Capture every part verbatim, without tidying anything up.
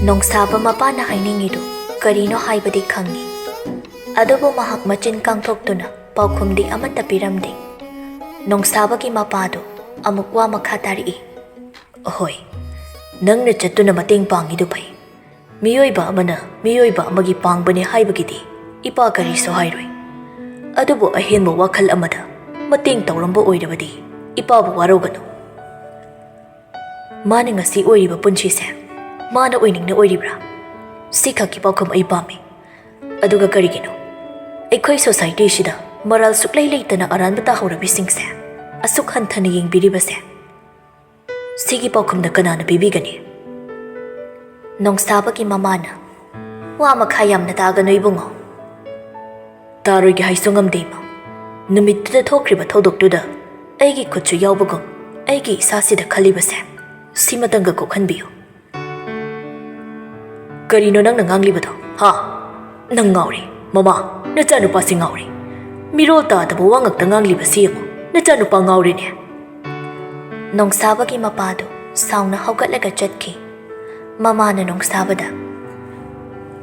ꯅꯣꯡꯁꯥꯕ ꯃꯄꯥꯅ ꯍꯥꯏꯅꯤꯡꯉꯤꯗꯨ ꯀꯔꯤꯅꯣ ꯍꯥꯏꯕꯗꯤ ꯈꯪꯉꯤ, ꯑꯗꯨꯕꯨ ꯃꯍꯥꯛ ꯃꯆꯤꯟ ꯀꯥꯡꯊꯣꯛꯇꯨꯅ ꯄꯥꯎꯈꯨꯝꯗꯤ ꯑꯃꯠꯇ ꯄꯤꯔꯝꯗꯦ꯫ ꯅꯣꯡꯁꯥꯕꯒꯤ ꯃꯄꯥꯗꯨ ꯑꯃꯨꯛ ꯋꯥ ꯃꯈꯥ ꯇꯥꯔꯛꯏ꯫ "ꯑꯍꯣꯏ, ꯅꯪꯅ ꯆꯠꯇꯨꯅ ꯃꯇꯦꯡ ꯄꯥꯡꯉꯤꯗꯨ ꯐꯩ꯫ ꯃꯤꯑꯣꯏꯕ ꯑꯃꯅ ꯃꯤꯑꯣꯏꯕ ꯑꯃꯒꯤ ꯄꯥꯡꯕꯅꯦ ꯍꯥꯏꯕꯒꯤꯗꯤ ꯏꯄꯥ ꯀꯔꯤꯁꯨ ꯍꯥꯏꯔꯣꯏ꯫ ꯑꯗꯨꯕꯨ ꯑꯍꯦꯟꯕ ꯋꯥꯈꯜ ꯑꯃꯗ ꯃꯇꯦꯡ ꯇꯧꯔꯝꯕ ꯑꯣꯏꯔꯕꯗꯤ ꯏꯄꯥꯕꯨ ꯋꯥꯔꯧꯒꯅꯨ꯫ ꯃꯥꯅ ꯉꯁꯤ ꯑꯣꯏꯔꯤꯕ ꯄꯨꯟꯁꯤꯁꯦ ꯃꯥꯅ ꯑꯣꯏꯅꯤꯡꯅ ꯑꯣꯏꯔꯤꯕ꯭ꯔꯥ? ꯁꯤꯈꯛꯀꯤ ꯄꯥꯎꯈꯨꯝ ꯑꯩ ꯄꯥꯝꯃꯤ꯫ ꯑꯗꯨꯒ ꯀꯔꯤꯒꯤꯅꯣ ꯑꯩꯈꯣꯏ ꯁꯣꯁꯥꯏꯇꯤꯁꯤꯗ ꯃꯔꯥꯜ ꯁꯨꯛꯂꯩ ꯂꯩꯇꯅ ꯑꯔꯥꯟꯕ ꯇꯥꯍꯧꯔꯕꯤꯁꯤꯡꯁꯦ ꯑꯁꯨꯛ ꯍꯟꯊꯅ ꯌꯦꯡꯕꯤꯔꯤꯕꯁꯦ? ꯁꯤꯒꯤ ꯄꯥꯎꯈꯨꯝꯗ ꯀꯅꯥꯅ ꯄꯤꯕꯤꯒꯅꯤ?" ꯅꯣꯡꯁꯥꯕꯒꯤ ꯃꯃꯥꯅ, "ꯋꯥ ꯃꯈꯥ ꯌꯥꯝꯅ ꯇꯥꯒꯅꯨ ꯏꯕꯨꯡꯉꯣ꯫ ꯇꯥꯔꯣꯏꯒꯦ ꯍꯥꯏꯁꯨ ꯉꯝꯗꯦ ꯏꯃꯥ꯫ ꯅꯨꯃꯤꯠꯇꯨꯗ ꯊꯣꯛꯈ꯭ꯔꯤꯕ ꯊꯧꯗꯣꯛꯇꯨꯗ ꯑꯩꯒꯤ ꯈꯨꯠꯁꯨ ꯌꯥꯎꯕꯒꯨꯝ ꯑꯩꯒꯤ ꯏꯁꯥꯁꯤꯗ ꯈꯜꯂꯤꯕꯁꯦ ꯁꯤꯃꯇꯪꯒ ꯀꯣꯛꯍꯟꯕꯤꯌꯨ꯫" "ꯀꯔꯤꯅꯣ ꯅꯪꯅ ꯉꯥꯡꯂꯤꯕꯗꯣ? ꯍꯥ? ꯅꯪ ꯉꯥꯎꯔꯦ꯫ ꯃꯃꯥ, ꯅꯆꯥꯅꯨꯄꯥꯁꯤ ꯉꯥꯎꯔꯦ꯫ ꯃꯤꯔꯣꯜ ꯇꯥꯗꯕ ꯋꯥ ꯉꯥꯛꯇ ꯉꯥꯡꯂꯤꯕꯁꯤ ꯌꯦꯡꯉꯨ꯫ ꯅꯆꯥꯅꯨꯄꯥ ꯉꯥꯎꯔꯦꯅꯦ꯫" ꯅꯣꯡꯁꯥꯕꯒꯤ ꯃꯄꯥꯗꯨ ꯁꯥꯎꯅ ꯍꯧꯒꯠꯂꯒ ꯆꯠꯈꯤ꯫ ꯃꯃꯥꯅ ꯅꯣꯡꯁꯥꯕꯗ,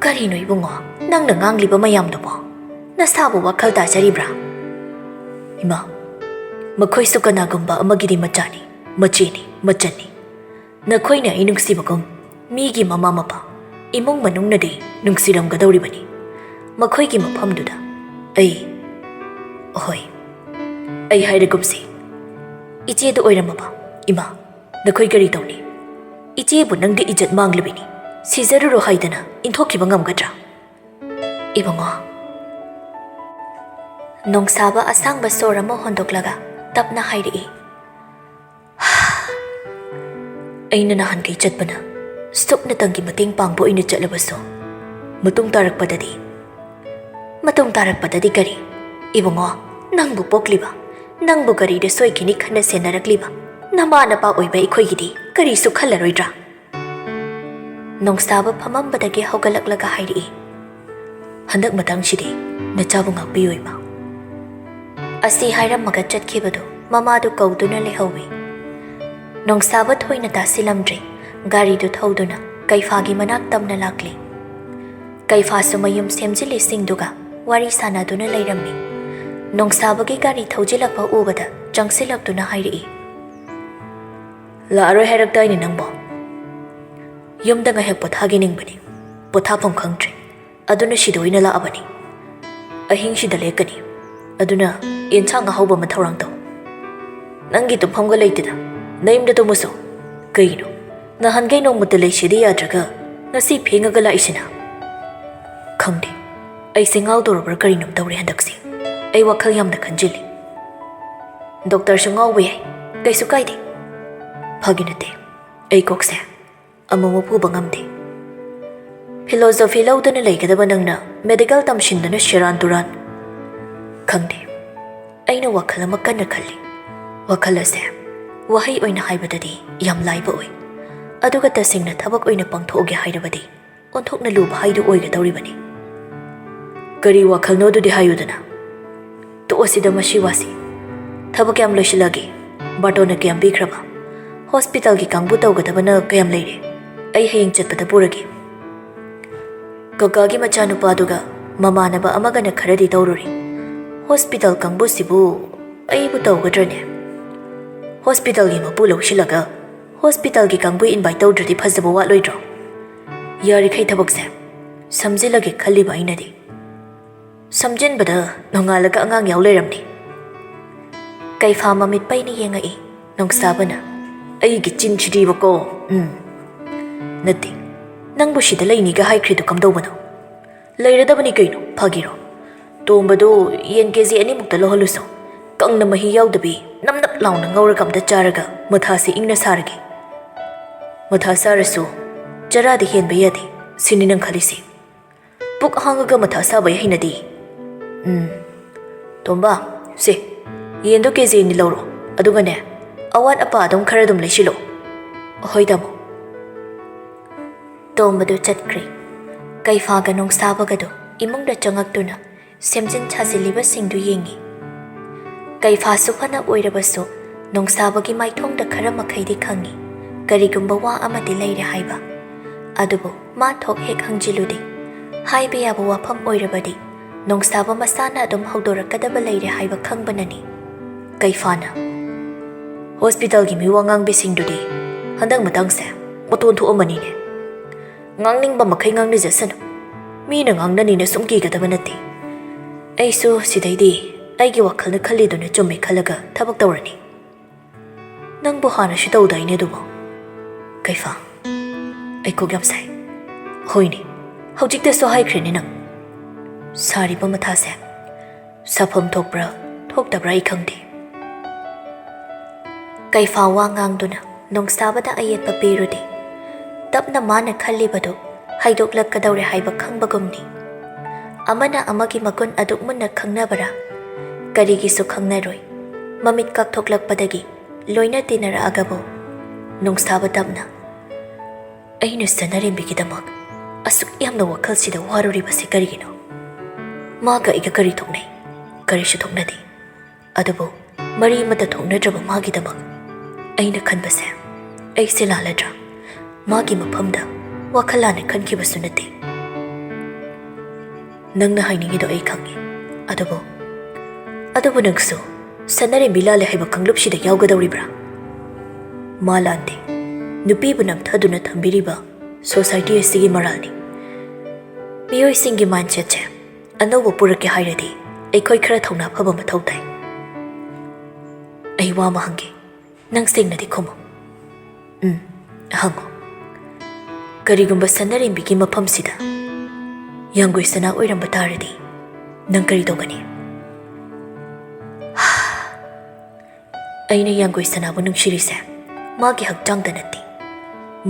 "ꯀꯔꯤꯅꯣ ꯏꯕꯨꯡꯉꯣ, ꯅꯪꯅ ꯉꯥꯡꯂꯤꯕ ꯃꯌꯥꯝꯗꯨꯕꯣ? ꯅꯁꯥꯕꯨ ꯋꯥꯈꯜ ꯇꯥꯖꯔꯤꯕ꯭ꯔꯥ?" "ꯏꯃꯥ, ꯃꯈꯣꯏꯁꯨ ꯀꯅꯥꯒꯨꯝꯕ ꯑꯃꯒꯤꯗꯤ ꯃꯆꯥꯅꯤ, ꯃꯆꯦꯅꯤ, ꯃꯆꯟꯅꯤ꯫ ꯅꯈꯣꯏꯅ ꯑꯩ ꯅꯨꯡꯁꯤꯕꯒꯨꯝ ꯃꯤꯒꯤ ꯃꯃꯥ ꯃꯄꯥ, ꯏꯃꯨꯡ ꯃꯅꯨꯡꯅꯗꯤ ꯅꯨꯡꯁꯤꯔꯝꯒꯗꯧꯔꯤꯕꯅꯤ꯫ ꯃꯈꯣꯏꯒꯤ ꯃꯐꯝꯗꯨꯗ ꯑꯩ, ꯍꯣꯏ, ꯑꯩ ꯍꯥꯏꯔꯒꯨꯝꯁꯤ, ꯏꯆꯦꯗꯨ ꯑꯣꯏꯔꯝꯃꯕ? ꯏꯃꯥ, ꯅꯈꯣꯏ ꯀꯔꯤ ꯇꯧꯅꯤ? ꯏꯆꯦꯕꯨ ꯅꯪꯗꯤ ꯏꯖꯠ ꯃꯥꯡꯂꯕꯤꯅꯤ꯫ ꯁꯤꯖꯔꯨꯔꯣ ꯍꯥꯏꯗꯅ ꯏꯟꯊꯣꯛꯈꯤꯕ ꯉꯝꯒꯗ꯭ꯔꯥ?" "ꯏꯕꯨꯡꯉꯣ꯫" ꯅꯣꯡꯁꯥꯕ ꯑꯁꯥꯡꯕ ꯁꯣꯔ ꯑꯃ ꯍꯣꯟꯗꯣꯛꯂꯒ ꯇꯞꯅ ꯍꯥꯏꯔꯛꯏ, "ꯑꯩꯅ ꯅꯍꯥꯟꯈꯩ ꯆꯠꯄꯅ ꯁꯨꯞꯅꯇꯪꯒꯤ ꯃꯇꯦꯡ ꯄꯥꯡꯕ ꯑꯣꯏꯅ ꯆꯠꯂꯕꯁꯨ, ꯃꯇꯨꯡ ꯇꯥꯔꯛꯄꯗꯗꯤ꯫" "ꯃꯇꯨꯡ ꯇꯥꯔꯛꯄꯗꯗꯤ ꯀꯔꯤ? ꯏꯕꯨꯡꯉꯣ, ꯅꯪꯕꯨ ꯄꯣꯛꯂꯤꯕ, ꯅꯪꯕꯨ ꯀꯔꯤꯗ ꯁꯣꯏꯈꯤꯅꯤ ꯈꯟꯅ ꯁꯦꯟꯅꯔꯛꯂꯤꯕ ꯅꯃꯥ ꯅꯄꯥ ꯑꯣꯏꯕ ꯑꯩꯈꯣꯏꯒꯤꯗꯤ ꯀꯔꯤꯁꯨ ꯈꯜꯂꯔꯣꯏꯗ꯭ꯔꯥ?" ꯅꯣꯡꯁꯥꯕ ꯐꯝꯃꯝꯕꯗꯒꯤ ꯍꯧꯒꯠꯂꯛꯂꯒ ꯍꯥꯏꯔꯛꯏ, "ꯍꯟꯗꯛ ꯃꯇꯥꯡꯁꯤꯗꯤ ꯅꯆꯥꯕꯨ ꯉꯥꯛꯄꯤꯌꯨ ꯏꯃꯥ꯫" ꯑꯁꯤ ꯍꯥꯏꯔꯝꯃꯒ ꯆꯠꯈꯤꯕꯗꯨ ꯃꯃꯥꯗꯨ ꯀꯧꯗꯨꯅ ꯂꯩꯍꯧꯏ꯫ ꯅꯣꯡꯁꯥꯕ ꯊꯣꯏꯅ ꯇꯥꯁꯤꯜꯂꯝꯗ꯭ꯔꯦ꯫ ꯒꯥꯔꯤꯗꯨ ꯊꯧꯗꯨꯅ ꯀꯩꯐꯥꯒꯤ ꯃꯅꯥꯛ ꯇꯝꯅ ꯂꯥꯛꯂꯤ꯫ ꯀꯩꯐꯥꯁꯨ ꯃꯌꯨꯝ ꯁꯦꯝꯖꯤꯜꯂꯤꯁꯤꯡꯗꯨꯒ ꯋꯥꯔꯤ ꯁꯥꯟꯅꯗꯨꯅ ꯂꯩꯔꯝꯃꯤ꯫ ꯅꯣꯡꯁꯥꯕꯒꯤ ꯒꯥꯔꯤ ꯊꯧꯖꯤꯜꯂꯛꯄ ꯎꯕꯗ ꯆꯪꯁꯤꯜꯂꯛꯇꯨꯅ ꯍꯥꯏꯔꯛꯏ, "ꯂꯥꯛꯑꯔꯣꯏ ꯍꯥꯏꯔꯛꯇꯥꯏꯅꯦ ꯅꯪꯕꯣ?" "ꯌꯨꯝꯗ ꯉꯥꯏꯍꯥꯛ ꯄꯣꯊꯥꯒꯦ ꯅꯤꯡꯕꯅꯤ, ꯄꯣꯊꯥꯐꯝ ꯈꯪꯗ꯭ꯔꯦ, ꯑꯗꯨꯅ ꯁꯤꯗ ꯑꯣꯏꯅ ꯂꯥꯛꯑꯕꯅꯤ꯫ ꯑꯍꯤꯡꯁꯤꯗ ꯂꯦꯛꯀꯅꯤ, ꯑꯗꯨꯅ ꯌꯦꯟꯁꯥꯡ ꯑꯍꯥꯎꯕ ꯑꯃ ꯊꯧꯔꯥꯡ ꯇꯧ꯫ ꯅꯪꯒꯤ ꯇꯨꯝꯐꯝꯒ ꯂꯩꯇꯦꯗ, ꯅꯌꯨꯝꯗ ꯇꯨꯝꯃꯨꯁꯣ꯫ ꯀꯩꯒꯤꯅꯣ ꯅꯍꯥꯟꯈꯩ ꯅꯣꯡꯃꯇ ꯂꯩꯁꯤꯗꯤ ꯌꯥꯗ꯭ꯔꯒ ꯉꯁꯤ ꯐꯦꯡꯉꯒ ꯂꯥꯛꯏꯁꯤꯅ?" "ꯈꯪꯗꯦ, ꯑꯩꯁꯦ ꯉꯥꯎꯗꯧꯔꯕ꯭ꯔꯥ ꯀꯔꯤꯅꯣꯝ ꯇꯧꯔꯦ ꯍꯟꯗꯛꯁꯦ꯫ ꯑꯩ ꯋꯥꯈꯜ ꯌꯥꯝꯅ ꯈꯟꯖꯤꯜꯂꯤ꯫ ꯗꯣꯛꯇꯔꯁꯨ ꯉꯥꯎꯕ ꯌꯥꯏ, ꯀꯩꯁꯨ ꯀꯥꯏꯗꯦ꯫ ꯐꯥꯒꯤ ꯅꯠꯇꯦ, ꯑꯩ ꯀꯣꯛꯁꯦ ꯑꯃꯨꯛꯃꯨꯛ ꯄꯨꯕ ꯉꯝꯗꯦ꯫ ꯐꯤꯂꯣꯁꯣꯐꯤ ꯂꯧꯗꯨꯅ ꯂꯩꯒꯗꯕ ꯅꯪꯅ ꯃꯦꯗꯤꯀꯦꯜ ꯇꯝꯁꯤꯟꯗꯨꯅ ꯁꯦꯔꯥꯟ ꯇꯨꯔꯥꯟ꯫ ꯈꯪꯗꯦ, ꯑꯩꯅ ꯋꯥꯈꯜ ꯑꯃ ꯀꯟꯅ ꯈꯜꯂꯤ꯫ ꯋꯥꯈꯜ ꯑꯁꯦ ꯋꯥꯍꯩ ꯑꯣꯏꯅ ꯍꯥꯏꯕꯗꯗꯤ ꯌꯥꯝ ꯂꯥꯏꯕ ꯑꯣꯏ, ꯑꯗꯨꯒ ꯇꯁꯦꯡꯅ ꯊꯕꯛ ꯑꯣꯏꯅ ꯄꯥꯡꯊꯣꯛꯑꯒꯦ ꯍꯥꯏꯔꯕꯗꯤ ꯑꯣꯟꯊꯣꯛꯅ ꯂꯨꯕ ꯍꯥꯏꯗꯨ ꯑꯣꯏꯒꯗꯧꯔꯤꯕꯅꯤ꯫ ꯀꯔꯤ ꯋꯥꯈꯜꯅꯣ ꯑꯗꯨꯗꯤ ꯍꯥꯏꯌꯨꯗꯅ?" "ꯇꯣꯛꯑꯁꯤꯗ ꯃꯁꯤ ꯋꯥꯁꯤ꯫ ꯊꯕꯛ ꯀꯌꯥꯝ ꯂꯣꯏꯁꯤꯜꯂꯒꯦ? ꯕꯥꯔꯇꯣꯟꯅ ꯀꯌꯥꯝ ꯄꯤꯈ꯭ꯔꯕ? ꯍꯣꯁꯄꯤꯇꯥꯜꯒꯤ ꯀꯥꯡꯕꯨ ꯇꯧꯒꯗꯕꯅ ꯀꯌꯥꯝ ꯂꯩꯔꯦ? ꯑꯩ ꯍꯌꯦꯡ ꯆꯠꯄꯗ ꯄꯨꯔꯒꯦ꯫ ꯀꯀꯥꯒꯤ ꯃꯆꯥꯅꯨꯄꯥꯗꯨꯒ ꯃꯃꯥꯟꯅꯕ ꯑꯃꯒꯅ ꯈꯔꯗꯤ ꯇꯧꯔꯨꯔꯦ꯫ ꯍꯣꯁꯄꯤꯇꯥꯜ ꯀꯥꯡꯕꯨꯁꯤꯕꯨ ꯑꯩꯕꯨ ꯇꯧꯒꯗ꯭ꯔꯅꯦ? ꯍꯣꯁꯄꯤꯇꯥꯜꯒꯤ ꯃꯄꯨ ꯂꯧꯁꯤꯜꯂꯒ ꯍꯣꯁꯄꯤꯇꯥꯜꯒꯤ ꯀꯥꯡꯕꯨ ꯏꯟꯚꯥꯏꯠ ꯇꯧꯗ꯭ꯔꯗꯤ ꯐꯖꯕ ꯋꯥꯠꯂꯣꯏꯗ꯭ꯔꯣ? ꯌꯥꯔꯤꯈꯩ ꯊꯕꯛꯁꯦ ꯁꯝꯖꯤꯜꯂꯒꯦ ꯈꯜꯂꯤꯕ ꯑꯩꯅꯗꯤ꯫ ꯁꯝꯖꯤꯟꯕꯗ ꯅꯣꯡꯉꯥꯜꯂꯒ ꯑꯉꯥꯡ ꯌꯥꯎ ꯂꯩꯔꯝꯅꯤ꯫" ꯀꯩꯐꯥ ꯃꯃꯤꯠ ꯄꯩꯅ ꯌꯦꯡꯉꯛꯏ ꯅꯣꯡꯁꯥꯕꯅ꯫ "ꯑꯩꯒꯤ ꯆꯤꯟꯁꯤꯗꯤꯕꯀꯣ, ꯎꯝ꯫ ꯅꯠꯇꯦ, ꯅꯪꯕꯨ ꯁꯤꯗ ꯂꯩꯅꯤꯒ ꯍꯥꯏꯈ꯭ꯔꯤꯗꯨ ꯀꯝꯗꯧꯕꯅꯣ? ꯂꯩꯔꯗꯕꯅꯤ ꯀꯩꯅꯣ, ꯐꯥꯒꯤꯔꯣ? ꯇꯣꯝꯕꯗꯨ ꯌꯦꯟ ꯀꯦ ꯖꯤ ꯑꯅꯤꯃꯨꯛꯇ ꯂꯧꯍꯜꯂꯨꯁꯣ꯫ ꯀꯪꯅ ꯃꯍꯤ ꯌꯥꯎꯗꯕꯤ ꯅꯞ ꯅꯞ ꯂꯥꯎꯅ ꯉꯧꯔꯒ ꯑꯝꯇ ꯆꯥꯔꯒ ꯃꯊꯥꯁꯤ ꯏꯪꯅ ꯁꯥꯔꯒꯦ꯫ ꯃꯊꯥ ꯁꯥꯔꯁꯨ ꯆꯔꯥꯗꯤ ꯍꯦꯟꯕ ꯌꯥꯗꯦ, ꯁꯤꯅꯤ ꯅꯪ ꯈꯜꯂꯤꯁꯦ꯫ ꯄꯨꯛ ꯍꯥꯡꯉꯒ ꯃꯊꯥ ꯁꯥꯕ ꯑꯩ ꯍꯩꯅꯗꯦ꯫ ꯎꯝ, ꯇꯣꯝꯕ, ꯁꯦ, ꯌꯦꯟꯗꯣ ꯀꯦ ꯖꯤ ꯑꯅꯤ ꯂꯧꯔꯣ, ꯑꯗꯨꯒꯅꯦ, ꯑꯋꯥꯠ ꯑꯄꯥ ꯑꯗꯨꯝ ꯈꯔ ꯑꯗꯨꯝ ꯂꯩꯁꯤꯜꯂꯣ꯫" "ꯍꯣꯏ, ꯇꯥꯃꯣ꯫" ꯇꯣꯝꯕꯗꯨ ꯆꯠꯈ꯭ꯔꯦ꯫ ꯀꯩꯐꯥꯒ ꯅꯣꯡꯁꯥꯕꯒꯗꯨ ꯏꯃꯨꯡꯗ ꯆꯪꯉꯛꯇꯨꯅ ꯁꯦꯝꯖꯤꯟ ꯁꯥꯖꯤꯜꯂꯤꯕꯁꯤꯡꯗꯨ ꯌꯦꯡꯉꯤ꯫ ꯀꯩꯐꯥꯁꯨ ꯐꯅ ꯑꯣꯏꯔꯕꯁꯨ ꯅꯣꯡꯁꯥꯕꯒꯤ ꯃꯥꯏꯊꯣꯡꯗ ꯈꯔ ꯃꯈꯩꯗꯤ ꯈꯪꯉꯤ, ꯀꯔꯤꯒꯨꯝꯕ ꯋꯥ ꯑꯃꯗꯤ ꯂꯩꯔꯦ ꯍꯥꯏꯕ꯫ ꯑꯗꯨꯕꯨ ꯃꯥ ꯊꯣꯛ ꯍꯦꯛ ꯍꯪꯖꯤꯜꯂꯨꯗꯦ꯫ ꯍꯥꯏꯕ ꯌꯥꯕ ꯋꯥꯐꯝ ꯑꯣꯏꯔꯕꯗꯤ ꯅꯣꯡꯁꯥꯕ ꯃꯁꯥꯅ ꯑꯗꯨꯝ ꯍꯧꯗꯣꯔꯛꯀꯗꯕ ꯂꯩꯔꯦ ꯍꯥꯏꯕ ꯈꯪꯕꯅꯅꯤ꯫ ꯀꯩꯐꯥꯅ, "ꯍꯣꯁꯄꯤꯇꯥꯜꯒꯤ ꯃꯤꯋꯥ ꯉꯥꯡꯕꯤꯁꯤꯡꯗꯨꯗꯤ ꯍꯟꯗꯛ ꯃꯇꯥꯡꯁꯦ ꯃꯇꯣꯟ ꯊꯣꯛꯑꯝꯃꯅꯤꯅꯦ꯫ ꯉꯥꯡꯅꯤꯡꯕ ꯃꯈꯩ ꯉꯥꯡꯅꯖꯁꯅꯨ꯫ ꯃꯤꯅ ꯉꯥꯡꯅꯅꯤꯅ ꯁꯨꯝ ꯀꯤꯒꯗꯕ ꯅꯠꯇꯦ꯫ ꯑꯩꯁꯨ ꯁꯤꯗꯩꯗꯤ ꯑꯩꯒꯤ ꯋꯥꯈꯜꯅ ꯈꯜꯂꯤꯗꯨꯅ ꯆꯨꯝꯃꯦ ꯈꯜꯂꯒ ꯊꯕꯛ ꯇꯧꯔꯅꯤ꯫ ꯅꯪꯕꯨ ꯍꯥꯟꯅꯁꯨ ꯇꯧꯗꯥꯏꯅꯦ ꯑꯗꯨꯕꯨ?" "ꯀꯩꯐꯥ, ꯑꯩ ꯀꯣꯛ ꯌꯥꯝ ꯁꯥꯏ꯫" "ꯍꯣꯏꯅꯦ, ꯍꯧꯖꯤꯛꯇꯁꯨ ꯍꯥꯏꯈ꯭ꯔꯦꯅꯦ ꯅꯪ꯫ ꯁꯥꯔꯤꯕ ꯃꯊꯥꯁꯦ ꯁꯥꯐꯝ ꯊꯣꯛꯄ꯭ꯔꯥ ꯊꯣꯛꯇꯕ꯭ꯔꯥ ꯑꯩ ꯈꯪꯗꯦ꯫" ꯀꯩꯐꯥ ꯋꯥ ꯉꯥꯡꯗꯨꯅ ꯅꯣꯡꯁꯥꯕꯗ ꯑꯌꯦꯠꯄ ꯄꯤꯔꯨꯗꯦ꯫ ꯇꯞꯅ ꯃꯥꯅ ꯈꯜꯂꯤꯕꯗꯨ ꯍꯥꯏꯗꯣꯛꯂꯛꯀꯗꯧꯔꯦ ꯍꯥꯏꯕ ꯈꯪꯕꯒꯨꯝꯅꯤ꯫ ꯑꯃꯅ ꯑꯃꯒꯤ ꯃꯒꯨꯟ ꯑꯗꯨꯛ ꯃꯨꯟꯅ ꯈꯪꯅꯕꯔꯥ? ꯀꯔꯤꯒꯤꯁꯨ ꯈꯪꯅꯔꯣꯏ꯫ ꯃꯃꯤꯠ ꯀꯥꯛꯊꯣꯛꯂꯛꯄꯗꯒꯤ ꯂꯣꯏꯅ ꯇꯤꯟꯅꯔꯛꯑꯒꯕꯨ ꯅꯣꯡꯁꯥꯕ ꯇꯞꯅ, "ꯑꯩꯅ ꯁꯅꯥꯔꯦꯝꯕꯤꯒꯤꯗꯃꯛ ꯑꯁꯨꯛ ꯌꯥꯝꯅ ꯋꯥꯈꯜꯁꯤꯗ ꯋꯥꯔꯨꯔꯤꯕꯁꯤ ꯀꯔꯤꯒꯤꯅꯣ? ꯃꯥꯒ ꯑꯩꯒ ꯀꯔꯤ ꯊꯣꯛꯅꯩ? ꯀꯔꯤꯁꯨ ꯊꯣꯛꯅꯗꯦ꯫ ꯑꯗꯨꯕꯨ ꯃꯔꯤ ꯑꯃꯠꯇ ꯊꯣꯛꯅꯗ꯭ꯔꯕ ꯃꯥꯒꯤꯗꯃꯛ ꯑꯩꯅ ꯈꯟꯕꯁꯦ ꯑꯩꯁꯦ ꯂꯥꯜꯂꯗ꯭ꯔꯥ? ꯃꯥꯒꯤ ꯃꯐꯝꯗ ꯋꯥꯈꯜ ꯂꯥꯟꯅ ꯈꯟꯈꯤꯕꯁꯨ ꯅꯠꯇꯦ꯫" "ꯅꯪꯅ ꯍꯥꯏꯅꯤꯡꯉꯤꯗꯣ ꯑꯩ ꯈꯪꯉꯤ꯫ ꯑꯗꯨꯕꯨ, ꯑꯗꯨꯕꯨ ꯅꯪꯁꯨ ꯁꯅꯥꯔꯦꯝꯕꯤ ꯂꯥꯜꯂꯦ ꯍꯥꯏꯕ ꯀꯥꯡꯂꯨꯞꯁꯤꯗ ꯌꯥꯎꯒꯗꯧꯔꯤꯕ꯭ꯔꯥ?" "ꯃꯥ ꯂꯥꯟꯗꯦ꯫ ꯅꯨꯄꯤꯕꯨ ꯅꯝꯊꯗꯨꯅ ꯊꯝꯕꯤꯔꯤꯕ ꯁꯣꯁꯥꯏꯇꯤ ꯑꯁꯤꯒꯤ ꯃꯔꯥꯜꯅꯤ꯫ ꯃꯤꯑꯣꯏꯁꯤꯡꯒꯤ ꯃꯥꯏꯟꯁꯦꯠꯁꯦ ꯑꯅꯧꯕ ꯄꯨꯔꯛꯀꯦ ꯍꯥꯏꯔꯗꯤ ꯑꯩꯈꯣꯏ ꯈꯔ ꯊꯧꯅꯥ ꯐꯕ ꯃꯊꯧ ꯇꯥꯏ꯫ ꯑꯩ ꯋꯥ ꯑꯃ ꯍꯪꯒꯦ, ꯅꯪ ꯁꯦꯡꯅꯗꯤ ꯈꯨꯝꯃꯨ꯫" "ꯎꯝ, ꯍꯪꯉꯨ꯫" "ꯀꯔꯤꯒꯨꯝꯕ ꯁꯅꯥꯔꯦꯝꯕꯤꯒꯤ ꯃꯐꯝꯁꯤꯗ ꯌꯥꯡꯒꯣꯏ ꯁꯅꯥ ꯑꯣꯏꯔꯝꯕ ꯇꯥꯔꯗꯤ ꯅꯪ ꯀꯔꯤ ꯇꯧꯒꯅꯤ?" "ꯑꯩꯅ ꯌꯥꯡꯒꯣꯏ ꯁꯅꯥꯕꯨ ꯅꯨꯡꯁꯤꯔꯤꯁꯦ ꯃꯥꯒꯤ ꯍꯛꯆꯥꯡꯗ ꯅꯠꯇꯦ,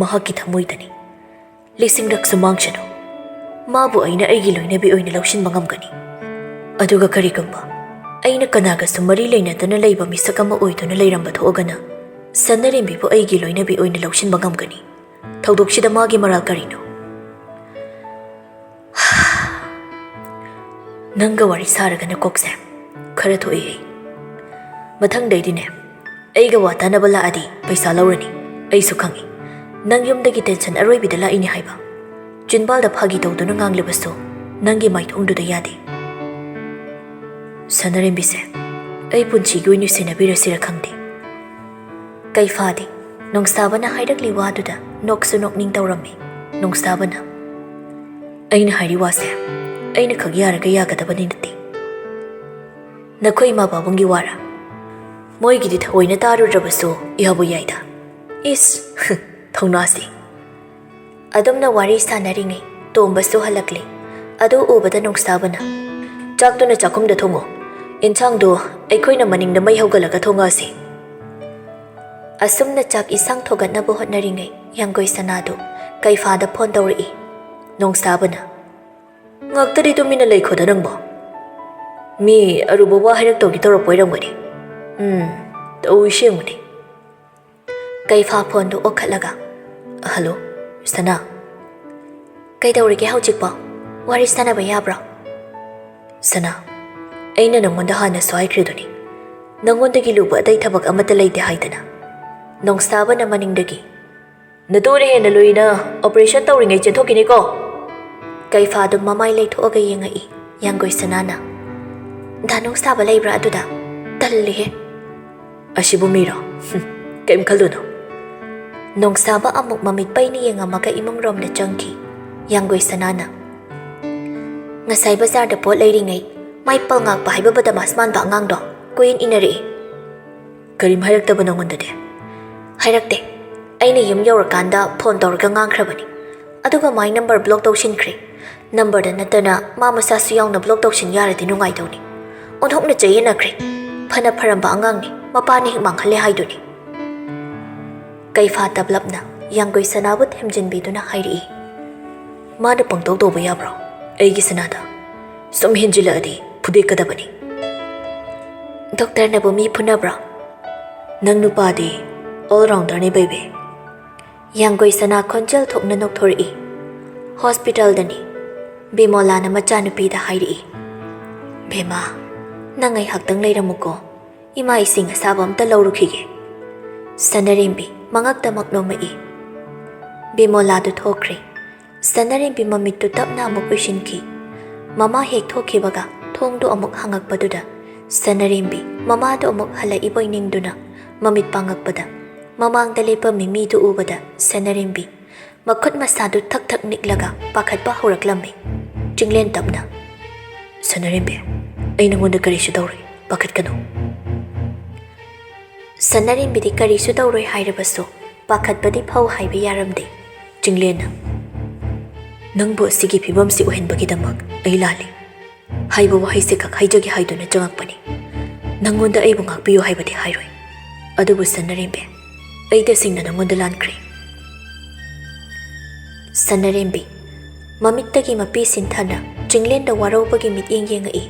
ꯃꯍꯥꯛꯀꯤ ꯊꯃꯣꯏꯗꯅꯤ꯫ ꯂꯤꯁꯤꯡꯔꯛꯁꯨ ꯃꯥꯡꯁꯅꯨ, ꯃꯥꯕꯨ ꯑꯩꯅ ꯑꯩꯒꯤ ꯂꯣꯏꯅꯕꯤ ꯑꯣꯏꯅ ꯂꯧꯁꯤꯟꯕ ꯉꯝꯒꯅꯤ꯫ ꯑꯗꯨꯒ ꯀꯔꯤꯒꯨꯝꯕ ꯑꯩꯅ ꯀꯅꯥꯒꯁꯨ ꯃꯔꯤ ꯂꯩꯅꯗꯅ ꯂꯩꯕ ꯃꯤꯁꯛ ꯑꯃ ꯑꯣꯏꯗꯨꯅ ꯂꯩꯔꯝꯕ ꯊꯣꯛꯑꯒꯅ ꯁꯅꯥꯔꯦꯝꯕꯤꯕꯨ ꯑꯩꯒꯤ ꯂꯣꯏꯅꯕꯤ ꯑꯣꯏꯅ ꯂꯧꯁꯤꯟꯕ ꯉꯝꯒꯅꯤ꯫ ꯊꯧꯗꯣꯛꯁꯤꯗ ꯃꯥꯒꯤ ꯃꯔꯥꯜ ꯀꯔꯤꯅꯣ?" "ꯅꯪꯒ ꯋꯥꯔꯤ ꯁꯥꯔꯒꯅ ꯀꯣꯛꯁꯦ ꯈꯔ ꯊꯣꯛꯏ ꯑꯩ꯫ ꯃꯊꯪꯗꯩꯗꯤꯅꯦ, ꯑꯩꯒ ꯋꯥ ꯇꯥꯅꯕ ꯂꯥꯛꯑꯗꯤ ꯄꯩꯁꯥ ꯂꯧꯔꯅꯤ, ꯑꯩꯁꯨ ꯈꯪꯉꯤ꯫ ꯅꯪ ꯌꯨꯝꯗꯒꯤ tension ꯑꯔꯣꯏꯕꯤꯗ ꯂꯥꯛꯏꯅꯦ ꯍꯥꯏꯕ꯫ ꯆꯤꯟꯕꯥꯜꯗ ꯐꯥꯒꯤ ꯇꯧꯗꯨꯅ ꯉꯥꯡꯂꯕꯁꯨ ꯅꯪꯒꯤ ꯃꯥꯏꯊꯣꯡꯗꯨꯗ ꯌꯥꯗꯦ꯫ ꯁꯅꯥꯔꯦꯝꯕꯤꯁꯦ ꯑꯩ ꯄꯨꯟꯁꯤꯒꯤ ꯑꯣꯏꯅ ꯁꯦꯟꯅꯕꯤꯔꯁꯤꯔ ꯈꯪꯗꯦ꯫ ꯀꯩꯐꯥꯗꯤ ꯅꯣꯡꯁꯥꯕꯅ ꯍꯥꯏꯔꯛꯂꯤ ꯋꯥꯗꯨꯗ ꯅꯣꯛꯁꯨ ꯅꯣꯛꯅꯤꯡ ꯇꯧꯔꯝꯃꯤ꯫ ꯅꯣꯡꯁꯥꯕꯅ, "ꯑꯩꯅ ꯍꯥꯏꯔꯤ ꯋꯥꯁꯦ ꯑꯩꯅ ꯈꯛ ꯌꯥꯔꯒ ꯌꯥꯒꯗꯕꯅꯤ ꯅꯠꯇꯦ꯫ ꯅꯈꯣꯏ ꯏꯃꯥ ꯄꯥꯕꯨꯡꯒꯤ ꯋꯥꯔ? ꯃꯣꯏꯒꯤꯗꯤ ꯊꯑꯣꯏꯅ ꯇꯥꯔꯨꯗ꯭ꯔꯕꯁꯨ ꯌꯥꯕꯨ ꯌꯥꯏꯗ꯫ ꯏꯁ, ꯊꯧꯅꯥꯁꯤ!" ꯑꯗꯨꯝꯅ ꯋꯥꯔꯤ ꯁꯥꯟꯅꯔꯤꯉꯩ ꯇꯣꯝꯕꯁꯨ ꯍꯜꯂꯛꯂꯦ꯫ ꯑꯗꯨ ꯎꯕꯗ ꯅꯣꯡꯁꯥꯕꯅ, "ꯆꯥꯛꯇꯨꯅ ꯆꯥꯛꯈꯨꯝꯗ ꯊꯣꯡꯉꯣ, ꯏꯟꯁꯥꯡꯗꯣ ꯑꯩꯈꯣꯏꯅ ꯃꯅꯤꯡꯗ ꯃꯩ ꯍꯧꯒꯠꯂꯒ ꯊꯣꯡꯉꯛꯑꯁꯤ꯫" ꯑꯁꯨꯝꯅ ꯆꯥꯛ ꯏꯟꯁꯥꯡ ꯊꯣꯡꯒꯠꯅꯕ ꯍꯣꯠꯅꯔꯤꯉꯩ ꯌꯥꯡꯒꯣꯏ ꯁꯅꯥꯗꯨ ꯀꯩꯐꯥꯗ ꯐꯣꯟ ꯇꯧꯔꯛꯏ꯫ ꯅꯣꯡꯁꯥꯕꯅ, "ꯉꯥꯛꯇꯗꯤ ꯇꯨꯃꯤꯟꯅ ꯂꯩꯈꯣꯗ ꯅꯪꯕꯣ꯫ ꯃꯤ ꯑꯔꯨꯕ ꯋꯥ ꯍꯥꯏꯔꯛꯇꯧꯒꯤ ꯇꯧꯔꯛꯄ ꯑꯣꯏꯔꯝꯒꯅꯤ꯫ ꯎꯝ, ꯇꯧꯏꯁꯦ ꯌꯦꯡꯉꯨꯅꯦ꯫" ꯀꯩꯐꯥ ꯐꯣꯟꯗꯨ ꯑꯣꯛꯈꯠꯂꯒ, "ꯍꯜꯂꯣ, ꯁꯅꯥ꯫ ꯀꯩꯗꯧꯔꯤꯒꯦ ꯍꯧꯖꯤꯛꯄꯣ? ꯋꯥꯔꯤ ꯁꯥꯟꯅꯕ ꯌꯥꯕ꯭ꯔꯣ?" "ꯁꯅꯥ, ꯑꯩꯅ ꯅꯪꯉꯣꯟꯗ ꯍꯥꯟꯅꯁꯨ ꯍꯥꯏꯈ꯭ꯔꯤꯗꯨꯅꯤ, ꯅꯪꯉꯣꯟꯗꯒꯤ ꯂꯨꯕ ꯑꯇꯩ ꯊꯕꯛ ꯑꯃꯠꯇ ꯂꯩꯇꯦ ꯍꯥꯏꯗꯅ꯫" ꯅꯣꯡꯁꯥꯕꯅ ꯃꯅꯤꯡꯗꯒꯤ, "ꯅꯇꯨꯅ ꯍꯦꯟꯅ ꯂꯨꯏꯅ operation ꯇꯧꯔꯤꯉꯩ ꯆꯦꯟꯊꯣꯛꯈꯤꯅꯤꯀꯣ꯫" ꯀꯩꯐꯥꯗꯨ ꯃꯃꯥꯏ ꯂꯩꯊꯣꯛꯑꯒ ꯌꯦꯡꯉꯛꯏ꯫ ꯌꯥꯡꯒꯣꯏ ꯁꯅꯥꯅ, "ꯗꯥ ꯅꯣꯡꯁꯥꯕ ꯂꯩꯕ꯭ꯔꯥ ꯑꯗꯨꯗ? ꯇꯜꯂꯤꯍꯦ꯫" "ꯑꯁꯤꯕꯨ ꯃꯤꯔꯣ? ꯍꯨꯝ, ꯀꯩꯝ ꯈꯜꯂꯨꯅꯨ꯫" ꯅꯣꯡꯁꯥꯕ ꯑꯃꯨꯛ ꯃꯃꯤꯠ ꯄꯩꯅ ꯌꯦꯡꯉꯝꯃꯒ ꯏꯃꯨꯡ ꯔꯣꯝꯗ ꯆꯪꯈꯤ꯫ ꯌꯥꯡꯒꯣꯏ ꯁꯅꯥꯅ, "ꯉꯁꯥꯏ ꯕꯖꯥꯔꯗ ꯄꯣꯠ ꯂꯩꯔꯤꯉꯩ ꯃꯥꯏ ꯄꯜ ꯉꯥꯛꯄ ꯍꯥꯏꯕ ꯕꯗꯃꯥꯁ ꯃꯥꯟꯕ ꯑꯉꯥꯡꯗꯣ ꯀꯣꯏꯏꯟ ꯏꯟꯅꯔꯛꯏ꯫" "ꯀꯔꯤꯝ ꯍꯥꯏꯔꯛꯇꯕ ꯅꯉꯣꯟꯗꯗꯤ?" "ꯍꯥꯏꯔꯛꯇꯦ꯫ ꯑꯩꯅ ꯌꯨꯝ ꯌꯧꯔꯀꯥꯟꯗ ꯐꯣꯟ ꯇꯧꯔꯒ ꯉꯥꯡꯈ꯭ꯔꯕꯅꯤ꯫ ꯑꯗꯨꯒ ꯃꯥꯏ ꯅꯝꯕꯔ ꯕ꯭ꯂꯣꯛ ꯇꯧꯁꯤꯟꯈ꯭ꯔꯦ꯫ ꯅꯝꯕꯔꯗ ꯅꯠꯇꯅ ꯃꯥ ꯃꯁꯥꯁꯨ ꯌꯥꯎꯅ ꯕ꯭ꯂꯣꯛ ꯇꯧꯁꯤꯟ ꯌꯥꯔꯗꯤ ꯅꯨꯡꯉꯥꯏꯗꯧꯅꯤ꯫ ꯑꯣꯟꯊꯣꯛꯅ ꯆꯌꯦꯠꯅꯈ꯭ꯔꯦ꯫ ꯐꯅ ꯐꯔꯝꯕ ꯑꯉꯥꯡꯅꯤ, ꯃꯄꯥꯅ ꯍꯦꯛ ꯃꯥꯡꯍꯜꯂꯦ ꯍꯥꯏꯗꯨꯅꯤ꯫" ꯀꯩꯐꯥ ꯇꯞꯂꯞꯅ ꯌꯥꯡꯒꯣꯏ ꯁꯅꯥꯕꯨ ꯊꯦꯝꯖꯤꯟꯕꯤꯗꯨꯅ ꯍꯥꯏꯔꯛꯏ, "ꯃꯥꯅ ꯄꯪꯇꯧ ꯇꯧꯕ ꯌꯥꯕ꯭ꯔꯣ? ꯑꯩꯒꯤ ꯁꯅꯥꯗ ꯁꯨꯝ ꯍꯦꯟꯖꯤꯜꯂꯛꯑꯗꯤ ꯐꯨꯗꯦꯛꯀꯗꯕꯅꯤ꯫" "ꯗꯣꯛꯇꯔꯅꯕꯨ ꯃꯤ ꯐꯨꯅꯕ꯭ꯔꯣ?" "ꯅꯪ ꯅꯨꯄꯥꯗꯤ all rounder ꯅꯤ ꯕꯦꯕꯤ꯫" ꯌꯥꯡꯒꯣꯏ ꯁꯅꯥ ꯈꯣꯟꯖꯦꯜ ꯊꯣꯛꯅ ꯅꯣꯛꯊꯣꯔꯛꯏ꯫ "ꯍꯣꯁꯄꯤꯇꯥꯜꯗꯅꯤ꯫ ꯕꯤꯃꯣꯂꯥꯅ ꯃꯆꯥꯅꯨꯄꯤꯗ ꯍꯥꯏꯔꯛꯏ꯫" "ꯕꯦꯃꯥ, ꯅꯪ ꯉꯥꯏꯍꯥꯛꯇꯪ ꯂꯩꯔꯝꯃꯨꯀꯣ, ꯏꯃꯥ ꯏꯁꯤꯡ ꯑꯁꯥꯕ ꯑꯝꯇ ꯂꯧꯔꯨꯈꯤꯒꯦ꯫" ꯁꯅꯔꯦꯝꯕꯤ ꯃꯉꯛꯇꯃꯛ ꯅꯣꯝꯃꯛꯏ꯫ ꯕꯤꯃꯣꯂꯥꯗꯨ ꯊꯣꯛꯈ꯭ꯔꯦ꯫ ꯁꯅꯥꯔꯦꯝꯕꯤ ꯃꯃꯤꯠꯇꯨ ꯇꯞꯅ ꯑꯃꯨꯛ ꯎꯏꯁꯤꯟꯈꯤ꯫ ꯃꯃꯥ ꯍꯦꯛ ꯊꯣꯛꯈꯤꯕꯒ ꯊꯣꯡꯗꯨ ꯑꯃꯨꯛ ꯍꯥꯡꯉꯛꯄꯗꯨꯗ ꯁꯅꯥꯔꯦꯝꯕꯤ ꯃꯃꯥꯗꯨ ꯑꯃꯨꯛ ꯍꯜꯂꯛꯏꯕꯣꯏ ꯅꯤꯡꯗꯨꯅ ꯃꯃꯤꯠ ꯄꯥꯡꯉꯛꯄꯗ ꯃꯃꯥꯡꯗ ꯂꯦꯞꯄꯝꯃꯤ ꯃꯤꯗꯨ ꯎꯕꯗ ꯁꯅꯥꯔꯦꯝꯕꯤ ꯃꯈꯨꯠ ꯃꯁꯥꯗꯨ ꯊꯛ ꯊꯛ ꯅꯤꯛꯂꯒ ꯄꯥꯈꯠꯄ ꯍꯧꯔꯛꯂꯝꯃꯤ꯫ ꯆꯤꯡꯂꯦꯟ ꯇꯞꯅ, "ꯁꯅꯥꯔꯦꯝꯕꯤ, ꯑꯩ ꯅꯉꯣꯟꯗ ꯀꯔꯤꯁꯨ ꯇꯧꯔꯣꯏ, ꯄꯥꯈꯠꯀꯅꯨ꯫" ꯁꯅꯥꯔꯦꯝꯕꯤꯗꯤ ꯀꯔꯤꯁꯨ ꯇꯧꯔꯣꯏ ꯍꯥꯏꯔꯕꯁꯨ ꯄꯥꯈꯠꯄꯗꯤ ꯐꯧ ꯍꯥꯏꯕ ꯌꯥꯔꯝꯗꯦ꯫ ꯆꯤꯡꯂꯦꯟꯅ, "ꯅꯪꯕꯨ ꯑꯁꯤꯒꯤ ꯐꯤꯕꯝꯁꯤ ꯑꯣꯏꯍꯟꯕꯒꯤꯗꯃꯛ ꯑꯩ ꯂꯥꯜꯂꯤ ꯍꯥꯏꯕ ꯋꯥꯍꯩꯁꯦ ꯈꯛ ꯍꯥꯏꯖꯒꯦ ꯍꯥꯏꯗꯨꯅ ꯆꯪꯉꯛꯄꯅꯤ꯫ ꯅꯪꯉꯣꯟꯗ ꯑꯩꯕꯨ ꯉꯥꯛꯄꯤꯌꯨ ꯍꯥꯏꯕꯗꯤ ꯍꯥꯏꯔꯣꯏ꯫ ꯑꯗꯨꯕꯨ ꯁꯅꯥꯔꯦꯝꯕꯤ, ꯑꯩ ꯇꯁꯦꯡꯅ ꯅꯪꯉꯣꯟꯗ ꯂꯥꯟꯈ꯭ꯔꯦ꯫" ꯁꯅꯥꯔꯦꯝꯕꯤ ꯃꯃꯤꯠꯇꯒꯤ ꯃꯄꯤ ꯁꯤꯟꯊꯅ ꯆꯤꯡꯂꯦꯟꯗ ꯋꯥꯔꯧꯕꯒꯤ ꯃꯤꯠꯌꯦꯡ ꯌꯦꯡꯉꯛꯏ꯫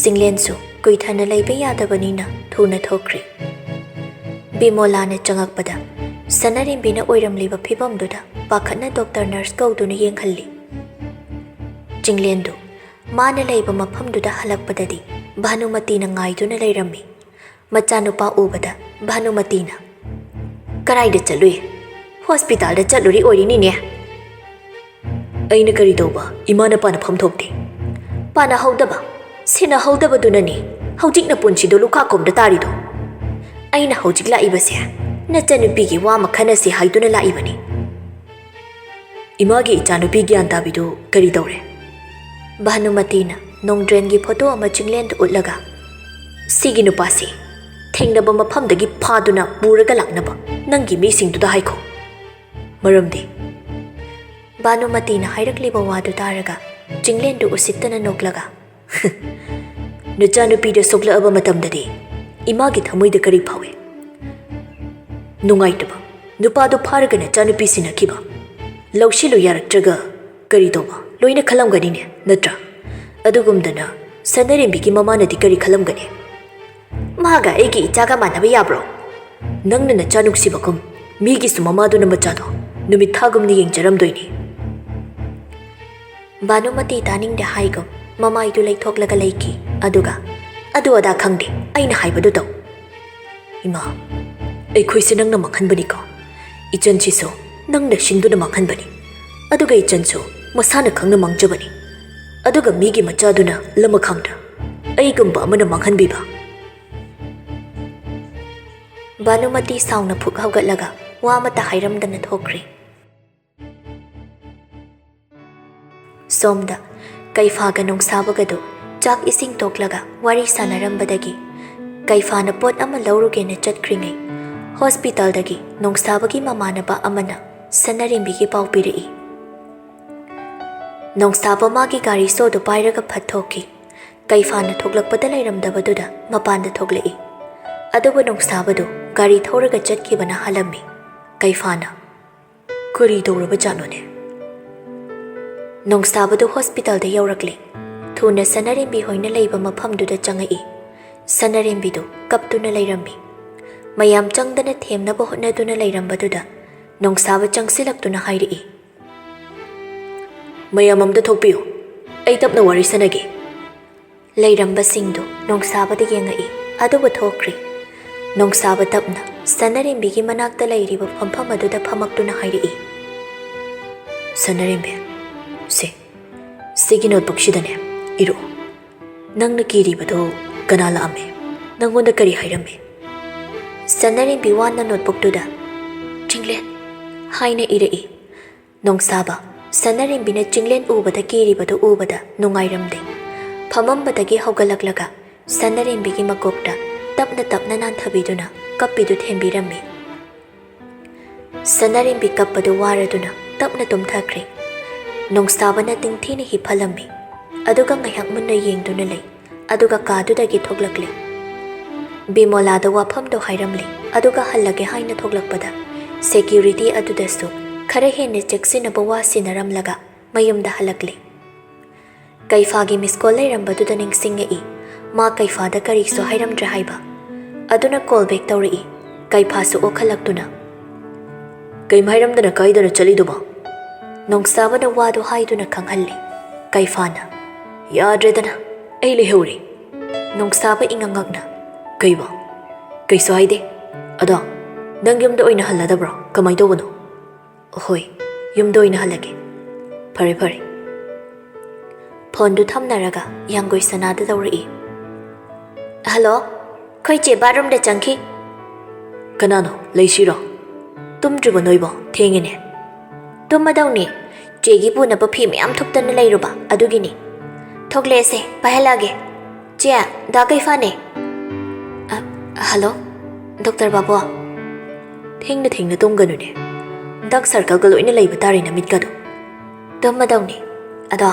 ꯆꯤꯡꯂꯦꯟꯁꯨ ꯀꯨꯏꯊꯅ ꯂꯩꯕ ꯌꯥꯗꯕꯅꯤꯅ ꯊꯨꯅ ꯊꯣꯛꯈ꯭ꯔꯦ꯫ ꯕꯤꯃꯣꯂꯥꯅ ꯆꯪꯉꯛꯄꯗ ꯁꯅꯥꯔꯦꯝꯕꯤꯅ ꯑꯣꯏꯔꯝꯂꯤꯕ ꯐꯤꯕꯝꯗꯨꯗ ꯄꯥꯈꯠꯅ ꯗꯣꯛꯇꯔ ꯅꯔꯁ ꯀꯧꯗꯨꯅ ꯌꯦꯡꯍꯜꯂꯤ꯫ ꯆꯤꯡꯂꯦꯟꯗꯨ ꯃꯥꯅ ꯂꯩꯕ ꯃꯐꯝꯗꯨꯗ ꯍꯜꯂꯛꯄꯗꯗꯤ ꯚꯥꯅꯨꯃꯇꯤꯅ ꯉꯥꯏꯗꯨꯅ ꯂꯩꯔꯝꯃꯤ꯫ ꯃꯆꯥꯅꯨꯄꯥ ꯎꯕꯗ ꯚꯥꯅꯨꯃꯇꯤꯅ, "ꯀꯔꯥꯏꯗ ꯆꯠꯂꯨꯏ?" "ꯍꯣꯁꯄꯤꯇꯥꯜꯗ ꯆꯠꯂꯨꯔꯤ ꯑꯣꯏꯔꯤꯅꯤꯅꯦ꯫" "ꯑꯩꯅ ꯀꯔꯤ ꯇꯧꯕ? ꯏꯃꯥꯅ ꯄꯥꯅꯐꯝ ꯊꯣꯛꯇꯦ꯫" "ꯄꯥꯅꯍꯧꯗꯕ, ꯁꯤꯟꯅꯍꯧꯗꯕꯗꯨꯅꯅꯤ ꯍꯧꯖꯤꯛ ꯅꯄꯨꯟꯁꯤꯗꯣ ꯂꯨꯈꯥ ꯀꯣꯝꯗ ꯇꯥꯔꯤꯗꯣ꯫ ꯑꯩꯅ ꯍꯧꯖꯤꯛ ꯂꯥꯛꯏꯕꯁꯦ ꯅꯆꯟꯅꯨꯄꯤꯒꯤ ꯋꯥ ꯑꯃ ꯈꯟꯅꯁꯤ ꯍꯥꯏꯗꯨꯅ ꯂꯥꯛꯏꯕꯅꯤ꯫" "ꯏꯃꯥꯒꯤ ꯏꯆꯥꯅꯨꯄꯤ ꯒ꯭ꯌꯥꯟ ꯇꯥꯕꯤꯗꯨ ꯀꯔꯤ ꯇꯧꯔꯦ?" ꯚꯥꯅꯨꯃꯇꯤꯅ ꯅꯣꯡꯗ꯭ꯔꯦꯟꯒꯤ ꯐꯣꯇꯣ ꯑꯃ ꯆꯤꯡꯂꯦꯟꯗ ꯎꯠꯂꯒ, "ꯁꯤꯒꯤ ꯅꯨꯄꯥꯁꯤ ꯊꯦꯡꯅꯕ ꯃꯐꯝꯗꯒꯤ ꯐꯥꯗꯨꯅ ꯄꯨꯔꯒ ꯂꯥꯛꯅꯕ ꯅꯪꯒꯤ ꯃꯤꯁꯤꯡꯗꯨꯗ ꯍꯥꯏꯈꯣ꯫" "ꯃꯔꯝꯗꯤ?" ꯚꯥꯅꯨꯃꯇꯤꯅ ꯍꯥꯏꯔꯛꯂꯤꯕ ꯋꯥꯗꯨ ꯇꯥꯔꯒ ꯆꯤꯡꯂꯦꯟꯗꯨ ꯎꯁꯤꯠꯇꯅ ꯅꯣꯛꯂꯒ, "ꯅꯆꯥꯅꯨꯄꯤꯗ ꯁꯣꯛꯂꯛꯑꯕ ꯃꯇꯝꯗꯗꯤ ꯏꯃꯥꯒꯤ ꯊꯃꯣꯏꯗ ꯀꯔꯤ ꯐꯥꯎꯏ? ꯅꯨꯡꯉꯥꯏꯇꯕ, ꯅꯨꯄꯥꯗꯨ ꯐꯥꯔꯒ ꯅꯆꯥꯅꯨꯄꯤ ꯁꯤꯟꯅꯈꯤꯕ, ꯂꯧꯁꯤꯜꯂꯨ ꯌꯥꯔꯛꯇ꯭ꯔꯒ ꯀꯔꯤ ꯇꯧꯕ, ꯂꯣꯏꯅ ꯈꯜꯂꯝꯒꯅꯤꯅꯦ, ꯅꯠꯇ꯭ꯔꯥ? ꯑꯗꯨꯒꯨꯝꯗꯅ ꯁꯅꯥꯔꯦꯝꯕꯤꯒꯤ ꯃꯃꯥꯅꯗꯤ ꯀꯔꯤ ꯈꯜꯂꯝꯒꯅꯤ? ꯃꯥꯒ ꯑꯩꯒꯤ ꯏꯆꯥꯒ ꯃꯥꯟꯅꯕ ꯌꯥꯕ꯭ꯔꯣ? ꯅꯪꯅ ꯅꯆꯥ ꯅꯨꯡꯁꯤꯕꯒꯨꯝ ꯃꯤꯒꯤꯁꯨ ꯃꯃꯥꯗꯨꯅ ꯃꯆꯥꯗꯣ ꯅꯨꯃꯤꯠ ꯊꯥꯒꯨꯝꯅ ꯌꯦꯡꯖꯔꯝꯗꯣꯏꯅꯤ꯫" ꯚꯥꯅꯨꯃꯇꯤ ꯇꯥꯅꯤꯡꯗꯦ ꯍꯥꯏꯒꯨꯝ ꯃꯃꯥꯏꯗꯨ ꯂꯩꯊꯣꯛꯂꯒ ꯂꯩꯈꯤ꯫ ꯑꯗꯨꯒ, "ꯑꯗꯨ ꯑꯗꯥ ꯈꯪꯗꯦ, ꯑꯩꯅ ꯍꯥꯏꯕꯗꯨ ꯇꯧ꯫" "ꯏꯃꯥ, ꯑꯩꯈꯣꯏꯁꯦ ꯅꯪꯅ ꯃꯥꯡꯍꯟꯕꯅꯤꯀꯣ꯫ ꯏꯆꯟꯁꯤꯁꯨ ꯅꯪꯅ ꯁꯤꯟꯗꯨꯅ ꯃꯥꯡꯍꯟꯕꯅꯤ, ꯑꯗꯨꯒ ꯏꯆꯟꯁꯨ ꯃꯁꯥꯅ ꯈꯪꯅ ꯃꯥꯡꯖꯕꯅꯤ, ꯑꯗꯨꯒ ꯃꯤꯒꯤ ꯃꯆꯥꯗꯨꯅ ꯂꯃꯈꯥꯡꯗ ꯑꯩꯒꯨꯝꯕ ꯑꯃꯅ ꯃꯥꯡꯍꯟꯕꯤꯕ꯫ ꯚꯥꯅꯨꯃꯇꯤ ꯁꯥꯎꯅ ꯐꯨꯛ ꯍꯧꯒꯠꯂꯒ ꯋꯥ ꯑꯃꯠꯇ ꯍꯥꯏꯔꯝꯗꯅ ꯊꯣꯛꯈ꯭ꯔꯦ꯫ ꯁꯣꯝꯗ ꯀꯩꯐꯥꯒ ꯅꯣꯡꯁꯥꯕꯒꯗꯨ ꯆꯥꯛ ꯏꯁꯤꯡ ꯇꯣꯛꯂꯒ ꯋꯥꯔꯤ ꯁꯥꯟꯅꯔꯝꯕꯗꯒꯤ, ꯀꯩꯐꯥꯅ ꯄꯣꯠ ꯑꯃ ꯂꯧꯔꯨꯒꯦꯅ ꯆꯠꯈ꯭ꯔꯤꯉꯩ, ꯍꯣꯁꯄꯤꯇꯥꯜꯗꯒꯤ ꯅꯣꯡꯁꯥꯕꯒꯤ ꯃꯃꯥꯟꯅꯕ ꯑꯃꯅ ꯁꯅꯥꯔꯦꯝꯕꯤꯒꯤ ꯄꯥꯎ ꯄꯤꯔꯛꯏ꯫ ꯅꯣꯡꯁꯥꯕ ꯃꯥꯒꯤ ꯒꯥꯔꯤ ꯁꯣꯗꯨ ꯄꯥꯏꯔꯒ ꯐꯠ ꯊꯣꯛꯈꯤ꯫ ꯀꯩꯐꯥꯅ ꯊꯣꯛꯂꯛꯄꯗ ꯂꯩꯔꯝꯗꯕꯗꯨꯗ ꯃꯄꯥꯟꯗ ꯊꯣꯛꯂꯛꯏ꯫ ꯑꯗꯨꯕꯨ ꯅꯣꯡꯁꯥꯕꯗꯨ ꯒꯥꯔꯤ ꯊꯧꯔꯒ ꯆꯠꯈꯤꯕꯅ ꯍꯥꯜꯂꯝꯃꯤ꯫ ꯀꯩꯐꯥꯅ, "ꯀꯔꯤ ꯇꯧꯔꯕꯖꯥꯠꯅꯣꯅꯦ?" ꯅꯣꯡꯁꯥꯕꯗꯨ ꯍꯣꯁꯄꯤꯇꯥꯜꯗ ꯌꯧꯔꯛꯂꯦ꯫ ꯊꯨꯅ ꯁꯅꯥꯔꯦꯝꯕꯤ ꯍꯣꯏꯅ ꯂꯩꯕ ꯃꯐꯝꯗꯨꯗ ꯆꯪꯉꯛꯏ꯫ ꯁꯅꯥꯔꯦꯝꯕꯤꯗꯨ ꯀꯞꯇꯨꯅ ꯂꯩꯔꯝꯃꯤ꯫ ꯃꯌꯥꯝ ꯆꯪꯗꯅ ꯊꯦꯝꯅꯕ ꯍꯣꯠꯅꯗꯨꯅ ꯂꯩꯔꯝꯕꯗꯨꯗ ꯅꯣꯡꯁꯥꯕ ꯆꯪꯁꯤꯜꯂꯛꯇꯨꯅ ꯍꯥꯏꯔꯛꯏ, "ꯃꯌꯥꯝ ꯑꯝꯇ ꯊꯣꯛꯄꯤꯌꯨ, ꯑꯩ ꯇꯞꯅ ꯋꯥꯔꯤ ꯁꯥꯟꯅꯒꯦ꯫" ꯂꯩꯔꯝꯕꯁꯤꯡꯗꯨ ꯅꯣꯡꯁꯥꯕꯗ ꯌꯦꯡꯉꯛꯏ, ꯑꯗꯨꯕꯨ ꯊꯣꯛꯈ꯭ꯔꯦ꯫ ꯅꯣꯡꯁꯥꯕ ꯇꯞꯅ ꯁꯅꯥꯔꯦꯝꯕꯤꯒꯤ ꯃꯅꯥꯛꯇ ꯂꯩꯔꯤꯕ ꯐꯝꯐꯝ ꯑꯗꯨꯗ ꯐꯝꯃꯛꯇꯨꯅ ꯍꯥꯏꯔꯛꯏ, "ꯁꯅꯥꯔꯦꯝꯕꯤ, ꯁꯦ, ꯁꯤꯒꯤ ꯅꯣꯠꯕꯨꯛꯁꯤꯗꯅꯦ ꯏꯔꯣ꯫ ꯅꯪꯅ ꯀꯤꯔꯤꯕꯗꯣ ꯀꯅꯥ ꯂꯥꯛꯑꯝꯃꯦ? ꯅꯪꯉꯣꯟꯗ ꯀꯔꯤ ꯍꯥꯏꯔꯝꯃꯦ?" ꯁꯅꯥꯔꯦꯝꯕꯤ ꯋꯥꯅ ꯅꯣꯠꯕꯨꯛꯇꯨꯗ "ꯆꯤꯡꯂꯦꯟ" ꯍꯥꯏꯅ ꯏꯔꯛꯏ꯫ ꯅꯣꯡꯁꯥꯕ, ꯁꯅꯥꯔꯦꯝꯕꯤꯅ ꯆꯤꯡꯂꯦꯟ ꯎꯕꯗ ꯀꯤꯔꯤꯕꯗꯨ ꯎꯕꯗ ꯅꯨꯡꯉꯥꯏꯔꯝꯗꯦ꯫ ꯐꯝꯃꯝꯕꯗꯒꯤ ꯍꯧꯒꯠꯂꯛꯂꯒ ꯁꯅꯥꯔꯦꯝꯕꯤꯒꯤ ꯃꯀꯣꯛꯇ ꯇꯞꯅ ꯇꯞꯅ ꯅꯥꯟꯊꯕꯤꯗꯨꯅ ꯀꯞꯄꯤꯗꯨ ꯊꯦꯝꯕꯤꯔꯝꯃꯤ꯫ ꯁꯅꯥꯔꯦꯝꯕꯤ ꯀꯞꯄꯗꯨ ꯋꯥꯔꯗꯨꯅ ꯇꯞꯅ ꯇꯨꯝꯊꯈ꯭ꯔꯦ꯫ ꯅꯣꯡꯁꯥꯕꯅ ꯇꯤꯡꯊꯤꯅ ꯍꯤꯞꯍꯜꯂꯝꯃꯤ꯫ ꯑꯗꯨꯒ ꯉꯥꯏꯍꯥꯛ ꯃꯨꯟꯅ ꯌꯦꯡꯗꯨꯅ ꯂꯩ꯫ ꯑꯗꯨꯒ ꯀꯥꯗꯨꯗꯒꯤ ꯊꯣꯛꯂꯛꯂꯦ꯫ ꯕꯤꯃꯣꯂꯥꯗ ꯋꯥꯐꯝꯗꯣ ꯍꯥꯏꯔꯝꯂꯦ꯫ ꯑꯗꯨꯒ ꯍꯜꯂꯒꯦ ꯍꯥꯏꯅ ꯊꯣꯛꯂꯛꯄꯗ ꯁꯦꯀ꯭ꯌꯨꯔꯤꯇꯤ ꯑꯗꯨꯗꯁꯨ ꯈꯔ ꯍꯦꯟꯅ ꯆꯦꯛꯁꯤꯟꯅꯕ ꯋꯥ ꯁꯤꯟꯅꯔꯝꯂꯒ ꯃꯌꯨꯝꯗ ꯍꯜꯂꯛꯂꯦ꯫ ꯀꯩꯐꯥꯒꯤ ꯃꯤꯁ ꯀꯣꯜ ꯂꯩꯔꯝꯕꯗꯨꯗ ꯅꯤꯡꯁꯤꯡꯉꯛꯏ꯫ ꯃꯥ ꯀꯩꯐꯥꯗ ꯀꯔꯤꯁꯨ ꯍꯥꯏꯔꯝꯗ꯭ꯔꯦ ꯍꯥꯏꯕ꯫ ꯑꯗꯨꯅ ꯀꯣꯜ ꯕꯦꯛ ꯇꯧꯔꯛꯏ꯫ ꯀꯩꯐꯥꯁꯨ ꯑꯣꯛꯍꯜꯂꯛꯇꯨꯅ, "ꯀꯩꯝ ꯍꯥꯏꯔꯝꯗꯅ ꯀꯥꯏꯗꯅꯣ ꯆꯠꯂꯤꯗꯨꯕꯣ?" ꯅꯣꯡꯁꯥꯕꯅ ꯋꯥꯗꯨ ꯍꯥꯏꯗꯨꯅ ꯈꯪꯍꯜꯂꯤ꯫ ꯀꯩꯐꯥꯅ, "ꯌꯥꯗ꯭ꯔꯦꯗꯅ, ꯑꯩ ꯂꯩꯍꯧꯔꯦ꯫" ꯅꯣꯡꯁꯥꯕ ꯏꯉꯛ ꯉꯛꯅ, "ꯀꯩꯕꯣ? ꯀꯩꯁꯨ ꯍꯥꯏꯗꯦ꯫ ꯑꯗꯣ ꯅꯪ ꯌꯨꯝꯗ ꯑꯣꯏꯅ ꯍꯜꯂꯗꯕ꯭ꯔꯣ? ꯀꯃꯥꯏ ꯇꯧꯕꯅꯣ?" "ꯍꯣꯏ, ꯌꯨꯝꯗ ꯑꯣꯏꯅ ꯍꯜꯂꯒꯦ꯫ ꯐꯔꯦ, ꯐꯔꯦ꯫" ꯐꯣꯟꯗꯨ ꯊꯝꯅꯔꯒ ꯌꯥꯡꯒꯣꯏ ꯁꯅꯥꯗ ꯇꯧꯔꯛꯏ꯫ "ꯍꯜꯂꯣ, ꯑꯩꯈꯣꯏ ꯆꯦ ꯕꯥꯠꯔꯨꯝꯗ ꯆꯪꯈꯤ꯫" "ꯀꯅꯥꯅꯣ, ꯂꯩꯁꯤꯔꯣ? ꯇꯨꯝꯗ꯭ꯔꯤꯕꯣ ꯅꯣꯏꯕꯣ? ꯊꯦꯡꯉꯦꯅꯦ꯫" "ꯇꯨꯝꯃꯗꯧꯅꯤ, ꯆꯦꯒꯤ ꯄꯨꯅꯕ ꯐꯤ ꯃꯌꯥꯝ ꯊꯨꯞꯇꯅ ꯂꯩꯔꯨꯕ ꯑꯗꯨꯒꯤꯅꯤ꯫ ꯊꯣꯛꯂꯛꯑꯦꯁꯦ, ꯄꯥꯏꯍꯜꯂꯛꯑꯒꯦ꯫ ꯆꯦ, ꯗꯥ ꯀꯩꯐꯥꯅꯦ꯫" "ꯑ, ꯍꯜꯂꯣ, ꯗꯣꯛꯇꯔ ꯕꯥꯕꯨ꯫" "ꯊꯦꯡꯅ ꯊꯦꯡꯅ ꯇꯨꯝꯒꯅꯨꯅꯦ, ꯗꯥꯔꯛ ꯁꯔꯀꯜꯒ ꯂꯣꯏꯅ ꯂꯩꯕ ꯇꯥꯔꯦ ꯅꯃꯤꯠꯀꯗꯣ꯫" "ꯇꯨꯝꯃꯗꯧꯅꯤ꯫ ꯑꯗꯣ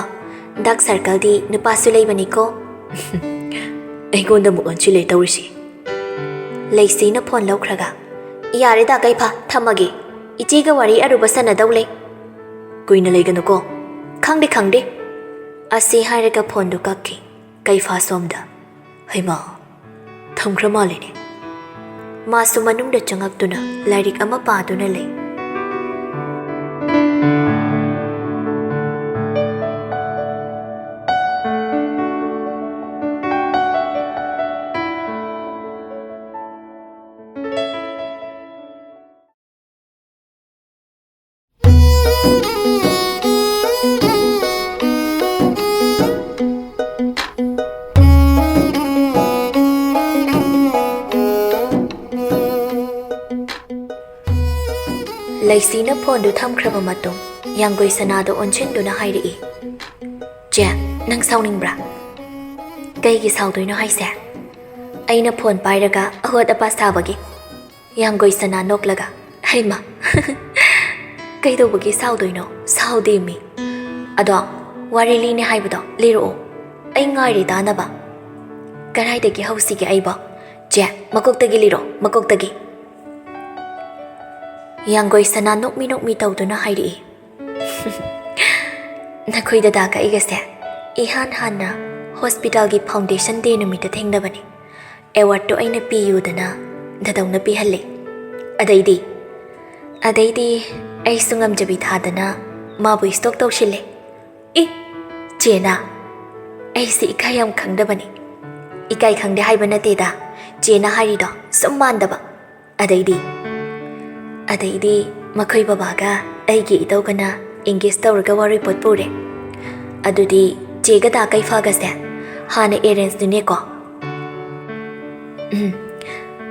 ꯗꯥꯔꯛ ꯁꯔꯀꯜꯗꯤ ꯅꯨꯄꯥꯁꯨ ꯂꯩꯕꯅꯤꯀꯣ꯫" ꯑꯩꯉꯣꯟꯗ ꯑꯃꯨꯛ ꯑꯣꯟꯁꯤꯜꯂꯦ ꯇꯧꯔꯤꯁꯤ꯫ ꯂꯩꯁꯤꯅ ꯐꯣꯟ ꯂꯧꯈ꯭ꯔꯒ, "ꯌꯥꯔꯦꯗ ꯀꯩꯐꯥ, ꯊꯝꯃꯒꯦ꯫ ꯏꯆꯦꯒ ꯋꯥꯔꯤ ꯑꯔꯨꯕ ꯁꯥꯟꯅꯗꯧ ꯂꯩ꯫" "ꯀꯨꯏꯅ ꯂꯩꯒꯅꯨꯀꯣ꯫" "ꯈꯪꯗꯦ, ꯈꯪꯗꯦ꯫" ꯑꯁꯤ ꯍꯥꯏꯔꯒ ꯐꯣꯟꯗꯨ ꯀꯛꯈꯤ꯫ ꯀꯩꯐꯥ ꯁꯣꯝꯗ, "ꯍꯩꯃꯥ, ꯊꯝꯈ꯭ꯔ ꯃꯥꯜꯂꯦꯅꯦ꯫" ꯃꯥꯁꯨ ꯃꯅꯨꯡꯗ ꯆꯪꯉꯛꯇꯨꯅ ꯂꯥꯏꯔꯤꯛ ꯑꯃ ꯄꯥꯗꯨꯅ ꯂꯩ꯫ ꯂꯩꯁꯤꯅ ꯐꯣꯟꯗꯨ ꯊꯝꯈ꯭ꯔꯕ ꯃꯇꯨꯡ, ꯌꯥꯡꯒꯣꯏ ꯁꯅꯥꯗ ꯑꯣꯟꯁꯤꯟꯗꯨꯅ ꯍꯥꯏꯔꯛꯏ, "ꯆꯦ, ꯅꯪ ꯁꯥꯎꯅꯤꯡꯕ꯭ꯔꯥ?" "ꯀꯩꯒꯤ ꯁꯥꯎꯗꯣꯏꯅꯣ ꯍꯥꯏꯁꯦ?" ꯑꯩꯅ ꯐꯣꯟ ꯄꯥꯏꯔꯒ ꯑꯍꯣꯠ ꯑꯄꯥ ꯁꯥꯕꯒꯤ꯫ ꯌꯥꯡꯒꯣꯏ ꯁꯅꯥ ꯅꯣꯛꯂꯒ, "ꯍꯩꯃ, ꯀꯩꯗꯧꯕꯒꯤ ꯁꯥꯎꯗꯣꯏꯅꯣ? ꯁꯥꯎꯗꯦ ꯃꯤ꯫ ꯑꯗꯣ ꯋꯥꯔꯤ ꯂꯤꯅꯦ ꯍꯥꯏꯕꯗꯣ ꯂꯤꯔꯛꯑꯣ꯫ ꯑꯩ ꯉꯥꯏꯔꯤ ꯇꯥꯅꯕ꯫" "ꯀꯗꯥꯏꯗꯒꯤ ꯍꯧꯁꯤꯒꯦ ꯑꯩꯕꯣ?" "ꯆꯦ, ꯃꯀꯣꯛꯇꯒꯤ ꯂꯤꯔꯣ, ꯃꯀꯣꯛꯇꯒꯤ꯫" ꯌꯥꯡꯒꯣꯏ ꯁꯅꯥ ꯅꯣꯛꯃꯤ ꯅꯣꯛꯃꯤ ꯇꯧꯗꯨꯅ ꯍꯥꯏꯔꯛꯏ, "ꯅꯈꯣꯏ ꯗꯗꯥꯒ ꯑꯩꯒꯁꯦ ꯏꯍꯥꯟ ꯍꯥꯟꯅ ꯍꯣꯁꯄꯤꯇꯥꯜꯒꯤ ꯐꯥꯎꯟꯗꯦꯁꯟ ꯗꯦ ꯅꯨꯃꯤꯠꯇ ꯊꯦꯡꯅꯕꯅꯤ꯫ ꯑꯦꯋꯥꯔꯗꯇꯣ ꯑꯩꯅ ꯄꯤꯌꯨꯗꯅ ꯗꯗꯧꯅ ꯄꯤꯍꯜꯂꯦ꯫ ꯑꯗꯩꯗꯤ, ꯑꯗꯩꯗꯤ ꯑꯩꯁꯨ ꯉꯝꯖꯕꯤ ꯊꯥꯗꯅ ꯃꯥꯕꯨ ꯁ꯭ꯇꯣꯛ ꯇꯧꯁꯤꯜꯂꯦ꯫" "ꯏ, ꯆꯦꯅ?" "ꯑꯩꯁꯦ ꯏꯀꯥꯏ ꯌꯥꯝ ꯈꯪꯗꯕꯅꯤ꯫" "ꯏꯀꯥꯏ ꯈꯪꯗꯦ ꯍꯥꯏꯕ ꯅꯠꯇꯦꯗ, ꯆꯦꯅ ꯍꯥꯏꯔꯤꯗꯣ ꯁꯨꯝ ꯃꯥꯟꯗꯕ꯫" "ꯑꯗꯩꯗꯤ?" "ꯑꯗꯩꯗꯤ ꯃꯈꯣꯏ ꯕꯕꯥꯒ ꯑꯩꯒꯤ ꯏꯇꯧꯒꯅ engage ꯇꯧꯔꯒ ꯋꯥꯔꯣꯏꯄꯣꯠ ꯄꯨꯔꯦ꯫ ꯑꯗꯨꯗꯤ ꯆꯦꯒ ꯗꯥ ꯀꯩꯐꯥꯒꯁꯦ ꯍꯥꯟꯅ arrange ꯅꯤꯅꯦꯀꯣ? ꯎꯝ,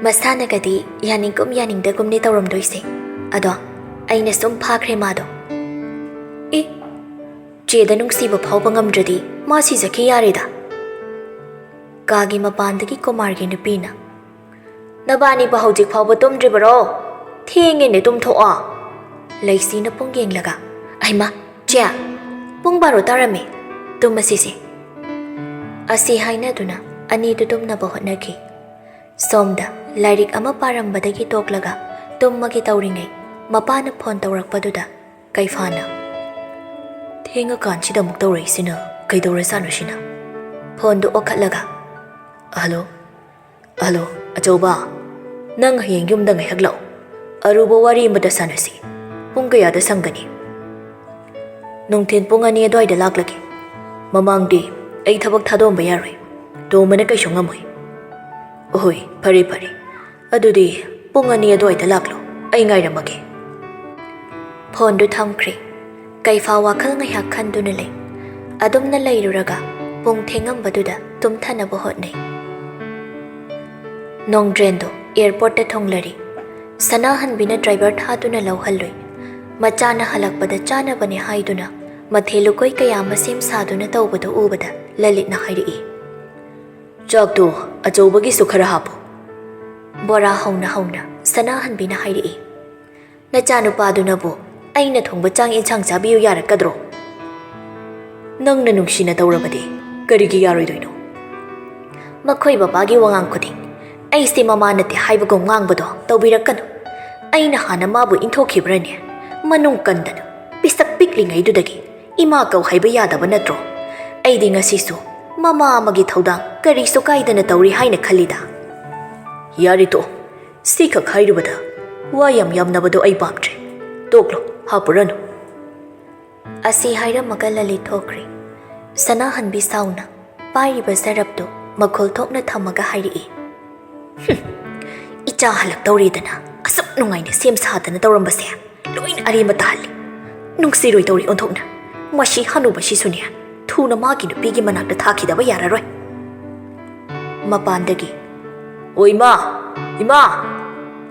ꯃꯁꯥꯅꯒꯗꯤ ꯌꯥꯅꯤꯡꯒꯨꯝ ꯌꯥꯅꯤꯡꯗꯒꯨꯝꯅꯦ ꯇꯧꯔꯝꯗꯣꯏꯁꯦ꯫ ꯑꯗꯣ ꯑꯩꯅ ꯁꯨꯝ ꯐꯥꯈ꯭ꯔꯦ ꯃꯥꯗꯣ꯫ ꯑꯦ, ꯆꯦꯗ ꯅꯨꯡꯁꯤꯕ ꯐꯥꯎꯕ ꯉꯝꯗ꯭ꯔꯗꯤ ꯃꯥ ꯁꯤꯖꯈꯤ ꯌꯥꯔꯦꯗ꯫ ꯀꯥꯒꯤ ꯃꯄꯥꯟꯗꯒꯤ ꯀꯨꯃꯥꯔꯒꯤ ꯅꯨꯄꯤꯅ, "ꯅꯕꯥꯅꯤꯕꯨ ꯍꯧꯖꯤꯛ ꯐꯥꯎꯕ ꯇꯨꯝꯗ꯭ꯔꯤꯕꯔꯣ? ꯊꯦꯡꯉꯦꯅꯦ, ꯇꯨꯝꯊꯣꯛꯑꯣ꯫" ꯂꯩꯁꯤꯅ ꯄꯨꯡ ꯌꯦꯡꯂꯒ, "ꯑꯩꯃ, ꯆꯦ, ꯄꯨꯡ ꯕꯥꯔꯣ ꯇꯥꯔꯝꯃꯦ, ꯇꯨꯝꯃꯁꯤꯁꯦ꯫" ꯑꯁꯤ ꯍꯥꯏꯅꯗꯨꯅ ꯑꯅꯤꯗꯨ ꯇꯨꯝꯅꯕ ꯍꯣꯠꯅꯈꯤ꯫ ꯁꯣꯝꯗ ꯂꯥꯏꯔꯤꯛ ꯑꯃ ꯄꯥꯔꯝꯕꯗꯒꯤ ꯇꯣꯛꯂꯒ ꯇꯨꯝꯃꯒꯦ ꯇꯧꯔꯤꯉꯩ ꯃꯄꯥꯅ ꯐꯣꯟ ꯇꯧꯔꯛꯄꯗꯨꯗ ꯀꯩꯐꯥꯅ, "ꯊꯦꯡꯉꯀꯥꯟꯁꯤꯗ ꯑꯃꯨꯛ ꯇꯧꯔꯛꯏꯁꯤꯅ ꯀꯩꯗꯧꯔꯖꯥꯠꯅꯣ ꯁꯤꯅ?" ꯐꯣꯟꯗꯨ ꯑꯣꯛꯈꯠꯂꯒ, "ꯍꯜꯂꯣ, ꯍꯜꯂꯣ, ꯑꯆꯧꯕ, ꯅꯪ ꯍꯌꯦꯡ ꯌꯨꯝꯗ ꯉꯥꯏꯍꯥꯛ ꯂꯥꯛꯑꯣ, ꯑꯔꯨꯕ ꯋꯥꯔꯤ ꯑꯃꯇ ꯁꯥꯟꯅꯁꯤ꯫ ꯄꯨꯡ ꯀꯌꯥꯗ ꯁꯪꯒꯅꯤ?" "ꯅꯨꯡꯊꯤꯜ ꯄꯨꯡ ꯑꯅꯤ ꯑꯗꯨꯋꯥꯏꯗ ꯂꯥꯛꯂꯒꯦ꯫ ꯃꯃꯥꯡꯗꯤ ꯑꯩ ꯊꯕꯛ ꯊꯥꯗꯣꯛꯑꯝꯕ ꯌꯥꯔꯣꯏ, ꯇꯣꯝꯕꯅ ꯀꯩꯁꯨ ꯉꯝꯃꯣꯏ꯫" "ꯑꯍꯣꯏ, ꯐꯔꯦ ꯐꯔꯦ, ꯑꯗꯨꯗꯤ ꯄꯨꯡ ꯑꯅꯤ ꯑꯗꯨꯋꯥꯏꯗ ꯂꯥꯛꯂꯣ, ꯑꯩ ꯉꯥꯏꯔꯝꯃꯒꯦ꯫" ꯐꯣꯟꯗꯨ ꯊꯝꯈ꯭ꯔꯦ꯫ ꯀꯩꯐꯥ ꯋꯥꯈꯜ ꯉꯥꯏꯍꯥꯛ ꯈꯟꯗꯨꯅ ꯂꯩ꯫ ꯑꯗꯨꯝꯅ ꯂꯩꯔꯨꯔꯒ ꯄꯨꯡ ꯊꯦꯡꯉꯝꯕꯗꯨꯗ ꯇꯨꯝꯊꯅꯕ ꯍꯣꯠꯅꯩ꯫ ꯅꯣꯡꯗ꯭ꯔꯦꯟꯗꯣ airport ꯇ ꯊꯨꯡꯂꯔꯤ꯫ ꯁꯅꯥꯍꯟꯕꯤꯅ driver ꯊꯥꯗꯨꯅ ꯂꯧꯍꯜꯂꯨꯏ꯫ ꯃꯆꯥꯅ ꯍꯜꯂꯛꯄꯗ ꯆꯥꯅꯕꯅꯦ ꯍꯥꯏꯗꯨꯅ ꯃꯊꯦꯜ ꯂꯨꯀꯣꯏ ꯀꯌꯥ ꯑꯃ ꯁꯦꯝ ꯁꯥꯗꯨꯅ ꯇꯧꯕꯗꯨ ꯎꯕꯗ ꯂꯂꯤꯠꯅ ꯍꯥꯏꯔꯛꯏ, "ꯆꯥꯛꯇꯨ ꯑꯆꯧꯕꯒꯤꯁꯨ ꯈꯔ ꯍꯥꯞꯄꯨ꯫" ꯕꯣꯔꯥ ꯍꯧꯅ ꯍꯧꯅ ꯁꯅꯥꯍꯟꯕꯤꯅ ꯍꯥꯏꯔꯛꯏ, "ꯅꯆꯥꯅꯨꯄꯥꯗꯨꯅꯕꯨ ꯑꯩꯅ ꯊꯣꯡꯕ ꯆꯥꯛ ꯌꯦꯟꯁꯥꯡ ꯆꯥꯕꯤꯌꯨ ꯌꯥꯔꯛꯀꯗ꯭ꯔꯣ?" "ꯅꯪꯅ ꯅꯨꯡꯁꯤꯅ ꯇꯧꯔꯕꯗꯤ ꯀꯔꯤꯒꯤ ꯌꯥꯔꯣꯏꯗꯣꯏꯅꯣ?" "ꯃꯈꯣꯏ ꯕꯕꯥꯒꯤ ꯋꯥꯉꯥꯡ ꯈꯨꯗꯤꯡ ꯑꯩꯁꯦ ꯃꯃꯥ ꯅꯠꯇꯦ ꯍꯥꯏꯕꯒꯨꯝ ꯉꯥꯡꯕꯗꯣ ꯇꯧꯕꯤꯔꯛꯀꯅꯨ꯫ ꯑꯩꯅ ꯍꯥꯟꯅ ꯃꯥꯕꯨ ꯏꯟꯊꯣꯛꯈꯤꯕ꯭ꯔꯅꯦ? ꯃꯅꯨꯡ ꯀꯟꯗꯅ ꯄꯤꯁꯛ ꯄꯤꯛꯂꯤꯉꯩꯗꯨꯗꯒꯤ ꯏꯃꯥ ꯀꯧ ꯍꯥꯏꯕ ꯌꯥꯗꯕ ꯅꯠꯇ꯭ꯔꯣ? ꯑꯩꯗꯤ ꯉꯁꯤꯁꯨ ꯃꯃꯥ ꯑꯃꯒꯤ ꯊꯧꯗꯥꯡ ꯀꯔꯤꯁꯨ ꯀꯥꯏꯗꯅ ꯇꯧꯔꯤ ꯍꯥꯏꯅ ꯈꯜꯂꯤꯗ꯫" "ꯌꯥꯔꯦ ꯇꯣꯛꯑꯣ, ꯁꯤꯈꯛ ꯍꯥꯏꯔꯨꯕꯗ ꯋꯥ ꯌꯥꯝ ꯌꯥꯝꯅꯕꯗꯣ ꯑꯩ ꯄꯥꯝꯗ꯭ꯔꯦ꯫ ꯇꯣꯛꯂꯣ, ꯍꯥꯞꯄꯨꯔꯅꯨ꯫" ꯑꯁꯤ ꯍꯥꯏꯔꯝꯃꯒ ꯂꯂꯤꯠ ꯊꯣꯛꯈ꯭ꯔꯦ꯫ ꯁꯅꯥꯍꯟꯕꯤ ꯁꯥꯎꯅ ꯄꯥꯏꯔꯤꯕ ꯆꯔꯞꯇꯨ ꯃꯈꯨꯜ ꯊꯣꯛꯅ ꯊꯝꯃꯒ ꯍꯥꯏꯔꯛꯏ, "ꯍꯨꯝ, ꯏꯆꯥ ꯍꯜꯂꯛꯇꯧꯔꯦꯗꯅ ꯑꯁꯨꯛ ꯅꯨꯡꯉꯥꯏꯅ ꯁꯦꯝ ꯁꯥꯗꯅ ꯇꯧꯔꯝꯕꯁꯦ ꯂꯣꯏꯅ ꯑꯔꯦꯝꯕ ꯇꯥꯍꯜꯂꯤ꯫ ꯅꯨꯡꯁꯤꯔꯣꯏ ꯇꯧꯔꯤ ꯑꯣꯟꯊꯣꯛꯅ꯫ ꯃꯁꯤ ꯍꯅꯨꯕꯁꯤꯁꯨꯅꯦ, ꯊꯨꯅ ꯃꯥꯒꯤ ꯅꯨꯄꯤꯒꯤ ꯃꯅꯥꯛꯇ ꯊꯥꯈꯤꯗꯕ ꯌꯥꯔꯔꯣꯏ꯫ ꯃꯄꯥꯟꯗꯒꯤ, "ꯑꯣ ꯏꯃꯥ, ꯏꯃꯥ!"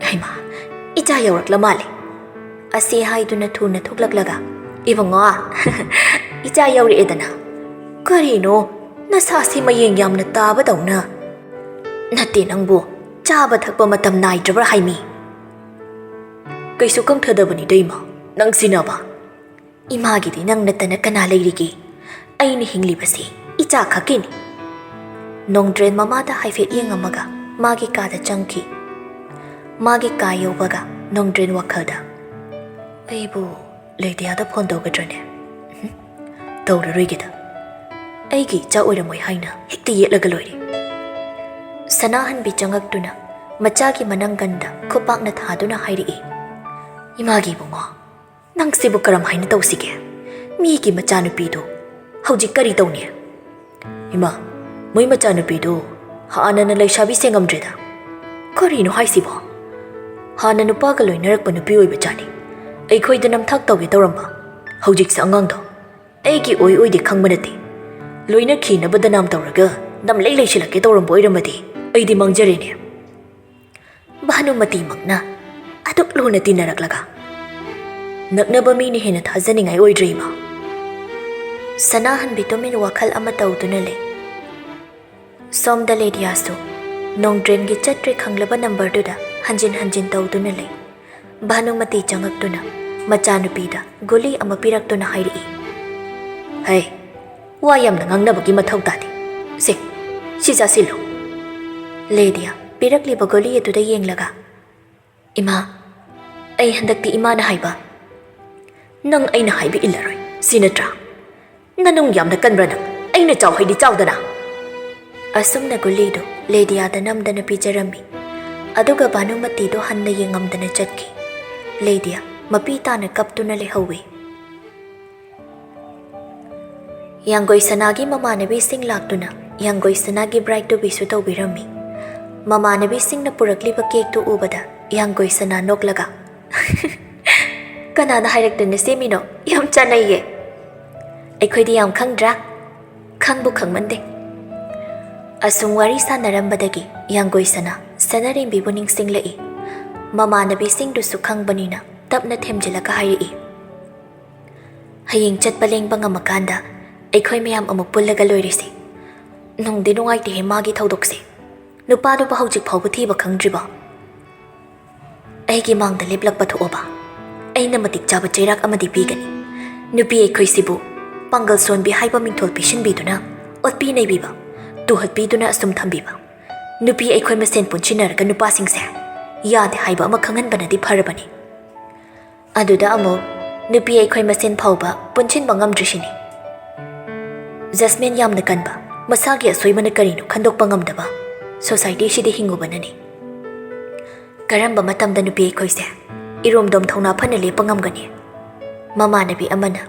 ꯍꯩꯃꯥ, ꯏꯆꯥ ꯌꯧꯔꯛꯂ ꯃꯥꯜꯂꯦ꯫ ꯑꯁꯤ ꯍꯥꯏꯗꯨꯅ ꯊꯨꯅ ꯊꯣꯛꯂꯛꯂꯒ, "ꯏꯕꯨꯡꯉꯣ, ꯏꯆꯥ ꯌꯧꯔꯛꯑꯦꯗꯅ꯫ ꯀꯔꯤꯅꯣ, ꯅꯁꯥꯁꯤ ꯃꯌꯦꯡ ꯌꯥꯝꯅ ꯇꯥꯕꯗꯧꯅ? ꯅꯠꯇꯦ ꯅꯪꯕꯨ, ꯆꯥꯕ ꯊꯛꯄ ꯃꯇꯝ ꯅꯥꯏꯗ꯭ꯔꯕ꯭ꯔꯥ ꯍꯥꯏꯃꯤ?" "ꯀꯩꯁꯨ ꯀꯝꯊꯗꯕꯅꯤꯗ ꯏꯃꯥ, ꯅꯪ ꯁꯤꯅꯕ꯫ ꯏꯃꯥꯒꯤꯗꯤ ꯅꯪ ꯅꯠꯇꯅ ꯀꯅꯥ ꯂꯩꯔꯤꯒꯦ? ꯑꯩꯅ ꯍꯤꯡꯂꯤꯕꯁꯤ ꯏꯆꯥ ꯈꯛꯀꯤꯅꯤ꯫" ꯅꯣꯡꯗ꯭ꯔꯦꯟ ꯃꯃꯥꯗ ꯍꯥꯏꯐꯦꯠ ꯌꯦꯡꯉꯝꯃꯒ ꯃꯥꯒꯤ ꯀꯥꯗ ꯆꯪꯈꯤ꯫ ꯃꯥꯒꯤ ꯀꯥ ꯌꯧꯕꯒ ꯅꯣꯡꯗ꯭ꯔꯦꯟ ꯋꯥꯈꯜꯗ, "ꯑꯩꯕꯨ ꯂꯩꯗꯤꯌꯥꯗ ꯐꯣꯟ ꯇꯧꯒꯗ꯭ꯔꯅꯦ? ꯎꯝ, ꯇꯧꯔꯔꯣꯏꯒꯦꯗ꯫ ꯑꯩꯒꯤ ꯏꯆꯥ ꯑꯣꯏꯔꯝꯃꯣꯏ ꯍꯥꯏꯅ ꯍꯦꯛꯇ ꯌꯦꯠꯂꯒ ꯂꯣꯏꯔꯦ꯫" ꯁꯅꯥꯍꯟꯕꯤ ꯆꯪꯉꯛꯇꯨꯅ ꯃꯆꯥꯒꯤ ꯃꯅꯪꯒꯟꯗ ꯈꯨꯄꯥꯛꯅ ꯊꯥꯗꯨꯅ ꯍꯥꯏꯔꯛꯏ, "ꯏꯃꯥꯒꯤ ꯏꯕꯨꯡꯉꯣ, ꯅꯪꯁꯤꯕꯨ ꯀꯔꯝ ꯍꯥꯏꯅ ꯇꯧꯁꯤꯒꯦ? ꯃꯤꯒꯤ ꯃꯆꯥꯅꯨꯄꯤꯗꯨ ꯍꯧꯖꯤꯛ ꯀꯔꯤ ꯇꯧꯅꯤ?" "ꯏꯃꯥ, ꯃꯣꯏ ꯃꯆꯥꯅꯨꯄꯤꯗꯨ ꯍꯥꯟꯅꯅ ꯂꯩꯁꯥꯕꯤ ꯁꯦꯡꯉꯝꯗ꯭ꯔꯦꯗ꯫" "ꯀꯔꯤꯅꯣ ꯍꯥꯏꯁꯤꯕꯣ? ꯍꯥꯟꯅ ꯅꯨꯄꯥꯒ ꯂꯣꯏꯅꯔꯛꯄ ꯅꯨꯄꯤ ꯑꯣꯏꯕ ꯖꯥꯠꯅꯤ꯫ ꯑꯩꯈꯣꯏꯗ ꯅꯝꯊꯥꯛ ꯇꯧꯒꯦ ꯇꯧꯔꯝꯕ꯫ ꯍꯧꯖꯤꯛꯁꯦ ꯑꯉꯥꯡꯗꯣ ꯑꯩꯒꯤ ꯑꯣꯏ ꯑꯣꯏꯗꯦ ꯈꯪꯕ ꯅꯠꯇꯦ꯫ ꯂꯣꯏꯅꯈꯤꯅꯕ ꯗꯅꯥꯝ ꯇꯧꯔꯒ ꯅꯝꯂꯩ ꯂꯩꯁꯤꯜꯂꯛꯀꯦ ꯇꯧꯔꯝꯕ ꯑꯣꯏꯔꯝꯃꯗꯤ ꯑꯩꯗꯤ ꯃꯥꯡꯖꯔꯦꯅꯦ꯫" ꯚꯥꯅꯨꯃꯇꯤꯃꯛꯅ ꯑꯗꯨꯛ ꯂꯨꯅ ꯇꯤꯟꯅꯔꯛꯂꯒ꯫ "ꯅꯛꯅꯕ ꯃꯤꯅ ꯍꯦꯟꯅ ꯊꯥꯖꯅꯤꯡꯉꯥꯏ ꯑꯣꯏꯗ꯭ꯔꯦ ꯏꯃꯥ꯫" ꯁꯅꯥꯍꯟꯕꯤ ꯇꯨꯃꯤꯟ ꯋꯥꯈꯜ ꯑꯃ ꯇꯧꯗꯨꯅ ꯂꯩ꯫ ꯁꯣꯝꯗ ꯂꯦꯗꯤꯌꯥꯁꯨ ꯅꯣꯡꯗ꯭ꯔꯦꯟꯒꯤ ꯆꯠꯇ꯭ꯔꯦ ꯈꯪꯂꯕ ꯅꯝꯕꯔꯗꯨꯗ ꯍꯟꯖꯤꯟ ꯍꯟꯖꯤꯟ ꯇꯧꯗꯨꯅ ꯂꯩ꯫ ꯚꯥꯅꯨꯃꯇꯤ ꯆꯪꯉꯛꯇꯨꯅ ꯃꯆꯥꯅꯨꯄꯤꯗ ꯒꯨꯂꯤ ꯑꯃ ꯄꯤꯔꯛꯇꯨꯅ ꯍꯥꯏꯔꯛꯏ, "ꯍꯩ, ꯋꯥ ꯌꯥꯝꯅ ꯉꯥꯡꯅꯕꯒꯤ ꯃꯊꯧ ꯇꯥꯗꯦ꯫ ꯁꯦ, ꯁꯤ ꯆꯥꯁꯤꯜꯂꯨ꯫" ꯂꯦꯗꯤꯌꯥ ꯄꯤꯔꯛꯂꯤꯕ ꯒꯨꯂꯤ ꯑꯗꯨꯗ ꯌꯦꯡꯂꯒ, "ꯏꯃꯥ, ꯑꯩ ꯍꯟꯗꯛꯇꯤ ꯏꯃꯥꯅ ꯍꯥꯏꯕ, ꯅꯪ ꯑꯩꯅ ꯍꯥꯏꯕ ꯏꯜꯂꯔꯣꯏ, ꯁꯤ ꯅꯠꯇ꯭ꯔꯥ? ꯅꯅꯨꯡ ꯌꯥꯝꯅ ꯀꯟꯕ꯭ꯔꯥ ꯅꯪ? ꯑꯩꯅ ꯆꯥꯎ ꯍꯥꯏꯗꯤ ꯆꯥꯎꯗꯅ꯫" ꯑꯁꯨꯝꯅ ꯒꯨꯂꯤꯗꯨ ꯂꯦꯗꯤꯌꯥꯗ ꯅꯝꯗꯅ ꯄꯤꯖꯔꯝꯃꯤ꯫ ꯑꯗꯨꯒ ꯚꯥꯅꯨꯃꯇꯤꯗꯨ ꯍꯟꯅ ꯌꯦꯡꯉꯝꯗꯅ ꯆꯠꯈꯤ꯫ ꯂꯦꯗꯤꯌꯥ ꯃꯄꯤ ꯇꯥꯅ ꯀꯞꯇꯨꯅ ꯂꯩꯍꯧꯋꯤ꯫ ꯌꯥꯡꯒꯣꯏ ꯁꯅꯥꯒꯤ ꯃꯃꯥꯟꯅꯕꯤꯁꯤꯡ ꯂꯥꯛꯇꯨꯅ ꯌꯥꯡꯒꯣꯏ ꯁꯅꯥꯒꯤ ꯕ꯭ꯔꯥꯏꯠꯇꯨ ꯋꯤꯁꯁꯨ ꯇꯧꯕꯤꯔꯝꯃꯤ꯫ ꯃꯃꯥꯟꯅꯕꯤꯁꯤꯡꯅ ꯄꯨꯔꯛꯂꯤꯕ ꯀꯦꯛꯇꯨ ꯎꯕꯗ ꯌꯥꯡꯒꯣꯏ ꯁꯅꯥ ꯅꯣꯛꯂꯒ, "ꯀꯅꯥꯅ ꯍꯥꯏꯔꯛꯇꯅ ꯁꯦꯝꯃꯤꯅꯣ? ꯌꯥꯝ ꯆꯥꯟꯅꯩꯌꯦ꯫ ꯑꯩꯈꯣꯏꯗꯤ ꯌꯥꯝ ꯈꯪꯗ꯭ꯔꯥ? ꯈꯪꯕꯨ ꯈꯪꯃꯟꯗꯦ꯫" ꯑꯁꯨꯝ ꯋꯥꯔꯤ ꯁꯥꯟꯅꯔꯝꯕꯗꯒꯤ ꯌꯥꯡꯒꯣꯏ ꯁꯅꯥ ꯁꯅꯥꯔꯦꯝꯕꯤꯕꯨ ꯅꯤꯡꯁꯤꯡꯂꯛꯏ꯫ ꯃꯃꯥꯟꯅꯕꯤꯁꯤꯡꯗꯨꯁꯨ ꯈꯪꯕꯅꯤꯅ ꯇꯞꯅ ꯊꯦꯝꯖꯤꯜꯂꯒ ꯍꯥꯏꯔꯛꯏ, "ꯍꯌꯦꯡ ꯆꯠꯄ ꯂꯦꯡꯕ ꯉꯝꯃꯀꯥꯟꯗ ꯑꯩꯈꯣꯏ ꯃꯌꯥꯝ ꯑꯃꯨꯛ ꯄꯨꯜꯂꯒ ꯂꯣꯏꯔꯦꯁꯦ꯫ ꯅꯨꯡꯗꯤ ꯅꯨꯡꯉꯥꯏꯇꯦꯍꯦ ꯃꯥꯒꯤ ꯊꯧꯗꯣꯛꯁꯦ꯫ ꯅꯨꯄꯥꯗꯨꯕꯨ ꯍꯧꯖꯤꯛ ꯐꯥꯎꯕ ꯊꯤꯕ ꯈꯪꯗ꯭ꯔꯤꯕꯣ? ꯑꯩꯒꯤ ꯃꯥꯡꯗ ꯂꯦꯞꯂꯛꯄ ꯊꯣꯛꯑꯣꯕ꯫ ꯑꯩꯅ ꯃꯇꯤꯛ ꯆꯥꯕ ꯆꯩꯔꯥꯛ ꯑꯃꯗꯤ ꯄꯤꯒꯅꯤ꯫ ꯅꯨꯄꯤ ꯑꯩꯈꯣꯏꯁꯤꯕꯨ ꯄꯥꯡꯒꯜ ꯁꯣꯟꯕꯤ ꯍꯥꯏꯕ ꯃꯤꯡꯊꯣꯜ ꯄꯤꯁꯤꯟꯕꯤꯗꯨꯅ, ꯑꯣꯠꯄꯤ ꯅꯩꯕꯤꯕ, ꯇꯨꯍꯠꯄꯤꯗꯨꯅ ꯑꯁꯨꯝ ꯊꯝꯕꯤꯕ꯫ ꯅꯨꯄꯤ ꯑꯩꯈꯣꯏ ꯃꯁꯦꯟ ꯄꯨꯟꯁꯤꯟꯅꯔꯒ ꯅꯨꯄꯥꯁꯤꯡꯁꯦ ꯌꯥꯗꯦ ꯍꯥꯏꯕ ꯑꯃ ꯈꯪꯍꯟꯕꯅꯗꯤ ꯐꯔꯕꯅꯤ꯫ ꯑꯗꯨꯗ ꯑꯃꯨꯛ ꯅꯨꯄꯤ ꯑꯩꯈꯣꯏ ꯃꯁꯦꯟ ꯐꯥꯎꯕ ꯄꯨꯟꯁꯤꯟꯕ ꯉꯝꯗ꯭ꯔꯤꯁꯤꯅꯤ꯫" ꯖꯁꯃꯤꯟ ꯌꯥꯝꯅ ꯀꯟꯕ, ꯃꯁꯥꯒꯤ ꯑꯁꯣꯏꯕꯅ ꯀꯔꯤꯅꯣ ꯈꯟꯗꯣꯛꯄ ꯉꯝꯗꯕ ꯁꯣꯁꯥꯏꯇꯤꯁꯤꯗ ꯍꯤꯡꯉꯨꯕꯅꯅꯤ꯫ ꯀꯔꯝꯕ ꯃꯇꯝꯗ ꯅꯨꯄꯤ ꯑꯩꯈꯣꯏꯁꯦ ꯏꯔꯣꯝꯗꯣꯝ ꯊꯧꯅꯥ ꯐꯅ ꯂꯦꯞꯄ ꯉꯝꯒꯅꯤ? ꯃꯃꯥꯟꯅꯕꯤ ꯑꯃꯅ,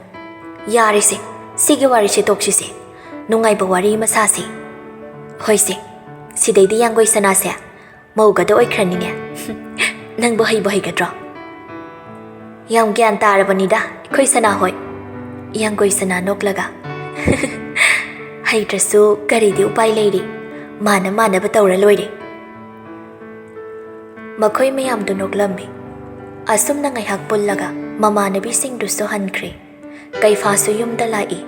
"ꯌꯥꯔꯦꯁꯦ, ꯁꯤꯒꯤ ꯋꯥꯔꯤꯁꯦ ꯇꯣꯛꯁꯤꯁꯦ꯫ ꯅꯨꯡꯉꯥꯏꯕ ꯋꯥꯔꯤ ꯑꯃ ꯁꯥꯁꯤ꯫ ꯍꯣꯏꯁꯦ, ꯁꯤꯗꯩꯗꯤ ꯌꯥꯡꯒꯣꯏ ꯁꯅꯥꯁꯦ ꯃꯧꯒꯗ ꯑꯣꯏꯈ꯭ꯔꯅꯤꯅꯦ꯫" "ꯅꯪꯕꯨ ꯍꯩꯕꯨ ꯍꯩꯒꯗ꯭ꯔꯣ?" "ꯌꯥꯝ ꯒ꯭ꯌꯥꯟ ꯇꯥꯔꯕꯅꯤꯗ ꯑꯩꯈꯣꯏ ꯁꯅꯥ ꯍꯣꯏ꯫" ꯌꯥꯡꯒꯣꯏ ꯁꯅꯥ ꯅꯣꯛꯂꯒ, "ꯍꯩꯇ꯭ꯔꯁꯨ ꯀꯔꯤꯗꯤ ꯎꯄꯥꯏ ꯂꯩꯔꯤ? ꯃꯥꯅ ꯃꯥꯅꯕ ꯇꯧꯔ ꯂꯣꯏꯔꯦ꯫" ꯃꯈꯣꯏ ꯃꯌꯥꯝꯗꯨ ꯅꯣꯛꯂꯝꯃꯤ꯫ ꯑꯁꯨꯝꯅ ꯉꯥꯏꯍꯥꯛ ꯄꯨꯜꯂꯒ ꯃꯃꯥꯟꯅꯕꯤꯁꯤꯡꯗꯨꯁꯨ ꯍꯟꯈ꯭ꯔꯦ꯫ ꯀꯩꯐꯥꯁꯨ ꯌꯨꯝꯗ ꯂꯥꯛꯏ꯫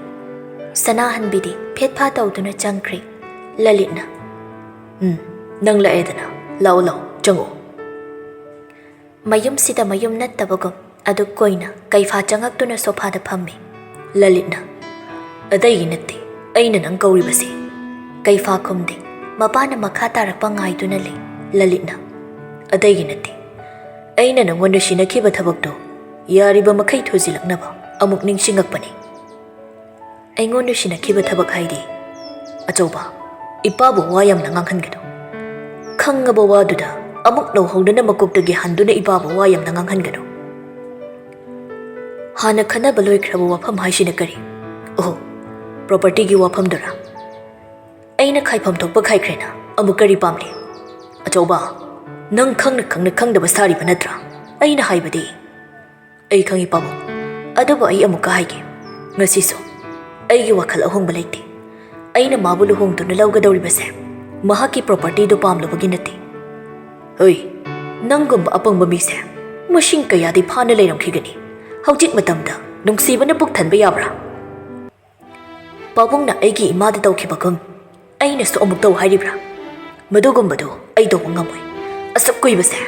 ꯁꯅꯥꯍꯟꯕꯤꯗꯤ ꯐꯦꯠ ꯐꯥ ꯇꯧꯗꯨꯅ ꯆꯪꯈ꯭ꯔꯦ꯫ ꯂꯂꯤꯠꯅ, "ꯎꯝ, ꯅꯪ ꯂꯥꯛꯑꯦꯗꯅ꯫ ꯂꯥꯛꯑꯣ, ꯂꯥꯛꯑꯣ, ꯆꯪꯉꯛꯑꯣ꯫" ꯃꯌꯨꯝꯁꯤꯗ ꯃꯌꯨꯝ ꯅꯠꯇꯕꯒꯨꯝ ꯑꯗꯨꯛ ꯀꯣꯏꯅ ꯀꯩꯐꯥ ꯆꯪꯉꯛꯇꯨꯅ ꯁꯣꯐꯥꯗ ꯐꯝꯃꯤ꯫ ꯂꯂꯤꯠꯅ, "ꯑꯇꯩꯒꯤ ꯅꯠꯇꯦ, ꯑꯩꯅ ꯅꯪ ꯀꯧꯔꯤꯕꯁꯦ꯫" ꯀꯩꯐꯥ ꯈꯨꯝꯗꯦ꯫ ꯃꯄꯥꯅ ꯃꯈꯥ ꯇꯥꯔꯛꯄ ꯉꯥꯏꯗꯨꯅ ꯂꯩ꯫ ꯂꯂꯤꯠꯅ, "ꯑꯇꯩꯒꯤ ꯅꯠꯇꯦ, ꯑꯩꯅ ꯅꯪꯉꯣꯟꯗ ꯁꯤꯟꯅꯈꯤꯕ ꯊꯕꯛꯇꯣ ꯌꯥꯔꯤꯕ ꯃꯈꯩ ꯊꯨꯖꯤꯜꯂꯛꯅꯕ ꯑꯃꯨꯛ ꯅꯤꯡꯁꯤꯡꯉꯛꯄꯅꯤ꯫" "ꯑꯩꯉꯣꯟꯗ ꯁꯤꯟꯅꯈꯤꯕ ꯊꯕꯛ ꯍꯥꯏꯗꯤ?" "ꯑꯆꯧꯕ, ꯏꯄꯥꯕꯨ ꯋꯥ ꯌꯥꯝꯅ ꯉꯥꯡꯍꯟꯒꯅꯨ꯫ ꯈꯪꯉꯕ ꯋꯥꯗꯨꯗ ꯑꯃꯨꯛ ꯅꯧꯍꯧꯅꯅ ꯃꯀꯣꯛꯇꯒꯤ ꯍꯟꯗꯨꯅ ꯏꯄꯥꯕꯨ ꯋꯥ ꯌꯥꯝꯅ ꯉꯥꯡꯍꯟꯒꯅꯨ꯫" "ꯍꯥꯟꯅ ꯈꯟꯅꯕ ꯂꯣꯏꯈ꯭ꯔꯕ ꯋꯥꯐꯝ ꯍꯥꯏꯁꯤꯅ ꯀꯔꯤ?" "ꯑꯣꯍꯣ, ꯄ꯭ꯔꯣꯄꯔꯇꯤꯒꯤ ꯋꯥꯐꯝꯗꯨꯔꯥ? ꯑꯩꯅ ꯈꯥꯏꯐꯝ ꯊꯣꯛꯄ ꯈꯥꯏꯈ꯭ꯔꯦꯅ, ꯑꯃꯨꯛ ꯀꯔꯤ ꯄꯥꯝꯂꯤ?" "ꯑꯆꯧꯕ, ꯅꯪ ꯈꯪꯅ ꯈꯪꯅ ꯈꯪꯗꯕ ꯁꯥꯔꯤꯕ ꯅꯠꯇ꯭ꯔꯥ? ꯑꯩꯅ ꯍꯥꯏꯕꯗꯤ..." ꯑꯩ ꯈꯪꯏ, ꯄꯥꯕꯨꯡ꯫ ꯑꯗꯨꯕꯨ ꯑꯩ ꯑꯃꯨꯛꯀ ꯍꯥꯏꯒꯦ, ꯉꯁꯤꯁꯨ ꯑꯩꯒꯤ ꯋꯥꯈꯜ ꯑꯍꯣꯡꯕ ꯂꯩꯇꯦ꯫ ꯑꯩꯅ ꯃꯥꯕꯨ ꯂꯨꯍꯣꯡꯗꯨꯅ ꯂꯧꯒꯗꯧꯔꯤꯕꯁꯦ ꯃꯍꯥꯛꯀꯤ propertyꯗꯨ ꯄꯥꯝꯂꯨꯕꯒꯤ ꯅꯠꯇꯦ꯫ ꯍꯣꯏ, ꯅꯪꯒꯨꯝꯕ ꯑꯄꯪꯕ ꯃꯤꯁꯦ ꯃꯁꯤꯡ ꯀꯌꯥꯗꯤ ꯐꯥꯅ ꯂꯩꯔꯝꯈꯤꯒꯅꯤ꯫ ꯍꯧꯖꯤꯛ ꯃꯇꯝꯗ ꯅꯨꯡꯁꯤꯕꯅ ꯄꯨꯛ ꯊꯟꯕ ꯌꯥꯕ꯭ꯔꯥ? ꯄꯥꯕꯨꯡꯅ ꯑꯩꯒꯤ ꯏꯃꯥꯗ ꯇꯧꯈꯤꯕꯒꯨꯝ ꯑꯩꯅꯁꯨ ꯑꯃꯨꯛ ꯇꯧ ꯍꯥꯏꯔꯤꯕ꯭ꯔꯥ? ꯃꯗꯨꯒꯨꯝꯕꯗꯨ ꯑꯩ ꯇꯧꯕ ꯉꯝꯃꯣꯏ꯫ ꯑꯁꯨꯛ ꯀꯨꯏꯕꯁꯦ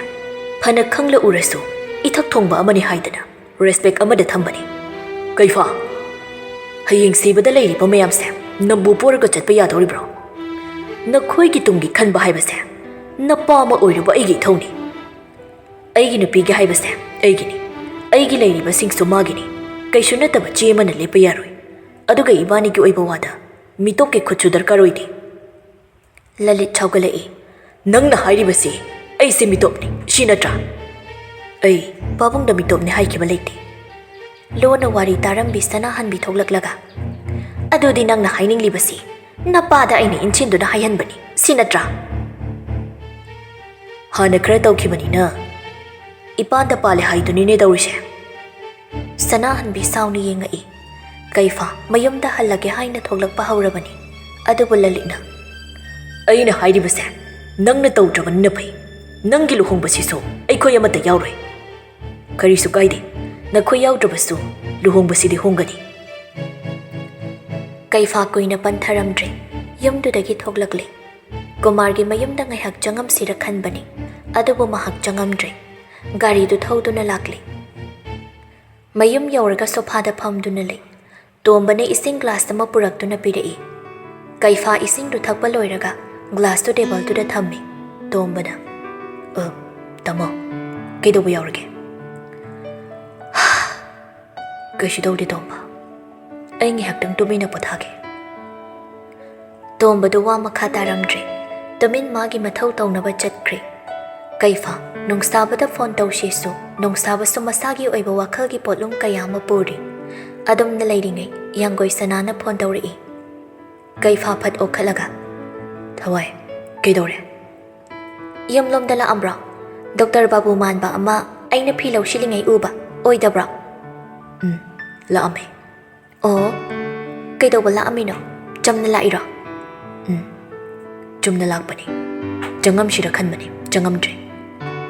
ꯐꯅ ꯈꯪꯂꯛꯎꯔꯁꯨ, ꯏꯊꯛ ꯊꯣꯡꯕ ꯑꯃꯅꯤ ꯍꯥꯏꯗꯅ respect ꯑꯃꯗ ꯊꯝꯕꯅꯤ꯫ ꯀꯩꯐꯥ, ꯍꯌꯦꯡ ꯁꯤꯕꯗ ꯂꯩꯔꯤꯕ ꯃꯌꯥꯝꯁꯦ ꯅꯝꯕꯨ ꯄꯣꯔꯒ ꯆꯠꯄ ꯌꯥꯗꯧꯔꯤꯕ꯭ꯔꯣ? ꯅꯈꯣꯏꯒꯤ ꯇꯨꯡꯒꯤ ꯈꯟꯕ ꯍꯥꯏꯕꯁꯦ ꯅꯄꯥ ꯑꯃ ꯑꯣꯏꯔꯨꯕ ꯑꯩꯒꯤ ꯏꯊꯧꯅꯤ꯫ ꯑꯩꯒꯤ ꯅꯨꯄꯤꯒꯤ ꯍꯥꯏꯕꯁꯦ ꯑꯩꯒꯤꯅꯤ, ꯑꯩꯒꯤ ꯂꯩꯔꯤꯕꯁꯤꯡꯁꯨ ꯃꯥꯒꯤꯅꯤ꯫ ꯀꯩꯁꯨ ꯅꯠꯇꯕ ꯆꯦ ꯑꯃꯅ ꯂꯦꯞꯄ ꯌꯥꯔꯣꯏ꯫ ꯑꯗꯨꯒ ꯏꯕꯥꯅꯤꯒꯤ ꯑꯣꯏꯕ ꯋꯥꯗ ꯃꯤꯇꯣꯞꯀꯤ ꯈꯨꯠꯁꯨ ꯗꯔꯀꯥꯔ ꯑꯣꯏꯗꯦ꯫ ꯂꯂꯤꯠ ꯁꯥꯎꯒꯠꯂꯛꯏ꯫ ꯅꯪꯅ ꯍꯥꯏꯔꯤꯕꯁꯤ ꯑꯩꯁꯦ ꯃꯤꯇꯣꯞꯅꯤ, ꯁꯤ ꯅꯠꯇ꯭ꯔꯥ? ꯑꯩ ꯄꯥꯕꯨꯡꯗ ꯃꯤꯇꯣꯞꯅꯤ ꯍꯥꯏꯈꯤꯕ ꯂꯩꯇꯦ꯫ ꯂꯣꯟꯅ ꯋꯥꯔꯤ ꯇꯥꯔꯝꯕꯤ ꯁꯅꯥꯍꯟꯕꯤ ꯊꯣꯛꯂꯛꯂꯒ, "ꯑꯗꯨꯗꯤ ꯅꯪꯅ ꯍꯥꯏꯅꯤꯡꯂꯤꯕꯁꯤ ꯅꯄꯥꯗ ꯑꯩꯅ ꯏꯟꯁꯤꯟꯗꯨꯅ ꯍꯥꯏꯍꯟꯕꯅꯤ, ꯁꯤ ꯅꯠꯇ꯭ꯔꯥ?" ꯍꯥꯟꯅ ꯈꯔ ꯇꯧꯈꯤꯕꯅꯤꯅ ꯏꯄꯥꯟꯗ ꯄꯥꯜꯂꯦ ꯍꯥꯏꯗꯨꯅꯤꯅꯦ ꯇꯧꯔꯤꯁꯦ꯫ ꯁꯅꯥꯍꯟꯕꯤ ꯁꯥꯎꯅ ꯌꯦꯡꯉꯛꯏ꯫ ꯀꯩꯐꯥ ꯃꯌꯨꯝꯗ ꯍꯜꯂꯒꯦ ꯍꯥꯏꯅ ꯊꯣꯛꯂꯛꯄ ꯍꯧꯔꯕꯅꯤ꯫ ꯑꯗꯨꯕꯨ ꯂꯂꯤꯠꯅ, "ꯑꯩꯅ ꯍꯥꯏꯔꯤꯕꯁꯦ ꯅꯪꯅ ꯇꯧꯗ꯭ꯔꯕꯅꯤꯅ ꯐꯩ꯫ ꯅꯪꯒꯤ ꯂꯨꯍꯣꯡꯕꯁꯤꯁꯨ ꯑꯩꯈꯣꯏ ꯑꯃꯠꯇ ꯌꯥꯎꯔꯣꯏ꯫" "ꯀꯔꯤꯁꯨ ꯀꯥꯏꯗꯦ, ꯅꯈꯣꯏ ꯌꯥꯎꯗ꯭ꯔꯕꯁꯨ ꯂꯨꯍꯣꯡꯕꯁꯤꯗꯤ ꯍꯣꯡꯒꯅꯤ꯫" ꯀꯩꯐꯥ ꯀꯨꯏꯅ ꯄꯟꯊꯔꯝꯗ꯭ꯔꯦ, ꯌꯨꯝꯗꯨꯗꯒꯤ ꯊꯣꯛꯂꯛꯂꯦ꯫ ꯀꯨꯃꯥꯔꯒꯤ ꯃꯌꯨꯝꯗ ꯉꯥꯏꯍꯥꯛ ꯆꯪꯉꯝꯁꯤꯔ ꯈꯟꯕꯅꯤ, ꯑꯗꯨꯕꯨ ꯃꯍꯥꯛ ꯆꯪꯉꯝꯗ꯭ꯔꯦ꯫ ꯒꯥꯔꯤꯗꯨ ꯊꯧꯗꯨꯅ ꯂꯥꯛꯂꯦ꯫ ꯃꯌꯨꯝ ꯌꯧꯔꯒ ꯁꯣꯐꯥꯗ ꯐꯝꯗꯨꯅ ꯂꯩ꯫ ꯇꯣꯝꯕꯅ ꯏꯁꯤꯡ ꯒ꯭ꯂꯥꯁ ꯑꯃ ꯄꯨꯔꯛꯇꯨꯅ ꯄꯤꯔꯛꯏ꯫ ꯀꯩꯐꯥ ꯏꯁꯤꯡꯗꯨ ꯊꯛꯄ ꯂꯣꯏꯔꯒ ꯒ꯭ꯂꯥꯁꯇꯨ ꯇꯦꯕꯜꯗꯨꯗ ꯊꯝꯃꯤ꯫ ꯇꯣꯝꯕꯅ, "ꯑ, ꯇꯥꯃꯣ, ꯀꯩꯗꯧꯕ ꯌꯥꯎꯔꯒꯦ?" "ꯀꯩꯁꯨ ꯇꯧꯗꯦ, ꯇꯣꯝꯕ꯫ ꯑꯩ ꯉꯥꯏꯍꯥꯛꯇꯪ ꯇꯨꯃꯤꯟꯅ ꯄꯣꯊꯥꯒꯦ꯫" ꯇꯣꯝꯕꯗꯨ ꯋꯥ ꯃꯈꯥ ꯇꯥꯔꯝꯗ꯭ꯔꯦ꯫ ꯇꯨꯃꯤꯟ ꯃꯥꯒꯤ ꯃꯊꯧ ꯇꯧꯅꯕ ꯆꯠꯈ꯭ꯔꯦ꯫ ꯀꯩꯐꯥ, ꯅꯣꯡꯁꯥꯕꯗ ꯐꯣꯟ ꯇꯧꯁꯤꯁꯨ, ꯅꯣꯡꯁꯥꯕꯁꯨ ꯃꯁꯥꯒꯤ ꯑꯣꯏꯕ ꯋꯥꯈꯜꯒꯤ ꯄꯣꯠꯂꯨꯝ ꯀꯌꯥ ꯑꯃ ꯄꯨꯔꯤ꯫ ꯑꯗꯨꯝꯅ ꯂꯩꯔꯤꯉꯩ ꯌꯥꯡꯒꯣꯏ ꯁꯅꯥꯅ ꯐꯣꯟ ꯇꯧꯔꯛꯏ꯫ ꯀꯩꯐꯥ ꯐꯠ ꯑꯣꯛꯈꯠꯂꯒ, "ꯊꯋꯥꯏ, ꯀꯩꯗꯧꯔꯦ?" "ꯌꯨꯝꯂꯣꯝꯗ ꯂꯥꯛꯑꯝꯕ꯭ꯔꯣ? ꯗꯣꯛꯇꯔ ꯕꯥꯕꯨ ꯃꯥꯟꯕ ꯑꯃ ꯑꯩꯅ ꯐꯤ ꯂꯧꯁꯤꯜꯂꯤꯉꯩ ꯎꯕ꯫ ꯑꯣꯏꯗꯕ꯭ꯔꯣ? ꯎꯝ, ꯂꯥꯛꯑꯝꯃꯦ꯫ ꯑꯣ, ꯀꯩꯗꯧꯕ ꯂꯥꯛꯑꯝꯃꯤꯅꯣ? ꯆꯝꯅ ꯂꯥꯛꯏꯔꯣ? ꯎꯝ, ꯆꯨꯝꯅ ꯂꯥꯛꯄꯅꯤ꯫ ꯆꯪꯉꯝꯁꯤꯔ ꯈꯟꯕꯅꯤ, ꯆꯪꯉꯝꯗ꯭ꯔꯦ꯫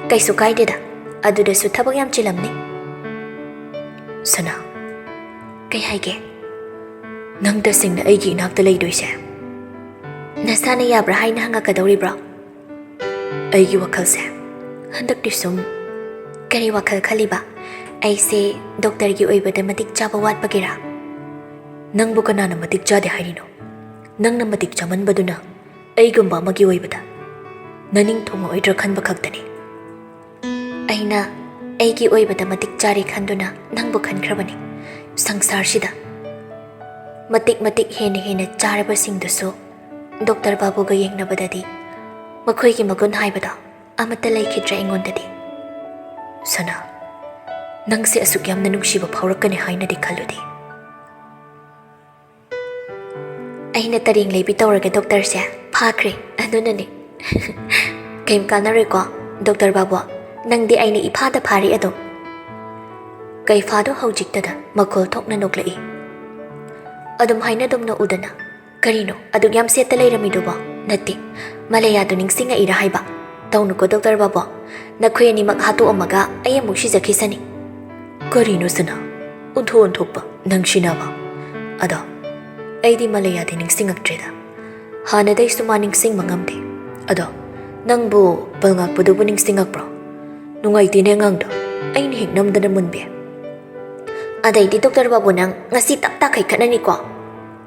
ꯀꯩꯁꯨ ꯀꯥꯏꯗꯦꯗ, ꯑꯗꯨꯗꯁꯨ ꯊꯕꯛ ꯌꯥꯝ ꯆꯤꯜꯂꯝꯅꯤ꯫ ꯁꯅꯥ, ꯀꯩ ꯍꯥꯏꯒꯦ? ꯅꯪ ꯇꯁꯦꯡꯅ ꯑꯩꯒꯤ ꯏꯅꯥꯛꯇ ꯂꯩꯗꯣꯏꯁꯦ? ꯅꯁꯥꯅ ꯌꯥꯕ꯭ꯔꯥ ꯍꯥꯏꯅ ꯍꯪꯉꯛꯀꯗꯧꯔꯤꯕ꯭ꯔꯣ? ꯑꯩꯒꯤ ꯋꯥꯈꯜꯁꯦ ꯍꯟꯗꯛꯇꯤ ꯁꯨꯝ ꯀꯔꯤ ꯋꯥꯈꯜ ꯈꯜꯂꯤꯕ? ꯑꯩꯁꯦ ꯗꯣꯛꯇꯔꯒꯤ ꯑꯣꯏꯕꯗ ꯃꯇꯤꯛ ꯆꯥꯕ ꯋꯥꯠꯄꯒꯤꯔꯥ? ꯅꯪꯕꯨ ꯀꯅꯥꯅ ꯃꯇꯤꯛ ꯆꯥꯗꯦ ꯍꯥꯏꯔꯤꯅꯣ? ꯅꯪꯅ ꯃꯇꯤꯛ ꯆꯥꯃꯟꯕꯗꯨꯅ ꯑꯩꯒꯨꯝꯕ ꯑꯃꯒꯤ ꯑꯣꯏꯕꯗ ꯅꯅꯤꯡ ꯊꯨꯡꯉꯛꯑꯣꯏꯗ꯭ꯔꯥ ꯈꯟꯕ ꯈꯛꯇꯅꯤ꯫ ꯑꯩꯅ ꯑꯩꯒꯤ ꯑꯣꯏꯕꯗ ꯃꯇꯤꯛ ꯆꯥꯔꯦ ꯈꯟꯗꯨꯅ ꯅꯪꯕꯨ ꯈꯟꯈ꯭ꯔꯕꯅꯤ꯫ ꯁꯪꯁꯥꯔꯁꯤꯗ ꯃꯇꯤꯛ ꯃꯇꯤꯛ ꯍꯦꯟꯅ ꯍꯦꯟꯅ ꯆꯥꯔꯕꯁꯤꯡꯗꯨꯁꯨ ꯗꯣꯛꯇꯔ ꯕꯥꯕꯨꯒ ꯌꯦꯡꯅꯕꯗꯗꯤ ꯃꯈꯣꯏꯒꯤ ꯃꯒꯨꯟ ꯍꯥꯏꯕꯗꯣ ꯑꯃꯠꯇ ꯂꯩꯈꯤꯗ꯭ꯔꯦ ꯑꯩꯉꯣꯟꯗꯗꯤ꯫ ꯁꯅꯥ, ꯅꯪꯁꯦ ꯑꯁꯨꯛ ꯌꯥꯝꯅ ꯅꯨꯡꯁꯤꯕ ꯐꯥꯎꯔꯛꯀꯅꯤ ꯍꯥꯏꯅꯗꯤ ꯈꯜꯂꯨꯗꯦ꯫ ꯑꯩꯅ ꯇꯔꯦꯡ ꯂꯩꯕꯤ ꯇꯧꯔꯒꯦ ꯗꯣꯛꯇꯔꯁꯦ꯫ ꯐꯥꯈ꯭ꯔꯦ, ꯑꯗꯨꯅꯅꯦ꯫ ꯀꯩꯝ ꯀꯥꯟꯅꯔꯣꯏꯀꯣ, ꯗꯣꯛꯇꯔ ꯕꯥꯕꯨ? ꯅꯪꯗꯤ ꯑꯩꯅ ꯏꯐꯥꯗ ꯐꯥꯔꯤ ꯑꯗꯨꯝ꯫ ꯀꯩꯐꯥꯗꯣ ꯍꯧꯖꯤꯛꯇꯗ ꯃꯈꯣꯜ ꯊꯣꯛꯅ ꯅꯣꯛꯂꯛꯏ꯫ ꯑꯗꯨꯝ ꯍꯥꯏꯅ ꯑꯗꯨꯝ ꯅꯣꯛꯎꯗꯅ꯫ ꯀꯔꯤꯅꯣ ꯑꯗꯨꯛ ꯌꯥꯝ ꯁꯦꯠꯇ ꯂꯩꯔꯝꯃꯤꯗꯨꯕꯣ? ꯅꯠꯇꯦ, ꯃꯂꯌꯥꯗꯨ ꯅꯤꯡꯁꯤꯡꯉꯛꯏꯔꯥ ꯍꯥꯏꯕ? ꯇꯧꯅꯨꯀꯣ ꯗꯣꯛꯇꯔ ꯕꯥꯕꯨ, ꯅꯈꯣꯏ ꯑꯅꯤꯃꯛ ꯍꯥꯠꯇꯣꯛꯑꯝꯃꯒ ꯑꯩ ꯑꯃꯨꯛ ꯁꯤꯖꯈꯤꯁꯅꯤ꯫ ꯀꯔꯤꯅꯣ ꯁꯅꯥ? ꯑꯣꯟꯊꯣꯛ ꯑꯣꯟꯊꯣꯛꯄ ꯅꯪꯁꯤꯅꯕ꯫ ꯑꯗꯣ ꯑꯩꯗꯤ ꯃꯂꯌꯥꯗꯤ ꯅꯤꯡꯁꯤꯡꯉꯛꯇ꯭ꯔꯦꯗ꯫ ꯍꯥꯟꯅꯗꯩꯁꯨ ꯃꯥ ꯅꯤꯡꯁꯤꯡꯕ ꯉꯝꯗꯦ꯫ ꯑꯗꯣ ꯅꯪꯕꯨ ꯕꯜꯉꯥꯛꯄꯗꯨꯕꯨ ꯅꯤꯡꯁꯤꯡꯉꯛꯄ꯭ꯔꯣ? ꯅꯨꯡꯉꯥꯏꯇꯦꯅꯦ ꯑꯉꯥꯡꯗꯣ, ꯑꯩꯅ ꯍꯦꯛ ꯅꯝꯗꯅ ꯃꯨꯟꯕꯤ꯫ ꯑꯗꯩꯗꯤ ꯗꯣꯛꯇꯔ ꯕꯥꯕꯨ, ꯅꯪ ꯉꯁꯤ ꯇꯞꯇꯥꯈꯩ ꯈꯠꯅꯅꯤꯀꯣ?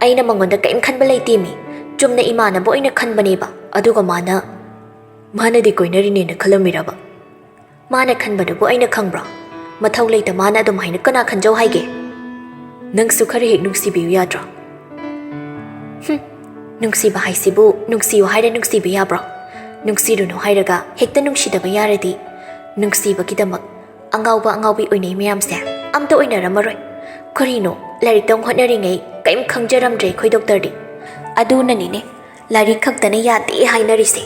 ꯑꯩꯅ ꯃꯉꯣꯟꯗ ꯀꯔꯤꯝ ꯈꯟꯕ ꯂꯩꯇꯦ ꯃꯤ꯫ ꯆꯨꯝꯅ ꯏꯃꯥꯟꯅꯕ ꯑꯣꯏꯅ ꯈꯟꯕꯅꯦꯕ꯫ ꯑꯗꯨꯒ ꯃꯥꯅ, ꯃꯥꯅꯗꯤ ꯀꯣꯏꯅꯔꯤꯅꯦꯅ ꯈꯜꯂꯝꯃꯤꯔꯕ? ꯃꯥꯅ ꯈꯟꯕꯗꯨꯕꯨ ꯑꯩꯅ ꯈꯪꯕ꯭ꯔꯣ? ꯃꯊꯧ ꯂꯩꯇ ꯃꯥꯅ ꯑꯗꯨꯝ ꯍꯥꯏꯅ ꯀꯅꯥ ꯈꯟꯖꯧ ꯍꯥꯏꯒꯦ? ꯅꯪꯁꯨ ꯈꯔ ꯍꯦꯛ ꯅꯨꯡꯁꯤꯕꯤꯌꯨ ꯌꯥꯗ꯭ꯔꯣ? ꯍꯨꯝ, ꯅꯨꯡꯁꯤꯕ ꯍꯥꯏꯁꯤꯕꯨ ꯅꯨꯡꯁꯤꯌꯨ ꯍꯥꯏꯔ ꯅꯨꯡꯁꯤꯕ ꯌꯥꯕ꯭ꯔꯣ? ꯅꯨꯡꯁꯤꯔꯨꯅꯨ ꯍꯥꯏꯔꯒ ꯍꯦꯛꯇ ꯅꯨꯡꯁꯤꯗꯕ ꯌꯥꯔꯗꯤ, ꯅꯨꯡꯁꯤꯕꯒꯤꯗꯃꯛ ꯑꯉꯥꯎꯕ ꯑꯉꯥꯎꯕꯤ ꯑꯣꯏꯅꯩ ꯃꯌꯥꯝꯁꯦ ꯑꯝꯇ ꯑꯣꯏꯅꯔꯝꯃꯔꯣꯏ꯫ ꯀꯔꯤꯅꯣ, ꯂꯥꯏꯔꯤꯛ ꯇꯝ ꯍꯣꯠꯅꯔꯤꯉꯩ ꯀꯔꯤꯝ ꯈꯪꯖꯔꯝꯗ꯭ꯔꯦ ꯑꯩꯈꯣꯏ ꯗꯣꯛꯇꯔꯗꯤ꯫ ꯑꯗꯨꯅꯅꯤꯅꯦ ꯂꯥꯏꯔꯤꯛ ꯈꯛꯇꯅ ꯌꯥꯗꯦ ꯍꯥꯏꯅꯔꯤꯁꯦ꯫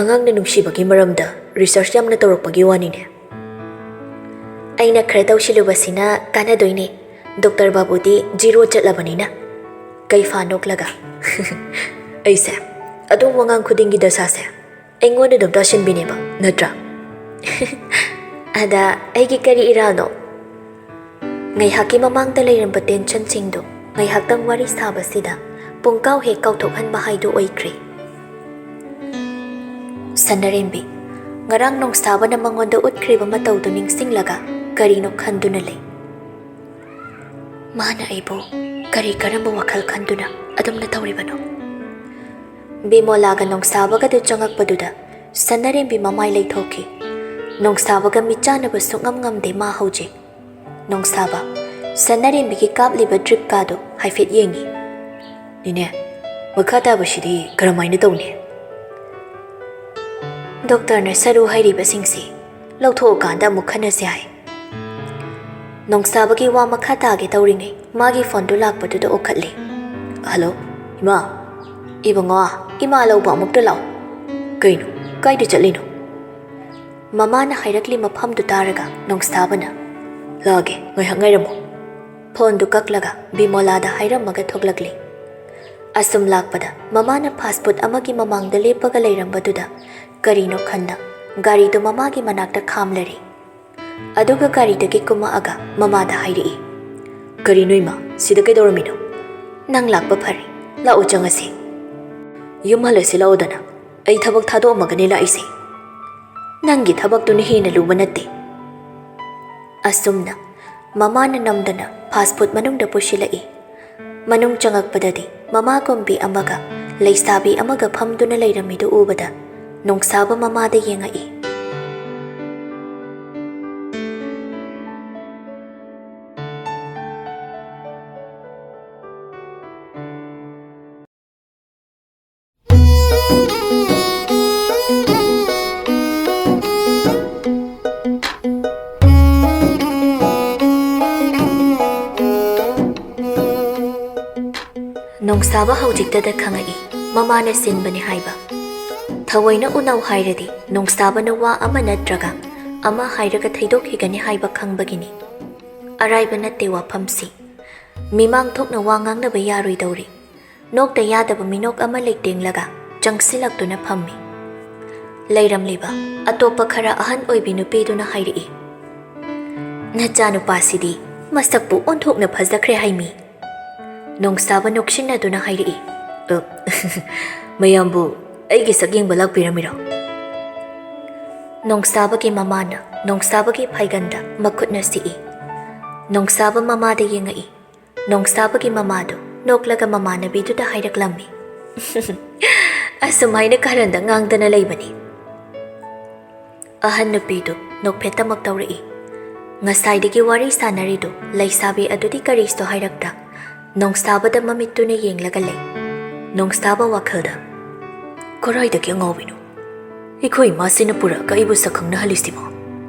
ꯑꯉꯥꯡꯅ ꯅꯨꯡꯁꯤꯕꯒꯤ ꯃꯔꯝꯗ research ꯌꯥꯝꯅ ꯇꯧꯔꯛꯄꯒꯤ ꯋꯥꯅꯤꯅꯦ꯫ ꯑꯩꯅ ꯈꯔ ꯇꯧꯁꯤꯜꯂꯨꯕꯁꯤꯅ ꯀꯥꯟꯅꯗꯣꯏꯅꯦ꯫ Doctor ꯕꯥꯕꯨꯗꯤ zero ꯆꯠꯂꯕꯅꯤꯅ꯫ ꯀꯩꯐꯥ ꯅꯣꯛꯂꯒ, "ꯑꯩꯁꯦ ꯑꯗꯨꯝ ꯋꯥꯉꯥꯡ ꯈꯨꯗꯤꯡꯒꯤ ꯗꯁꯥꯁꯦ ꯑꯩꯉꯣꯟꯗ ꯑꯗꯨꯝ ꯇꯥꯁꯤꯟꯕꯤꯅꯦꯕ, ꯅꯠꯇ꯭ꯔꯥ?" "ꯑꯗ ꯑꯩꯒꯤ ꯀꯔꯤ ꯏꯔꯥꯜꯅꯣ?" ꯉꯥꯏꯍꯥꯛꯀꯤ ꯃꯃꯥꯡꯗ ꯂꯩꯔꯝꯕ ꯇꯦꯟꯁꯟꯁꯤꯡꯗꯨ ꯉꯥꯏꯍꯥꯛꯇꯪ ꯋꯥꯔꯤ ꯁꯥꯕꯁꯤꯗ ꯄꯨꯡꯀꯥꯎ ꯍꯦꯛ ꯀꯥꯎꯊꯣꯛꯍꯟꯕ ꯍꯥꯏꯗꯨ ꯑꯣꯏꯈ꯭ꯔꯦ꯫ ꯁꯅꯔꯦꯝꯕꯤ, ꯉꯔꯥꯡ ꯅꯣꯡꯁꯥꯕꯅ ꯃꯉꯣꯟꯗ ꯎꯠꯈ꯭ꯔꯤꯕ ꯃꯇꯧꯗꯨ ꯅꯤꯡꯁꯤꯡꯂꯒ ꯀꯔꯤꯅꯣ ꯈꯟꯗꯨꯅ ꯂꯩ꯫ "ꯃꯥꯅ ꯑꯩꯕꯨ ꯀꯔꯤ ꯀꯔꯝꯕ ꯋꯥꯈꯜ ꯈꯟꯗꯨꯅ ꯑꯗꯨꯝꯅ ꯇꯧꯔꯤꯕꯅꯣ?" ꯕꯤꯃꯣꯂꯥꯒ ꯅꯣꯡꯁꯥꯕꯒꯗꯨ ꯆꯪꯉꯛꯄꯗꯨꯗ ꯁꯅꯔꯦꯝꯕꯤ ꯃꯃꯥꯏ ꯂꯩꯊꯣꯛꯈꯤ꯫ ꯅꯣꯡꯁꯥꯕꯒ ꯃꯤꯠꯆꯥꯟꯅꯕ ꯁꯨꯛꯉꯝ ꯉꯝꯗꯦ ꯃꯥ ꯍꯧꯖꯤꯛ꯫ ꯅꯣꯡꯁꯥꯕ, ꯁꯅꯔꯦꯝꯕꯤꯒꯤ ꯀꯥꯞꯂꯤꯕ ꯗ꯭ꯔꯤꯞꯀꯥꯗꯨ ꯍꯥꯏꯐꯦꯠ ꯌꯦꯡꯉꯤ꯫ "ꯅꯦꯅꯦ, ꯃꯈꯥ ꯇꯥꯕꯁꯤꯗꯤ ꯀꯔꯝꯍꯥꯏꯅ ꯇꯧꯅꯤ?" "ꯗꯣꯛꯇꯔꯅ ꯁꯔꯨ ꯍꯩꯔꯤꯕꯁꯤꯡꯁꯤ ꯂꯧꯊꯣꯛꯑꯀꯥꯟꯗ ꯑꯃꯨꯛ ꯈꯟꯅꯁꯤ ꯍꯥꯏ꯫ ꯅꯣꯡꯁꯥꯕꯒꯤ ꯋꯥ ꯃꯈꯥ ꯇꯥꯒꯦ ꯇꯧꯔꯤꯉꯩ ꯃꯥꯒꯤ ꯐꯣꯟꯗꯨ ꯂꯥꯛꯄꯗꯨꯗ ꯑꯣꯛꯈꯠꯂꯦ꯫ "ꯍꯜꯂꯣ, ꯏꯃꯥ꯫ ꯏꯕꯨꯡꯉꯣ, ꯏꯃꯥ ꯂꯧꯕ ꯑꯃꯨꯛꯇ ꯂꯥꯛꯑꯣ꯫ ꯀꯩꯅꯣ, ꯀꯥꯏꯗ ꯆꯠꯂꯤꯅꯣ?" ꯃꯃꯥꯅ ꯍꯥꯏꯔꯛꯂꯤ ꯃꯐꯝꯗꯨ ꯇꯥꯔꯒ ꯅꯣꯡꯁꯥꯕꯅ, "ꯂꯥꯛꯑꯒꯦ, ꯉꯥꯏꯍꯥꯛ ꯉꯥꯏꯔꯝꯃꯣ꯫" ꯐꯣꯟꯗꯨ ꯀꯛꯂꯒ ꯕꯤꯃꯣꯂꯥꯗ ꯍꯥꯏꯔꯝꯃꯒ ꯊꯣꯛꯂꯛꯂꯤ꯫ ꯑꯁꯨꯝ ꯂꯥꯛꯄꯗ ꯃꯃꯥꯅ ꯐꯥꯁ ꯐꯨꯗ ꯑꯃꯒꯤ ꯃꯃꯥꯡꯗ ꯂꯦꯞꯄꯒ ꯂꯩꯔꯝꯕꯗꯨꯗ ꯀꯔꯤꯅꯣ ꯈꯟꯅ ꯒꯥꯔꯤꯗꯨ ꯃꯃꯥꯒꯤ ꯃꯅꯥꯛꯇ ꯈꯥꯝꯂꯔꯦ꯫ ꯑꯗꯨꯒ ꯒꯥꯔꯤꯗꯒꯤ ꯀꯨꯝꯃꯛꯑꯒ ꯃꯃꯥꯗ ꯍꯥꯏꯔꯛꯏ, "ꯀꯔꯤꯅꯣ ꯏꯃꯥ, ꯁꯤꯗ ꯀꯩꯗꯧꯔꯝꯃꯤꯅꯣ?" "ꯅꯪ ꯂꯥꯛꯄ ꯐꯔꯦ, ꯂꯥꯛꯑꯣ ꯆꯪꯉꯁꯤ꯫" "ꯌꯨꯝ ꯍꯜꯂꯁꯤ ꯂꯥꯛꯑꯣꯗꯅ, ꯑꯩ ꯊꯕꯛ ꯊꯥꯗꯣꯛꯑꯝꯃꯒꯅꯦ ꯂꯥꯛꯏꯁꯦ꯫ ꯅꯪꯒꯤ ꯊꯕꯛꯇꯨꯅ ꯍꯦꯟꯅ ꯂꯨꯕ ꯅꯠꯇꯦ꯫" ꯑꯁꯨꯝꯅ ꯃꯃꯥꯅ ꯅꯝꯗꯅ ꯐꯥꯁ ꯐꯨꯗ ꯃꯅꯨꯡꯗ ꯄꯨꯁꯤꯜꯂꯛꯏ꯫ ꯃꯅꯨꯡ ꯆꯪꯉꯛꯄꯗꯗꯤ ꯃꯃꯥ ꯀꯨꯝꯕꯤ ꯑꯃꯒ ꯂꯩꯁꯥꯕꯤ ꯑꯃꯒ ꯐꯝꯗꯨꯅ ꯂꯩꯔꯝꯃꯤꯗꯨ ꯎꯕꯗ ꯅꯣꯡꯁꯥꯕ ꯃꯃꯥꯗ ꯌꯦꯡꯉꯛꯏ꯫ ꯅꯣꯡꯁꯥꯕ ꯍꯧꯖꯤꯛꯇꯗ ꯈꯪꯉꯛꯏ ꯃꯃꯥꯅ ꯁꯤꯟꯕꯅꯤ ꯍꯥꯏꯕ꯫ ꯊꯑꯣꯏꯅ ꯎꯅꯧ ꯍꯥꯏꯔꯗꯤ ꯅꯣꯡꯁꯥꯕꯅ ꯋꯥ ꯑꯃ ꯅꯠꯇ꯭ꯔꯒ ꯑꯃ ꯍꯥꯏꯔꯒ ꯊꯩꯗꯣꯛꯈꯤꯒꯅꯤ ꯍꯥꯏꯕ ꯈꯪꯕꯒꯤꯅꯤ꯫ ꯑꯔꯥꯏꯕ ꯅꯠꯇꯦ ꯋꯥꯐꯝꯁꯤ꯫ ꯃꯤꯃꯥꯡ ꯊꯣꯛꯅ ꯋꯥ ꯉꯥꯡꯅꯕ ꯌꯥꯔꯣꯏꯗꯧꯔꯤ꯫ ꯅꯣꯛꯇ ꯌꯥꯗꯕ ꯃꯤꯅꯣꯛ ꯑꯃ ꯂꯩꯇꯦꯡꯂꯒ ꯆꯪꯁꯤꯜꯂꯛꯇꯨꯅ ꯐꯝꯃꯤ꯫ ꯂꯩꯔꯝꯂꯤꯕ ꯑꯇꯣꯞꯄ ꯈꯔ ꯑꯍꯟ ꯑꯣꯏꯕꯤ ꯅꯨꯄꯤꯗꯨꯅ ꯍꯥꯏꯔꯛꯏ, "ꯅꯆꯥꯅꯨꯄꯥꯁꯤꯗꯤ ꯃꯁꯛꯄꯨ ꯑꯣꯟꯊꯣꯛꯅ ꯐꯖꯈ꯭ꯔꯦ ꯍꯥꯏꯃꯤ"꯫ ꯅꯣꯡꯁꯥꯕ ꯅꯣꯛꯁꯤꯟꯅꯗꯨꯅ ꯍꯥꯏꯔꯛꯏ, "ꯑ, ꯃꯌꯥꯝꯕꯨ ꯑꯩꯒꯤ ꯁꯛ ꯌꯦꯡꯕ ꯂꯥꯛꯄꯤꯔꯝꯃꯤꯔꯣ?" ꯅꯣꯡꯁꯥꯕꯒꯤ ꯃꯃꯥꯅ ꯅꯣꯡꯁꯥꯕꯒꯤ ꯐꯩꯒꯟꯗ ꯃꯈꯨꯠꯅ ꯁꯤꯛꯏ꯫ ꯅꯣꯡꯁꯥꯕ ꯃꯃꯥꯗ ꯌꯦꯡꯉꯛꯏ꯫ ꯅꯣꯡꯁꯥꯕꯒꯤ ꯃꯃꯥꯗꯨ ꯅꯣꯛꯂꯒ ꯃꯃꯥꯟꯅꯕꯤꯗꯨꯗ ꯍꯥꯏꯔꯛꯂꯝꯃꯤ, "ꯑꯁꯨꯃꯥꯏꯅ ꯀꯥꯔꯟꯗ ꯉꯥꯡꯗꯅ ꯂꯩꯕꯅꯤ"꯫ ꯑꯍꯟ ꯅꯨꯄꯤꯗꯨ ꯅꯣꯛꯐꯦꯠꯇꯃꯛ ꯇꯧꯔꯛꯏ꯫ ꯉꯁꯥꯏꯗꯒꯤ ꯋꯥꯔꯤ ꯁꯥꯟꯅꯔꯤꯗꯨ ꯂꯩꯁꯥꯕꯤ ꯑꯗꯨꯗꯤ ꯀꯔꯤꯁꯨ ꯍꯥꯏꯔꯛꯇ, ꯅꯣꯡꯁꯥꯕꯗ ꯃꯃꯤꯠꯇꯨꯅ ꯌꯦꯡꯂꯒ ꯂꯩ꯫ ꯅꯣꯡꯁꯥꯕ ꯋꯥꯈꯜꯗ, "ꯀꯔꯥꯏꯗꯒꯤ ꯑꯉꯥꯎꯕꯤꯅꯣ? ꯑꯩꯈꯣꯏ ꯏꯃꯥꯁꯤꯅ ꯄꯨꯔꯛꯑꯒ ꯑꯩꯕꯨ ꯁꯛꯈꯪꯅꯍꯜꯂꯤꯁꯤꯕꯣ?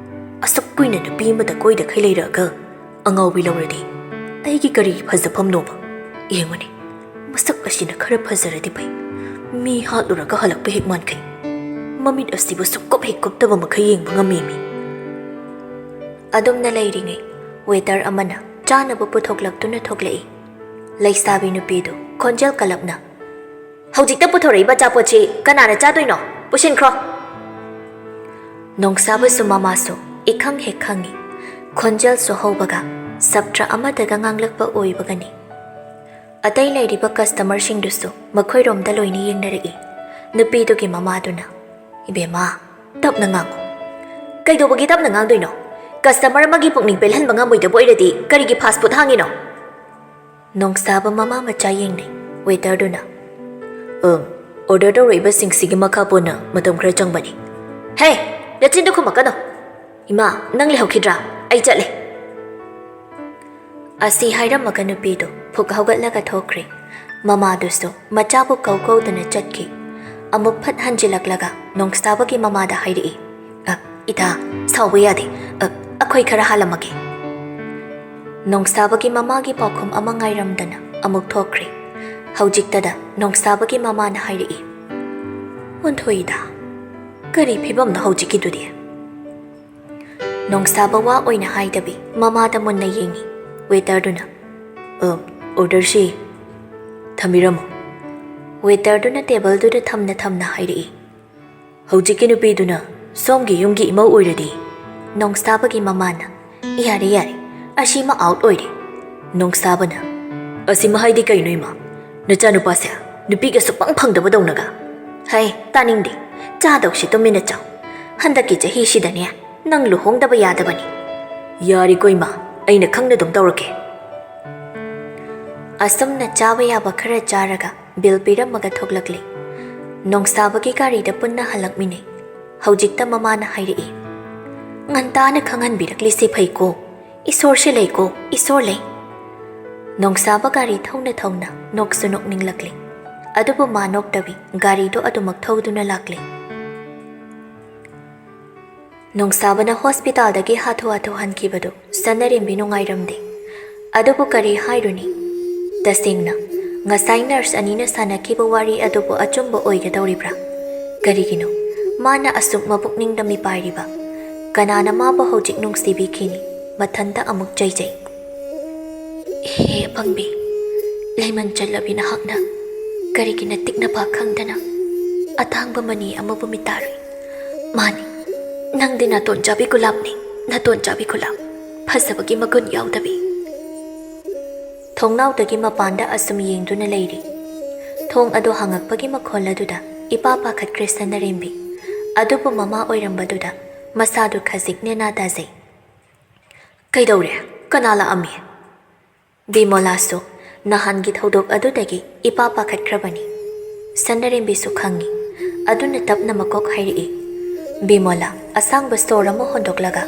ꯑꯁꯨꯛ ꯀꯨꯏꯅ ꯅꯨꯄꯤ ꯑꯃꯗ ꯀꯣꯏꯗꯈꯩ ꯂꯩꯔꯛꯑꯒ ꯑꯉꯥꯎꯕꯤ ꯂꯧꯔꯗꯤ ꯑꯩꯒꯤ ꯀꯔꯤ ꯐꯖꯐꯝꯅꯣꯕ? ꯌꯦꯡꯉꯨꯅꯦ, ꯃꯁꯛ ꯑꯁꯤꯅ ꯈꯔ ꯐꯖꯔꯗꯤ ꯐꯩ꯫ ꯃꯤ ꯍꯥꯠꯂꯨꯔꯒ ꯍꯜꯂꯛꯄ ꯍꯦꯛ ꯃꯥꯟꯈꯩ꯫ ꯃꯃꯤꯠ ꯑꯁꯤꯕꯨ ꯁꯨꯛꯀꯨꯞ ꯍꯦꯛ ꯀꯨꯞꯇꯕ ꯃꯈꯩ ꯌꯦꯡꯕ ꯉꯝꯃꯤꯃꯤ"꯫ ꯑꯗꯨꯝꯅ ꯂꯩꯔꯤꯉꯩ waiter ꯑꯃꯅ ꯆꯥꯅꯕ ꯄꯨꯊꯣꯛꯂꯛꯇꯨꯅ ꯊꯣꯛꯂꯛꯏ꯫ ꯂꯩꯁꯥꯕꯤ ꯅꯨꯄꯤꯗꯨ ꯈꯣꯟꯖꯦꯜ ꯀꯜꯂꯞꯅ, "ꯍꯧꯖꯤꯛꯇ ꯄꯨꯊꯣꯔꯛꯏꯕ ꯑꯆꯥꯄꯣꯠꯁꯤ ꯀꯅꯥꯅ ꯆꯥꯗꯣꯏꯅꯣ? ꯄꯨꯁꯤꯟꯈ꯭ꯔꯣ!" ꯅꯣꯡꯁꯥꯕꯁꯨ ꯃꯃꯥꯁꯨ ꯏꯈꯪ ꯍꯦꯛ ꯈꯪꯏ꯫ ꯈꯣꯟꯖꯦꯜꯁꯨ ꯍꯧꯕꯒ ꯁꯥꯇ꯭ꯔ ꯑꯃꯗꯒ ꯉꯥꯡꯂꯛꯄ ꯑꯣꯏꯕꯒꯅꯤ꯫ ꯑꯇꯩ ꯂꯩꯔꯤꯕ customerꯁꯤꯡꯗꯨꯁꯨ ꯃꯈꯣꯏꯔꯣꯝꯗ ꯂꯣꯏꯅ ꯌꯦꯡꯅꯔꯛꯏ꯫ ꯅꯨꯄꯤꯗꯨꯒꯤ ꯃꯃꯥꯗꯨꯅ, "ꯏꯕꯦꯝꯃ, ꯇꯞꯅ ꯉꯥꯡꯉꯨ"꯫ "ꯀꯩꯗꯧꯕꯒꯤ ꯇꯞꯅ ꯉꯥꯡꯗꯣꯏꯅꯣ? Customer ꯑꯃꯒꯤ ꯄꯨꯛꯅꯤꯡ ꯄꯦꯜꯍꯟꯕ ꯉꯝꯃꯣꯏꯗꯕ ꯑꯣꯏꯔꯗꯤ ꯀꯔꯤꯒꯤ fast food ꯍꯥꯡꯉꯤꯅꯣ?" ꯅꯣꯡꯁꯥꯕ ꯃꯃꯥ ꯃꯆꯥ ꯌꯦꯡꯅꯩ꯫ Waiterꯗꯨꯅ, "ꯑ, order ꯇꯧꯔꯛꯏꯕꯁꯤꯡꯁꯤꯒꯤ ꯃꯈꯥ ꯄꯣꯟꯅ ꯃꯇꯝ ꯈꯔ ꯆꯪꯕꯅꯤ"꯫ "ꯍꯦ, ꯅꯆꯤꯟꯗꯨ ꯈꯨꯝꯃꯛꯀꯅꯨ! ꯏꯃꯥ, ꯅꯪ ꯂꯩꯍꯧꯈꯤꯗ꯭ꯔꯥ? ꯑꯩ ꯆꯠꯂꯦ"꯫ ꯑꯁꯤ ꯍꯥꯏꯔꯝꯃꯒ ꯅꯨꯄꯤꯗꯨ ꯐꯨꯛ ꯍꯧꯒꯠꯂꯒ ꯊꯣꯛꯈ꯭ꯔꯦ꯫ ꯃꯃꯥꯗꯨꯁꯨ ꯃꯆꯥꯕꯨ ꯀꯧ ꯀꯧꯗꯅ ꯆꯠꯈꯤ꯫ ꯑꯃꯨꯛ ꯐꯠ ꯍꯟꯖꯤꯜꯂꯛꯂꯒ ꯅꯣꯡꯁꯥꯕꯒꯤ ꯃꯃꯥꯗ ꯍꯥꯏꯔꯛꯏ, "ꯑ, ꯏꯇꯥ, ꯁꯥꯎꯕ ꯌꯥꯗꯦ꯫ ꯑ, ꯑꯩꯈꯣꯏ ꯈꯔ ꯍꯥꯜꯂꯝꯃꯒꯦ"꯫ ꯅꯣꯡꯁꯥꯕꯒꯤ ꯃꯃꯥꯒꯤ ꯄꯥꯎꯈꯨꯝ ꯑꯃ ꯉꯥꯏꯔꯝꯗꯅ ꯑꯃꯨꯛ ꯊꯣꯛꯈ꯭ꯔꯦ꯫ ꯍꯧꯖꯤꯛꯇꯗ ꯅꯣꯡꯁꯥꯕꯒꯤ ꯃꯃꯥꯅ ꯍꯥꯏꯔꯛꯏ, "ꯑꯣꯟꯊꯣꯛꯏꯗ, ꯀꯔꯤ ꯐꯤꯕꯝꯅꯣ ꯍꯧꯖꯤꯛꯀꯤꯗꯨꯗꯤ?" ꯅꯣꯡꯁꯥꯕ ꯋꯥ ꯑꯣꯏꯅ ꯍꯥꯏꯗꯕꯤ ꯃꯃꯥꯗ ꯃꯨꯟꯅ ꯌꯦꯡꯉꯤ꯫ ꯋꯦꯇꯔꯗꯨꯅ, "ꯑ, ꯑꯣꯔꯗꯔꯁꯤ ꯊꯝꯕꯤꯔꯝꯃꯣ꯫" ꯋꯦꯇꯔꯗꯨꯅ ꯇꯦꯕꯜꯗꯨꯗ ꯊꯝꯅ ꯊꯝꯅ ꯍꯥꯏꯔꯛꯏ, "ꯍꯧꯖꯤꯛꯀꯤ ꯅꯨꯄꯤꯗꯨꯅ ꯁꯣꯝꯒꯤ ꯌꯨꯝꯒꯤ ꯏꯃꯧ ꯑꯣꯏꯔꯗꯤ?" ꯅꯣꯡꯁꯥꯕꯒꯤ ꯃꯃꯥꯅ, "ꯌꯥꯔꯦ, ꯌꯥꯔꯦ, ꯑꯁꯤꯃ ꯑꯥꯎꯠ ꯑꯣꯏꯔꯦ꯫" ꯅꯣꯡꯁꯥꯕꯅ, "ꯑꯁꯤꯃ ꯍꯥꯏꯗꯤ ꯀꯩꯅꯣ ꯏꯃꯥ? ꯅꯆꯥꯅꯨꯄꯥꯁꯦ ꯅꯨꯄꯤꯒ ꯁꯨꯛꯐꯪ ꯐꯪꯗꯕꯗꯧꯅꯒ?" "ꯍꯩ, ꯇꯥꯅꯤꯡꯗꯦ꯫ ꯆꯥꯗꯧꯁꯤ ꯇꯨꯃꯤꯟꯅ ꯆꯥꯎ꯫ ꯍꯟꯗꯛꯀꯤ ꯆꯍꯤꯁꯤꯗꯅꯦ ꯅꯪ ꯂꯨꯍꯣꯡꯗꯕ ꯌꯥꯗꯕꯅꯤ꯫" "ꯌꯥꯔꯦꯀꯣ ꯏꯃꯥ, ꯑꯩꯅ ꯈꯪꯅ ꯑꯗꯨꯝ ꯇꯧꯔꯒꯦ꯫" ꯑꯁꯨꯝꯅ ꯆꯥꯕ ꯌꯥꯕ ꯈꯔ ꯆꯥꯔꯒ ꯕꯤꯜ ꯄꯤꯔꯝꯃꯒ ꯊꯣꯛꯂꯛꯂꯤ꯫ ꯅꯣꯡꯁꯥꯕꯒꯤ ꯒꯥꯔꯤꯗ ꯄꯨꯟꯅ ꯍꯜꯂꯛꯃꯤꯟꯅꯩ꯫ ꯍꯧꯖꯤꯛꯇ ꯃꯃꯥꯅ ꯍꯥꯏꯔꯛꯏ, "ꯉꯟꯇꯥꯅ ꯈꯪꯍꯟꯕꯤꯔꯛꯂꯤꯁꯤ ꯐꯩꯀꯣ꯫ ꯏꯁꯣꯔꯁꯦ ꯂꯩꯀꯣ, ꯏꯁꯣꯔ ꯂꯩ꯫" ꯅꯣꯡꯁꯥꯕ ꯒꯥꯔꯤ ꯊꯧꯅ ꯊꯧꯅ ꯅꯣꯛꯁꯨ ꯅꯣꯛꯅꯤꯡꯂꯛꯂꯤ꯫ ꯑꯗꯨꯕꯨ ꯃꯥ ꯅꯣꯛꯇꯕꯤ ꯒꯥꯔꯤꯗꯣ ꯑꯗꯨꯃꯛ ꯊꯧꯗꯨꯅ ꯂꯥꯛꯂꯤ꯫ ꯅꯣꯡꯁꯥꯕꯅ ꯍꯣꯁꯄꯤꯇꯥꯜꯗꯒꯤ ꯍꯥꯊꯨ ꯍꯥꯊꯨ ꯍꯟꯈꯤꯕꯗꯨ ꯁꯅꯔꯦꯝꯕꯤ ꯅꯨꯡꯉꯥꯏꯔꯝꯗꯦ꯫ ꯑꯗꯨꯕꯨ ꯀꯔꯤ ꯍꯥꯏꯔꯨꯅꯤ? ꯇꯁꯦꯡꯅ, ꯉꯁꯥꯏ ꯅꯔꯁ ꯑꯅꯤꯅ ꯁꯥꯟꯅꯈꯤꯕ ꯋꯥꯔꯤ ꯑꯗꯨꯕꯨ ꯑꯆꯨꯝꯕ ꯑꯣꯏꯒꯗꯧꯔꯤꯕ꯭ꯔꯥ? ꯀꯔꯤꯒꯤꯅꯣ ꯃꯥꯅ ꯑꯁꯨꯛ ꯃꯄꯨꯛꯅꯤꯡꯗ ꯃꯤꯄꯥꯏꯔꯤꯕ? ꯀꯅꯥꯅ ꯃꯥꯕꯨ ꯍꯧꯖꯤꯛ ꯅꯨꯡꯁꯤꯕꯤꯈꯤꯅꯤ? ꯃꯊꯟꯇ ꯑꯃꯨꯛ ꯆꯩꯖꯩ꯫ "ꯍꯦ ꯑꯄꯪꯕꯤ, ꯂꯩꯃꯟ ꯆꯜꯂꯕꯤ ꯅꯍꯥꯛꯅ ꯀꯔꯤꯒꯤ ꯅꯇꯤꯛ ꯅꯄꯥ ꯈꯪꯗꯅ ꯑꯇꯥꯡꯕ ꯃꯅꯤ ꯑꯃꯕꯨ ꯃꯤꯇꯥꯔꯨꯏ? ꯃꯥꯅꯤ, ꯅꯪꯗꯤ ꯅꯥꯇꯣꯟ ꯆꯥꯕꯤ ꯒꯨꯂꯥꯞꯅꯤ, ꯅꯥꯇꯣꯟ ꯆꯥꯕꯤ ꯒꯨꯂꯥꯞ, ꯐꯖꯕꯒꯤ ꯃꯒꯨꯟ ꯌꯥꯎꯗꯕꯤ꯫" ꯊꯣꯡꯅꯥꯎꯗꯒꯤ ꯃꯄꯥꯟꯗ ꯑꯁꯨꯝ ꯌꯦꯡꯗꯨꯅ ꯂꯩꯔꯤ꯫ ꯊꯣꯡ ꯑꯗꯨ ꯍꯥꯡꯉꯛꯄꯒꯤ ꯃꯈꯣꯜ ꯑꯗꯨꯗ ꯏꯄꯥ ꯄꯥꯈꯠꯈ꯭ꯔꯦ ꯁꯅꯔꯦꯝꯕꯤ꯫ ꯑꯗꯨꯕꯨ ꯃꯃꯥ ꯑꯣꯏꯔꯝꯕꯗꯨꯗ ꯃꯁꯥꯗꯨ ꯈꯖꯤꯛ ꯅꯦꯅꯥ ꯇꯥꯖꯩ꯫ "ꯀꯩꯗꯧꯔꯦ? ꯀꯅꯥ ꯂꯥꯛꯑꯝꯃꯤ?" ꯕꯤꯃꯣꯂꯥꯁꯨ ꯅꯍꯥꯟꯒꯤ ꯊꯧꯗꯣꯛ ꯑꯗꯨꯗꯒꯤ ꯏꯄꯥ ꯄꯥꯈꯠꯈ꯭ꯔꯕꯅꯤ꯫ ꯁꯅꯔꯦꯝꯕꯤꯁꯨ ꯈꯪꯉꯤ꯫ ꯑꯗꯨꯅ ꯇꯞꯅ ꯃꯀꯣꯛ ꯍꯥꯏꯔꯛꯏ꯫ ꯕꯤꯃꯣꯂꯥ ꯑꯁꯥꯡꯕ ꯁꯣꯔ ꯑꯃ ꯍꯣꯟꯗꯣꯛꯂꯒ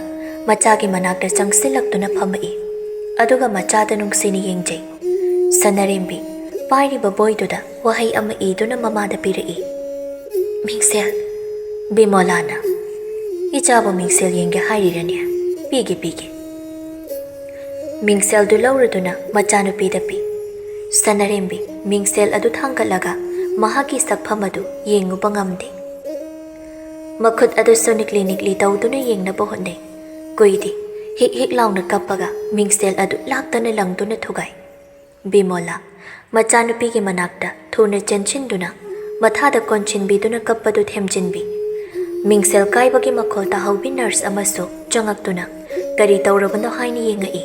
ꯃꯆꯥꯒꯤ ꯃꯅꯥꯛꯇ ꯆꯪꯁꯤꯜꯂꯛꯇꯨꯅ ꯐꯝꯃꯛꯏ꯫ ꯑꯗꯨꯒ ꯃꯆꯥꯗ ꯅꯨꯡꯁꯤꯅ ꯌꯦꯡꯖꯩ꯫ ꯁꯅꯔꯦꯝꯕꯤ ꯄꯥꯏꯔꯤꯕ ꯕꯣꯏꯗꯨꯗ ꯋꯥꯍꯩ ꯑꯃ ꯏꯗꯨꯅ ꯃꯃꯥꯗ ꯄꯤꯔꯛꯏ꯫ "ꯃꯤꯡꯁꯦꯜ꯫" ꯕꯤꯃꯣꯂꯥꯅ, "ꯏꯆꯥꯕꯨ ꯃꯤꯡꯁꯦꯜ ꯌꯦꯡꯒꯦ ꯍꯥꯏꯔꯤꯔꯅꯦ? ꯄꯤꯒꯦ, ꯄꯤꯒꯦ꯫" ꯃꯤꯡꯁꯦꯜꯗꯨ ꯂꯧꯔꯗꯨꯅ ꯃꯆꯥꯅꯨꯄꯤꯗ ꯄꯤ꯫ ꯁꯅꯔꯦꯝꯕꯤ ꯃꯤꯡꯁꯦꯜ ꯑꯗꯨ ꯊꯥꯡꯒꯠꯂꯒ ꯃꯍꯥꯛꯀꯤ ꯁꯛꯐꯝ ꯑꯗꯨ ꯌꯦꯡꯉꯨꯕ ꯉꯝꯗꯦ꯫ ꯃꯈꯨꯠ ꯑꯗꯨꯁꯨ ꯅꯤꯛꯂꯤ ꯅꯤꯛꯂꯤ ꯇꯧꯗꯨꯅ ꯌꯦꯡꯅꯕ ꯍꯣꯠꯅꯩ꯫ ꯀꯨꯏꯗꯦ, ꯍꯤꯛ ꯍꯤꯛ ꯂꯥꯎꯅ ꯀꯞꯄꯒ ꯃꯤꯡꯁꯦꯜ ꯑꯗꯨ ꯂꯥꯛꯇꯅ ꯂꯪꯗꯨꯅ ꯊꯨꯒꯥꯏ꯫ ꯕꯤꯃꯣꯂꯥ ꯃꯆꯥꯅꯨꯄꯤꯒꯤ ꯃꯅꯥꯛꯇ ꯊꯨꯅ ꯆꯦꯟꯁꯤꯟꯗꯨꯅ ꯃꯊꯥꯗ ꯀꯣꯟꯁꯤꯟꯕꯤꯗꯨꯅ ꯀꯞꯄꯗꯨ ꯊꯦꯝꯖꯤꯟꯕꯤ꯫ ꯃꯤꯡꯁꯦꯜ ꯀꯥꯏꯕꯒꯤ ꯃꯈꯣꯜ ꯇꯥꯍꯧꯕꯤ ꯅꯔꯁ ꯑꯃꯁꯨ ꯆꯪꯉꯛꯇꯨꯅ ꯀꯔꯤ ꯇꯧꯔꯕꯅꯣ ꯍꯥꯏꯅ ꯌꯦꯡꯉꯛꯏ꯫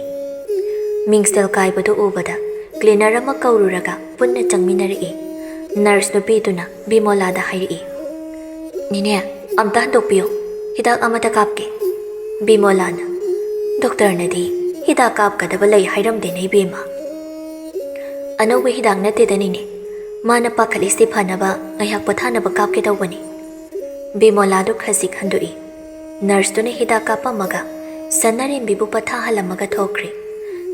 ꯃꯤꯡꯁꯦꯜ ꯀꯥꯏꯕꯗꯨ ꯎꯕꯗ ꯀ꯭ꯂꯤꯅꯔ ꯑꯃ ꯀꯧꯔꯨꯔꯒ ꯄꯨꯟꯅ ꯆꯪꯃꯤꯟꯅꯔꯛꯏ꯫ ꯅꯔꯁ ꯅꯨꯄꯤꯗꯨꯅ ꯕꯤꯃꯣꯂꯥꯗ ꯍꯥꯏꯔꯛꯏ, "ꯅꯦꯅꯦ, ꯑꯝꯇ ꯍꯟꯗꯣꯛꯄꯤꯌꯨ, ꯍꯤꯗꯥꯛ ꯑꯃꯇ ꯀꯥꯞꯀꯦ꯫" ꯕꯤꯃꯣꯂꯥꯅ, "ꯗꯣꯛꯇꯔꯅꯗꯤ ꯍꯤꯗꯥꯛ ꯀꯥꯞꯀꯗꯕ ꯂꯩ ꯍꯥꯏꯔꯝꯗꯦꯅꯦ ꯏꯕꯦꯝꯃ꯫" "ꯑꯅꯧꯕ ꯍꯤꯗꯥꯛ ꯅꯠꯇꯦꯗ ꯅꯦꯅꯦ, ꯃꯥꯅ ꯄꯥꯈꯠꯂꯤꯁꯤ ꯐꯅꯕ ꯉꯥꯏꯍꯥꯛ ꯄꯣꯊꯥꯅꯕ ꯀꯥꯞꯀꯦ ꯇꯧꯕꯅꯤ꯫" ꯕꯤꯃꯣꯂꯥꯗꯨ ꯈꯖꯤꯛ ꯍꯟꯗꯣꯛꯏ꯫ ꯅꯔꯁꯇꯨꯅ ꯍꯤꯗꯥꯛ ꯀꯥꯞꯄꯝꯃꯒ ꯁꯅꯥꯔꯦꯝꯕꯤꯕꯨ ꯄꯊꯥꯍꯜꯂꯝꯃꯒ ꯊꯣꯛꯈ꯭ꯔꯦ꯫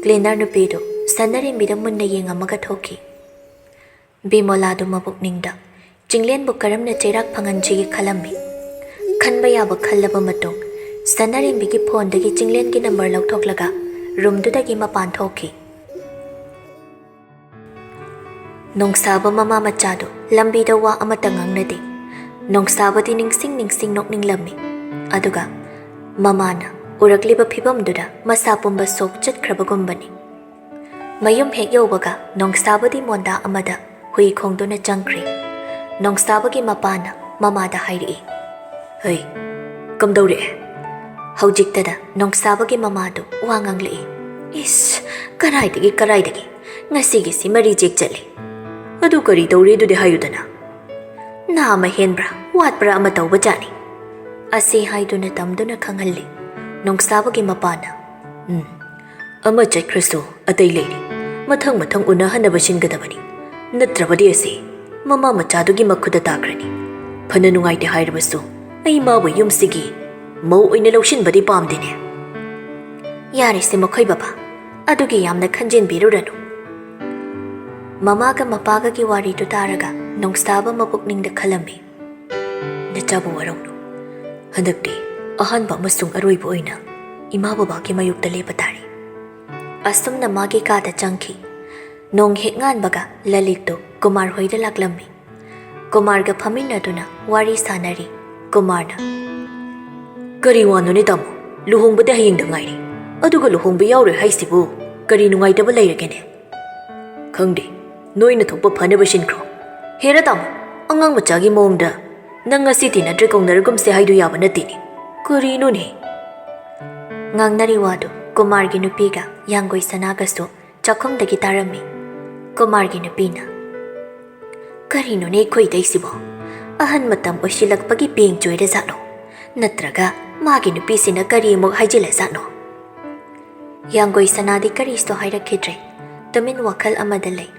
ꯀ꯭ꯂꯤꯅꯔ ꯅꯨꯄꯤꯗꯨ ꯁꯅꯥꯔꯦꯝꯕꯤꯗ ꯃꯨꯟꯅ ꯌꯦꯡꯉꯝꯃꯒ ꯊꯣꯛꯈꯤ꯫ ꯕꯤꯃꯣꯂꯥꯗꯨ ꯃꯕꯨꯛꯅꯤꯡꯗ ꯆꯤꯡꯂꯦꯟꯕꯨ ꯀꯔꯝꯅ ꯆꯩꯔꯥꯛ ꯐꯪꯍꯟꯁꯤꯒꯦ ꯈꯜꯂꯝꯃꯤ꯫ ꯈꯟꯕ ꯌꯥꯕ ꯈꯜꯂꯕ ꯃꯇꯨꯡ ꯁꯅꯥꯔꯦꯝꯕꯤꯒꯤ ꯐꯣꯟꯗꯒꯤ ꯆꯤꯡꯂꯦꯟꯒꯤ ꯅꯝꯕꯔ ꯂꯧꯊꯣꯛꯂꯒ ꯔꯨꯝꯗꯨꯗꯒꯤ ꯃꯄꯥꯟ ꯊꯣꯛꯈꯤ꯫ ꯅꯣꯡꯁꯥꯕ ꯃꯃꯥ ꯃꯆꯥꯗꯨ ꯂꯝꯕꯤꯗ ꯋꯥ ꯑꯃꯠꯇ ꯉꯥꯡꯅꯗꯦ꯫ ꯅꯣꯡꯁꯥꯕꯗꯤ ꯅꯤꯡꯁꯤꯡ ꯅꯤꯡꯁꯤꯡ ꯅꯣꯛꯅꯤꯡꯂꯝꯃꯤ꯫ ꯑꯗꯨꯒ ꯃꯃꯥꯅ ꯎꯔꯛꯂꯤꯕ ꯐꯤꯚꯝꯗꯨꯗ ꯃꯁꯥ ꯄꯨꯝꯕ ꯁꯣꯛ ꯆꯠꯈ꯭ꯔꯕꯒꯨꯝꯕꯅꯤ꯫ ꯃꯌꯨꯝ ꯍꯦꯛ ꯌꯧꯕꯒ ꯅꯣꯡꯁꯥꯕꯗꯤ ꯃꯣꯟꯗꯥ ꯑꯃꯗ ꯍꯨꯏ ꯈꯣꯡꯗꯨꯅ ꯆꯪꯈ꯭ꯔꯦ꯫ ꯅꯣꯡꯁꯥꯕꯒꯤ ꯃꯄꯥꯅ ꯃꯃꯥꯗ ꯍꯥꯏꯔꯛꯏ, "ꯍꯩ, ꯀꯝꯗꯧꯔꯛꯑꯦ?" ꯍꯧꯖꯤꯛꯇꯗ ꯅꯣꯡꯁꯥꯕꯒꯤ ꯃꯃꯥꯗꯨ ꯋꯥ ꯉꯥꯡꯂꯛꯏ꯫ "ꯏꯁ, ꯀꯔꯥꯏꯗꯒꯤ, ꯀꯔꯥꯏꯗꯒꯤ? ꯉꯁꯤꯒꯤꯁꯤ ꯃꯔꯤ ꯆꯦꯛ ꯆꯠꯂꯤ꯫ ꯑꯗꯨ ꯀꯔꯤ ꯇꯧꯔꯤ ꯑꯗꯨꯗꯤ ꯍꯥꯏꯌꯨꯗꯅ?" "ꯅꯥ ꯑꯃ ꯍꯦꯟꯕ꯭ꯔꯥ ꯋꯥꯠꯄ꯭ꯔꯥ ꯑꯃ ꯇꯧꯕ ꯖꯥꯠꯅꯤ꯫" ꯑꯁꯤ ꯍꯥꯏꯗꯨꯅ ꯇꯝꯗꯨꯅ ꯈꯪꯍꯜꯂꯤ꯫ ꯅꯣꯡꯁꯥꯕꯒꯤ ꯃꯄꯥꯅ, "ꯎꯝ, ꯑꯃ ꯆꯠꯈ꯭ꯔꯁꯨ ꯑꯇꯩ ꯂꯩꯔꯤ꯫ ꯃꯊꯪ ꯃꯊꯪ ꯎꯅꯍꯟꯅꯕ ꯁꯤꯟꯒꯗꯕꯅꯤ꯫ ꯅꯠꯇ꯭ꯔꯕꯗꯤ ꯑꯁꯤ ꯃꯃꯥ ꯃꯆꯥꯗꯨꯒꯤ ꯃꯈꯨꯠꯇ ꯇꯥꯈ꯭ꯔꯅꯤ꯫ ꯐꯅ ꯅꯨꯡꯉꯥꯏꯇꯦ ꯍꯥꯏꯔꯕꯁꯨ ꯑꯩ ꯃꯥꯕꯨ ꯌꯨꯝꯁꯤꯒꯤ ꯃꯧ ꯑꯣꯏꯅ ꯂꯧꯁꯤꯟꯕꯗꯤ ꯄꯥꯝꯗꯦꯅꯦ꯫" "ꯌꯥꯔꯦꯁꯦ ꯃꯈꯣꯏ ꯕꯕꯥ, ꯑꯗꯨꯒꯤ ꯌꯥꯝꯅ ꯈꯟꯖꯤꯟꯕꯤꯔꯨꯔꯅꯨ꯫" ꯃꯃꯥꯒ ꯃꯄꯥꯒꯒꯤ ꯋꯥꯔꯤꯗꯨ ꯇꯥꯔꯒ ꯅꯣꯡꯁꯥꯕ ꯃꯄꯨꯛꯅꯤꯡꯗ ꯈꯜꯂꯝꯃꯤ, "ꯅꯆꯥꯕꯨ ꯋꯥꯔꯧꯅꯨ꯫ ꯍꯟꯗꯛꯇꯤ ꯑꯍꯥꯟꯕ ꯑꯃꯁꯨꯡ ꯑꯔꯣꯏꯕ ꯑꯣꯏꯅ ꯏꯃꯥ ꯕꯕꯥꯒꯤ ꯃꯥꯌꯣꯛꯇ ꯂꯦꯞꯄ ꯇꯥꯔꯦ꯫" ꯑꯁꯨꯝꯅ ꯃꯥꯒꯤ ꯀꯥꯗ ꯆꯪꯈꯤ꯫ ꯅꯣꯡ ꯍꯦꯛ ꯉꯥꯟꯕꯒ ꯂꯂꯤꯠꯇꯨ ꯀꯨꯃꯥꯔ ꯍꯣꯏꯗ ꯂꯥꯛꯂꯝꯃꯤ꯫ ꯀꯨꯃꯥꯔꯒ ꯐꯝꯃꯤꯟꯅꯗꯨꯅ ꯋꯥꯔꯤ ꯁꯥꯟꯅꯔꯤ꯫ ꯀꯨꯃꯥꯔꯅ, "ꯀꯔꯤ ꯋꯥꯅꯣꯅꯦ ꯇꯥꯃꯣ? ꯂꯨꯍꯣꯡꯕꯗꯤ ꯍꯌꯦꯡꯗ ꯉꯥꯏꯔꯦ, ꯑꯗꯨꯒ ꯂꯨꯍꯣꯡꯕ ꯌꯥꯎꯔꯣꯏ ꯍꯥꯏꯁꯤꯕꯨ ꯀꯔꯤ ꯅꯨꯡꯉꯥꯏꯇꯕ ꯂꯩꯔꯒꯦꯅꯦ? ꯈꯪꯗꯦ, ꯅꯣꯏꯅ ꯊꯣꯛꯄ ꯐꯅꯕ ꯁꯤꯟꯈ꯭ꯔꯣ꯫ ꯍꯦꯔꯥ ꯇꯥꯃꯣ, ꯑꯉꯥꯡ ꯃꯆꯥꯒꯤ ꯃꯑꯣꯡꯗ ꯅꯪ ꯉꯁꯤ ꯇꯤꯟꯅꯗ꯭ꯔꯦ ꯀꯧꯅꯔꯒꯨꯝꯁꯦ ꯍꯥꯏꯗꯨ ꯌꯥꯕ ꯅꯠꯇꯦꯅꯦ꯫ ꯀꯔꯤꯅꯣꯅꯦ? ꯉꯥꯡꯅꯔꯤ ꯋꯥꯗꯨ ꯀꯨꯃꯥꯔꯒꯤ ꯅꯨꯄꯤꯒ ꯌꯥꯡꯒꯣꯏ ꯁꯅꯥꯒꯁꯨ ꯆꯥꯛꯈꯨꯝꯗꯒꯤ ꯇꯥꯔꯝꯃꯤ꯫ ꯀꯨꯃꯥꯔꯒꯤ ꯅꯨꯄꯤꯅ, "ꯀꯔꯤꯅꯣꯅꯦ ꯑꯩꯈꯣꯏꯗꯩꯁꯤꯕꯣ? ꯑꯍꯟ ꯃꯇꯝ ꯑꯣꯏꯁꯤꯜꯂꯛꯄꯒꯤ ꯄꯦꯡ ꯆꯣꯏꯔꯖꯥꯠꯂꯣ? ꯅꯠꯇ꯭ꯔꯒ ꯃꯥꯒꯤ ꯅꯨꯄꯤꯁꯤꯅ ꯀꯔꯤ ꯑꯃꯨꯛ ꯍꯥꯏꯖꯤꯜꯂꯖꯥꯠꯅꯣ?" ꯌꯥꯡꯒꯣꯏ ꯁꯅꯥꯗꯤ ꯀꯔꯤꯁꯨ ꯍꯥꯏꯔꯛꯈꯤꯗ꯭ꯔꯦ꯫ ꯇꯨꯃꯤꯟ ꯋꯥꯈꯜ ꯑꯃꯗ ꯂꯩ꯫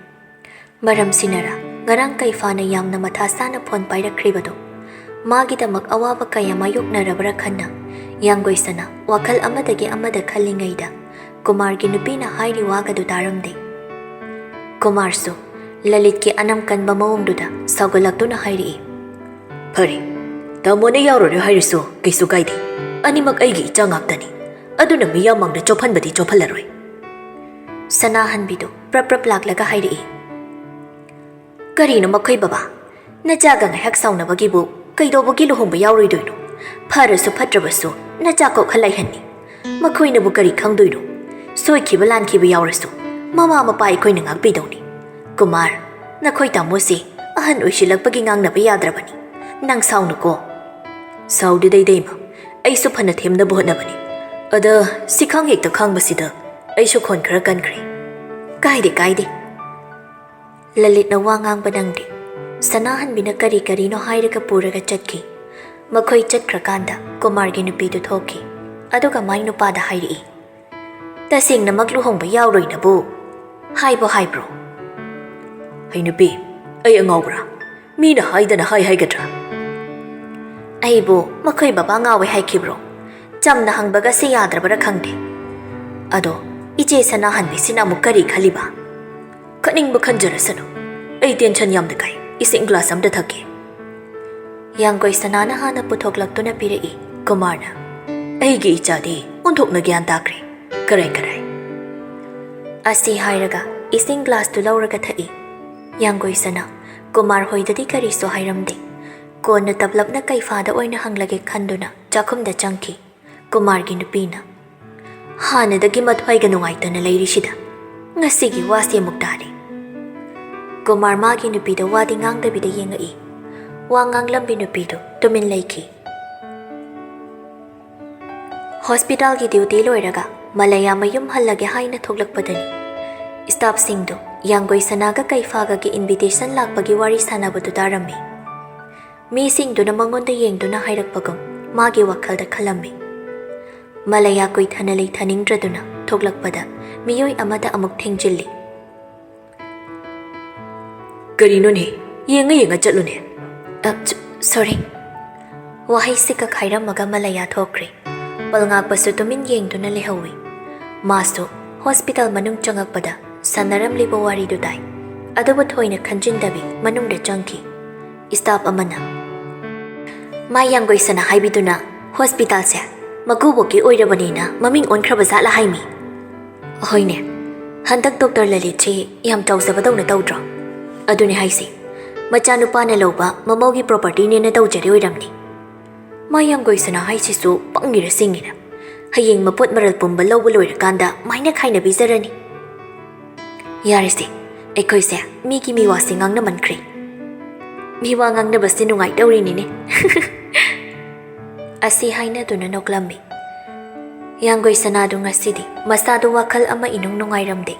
ꯃꯔꯝꯁꯤꯅꯔ ꯉꯔꯥꯡ ꯀꯩꯐꯥꯅ ꯌꯥꯝꯅ ꯃꯊꯥ ꯁꯥꯅ ꯐꯣꯟ ꯄꯥꯏꯔꯛꯈ꯭ꯔꯤꯕꯗꯣ? ꯃꯥꯒꯤꯗꯃꯛ ꯑꯋꯥꯕ ꯀꯌꯥ ꯃꯥꯌꯣꯛꯅꯔꯕ꯭ꯔꯥ ꯈꯟꯅ ꯌꯥꯡꯒꯣꯏ ꯁꯅꯥ ꯋꯥꯈꯜ ꯑꯃꯗꯒꯤ ꯑꯃꯗ ꯈꯜꯂꯤꯉꯩꯗ ꯀꯨꯃꯥꯔꯒꯤ ꯅꯨꯄꯤꯅ ꯍꯥꯏꯔꯤ ꯋꯥꯒꯗꯨ ꯇꯥꯔꯝꯗꯦ꯫ ꯀꯨꯃꯥꯔꯁꯨ ꯂꯂꯤꯠꯀꯤ ꯑꯅꯝ ꯀꯟꯕ ꯃꯑꯣꯡꯗꯨꯗ ꯁꯥꯎꯒꯠꯂꯛꯇꯨꯅ ꯍꯥꯏꯔꯛꯏ, "ꯐꯔꯦ, ꯇꯥꯃꯣꯅ ꯌꯥꯎꯔꯔꯣꯏ ꯍꯥꯏꯔꯁꯨ ꯀꯩꯁꯨ ꯀꯥꯏꯗꯦ꯫ ꯑꯅꯤꯃꯛ ꯑꯩꯒꯤ ꯏꯆꯥ ꯉꯥꯛꯇꯅꯤ꯫ ꯑꯗꯨꯅ ꯃꯤꯌꯥꯝ ꯃꯥꯡꯗ ꯆꯣꯞꯍꯟꯕꯗꯤ ꯆꯣꯞꯍꯜꯂꯔꯣꯏ꯫" ꯁꯅꯥꯍꯟꯕꯤꯗꯨ ꯄ꯭ꯔꯞ ꯄ꯭ꯔꯞ ꯂꯥꯛꯂꯒ ꯍꯥꯏꯔꯛꯏ, "ꯀꯔꯤꯅꯣ ꯃꯈꯣꯏ ꯕꯕꯥ? ꯅꯆꯥꯒ ꯉꯥꯏꯍꯥꯛ ꯁꯥꯎꯅꯕꯒꯤꯕꯨ ꯀꯩꯗꯧꯕꯒꯤ ꯂꯨꯍꯣꯡꯕ ꯌꯥꯎꯔꯣꯏꯗꯣꯏꯅꯣ? ꯐꯔꯁꯨ ꯐꯠꯇ꯭ꯔꯕꯁꯨ ꯅꯆꯥ ꯀꯣꯛꯍꯜꯂꯛꯍꯟꯅꯤ꯫ ꯃꯈꯣꯏꯅꯕꯨ ꯀꯔꯤ ꯈꯪꯗꯣꯏꯅꯣ? ꯁꯣꯏꯈꯤꯕ ꯂꯥꯟꯈꯤꯕ ꯌꯥꯎꯔꯁꯨ ꯃꯃꯥ ꯃꯄꯥ ꯑꯩꯈꯣꯏꯅ ꯉꯥꯛꯄꯤꯗꯧꯅꯤ꯫ ꯀꯨꯃꯥꯔ, ꯅꯈꯣꯏ ꯇꯥꯃꯣꯁꯤ ꯑꯍꯟ ꯑꯣꯏꯁꯤꯜꯂꯛꯄꯒꯤ ꯉꯥꯡꯅꯕ ꯌꯥꯗ꯭ꯔꯕꯅꯤ꯫ ꯅꯪ ꯁꯥꯎꯅꯨꯀꯣ꯫" "ꯁꯥꯎꯗꯦꯗ ꯏꯇꯩꯃ, ꯑꯩꯁꯨ ꯐꯅ ꯊꯦꯝꯅꯕ ꯍꯣꯠꯅꯕꯅꯤ꯫ ꯑꯗ ꯁꯤꯈꯥꯡ ꯍꯦꯛꯇ ꯈꯥꯡꯕꯁꯤꯗ ꯑꯩꯁꯨ ꯈꯣꯟ ꯈꯔ ꯀꯟꯈ꯭ꯔꯦ꯫" "ꯀꯥꯏꯗꯦ, ꯀꯥꯏꯗꯦ꯫" ꯂꯂꯤꯠꯅ ꯋꯥ ꯉꯥꯡꯕ ꯅꯪꯗꯦ꯫ ꯁꯅꯥꯍꯟꯕꯤꯅ ꯀꯔꯤ ꯀꯔꯤꯅꯣ ꯍꯥꯏꯔꯒ ꯄꯨꯔꯒ ꯆꯠꯈꯤ꯫ ꯃꯈꯣꯏ ꯆꯠꯈ꯭ꯔꯀꯥꯟꯗ ꯀꯨꯃꯥꯔꯒꯤ ꯅꯨꯄꯤꯗꯨ ꯊꯣꯛꯈꯤ꯫ ꯑꯗꯨꯒ ꯃꯥꯏ ꯅꯨꯄꯥꯗ ꯍꯥꯏꯔꯛꯏ, "ꯇꯁꯦꯡꯅꯃꯛ ꯂꯨꯍꯣꯡꯕ ꯌꯥꯎꯔꯣꯏꯅꯕꯨ ꯍꯥꯏꯕꯨ ꯍꯥꯏꯕ꯭ꯔꯣ?" "ꯍꯩ ꯅꯨꯄꯤ, ꯑꯩ ꯑꯉꯥꯎꯕ꯭ꯔꯥ? ꯃꯤꯅ ꯍꯥꯏꯗꯅ ꯍꯥꯏ ꯍꯥꯏꯒꯗ꯭ꯔꯥ?" "ꯑꯩꯕꯨ ꯃꯈꯣꯏ ꯕꯕꯥ ꯉꯥꯎꯋꯦ ꯍꯥꯏꯈꯤꯕ꯭ꯔꯣ? ꯆꯝꯅ ꯍꯪꯕꯒꯁꯦ ꯌꯥꯗ꯭ꯔꯕꯔꯥ ꯈꯪꯗꯦ꯫ ꯑꯗꯣ ꯏꯆꯦ ꯁꯅꯥꯍꯟꯕꯤꯁꯤꯅ ꯑꯃꯨꯛ ꯀꯔꯤ ꯈꯜꯂꯤꯕ?" "ꯈꯟꯅꯤꯡꯕ ꯈꯟꯖꯔꯁꯅꯨ꯫ ꯑꯩ ꯇꯦꯟꯁꯟ ꯌꯥꯝꯅ ꯀꯥꯏ꯫ ꯏꯁꯤꯡ ꯒ꯭ꯂꯥꯁ ꯑꯝꯇ ꯊꯛꯀꯦ꯫" ꯌꯥꯡꯒꯣꯏ ꯁꯅꯥꯅ ꯍꯥꯟꯅ ꯄꯨꯊꯣꯛꯂꯛꯇꯨꯅ ꯄꯤꯔꯛꯏ꯫ ꯀꯨꯃꯥꯔꯅ, "ꯑꯩꯒꯤ ꯏꯆꯥꯗꯤ ꯑꯣꯟꯊꯣꯛꯅ ꯒ꯭ꯌꯥꯟ ꯇꯥꯈ꯭ꯔꯦ꯫ ꯀꯔꯥꯏ ꯀꯔꯥꯏ꯫" ꯑꯁꯤ ꯍꯥꯏꯔꯒ ꯏꯁꯤꯡ ꯒ꯭ꯂꯥꯁꯇꯨ ꯂꯧꯔꯒ ꯊꯛꯏ꯫ ꯌꯥꯡꯒꯣꯏ ꯁꯅꯥ ꯀꯨꯃꯥꯔ ꯍꯣꯏꯗꯗꯤ ꯀꯔꯤꯁꯨ ꯍꯥꯏꯔꯝꯗꯦ꯫ ꯀꯣꯟꯅ ꯇꯞꯂꯞꯅ ꯀꯩꯐꯥꯗ ꯑꯣꯏꯅ ꯍꯪꯂꯒꯦ ꯈꯟꯗꯨꯅ ꯆꯥꯛꯈꯨꯝꯗ ꯆꯪꯈꯤ꯫ ꯀꯨꯃꯥꯔꯒꯤ ꯅꯨꯄꯤꯅ, "ꯍꯥꯟꯅꯗꯒꯤ ꯃꯊ꯭ꯋꯥꯏꯒ ꯅꯨꯡꯉꯥꯏꯇꯅ ꯂꯩꯔꯤꯁꯤꯗ ꯉꯁꯤꯒꯤ ꯋꯥꯁꯤ ꯑꯃꯨꯛ ꯇꯥꯔꯦ꯫" ꯀꯨꯃꯥꯔ ꯃꯥꯒꯤ ꯅꯨꯄꯤꯗ ꯋꯥꯗꯤ ꯉꯥꯡꯗꯕꯤꯗ ꯌꯦꯡꯉꯛꯏ꯫ ꯋꯥ ꯉꯥꯡꯂꯝꯕꯤ ꯅꯨꯄꯤꯗꯨ ꯇꯨꯃꯤꯟ ꯂꯩꯈꯤ꯫ ꯍꯣꯁꯄꯤꯇꯥꯜꯒꯤ ꯗ꯭ꯌꯨꯇꯤ ꯂꯣꯏꯔꯒ ꯃꯂꯌꯥ ꯃꯌꯨꯝ ꯍꯜꯂꯒꯦ ꯍꯥꯏꯅ ꯊꯣꯛꯂꯛꯄꯗꯅꯤ ꯁ꯭ꯇꯥꯐꯁꯤꯡꯗꯨ ꯌꯥꯡꯒꯣꯏ ꯁꯅꯥꯒ ꯀꯩꯐꯥꯒꯒꯤ ꯏꯟꯚꯤꯇꯦꯁꯟ ꯂꯥꯛꯄꯒꯤ ꯋꯥꯔꯤ ꯁꯥꯟꯅꯕꯗꯨ ꯇꯥꯔꯝꯃꯤ꯫ ꯃꯤꯁꯤꯡꯗꯨꯅ ꯃꯉꯣꯟꯗ ꯌꯦꯡꯗꯨꯅ ꯍꯥꯏꯔꯛꯄꯒꯨꯝ ꯃꯥꯒꯤ ꯋꯥꯈꯜꯗ ꯈꯜꯂꯝꯃꯤ꯫ ꯃꯂꯌꯥ ꯀꯨꯏꯊꯅ ꯂꯩꯊꯅꯤꯡꯗ꯭ꯔꯗꯨꯅ ꯊꯣꯛꯂꯛꯄꯗ ꯃꯤꯑꯣꯏ ꯑꯃꯗ ꯑꯃꯨꯛ ꯊꯦꯡꯖꯤꯜꯂꯤ꯫ "ꯀꯔꯤꯅꯣꯅꯦ? ꯌꯦꯡꯉ ꯌꯦꯡꯉ ꯆꯠꯂꯨꯅꯦ꯫" "ꯑ, ꯁ-, ꯁꯣꯔꯤ꯫" ꯋꯥꯍꯩꯁꯤ ꯀꯛꯈꯥꯏꯔꯝꯃꯒ ꯃꯂꯌꯥ ꯊꯣꯛꯈ꯭ꯔꯦ꯫ ꯄꯜꯉꯥꯛꯄꯁꯨ ꯇꯨꯃꯤꯟ ꯌꯦꯡꯗꯨꯅ ꯂꯩꯍꯧꯏ꯫ ꯃꯥꯁꯨ ꯍꯣꯁꯄꯤꯇꯥꯜ ꯃꯅꯨꯡ ꯆꯪꯉꯛꯄꯗ ꯁꯥꯟꯅꯔꯝꯂꯤꯕ ꯋꯥꯔꯤꯗꯨ ꯇꯥꯏ꯫ ꯑꯗꯨꯕꯨ ꯊꯣꯏꯅ ꯈꯟꯖꯤꯟꯗꯕꯤ ꯃꯅꯨꯡꯗ ꯆꯪꯈꯤ꯫ ꯁ꯭ꯇꯥꯐ ꯑꯃꯅ, "ꯃꯥ ꯌꯥꯡꯒꯣꯏ ꯁꯅꯥ ꯍꯥꯏꯕꯤꯗꯨꯅ ꯍꯣꯁꯄꯤꯇꯥꯜꯁꯦ ꯃꯀꯨꯕꯣꯛꯀꯤ ꯑꯣꯏꯔꯕꯅꯦꯅ ꯃꯃꯤꯡ ꯑꯣꯟꯈ꯭ꯔꯕ ꯖꯥꯠꯂ ꯍꯥꯏꯃꯤ?" "ꯍꯣꯏꯅꯦ, ꯍꯟꯗꯛ ꯗꯣꯛꯇꯔ ꯂꯂꯤꯠꯁꯤ ꯌꯥꯝ ꯆꯥꯎꯖꯕꯗꯧꯅ ꯇꯧꯗ꯭ꯔꯣ? ꯑꯗꯨꯅꯦ ꯍꯥꯏꯁꯦ, ꯃꯆꯥꯅꯨꯄꯥꯅ ꯂꯧꯕ ꯃꯃꯧꯒꯤ ꯄ꯭ꯔꯣꯄꯔꯇꯤꯅꯦꯅ ꯇꯧꯖꯔꯤ ꯑꯣꯏꯔꯝꯅꯤ꯫ ꯃꯥ ꯌꯥꯡꯒꯣꯏ ꯁꯅꯥ ꯍꯥꯏꯁꯤꯁꯨ ꯄꯪꯉꯤꯔ ꯁꯤꯡꯉꯤꯔ, ꯍꯌꯦꯡ ꯃꯄꯣꯠ ꯃꯔꯜ ꯄꯨꯝꯕ ꯂꯧꯕ ꯂꯣꯏꯔꯀꯥꯟꯗ ꯃꯥꯏꯅ ꯈꯥꯏꯅꯕꯤꯖꯔꯅꯤ꯫" "ꯌꯥꯔꯦꯁꯦ, ꯑꯩꯈꯣꯏꯁꯦ ꯃꯤꯒꯤ ꯃꯤꯋꯥꯁꯦ ꯉꯥꯡꯅꯃꯟꯈ꯭ꯔꯦ꯫ ꯃꯤꯋꯥ ꯉꯥꯡꯅꯕꯁꯦ ꯅꯨꯡꯉꯥꯏꯗꯧꯔꯤꯅꯤꯅꯦ꯫" ꯑꯁꯤ ꯍꯥꯏꯅꯗꯨꯅ ꯅꯣꯛꯂꯝꯃꯤ꯫ ꯌꯥꯡꯒꯣꯏ ꯁꯅꯥꯗꯨ ꯉꯁꯤꯗꯤ ꯃꯁꯥꯗꯨ ꯋꯥꯈꯜ ꯑꯃ ꯏꯅꯨꯡ ꯅꯨꯡꯉꯥꯏꯔꯝꯗꯦ꯫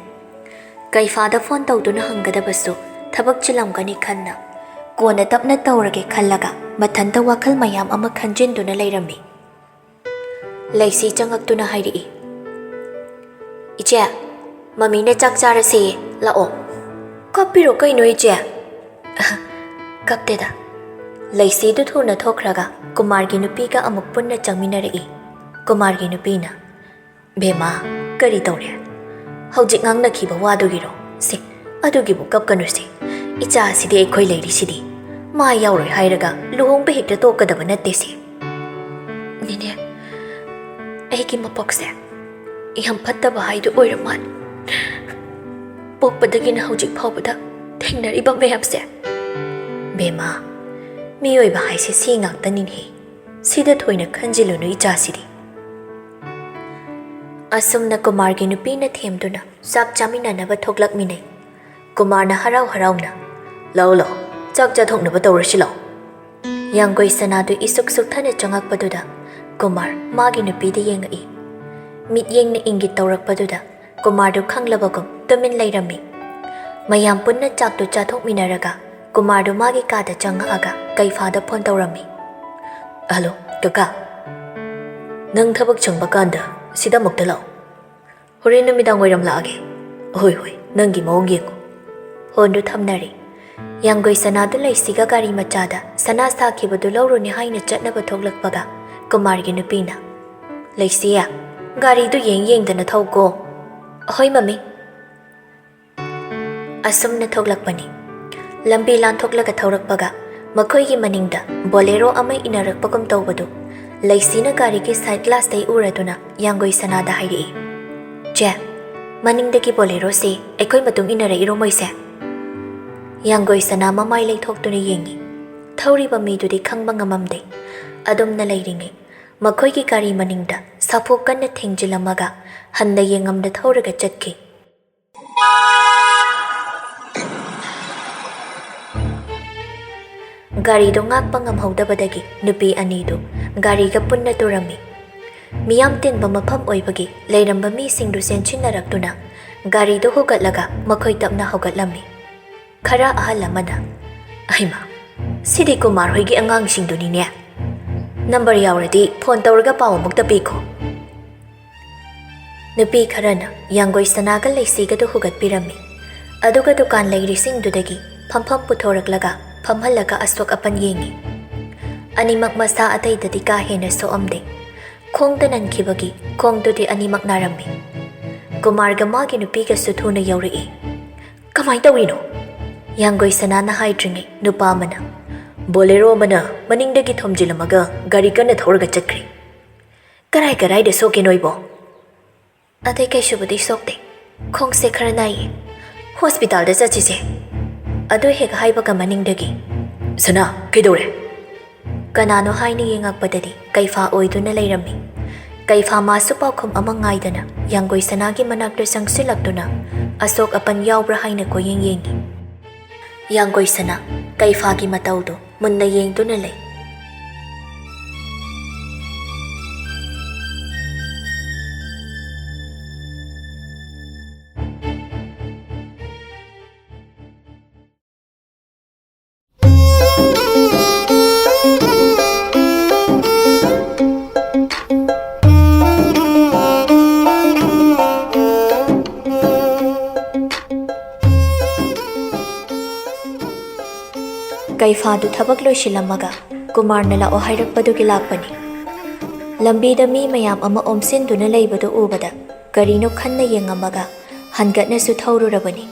ꯀꯩꯐꯥꯗ ꯐꯣꯟ ꯇꯧꯗꯨꯅ ꯍꯪꯒꯗꯕꯁꯨ ꯊꯕꯛ ꯆꯤꯜꯂꯝꯒꯅꯤ ꯈꯟꯅ ꯀꯣꯟꯅ ꯇꯞꯅ ꯇꯧꯔꯒꯦ ꯈꯜꯂꯒ ꯃꯊꯟꯇ ꯋꯥꯈꯜ ꯃꯌꯥꯝ ꯑꯃ ꯈꯟꯖꯤꯟꯗꯨꯅ ꯂꯩꯔꯝꯃꯤ꯫ ꯂꯩꯁꯤ ꯆꯪꯉꯛꯇꯨꯅ ꯍꯥꯏꯔꯛꯏ, "ꯏꯆꯦ, ꯃꯃꯤꯅ ꯆꯥꯛ ꯆꯥꯔꯁꯦꯌꯦ, ꯂꯥꯛꯑꯣ꯫" "ꯀꯞꯄꯤꯔꯣ ꯀꯩꯅꯣ ꯏꯆꯦ?" "ꯀꯞꯇꯦꯗ꯫" ꯂꯩꯁꯤꯗꯨ ꯊꯨꯅ ꯊꯣꯛꯈ꯭ꯔꯒ ꯀꯨꯃꯥꯔꯒꯤ ꯅꯨꯄꯤꯒ ꯑꯃꯨꯛ ꯄꯨꯟꯅ ꯆꯪꯃꯤꯟꯅꯔꯛꯏ꯫ ꯀꯨꯃꯥꯔꯒꯤ ꯅꯨꯄꯤꯅ, "ꯕꯦꯝꯃ, ꯀꯔꯤ ꯇꯧꯔꯦ? ꯍꯧꯖꯤꯛ ꯉꯥꯡꯅꯈꯤꯕ ꯋꯥꯗꯨꯒꯤꯔꯣ? ꯁꯦ, ꯑꯗꯨꯒꯤꯕꯨ ꯀꯞꯀꯅꯨꯁꯦ꯫ ꯏꯆꯥꯁꯤꯗꯤ ꯑꯩꯈꯣꯏ ꯂꯩꯔꯤꯁꯤꯗꯤ꯫ ꯃꯥ ꯌꯥꯎꯔꯣꯏ ꯍꯥꯏꯔꯒ ꯂꯨꯍꯣꯡꯕ ꯍꯦꯛꯇ ꯇꯣꯛꯀꯗꯕ ꯅꯠꯇꯦꯁꯦ꯫" "ꯅꯦꯅꯦ, ꯑꯩꯒꯤ ꯃꯄꯣꯛꯁꯦ ꯌꯥꯝ ꯐꯠꯇꯕ ꯍꯥꯏꯗꯨ ꯑꯣꯏꯔ ꯃꯥꯜꯂꯦ꯫ ꯄꯣꯛꯄꯗꯒꯤꯅ ꯍꯧꯖꯤꯛ ꯐꯥꯎꯕꯗ ꯊꯦꯡꯅꯔꯤꯕ ꯃꯌꯥꯝꯁꯦ꯫" "ꯕꯦꯝꯃ, ꯃꯤꯑꯣꯏꯕ ꯍꯥꯏꯁꯦ ꯁꯤ ꯉꯥꯛꯇꯅꯤꯅꯦ꯫ ꯁꯤꯗ ꯊꯣꯏꯅ ꯈꯟꯖꯤꯜꯂꯨꯅꯨ ꯏꯆꯥꯁꯤꯗꯤ꯫ ꯑꯁꯨꯝꯅ ꯀꯨꯃꯥꯔꯒꯤ ꯅꯨꯄꯤꯅ ꯊꯦꯝꯗꯨꯅ ꯆꯥꯛ ꯆꯥꯃꯤꯟꯅꯅꯕ ꯊꯣꯛꯂꯛꯃꯤꯟꯅꯩ꯫ ꯀꯨꯃꯥꯔꯅ ꯍꯔꯥꯎ ꯍꯔꯥꯎꯅ, "ꯂꯥꯛꯑꯣ ꯂꯥꯛꯑꯣ, ꯆꯥꯛ ꯆꯥꯊꯣꯛꯅꯕ ꯇꯧꯔꯁꯤ ꯂꯥꯛꯑꯣ꯫" ꯌꯥꯡꯒꯣꯏ ꯁꯅꯥꯗꯨ ꯏꯁꯨꯛ ꯁꯨꯛꯊꯅ ꯆꯪꯉꯛꯄꯗꯨꯗ ꯀꯨꯃꯥꯔ ꯃꯥꯒꯤ ꯅꯨꯄꯤꯗ ꯌꯦꯡꯉꯛꯏ꯫ ꯃꯤꯠꯌꯦꯡꯅ ꯏꯪꯒꯤꯠ ꯇꯧꯔꯛꯄꯗꯨꯗ ꯀꯨꯃꯥꯔꯗꯨ ꯈꯪꯂꯕꯒꯨꯝ ꯇꯨꯃꯤꯟ ꯂꯩꯔꯝꯃꯤ꯫ ꯃꯌꯥꯝ ꯄꯨꯟꯅ ꯆꯥꯛꯇꯨ ꯆꯥꯊꯣꯛꯃꯤꯟꯅꯔꯒ ꯀꯨꯃꯥꯔꯗꯨ ꯃꯥꯒꯤ ꯀꯥꯗ ꯆꯪꯉꯛꯑꯒ ꯀꯩꯐꯥꯗ ꯐꯣꯟ ꯇꯧꯔꯝꯃꯤ꯫ "ꯍꯜꯂꯣ, ꯀꯀꯥ꯫ ꯅꯪ ꯊꯕꯛ ꯁꯪꯕ ꯀꯥꯟꯗ ꯁꯤꯗ ꯑꯃꯨꯛꯇ ꯂꯥꯛꯑꯣ꯫" "ꯍꯣꯔꯦꯟ ꯅꯨꯃꯤꯗꯥꯡ ꯋꯥꯏꯔꯝ ꯂꯥꯛꯑꯒꯦ꯫" "ꯍꯣꯏ, ꯍꯣꯏ, ꯅꯪꯒꯤ ꯃꯑꯣꯡ ꯌꯦꯡꯉꯨ꯫" ꯐꯣꯟꯗꯨ ꯊꯝꯅꯔꯦ꯫ ꯌꯥꯡꯒꯣꯏ ꯁꯅꯥꯗꯨ ꯂꯩꯁꯤꯒ ꯒꯥꯔꯤ ꯃꯆꯥꯗ ꯁꯅꯥ ꯁꯥꯈꯤꯕꯗꯨ ꯂꯧꯔꯨꯅꯤ ꯍꯥꯏꯅ ꯆꯠꯅꯕ ꯊꯣꯛꯂꯛꯄꯒ ꯀꯨꯃꯥꯔꯒꯤ ꯅꯨꯄꯤꯅ, "ꯂꯩꯁꯤ, ꯒꯥꯔꯤꯗꯨ ꯌꯦꯡ ꯌꯦꯡꯗꯅ ꯊꯧꯀꯣ꯫" "ꯍꯣꯏ, ꯃꯃꯤ꯫" ꯑꯁꯨꯝꯅ ꯊꯣꯛꯂꯛꯄꯅꯤ꯫ ꯂꯝꯕꯤ ꯂꯥꯟꯊꯣꯛꯂꯒ ꯊꯧꯔꯛꯄꯒ ꯃꯈꯣꯏꯒꯤ ꯃꯅꯤꯡꯗ ꯕꯣꯂꯦꯔꯣ ꯑꯃ ꯏꯟꯅꯔꯛꯄꯒꯨꯝ ꯇꯧꯕꯗꯨ ꯂꯩꯁꯤꯅ ꯒꯥꯔꯤꯒꯤ ꯁꯥꯏꯠ ꯒ꯭ꯂꯥꯁꯇꯩ ꯎꯔꯗꯨꯅ ꯌꯥꯡꯒꯣꯏ ꯁꯅꯥꯗ ꯍꯥꯏꯔꯛꯏ, "ꯆꯦ, ꯃꯅꯤꯡꯗꯒꯤ ꯕꯣꯂꯦꯔꯣꯁꯤ ꯑꯩꯈꯣꯏ ꯃꯇꯨꯡ ꯏꯟꯅꯔꯛꯏꯔꯣ ꯃꯣꯏꯁꯦ?" ꯌꯥꯡꯒꯣꯏ ꯁꯅꯥ ꯃꯃꯥꯏ ꯂꯩꯊꯣꯛꯇꯨꯅ ꯌꯦꯡꯉꯤ꯫ ꯊꯧꯔꯤꯕ ꯃꯤꯗꯨꯗꯤ ꯈꯪꯕ ꯉꯝꯃꯝꯗꯦ꯫ ꯑꯗꯨꯝꯅ ꯂꯩꯔꯤꯉꯩ ꯃꯈꯣꯏꯒꯤ ꯒꯥꯔꯤ ꯃꯅꯤꯡꯗ ꯁꯥꯐꯨ ꯀꯟꯅ ꯊꯦꯡꯖꯤꯜꯂꯝꯃꯒ ꯍꯟꯅ ꯌꯦꯡꯉꯝꯗ ꯊꯧꯔꯒ ꯆꯠꯈꯤ꯫ ꯒꯥꯔꯤꯗꯨ ꯉꯥꯛꯄ ꯉꯝꯍꯧꯗꯕꯗꯒꯤ ꯅꯨꯄꯤ ꯑꯅꯤꯗꯨ ꯒꯥꯔꯤꯒ ꯄꯨꯟꯅ ꯇꯨꯔꯝꯃꯤ꯫ ꯃꯤꯌꯥꯝ ꯇꯤꯟꯕ ꯃꯐꯝ ꯑꯣꯏꯕꯒꯤ ꯂꯩꯔꯝꯕ ꯃꯤꯁꯤꯡꯗꯨ ꯆꯦꯟꯁꯤꯟꯅꯔꯛꯇꯨꯅ ꯒꯥꯔꯤꯗꯨ ꯍꯨꯒꯠꯂꯒ ꯃꯈꯣꯏ ꯇꯞꯅ ꯍꯧꯒꯠꯂꯝꯃꯤ꯫ ꯈꯔ ꯑꯍꯜ ꯑꯃꯅ, "ꯑꯩꯃ, ꯁꯤꯗꯤ ꯀꯨꯃꯥꯔ ꯍꯣꯏꯒꯤ ꯑꯉꯥꯡꯁꯤꯡꯗꯨꯅꯤꯅꯦ꯫ ꯅꯝꯕꯔ ꯌꯥꯎꯔꯗꯤ ꯐꯣꯟ ꯇꯧꯔꯒ ꯄꯥꯎ ꯑꯃꯨꯛꯇ ꯄꯤꯈꯣ꯫" ꯅꯨꯄꯤ ꯈꯔꯅ ꯌꯥꯡꯒꯣꯏ ꯁꯅꯥꯒ ꯂꯩꯁꯤꯒꯗꯨ ꯍꯨꯒꯠꯄꯤꯔꯝꯃꯤ꯫ ꯑꯗꯨꯒ ꯗꯨꯀꯥꯟ ꯂꯩꯔꯤꯁꯤꯡꯗꯨꯗꯒꯤ ꯐꯝꯐꯝ ꯄꯨꯊꯣꯔꯛꯂꯒ ꯐꯝꯍꯜꯂꯒ ꯑꯁꯣꯛ ꯑꯄꯟ ꯌꯦꯡꯉꯤ꯫ ꯑꯅꯤꯃꯛ ꯃꯁꯥ ꯑꯇꯩꯗꯗꯤ ꯀꯥ ꯍꯦꯟꯅ ꯁꯣꯛꯑꯝꯗꯦ꯫ ꯈꯣꯡꯗ ꯅꯟꯈꯤꯕꯒꯤ ꯈꯣꯡꯗꯨꯗꯤ ꯑꯅꯤꯃꯛ ꯅꯥꯔꯝꯃꯤ꯫ ꯀꯨꯃꯥꯔꯒ ꯃꯥꯒꯤ ꯅꯨꯄꯤꯒꯁꯨ ꯊꯨꯅ ꯌꯧꯔꯛꯏ꯫ "ꯀꯃꯥꯏ ꯇꯧꯔꯤꯅꯣ?" ꯌꯥꯡꯒꯣꯏ ꯁꯅꯥꯅ ꯍꯥꯏꯗ꯭ꯔꯤꯉꯩ ꯅꯨꯄꯥ ꯑꯃꯅ, "ꯕꯣꯂꯦꯔꯣ ꯑꯃꯅ ꯃꯅꯤꯡꯗꯒꯤ ꯊꯣꯝꯖꯤꯜꯂꯝꯃꯒ ꯒꯥꯔꯤ ꯀꯟꯅ ꯊꯧꯔꯒ ꯆꯠꯈ꯭ꯔꯦ꯫" "ꯀꯔꯥꯏ ꯀꯔꯥꯏꯗ ꯁꯣꯛꯀꯦ ꯅꯣꯏꯕꯣ?" "ꯑꯇꯩ ꯀꯩꯁꯨꯕꯨꯗꯤ ꯁꯣꯛꯇꯦ꯫ ꯈꯣꯡꯁꯦ ꯈꯔ ꯅꯥꯏꯌꯦ꯫ ꯍꯣꯁꯄꯤꯇꯥꯜꯗ ꯆꯠꯁꯤꯁꯦ꯫" ꯑꯗꯨ ꯍꯦꯛ ꯍꯥꯏꯕꯒ ꯃꯅꯤꯡꯗꯒꯤ, "ꯁꯅꯥ, ꯀꯩꯗꯧꯔꯦ?" ꯀꯅꯥꯅꯣ ꯍꯥꯏꯅ ꯌꯦꯡꯉꯛꯄꯗꯗꯤ ꯀꯩꯐꯥ ꯑꯣꯏꯗꯨꯅ ꯂꯩꯔꯝꯃꯤ꯫ ꯀꯩꯐꯥ ꯃꯥꯁꯨ ꯄꯥꯎꯈꯨꯝ ꯑꯃ ꯉꯥꯏꯗꯅ ꯌꯥꯡꯒꯣꯏ ꯁꯅꯥꯒꯤ ꯃꯅꯥꯛꯇ ꯆꯪꯁꯤꯜꯂꯛꯇꯨꯅ ꯑꯁꯣꯛ ꯑꯄꯟ ꯌꯥꯎꯕ꯭ꯔꯥ ꯍꯥꯏꯅ ꯀꯣꯏꯌꯦꯡ ꯌꯦꯡꯉꯤ꯫ ꯌꯥꯡꯒꯣꯏ ꯁꯅꯥ ꯀꯩꯐꯥꯒꯤ ꯃꯇꯧꯗꯨ ꯃꯨꯟꯅ ꯌꯦꯡꯗꯨꯅ ꯂꯩ꯫ ꯀꯩꯐꯥꯗꯨ ꯊꯕꯛ ꯂꯣꯏꯁꯤꯜꯂꯝꯃꯒ ꯀꯨꯃꯥꯔꯅ ꯂꯥꯛꯑꯣ ꯍꯥꯏꯔꯛꯄꯗꯨꯒꯤ ꯂꯥꯛꯄꯅꯤ꯫ ꯂꯝꯕꯤꯗ ꯃꯤ ꯃꯌꯥꯝ ꯑꯃ ꯑꯣꯝꯁꯤꯟꯗꯨꯅ ꯂꯩꯕꯗꯨ ꯎꯕꯗ ꯀꯔꯤꯅꯣ ꯈꯟꯅ ꯌꯦꯡꯉꯝꯃꯒ ꯍꯟꯒꯠꯅꯁꯨ ꯊꯧꯔꯨꯔꯕꯅꯤ꯫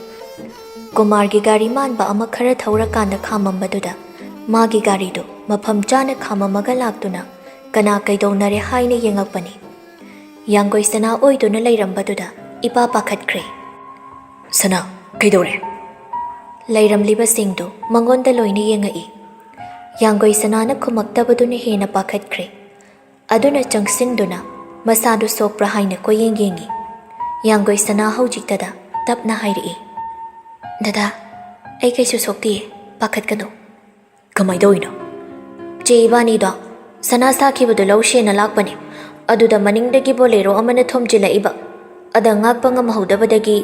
ꯀꯨꯃꯥꯔꯒꯤ ꯒꯥꯔꯤ ꯃꯥꯟꯕ ꯑꯃ ꯈꯔ ꯊꯧꯔꯀꯥꯟꯗ ꯈꯥꯝꯃꯝꯕꯗꯨꯗ ꯃꯥꯒꯤ ꯒꯥꯔꯤꯗꯨ ꯃꯐꯝ ꯆꯥꯅ ꯈꯥꯝꯃꯝꯃꯒ ꯂꯥꯛꯇꯨꯅ ꯀꯅꯥ ꯀꯩꯗꯧꯅꯔꯦ ꯍꯥꯏꯅ ꯌꯦꯡꯉꯛꯄꯅꯤ꯫ ꯌꯥꯡꯒꯣꯏ ꯁꯅꯥ ꯑꯣꯏꯗꯨꯅ ꯂꯩꯔꯝꯕꯗꯨꯗ ꯏꯄꯥ ꯄꯥꯈꯠꯈ꯭ꯔꯦ꯫ "ꯁꯅꯥ, ꯀꯩꯗꯧꯔꯦ?" ꯂꯩꯔꯝꯂꯤꯕꯁꯤꯡꯗꯨ ꯃꯉꯣꯟꯗ ꯂꯣꯏꯅ ꯌꯦꯡꯉꯛꯏ꯫ ꯌꯥꯡꯒꯣꯏ ꯁꯅꯥꯅ ꯈꯨꯝꯃꯛꯇꯕꯗꯨꯅ ꯍꯦꯟꯅ ꯄꯥꯈꯠꯈ꯭ꯔꯦ꯫ ꯑꯗꯨꯅ ꯆꯪꯁꯤꯟꯗꯨꯅ ꯃꯁꯥꯗꯨ ꯁꯣꯛꯄ꯭ꯔꯥ ꯍꯥꯏꯅ ꯀꯣꯏꯌꯦꯡ ꯌꯦꯡꯉꯤ꯫ ꯌꯥꯡꯒꯣꯏ ꯁꯅꯥ ꯍꯧꯖꯤꯛꯇꯗ ꯇꯞꯅ ꯍꯥꯏꯔꯛꯏ, "ꯗꯗꯥ, ꯑꯩ ꯀꯩꯁꯨ ꯁꯣꯛꯇꯤꯌꯦ, ꯄꯥꯈꯠꯀꯅꯨ꯫" "ꯀꯃꯥꯏ ꯇꯧꯔꯤꯅꯣ?" "ꯆꯦ ꯏꯕꯥꯅꯤꯗꯣ ꯁꯅꯥ ꯁꯥꯈꯤꯕꯗꯣ ꯂꯧꯁꯦꯅ ꯂꯥꯛꯄꯅꯦ꯫ ꯑꯗꯨꯗ ꯃꯅꯤꯡꯗꯒꯤ ꯕꯣꯂꯦꯔꯣ ꯑꯃꯅ ꯊꯣꯝꯖꯤꯜꯂꯛꯏꯕ꯫ ꯑꯗ ꯉꯥꯛꯄ ꯉꯝꯍꯧꯗꯕꯗꯒꯤ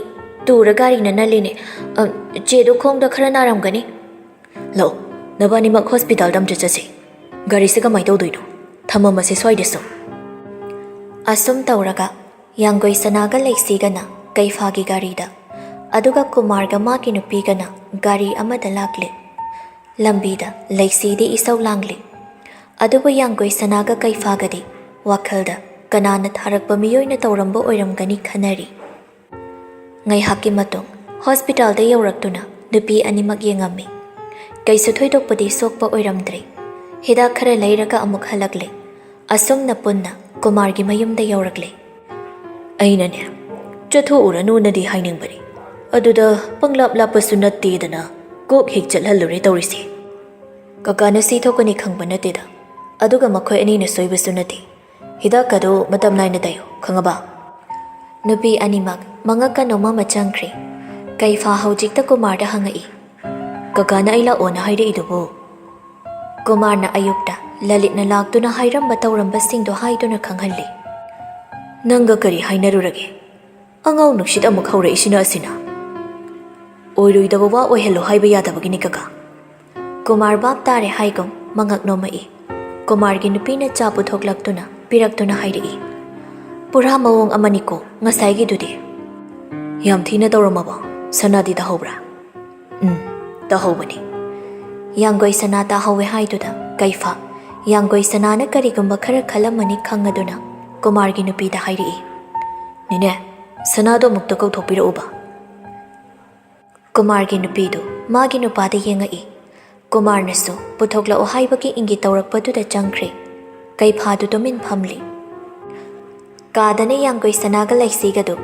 ꯇꯨꯔ ꯒꯥꯔꯤꯅ ꯅꯜꯂꯤꯅꯦ꯫ ꯑ, ꯆꯦꯗꯣ ꯈꯣꯡꯗ ꯈꯔ ꯅꯥꯔꯝꯒꯅꯤ꯫" "ꯂꯥꯛꯑꯣ, ꯅꯕꯥꯅꯤꯃꯛ ꯍꯣꯁꯄꯤꯇꯥꯜꯗ ꯑꯝꯇ ꯆꯠꯁꯤ꯫ ꯒꯥꯔꯤꯁꯦ ꯀꯃꯥꯏ ꯇꯧꯗꯣꯏꯅꯣ? ꯊꯝꯃꯝꯃꯁꯦ ꯁ꯭ꯋꯥꯏꯗꯁꯨ꯫" ꯑꯁꯨꯝ ꯇꯧꯔꯒ ꯌꯥꯡꯒꯣꯏ ꯁꯅꯥꯒ ꯂꯩꯁꯤꯒꯅ ꯀꯩꯐꯥꯒꯤ ꯒꯥꯔꯤꯗ, ꯑꯗꯨꯒ ꯀꯨꯃꯥꯔꯒ ꯃꯥꯒꯤ ꯅꯨꯄꯤꯒꯅ ꯒꯥꯔꯤ ꯑꯃꯗ ꯂꯥꯛꯂꯦ꯫ ꯂꯝꯕꯤꯗ ꯂꯩꯁꯤꯗꯤ ꯏꯁꯧ ꯂꯥꯡꯂꯤ꯫ ꯑꯗꯨꯕꯨ ꯌꯥꯡꯒꯣꯏ ꯁꯅꯥꯒ ꯀꯩꯐꯥꯒꯗꯤ ꯋꯥꯈꯜꯗ ꯀꯅꯥꯅ ꯊꯥꯔꯛꯄ ꯃꯤꯑꯣꯏꯅ ꯇꯧꯔꯝꯕ ꯑꯣꯏꯔꯝꯒꯅꯤ ꯈꯟꯅꯔꯤ꯫ ꯉꯥꯏꯍꯥꯛꯀꯤ ꯃꯇꯨꯡ ꯍꯣꯁꯄꯤꯇꯥꯜꯗ ꯌꯧꯔꯛꯇꯨꯅ ꯅꯨꯄꯤ ꯑꯅꯤꯃꯛ ꯌꯦꯡꯉꯝꯃꯤ꯫ ꯀꯩꯁꯨ ꯊꯣꯏꯗꯣꯛꯄꯗꯤ ꯁꯣꯛꯄ ꯑꯣꯏꯔꯝꯗ꯭ꯔꯦ꯫ ꯍꯤꯗꯥꯛ ꯈꯔ ꯂꯩꯔꯒ ꯑꯃꯨꯛ ꯍꯜꯂꯛꯂꯦ꯫ ꯑꯁꯨꯝꯅ ꯄꯨꯟꯅ ꯀꯨꯃꯥꯔꯒꯤ ꯃꯌꯨꯝꯗ ꯌꯧꯔꯛꯂꯦ꯫ "ꯑꯩꯅꯅꯦ, ꯆꯠꯊꯣꯛꯎꯔꯅꯨꯅꯗꯤ ꯍꯥꯏꯅꯤꯡꯕꯅꯤ, ꯑꯗꯨꯗ ꯄꯪꯂꯥꯞ ꯂꯥꯞꯄꯁꯨ ꯅꯠꯇꯦꯗꯅ ꯀꯣꯛ ꯍꯦꯛ ꯆꯠꯍꯜꯂꯨꯔꯦ ꯇꯧꯔꯤꯁꯦ꯫ ꯀꯀꯥꯅ ꯁꯤ ꯊꯣꯛꯀꯅꯤ ꯈꯪꯕ ꯅꯠꯇꯦꯗ, ꯑꯗꯨꯒ ꯃꯈꯣꯏ ꯑꯅꯤꯅ ꯁꯣꯏꯕꯁꯨ ꯅꯠꯇꯦ꯫ ꯍꯤꯗꯥꯛꯀꯗꯨ ꯃꯇꯝ ꯅꯥꯏꯅ ꯇꯩꯌꯨ, ꯈꯪꯉꯕ? ꯅꯨꯄꯤ ꯑꯅꯤꯃꯛ ꯃꯉꯛꯀ ꯅꯣꯝꯃꯝꯃ ꯆꯪꯈ꯭ꯔꯦ꯫ ꯀꯩꯐꯥ ꯍꯧꯖꯤꯛꯇ ꯀꯨꯃꯥꯔꯗ ꯍꯪꯉꯛꯏ, "ꯀꯀꯥꯅ ꯑꯩ ꯂꯥꯛꯑꯣꯅ ꯍꯥꯏꯔꯛꯏꯗꯨꯕꯨ?" ꯀꯨꯃꯥꯔꯅ ꯑꯌꯨꯛꯇ ꯂꯂꯤꯠꯅ ꯂꯥꯛꯇꯨꯅ ꯍꯥꯏꯔꯝꯕ ꯇꯧꯔꯝꯕꯁꯤꯡꯗꯣ ꯍꯥꯏꯗꯨꯅ ꯈꯪꯍꯜꯂꯤ꯫ "ꯅꯪꯒ ꯀꯔꯤ ꯍꯥꯏꯅꯔꯨꯔꯒꯦ? ꯑꯉꯥꯎ ꯅꯨꯡꯁꯤꯠ ꯑꯃꯨꯛ ꯍꯧꯔꯛꯏꯁꯤꯅ ꯑꯁꯤꯅ꯫ ꯑꯣꯏꯔꯣꯏꯗꯕ ꯋꯥ ꯑꯣꯏꯍꯜꯂꯣ ꯍꯥꯏꯕ ꯌꯥꯗꯕꯒꯤꯅꯤ, ꯀꯀꯥ꯫" ꯀꯨꯃꯥꯔ ꯚꯥꯞ ꯇꯥꯔꯦ ꯍꯥꯏꯒꯨꯝ ꯃꯉꯛ ꯅꯣꯝꯃꯛꯏ꯫ ꯀꯨꯃꯥꯔꯒꯤ ꯅꯨꯄꯤꯅ ꯆꯥ ꯄꯨꯊꯣꯛꯂꯛꯇꯨꯅ ꯄꯤꯔꯛꯇꯨꯅ ꯍꯥꯏꯔꯛꯏ, "ꯄꯨꯔꯥ ꯃꯑꯣꯡ ꯑꯃꯅꯤꯀꯣ ꯉꯁꯥꯏꯒꯤꯗꯨꯗꯤ꯫ ꯌꯥꯝ ꯊꯤꯅ ꯇꯧꯔꯝꯃꯕꯣ? ꯁꯅꯥꯗꯤ ꯇꯥꯍꯧꯕ꯭ꯔꯥ?" "ꯎꯝ, ꯇꯥꯍꯧꯕꯅꯤ꯫" ꯌꯥꯡꯒꯣꯏ ꯁꯅꯥ ꯇꯥꯍꯧꯋꯦ ꯍꯥꯏꯗꯨꯗ ꯀꯩꯐꯥ, ꯌꯥꯡꯒꯣꯏ ꯁꯅꯥꯅ ꯀꯔꯤꯒꯨꯝꯕ ꯈꯔ ꯈꯜꯂꯝꯃꯅꯤ ꯈꯪꯉꯗꯨꯅ ꯀꯨꯃꯥꯔꯒꯤ ꯅꯨꯄꯤꯗ ꯍꯥꯏꯔꯛꯏ, "ꯅꯦꯅꯦ, ꯁꯅꯥꯗꯣ ꯑꯃꯨꯛꯇ ꯀꯧꯊꯣꯛꯄꯤꯔꯛꯎꯕ꯫" ꯀꯨꯃꯥꯔꯒꯤ ꯅꯨꯄꯤꯗꯨ ꯃꯥꯒꯤ ꯅꯨꯄꯥꯗ ꯌꯦꯡꯉꯛꯏ꯫ ꯀꯨꯃꯥꯔꯅꯁꯨ ꯄꯨꯊꯣꯛꯂꯛꯑꯣ ꯍꯥꯏꯕꯒꯤ ꯏꯪꯒꯤꯠ ꯇꯧꯔꯛꯄꯗꯨꯗ ꯆꯪꯈ꯭ꯔꯦ꯫ ꯀꯩꯐꯥꯗꯨ ꯇꯨꯃꯤꯟ ꯐꯝꯂꯤ꯫ ꯀꯥꯗꯅ ꯌꯥꯡꯒꯣꯏ ꯁꯅꯥꯒ ꯂꯩꯁꯤꯒꯗꯨ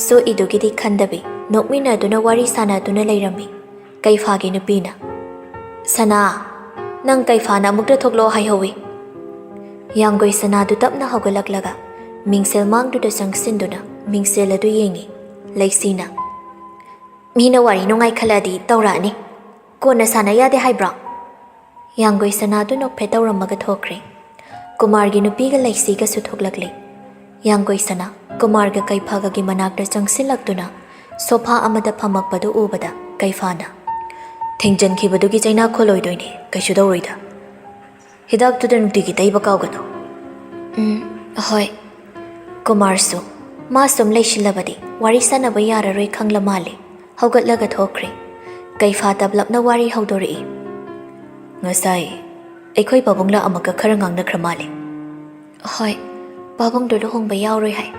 ꯁꯣꯛꯏꯗꯨꯒꯤꯗꯤ ꯈꯟꯗꯕꯤ ꯅꯣꯛꯃꯤꯟꯅꯗꯨꯅ ꯋꯥꯔꯤ ꯁꯥꯟꯅꯗꯨꯅ ꯂꯩꯔꯝꯃꯤ꯫ ꯀꯩꯐꯥꯒꯤ ꯅꯨꯄꯤꯅ, "ꯁꯅꯥ, ꯅꯪ ꯀꯩꯐꯥꯅ ꯑꯃꯨꯛꯇ ꯊꯣꯛꯂꯛꯑꯣ ꯍꯥꯏꯍꯧꯋꯤ꯫" ꯌꯥꯡꯒꯣꯏ ꯁꯅꯥꯗꯨ ꯇꯞꯅ ꯍꯧꯒꯠꯂꯛꯂꯒ ꯃꯤꯡꯁꯦꯜ ꯃꯥꯡꯗꯨꯗ ꯆꯪꯁꯤꯟꯗꯨꯅ ꯃꯤꯡꯁꯦꯜ ꯑꯗꯨ ꯌꯦꯡꯉꯤ꯫ ꯂꯩꯁꯤꯅ, "ꯃꯤꯅ ꯋꯥꯔꯤ ꯅꯨꯡꯉꯥꯏꯈꯠꯂꯛꯑꯗꯤ ꯇꯧꯔꯛꯑꯅꯤ꯫ ꯀꯣꯟꯅ ꯁꯥꯟꯅ ꯌꯥꯗꯦ ꯍꯥꯏꯕ꯭ꯔꯣ?" ꯌꯥꯡꯒꯣꯏ ꯁꯅꯥꯗꯨ ꯅꯣꯛꯐꯦꯠ ꯇꯧꯔꯝꯃꯒ ꯊꯣꯛꯈ꯭ꯔꯦ꯫ ꯀꯨꯃꯥꯔꯒꯤ ꯅꯨꯄꯤꯒ ꯂꯩꯁꯤꯒꯁꯨ ꯊꯣꯛꯂꯛꯂꯦ꯫ ꯌꯥꯡꯒꯣꯏ ꯁꯅꯥ ꯀꯨꯃꯥꯔꯒ ꯀꯩꯐꯥꯒꯒꯤ ꯃꯅꯥꯛꯇ ꯆꯪꯁꯤꯜꯂꯛꯇꯨꯅ ꯁꯣꯐꯥ ꯑꯃꯗ ꯐꯝꯃꯛꯄꯗꯨ ꯎꯕꯗ ꯀꯩꯐꯥꯅ, "ꯊꯦꯡꯖꯟꯈꯤꯕꯗꯨꯒꯤ ꯆꯩꯅꯥꯈꯣꯜ ꯑꯣꯏꯗꯣꯏꯅꯦ, ꯀꯩꯁꯨ ꯇꯧꯔꯣꯏꯗ꯫ ꯍꯤꯗꯥꯛꯇꯨꯗ ꯅꯨꯡꯇꯤꯒꯤ ꯇꯩꯕ ꯀꯥꯎꯒꯅꯨ꯫" "ꯎꯝ, ꯍꯣꯏ꯫" ꯀꯨꯃꯥꯔꯁꯨ ꯃꯥ ꯁꯨꯝ ꯂꯩꯁꯤꯜꯂꯕꯗꯤ ꯋꯥꯔꯤ ꯁꯥꯟꯅꯕ ꯌꯥꯔꯔꯣꯏ ꯈꯪꯂ ꯃꯥꯜꯂꯦ꯫ ꯍꯧꯒꯠꯂꯒ ꯊꯣꯛꯈ꯭ꯔꯦ꯫ ꯀꯩꯐꯥ ꯇꯞꯂꯞꯅ ꯋꯥꯔꯤ ꯍꯧꯗꯣꯔꯛꯏ꯫ "ꯉꯁꯥꯏ ꯑꯩꯈꯣꯏ ꯄꯥꯕꯨꯡ ꯂꯥꯛꯑꯝꯃꯒ ꯈꯔ ꯉꯥꯡꯅꯈ꯭ꯔ ꯃꯥꯜꯂꯦ꯫" "ꯍꯣꯏ, ꯄꯥꯕꯨꯡꯗꯣ ꯂꯨꯍꯣꯡꯕ ꯌꯥꯎꯔꯣꯏ ꯍꯥꯏ꯫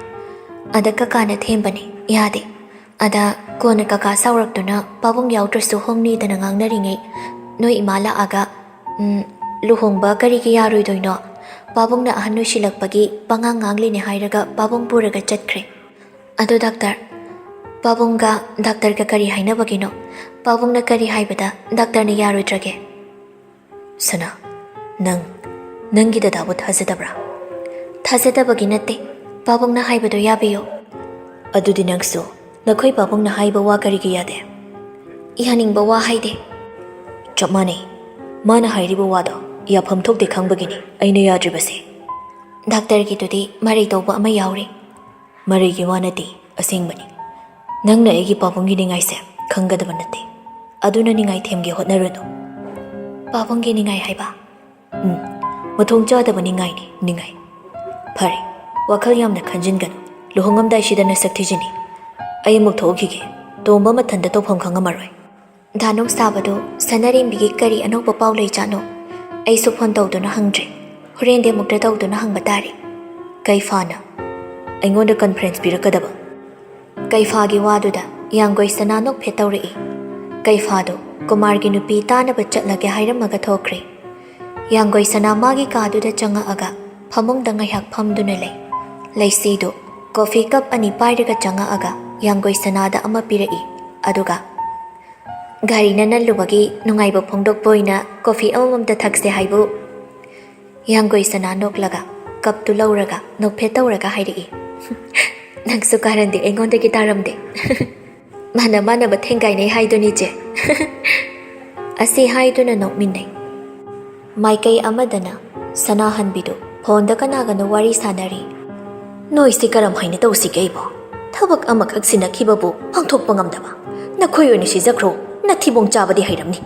ꯑꯗ ꯀꯀꯥꯅ ꯊꯦꯝꯕꯅꯦ, ꯌꯥꯗꯦ꯫ ꯑꯗ ꯀꯣꯟꯅ ꯀꯀꯥ ꯁꯥꯎꯔꯛꯇꯨꯅ ꯄꯥꯕꯨꯡ ꯌꯥꯎꯗ꯭ꯔꯁꯨ ꯍꯣꯡꯅꯤꯗꯅ ꯉꯥꯡꯅꯔꯤꯉꯩ ꯅꯣꯏ ꯏꯃꯥ ꯂꯥꯛꯑꯒ, ꯎꯝ, ꯂꯨꯍꯣꯡꯕ ꯀꯔꯤꯒꯤ ꯌꯥꯔꯣꯏꯗꯣꯏꯅꯣ? ꯄꯥꯕꯨꯡꯅ ꯑꯍꯟ ꯑꯣꯏꯁꯤꯜꯂꯛꯄꯒꯤ ꯄꯉꯥꯡ ꯉꯥꯡꯂꯤꯅꯦ ꯍꯥꯏꯔꯒ ꯄꯥꯕꯨꯡ ꯄꯨꯔꯒ ꯆꯠꯈ꯭ꯔꯦ꯫ ꯑꯗꯣ ꯗꯥꯛꯇꯔ, ꯄꯥꯕꯨꯡꯒ ꯗꯥꯛꯇꯔꯒ ꯀꯔꯤ ꯍꯥꯏꯅꯕꯒꯤꯅꯣ? ꯄꯥꯕꯨꯡꯅ ꯀꯔꯤ ꯍꯥꯏꯕꯗ ꯗꯥꯛꯇꯔꯅ ꯌꯥꯔꯣꯏꯗ꯭ꯔꯒꯦ?" "ꯁꯅꯥ, ꯅꯪ, ꯅꯪꯒꯤ ꯗꯗꯥꯕꯨ ꯊꯥꯖꯗꯕ꯭ꯔꯥ?" ꯊꯥꯖꯗꯕꯒꯤ ꯅꯠꯇꯦ, ꯄꯥꯕꯨꯡꯅ ꯍꯥꯏꯕꯗꯣ ꯌꯥꯕꯤꯌꯨ꯫ ꯑꯗꯨꯗꯤ ꯅꯪꯁꯨ ꯅꯈꯣꯏ ꯄꯥꯕꯨꯡꯅ ꯍꯥꯏꯕ ꯋꯥ ꯀꯔꯤꯒꯤ ꯌꯥꯗꯦ? ꯌꯥꯅꯤꯡꯕ ꯋꯥ ꯍꯥꯏꯗꯦ꯫ ꯆꯞ ꯃꯥꯟꯅꯩ, ꯃꯥꯅ ꯍꯥꯏꯔꯤꯕ ꯋꯥꯗꯣ ꯌꯥꯐꯝ ꯊꯣꯛꯇꯦ ꯈꯪꯕꯒꯤꯅꯤ ꯑꯩꯅ ꯌꯥꯗ꯭ꯔꯤꯕꯁꯦ꯫ ꯗꯥꯛꯇꯔꯒꯤꯗꯨꯗꯤ ꯃꯔꯩ ꯇꯧꯕ ꯑꯃ ꯌꯥꯎꯔꯤ꯫ ꯃꯔꯩꯒꯤ ꯋꯥ ꯅꯠꯇꯦ, ꯑꯁꯦꯡꯕꯅꯤ꯫ ꯅꯪꯅ ꯑꯩꯒꯤ ꯄꯥꯕꯨꯡꯒꯤ ꯅꯤꯡꯉꯥꯏꯁꯦ ꯈꯪꯒꯗꯕ ꯅꯠꯇꯦ, ꯑꯗꯨꯅ ꯅꯤꯡꯉꯥꯏ ꯊꯦꯝꯒꯦ ꯍꯣꯠꯅꯔꯨꯅꯨ꯫ ꯄꯥꯕꯨꯡꯒꯤ ꯅꯤꯡꯉꯥꯏ ꯍꯥꯏꯕ? ꯎꯝ, ꯃꯊꯣꯡ ꯆꯥꯗꯕ ꯅꯤꯡꯉꯥꯏꯅꯤ, ꯅꯤꯡꯉꯥꯏ꯫ ꯐꯔꯦ, ꯋꯥꯈꯜ ꯌꯥꯝꯅ ꯈꯟꯖꯤꯟꯒꯅꯨ꯫ ꯂꯨꯍꯣꯡꯉꯝꯗꯥꯏꯁꯤꯗ ꯅꯁꯛ ꯊꯤꯖꯤꯟꯅꯤ꯫ ꯑꯩ ꯑꯃꯨꯛ ꯊꯣꯛꯎꯈꯤꯒꯦ꯫ ꯇꯣꯝꯕ ꯃꯊꯟꯇ ꯇꯧꯐꯝ ꯈꯪꯉꯝꯃꯔꯣꯏ꯫ ꯙꯥꯅꯨ ꯁꯥꯕꯗꯨ ꯁꯅꯥꯔꯦꯝꯕꯤꯒꯤ ꯀꯔꯤ ꯑꯅꯧꯕ ꯄꯥꯎ ꯂꯩꯖꯥꯠꯅꯣ? ꯑꯩꯁꯨ ꯐꯣꯟ ꯇꯧꯗꯨꯅ ꯍꯪꯗ꯭ꯔꯦ꯫ ꯍꯣꯔꯦꯟꯗꯤ ꯑꯃꯨꯛꯇ ꯇꯧꯗꯨꯅ ꯍꯪꯕ ꯇꯥꯔꯦ꯫ ꯀꯩꯐꯥꯅ ꯑꯩꯉꯣꯟꯗ ꯀꯟꯐꯔꯦꯟꯁ ꯄꯤꯔꯛꯀꯗꯕ? ꯀꯩꯐꯥꯒꯤ ꯋꯥꯗꯨꯗ ꯌꯥꯡꯒꯣꯏ ꯁꯅꯥ ꯅꯣꯛꯐꯦꯠ ꯇꯧꯔꯛꯏ꯫ ꯀꯩꯐꯥꯗꯨ ꯀꯨꯃꯥꯔꯒꯤ ꯅꯨꯄꯤ ꯇꯥꯅꯕ ꯆꯠꯂꯒꯦ ꯍꯥꯏꯔꯝꯃꯒ ꯊꯣꯛꯈ꯭ꯔꯦ꯫ ꯌꯥꯡꯒꯣꯏ ꯁꯅꯥ ꯃꯥꯒꯤ ꯀꯥꯗꯨꯗ ꯆꯪꯉꯛꯑꯒ ꯐꯃꯨꯡꯗ ꯉꯥꯏꯍꯥꯛ ꯐꯝꯗꯨꯅ ꯂꯩ꯫ ꯂꯩꯁꯤꯗꯨ ꯀꯣꯐꯤ ꯀꯞ ꯑꯅꯤ ꯄꯥꯏꯔꯒ ꯆꯪꯉꯛꯑꯒ ꯌꯥꯡꯒꯣꯏ ꯁꯅꯥꯗ ꯑꯃ ꯄꯤꯔꯛꯏ꯫ ꯑꯗꯨꯒ, "ꯒꯥꯔꯤꯅ ꯅꯜꯂꯨꯕꯒꯤ ꯅꯨꯡꯉꯥꯏꯕ ꯐꯣꯡꯗꯣꯛꯄ ꯑꯣꯏꯅ ꯀꯣꯐꯤ ꯑꯃꯃꯝꯇ ꯊꯛꯁꯦ ꯍꯥꯏꯕꯨ?" ꯌꯥꯡꯒꯣꯏ ꯁꯅꯥ ꯅꯣꯛꯂꯒ ꯀꯞꯇꯨ ꯂꯧꯔꯒ ꯅꯣꯛꯐꯦꯠ ꯇꯧꯔꯒ ꯍꯥꯏꯔꯛꯏ꯫ "ꯅꯪꯁꯨ ꯀꯥꯔꯟꯗꯤ ꯑꯩꯉꯣꯟꯗꯒꯤ ꯇꯥꯔꯝꯗꯦ꯫" "ꯃꯥꯅ ꯃꯥꯟꯅꯕ ꯊꯦꯡꯒꯥꯏꯅꯩ ꯍꯥꯏꯗꯨꯅꯤ, ꯆꯦ꯫" ꯑꯁꯤ ꯍꯥꯏꯗꯨꯅ ꯅꯣꯛꯃꯤꯟꯅꯩ꯫ ꯃꯥꯏꯀꯩ ꯑꯃꯗꯅ ꯁꯅꯥꯍꯟꯕꯤꯗꯨ ꯐꯣꯟꯗ ꯀꯅꯥꯒꯅꯣ ꯋꯥꯔꯤ ꯁꯥꯟꯅꯔꯤ꯫ "ꯅꯣꯏꯁꯤ ꯀꯔꯝ ꯍꯥꯏꯅ ꯇꯧꯁꯤꯒꯦ ꯑꯩꯕꯣ? ꯊꯕꯛ ꯑꯃꯈꯛ ꯁꯤꯟꯅꯈꯤꯕꯕꯨ ꯄꯥꯡꯊꯣꯛꯄ ꯉꯝꯗꯕ꯫ ꯅꯈꯣꯏ ꯑꯣꯏꯅ ꯁꯤꯖꯈ꯭ꯔꯣ, ꯅꯊꯤꯕꯣꯡ ꯆꯥꯕꯗꯤ ꯍꯩꯔꯝꯅꯤ꯫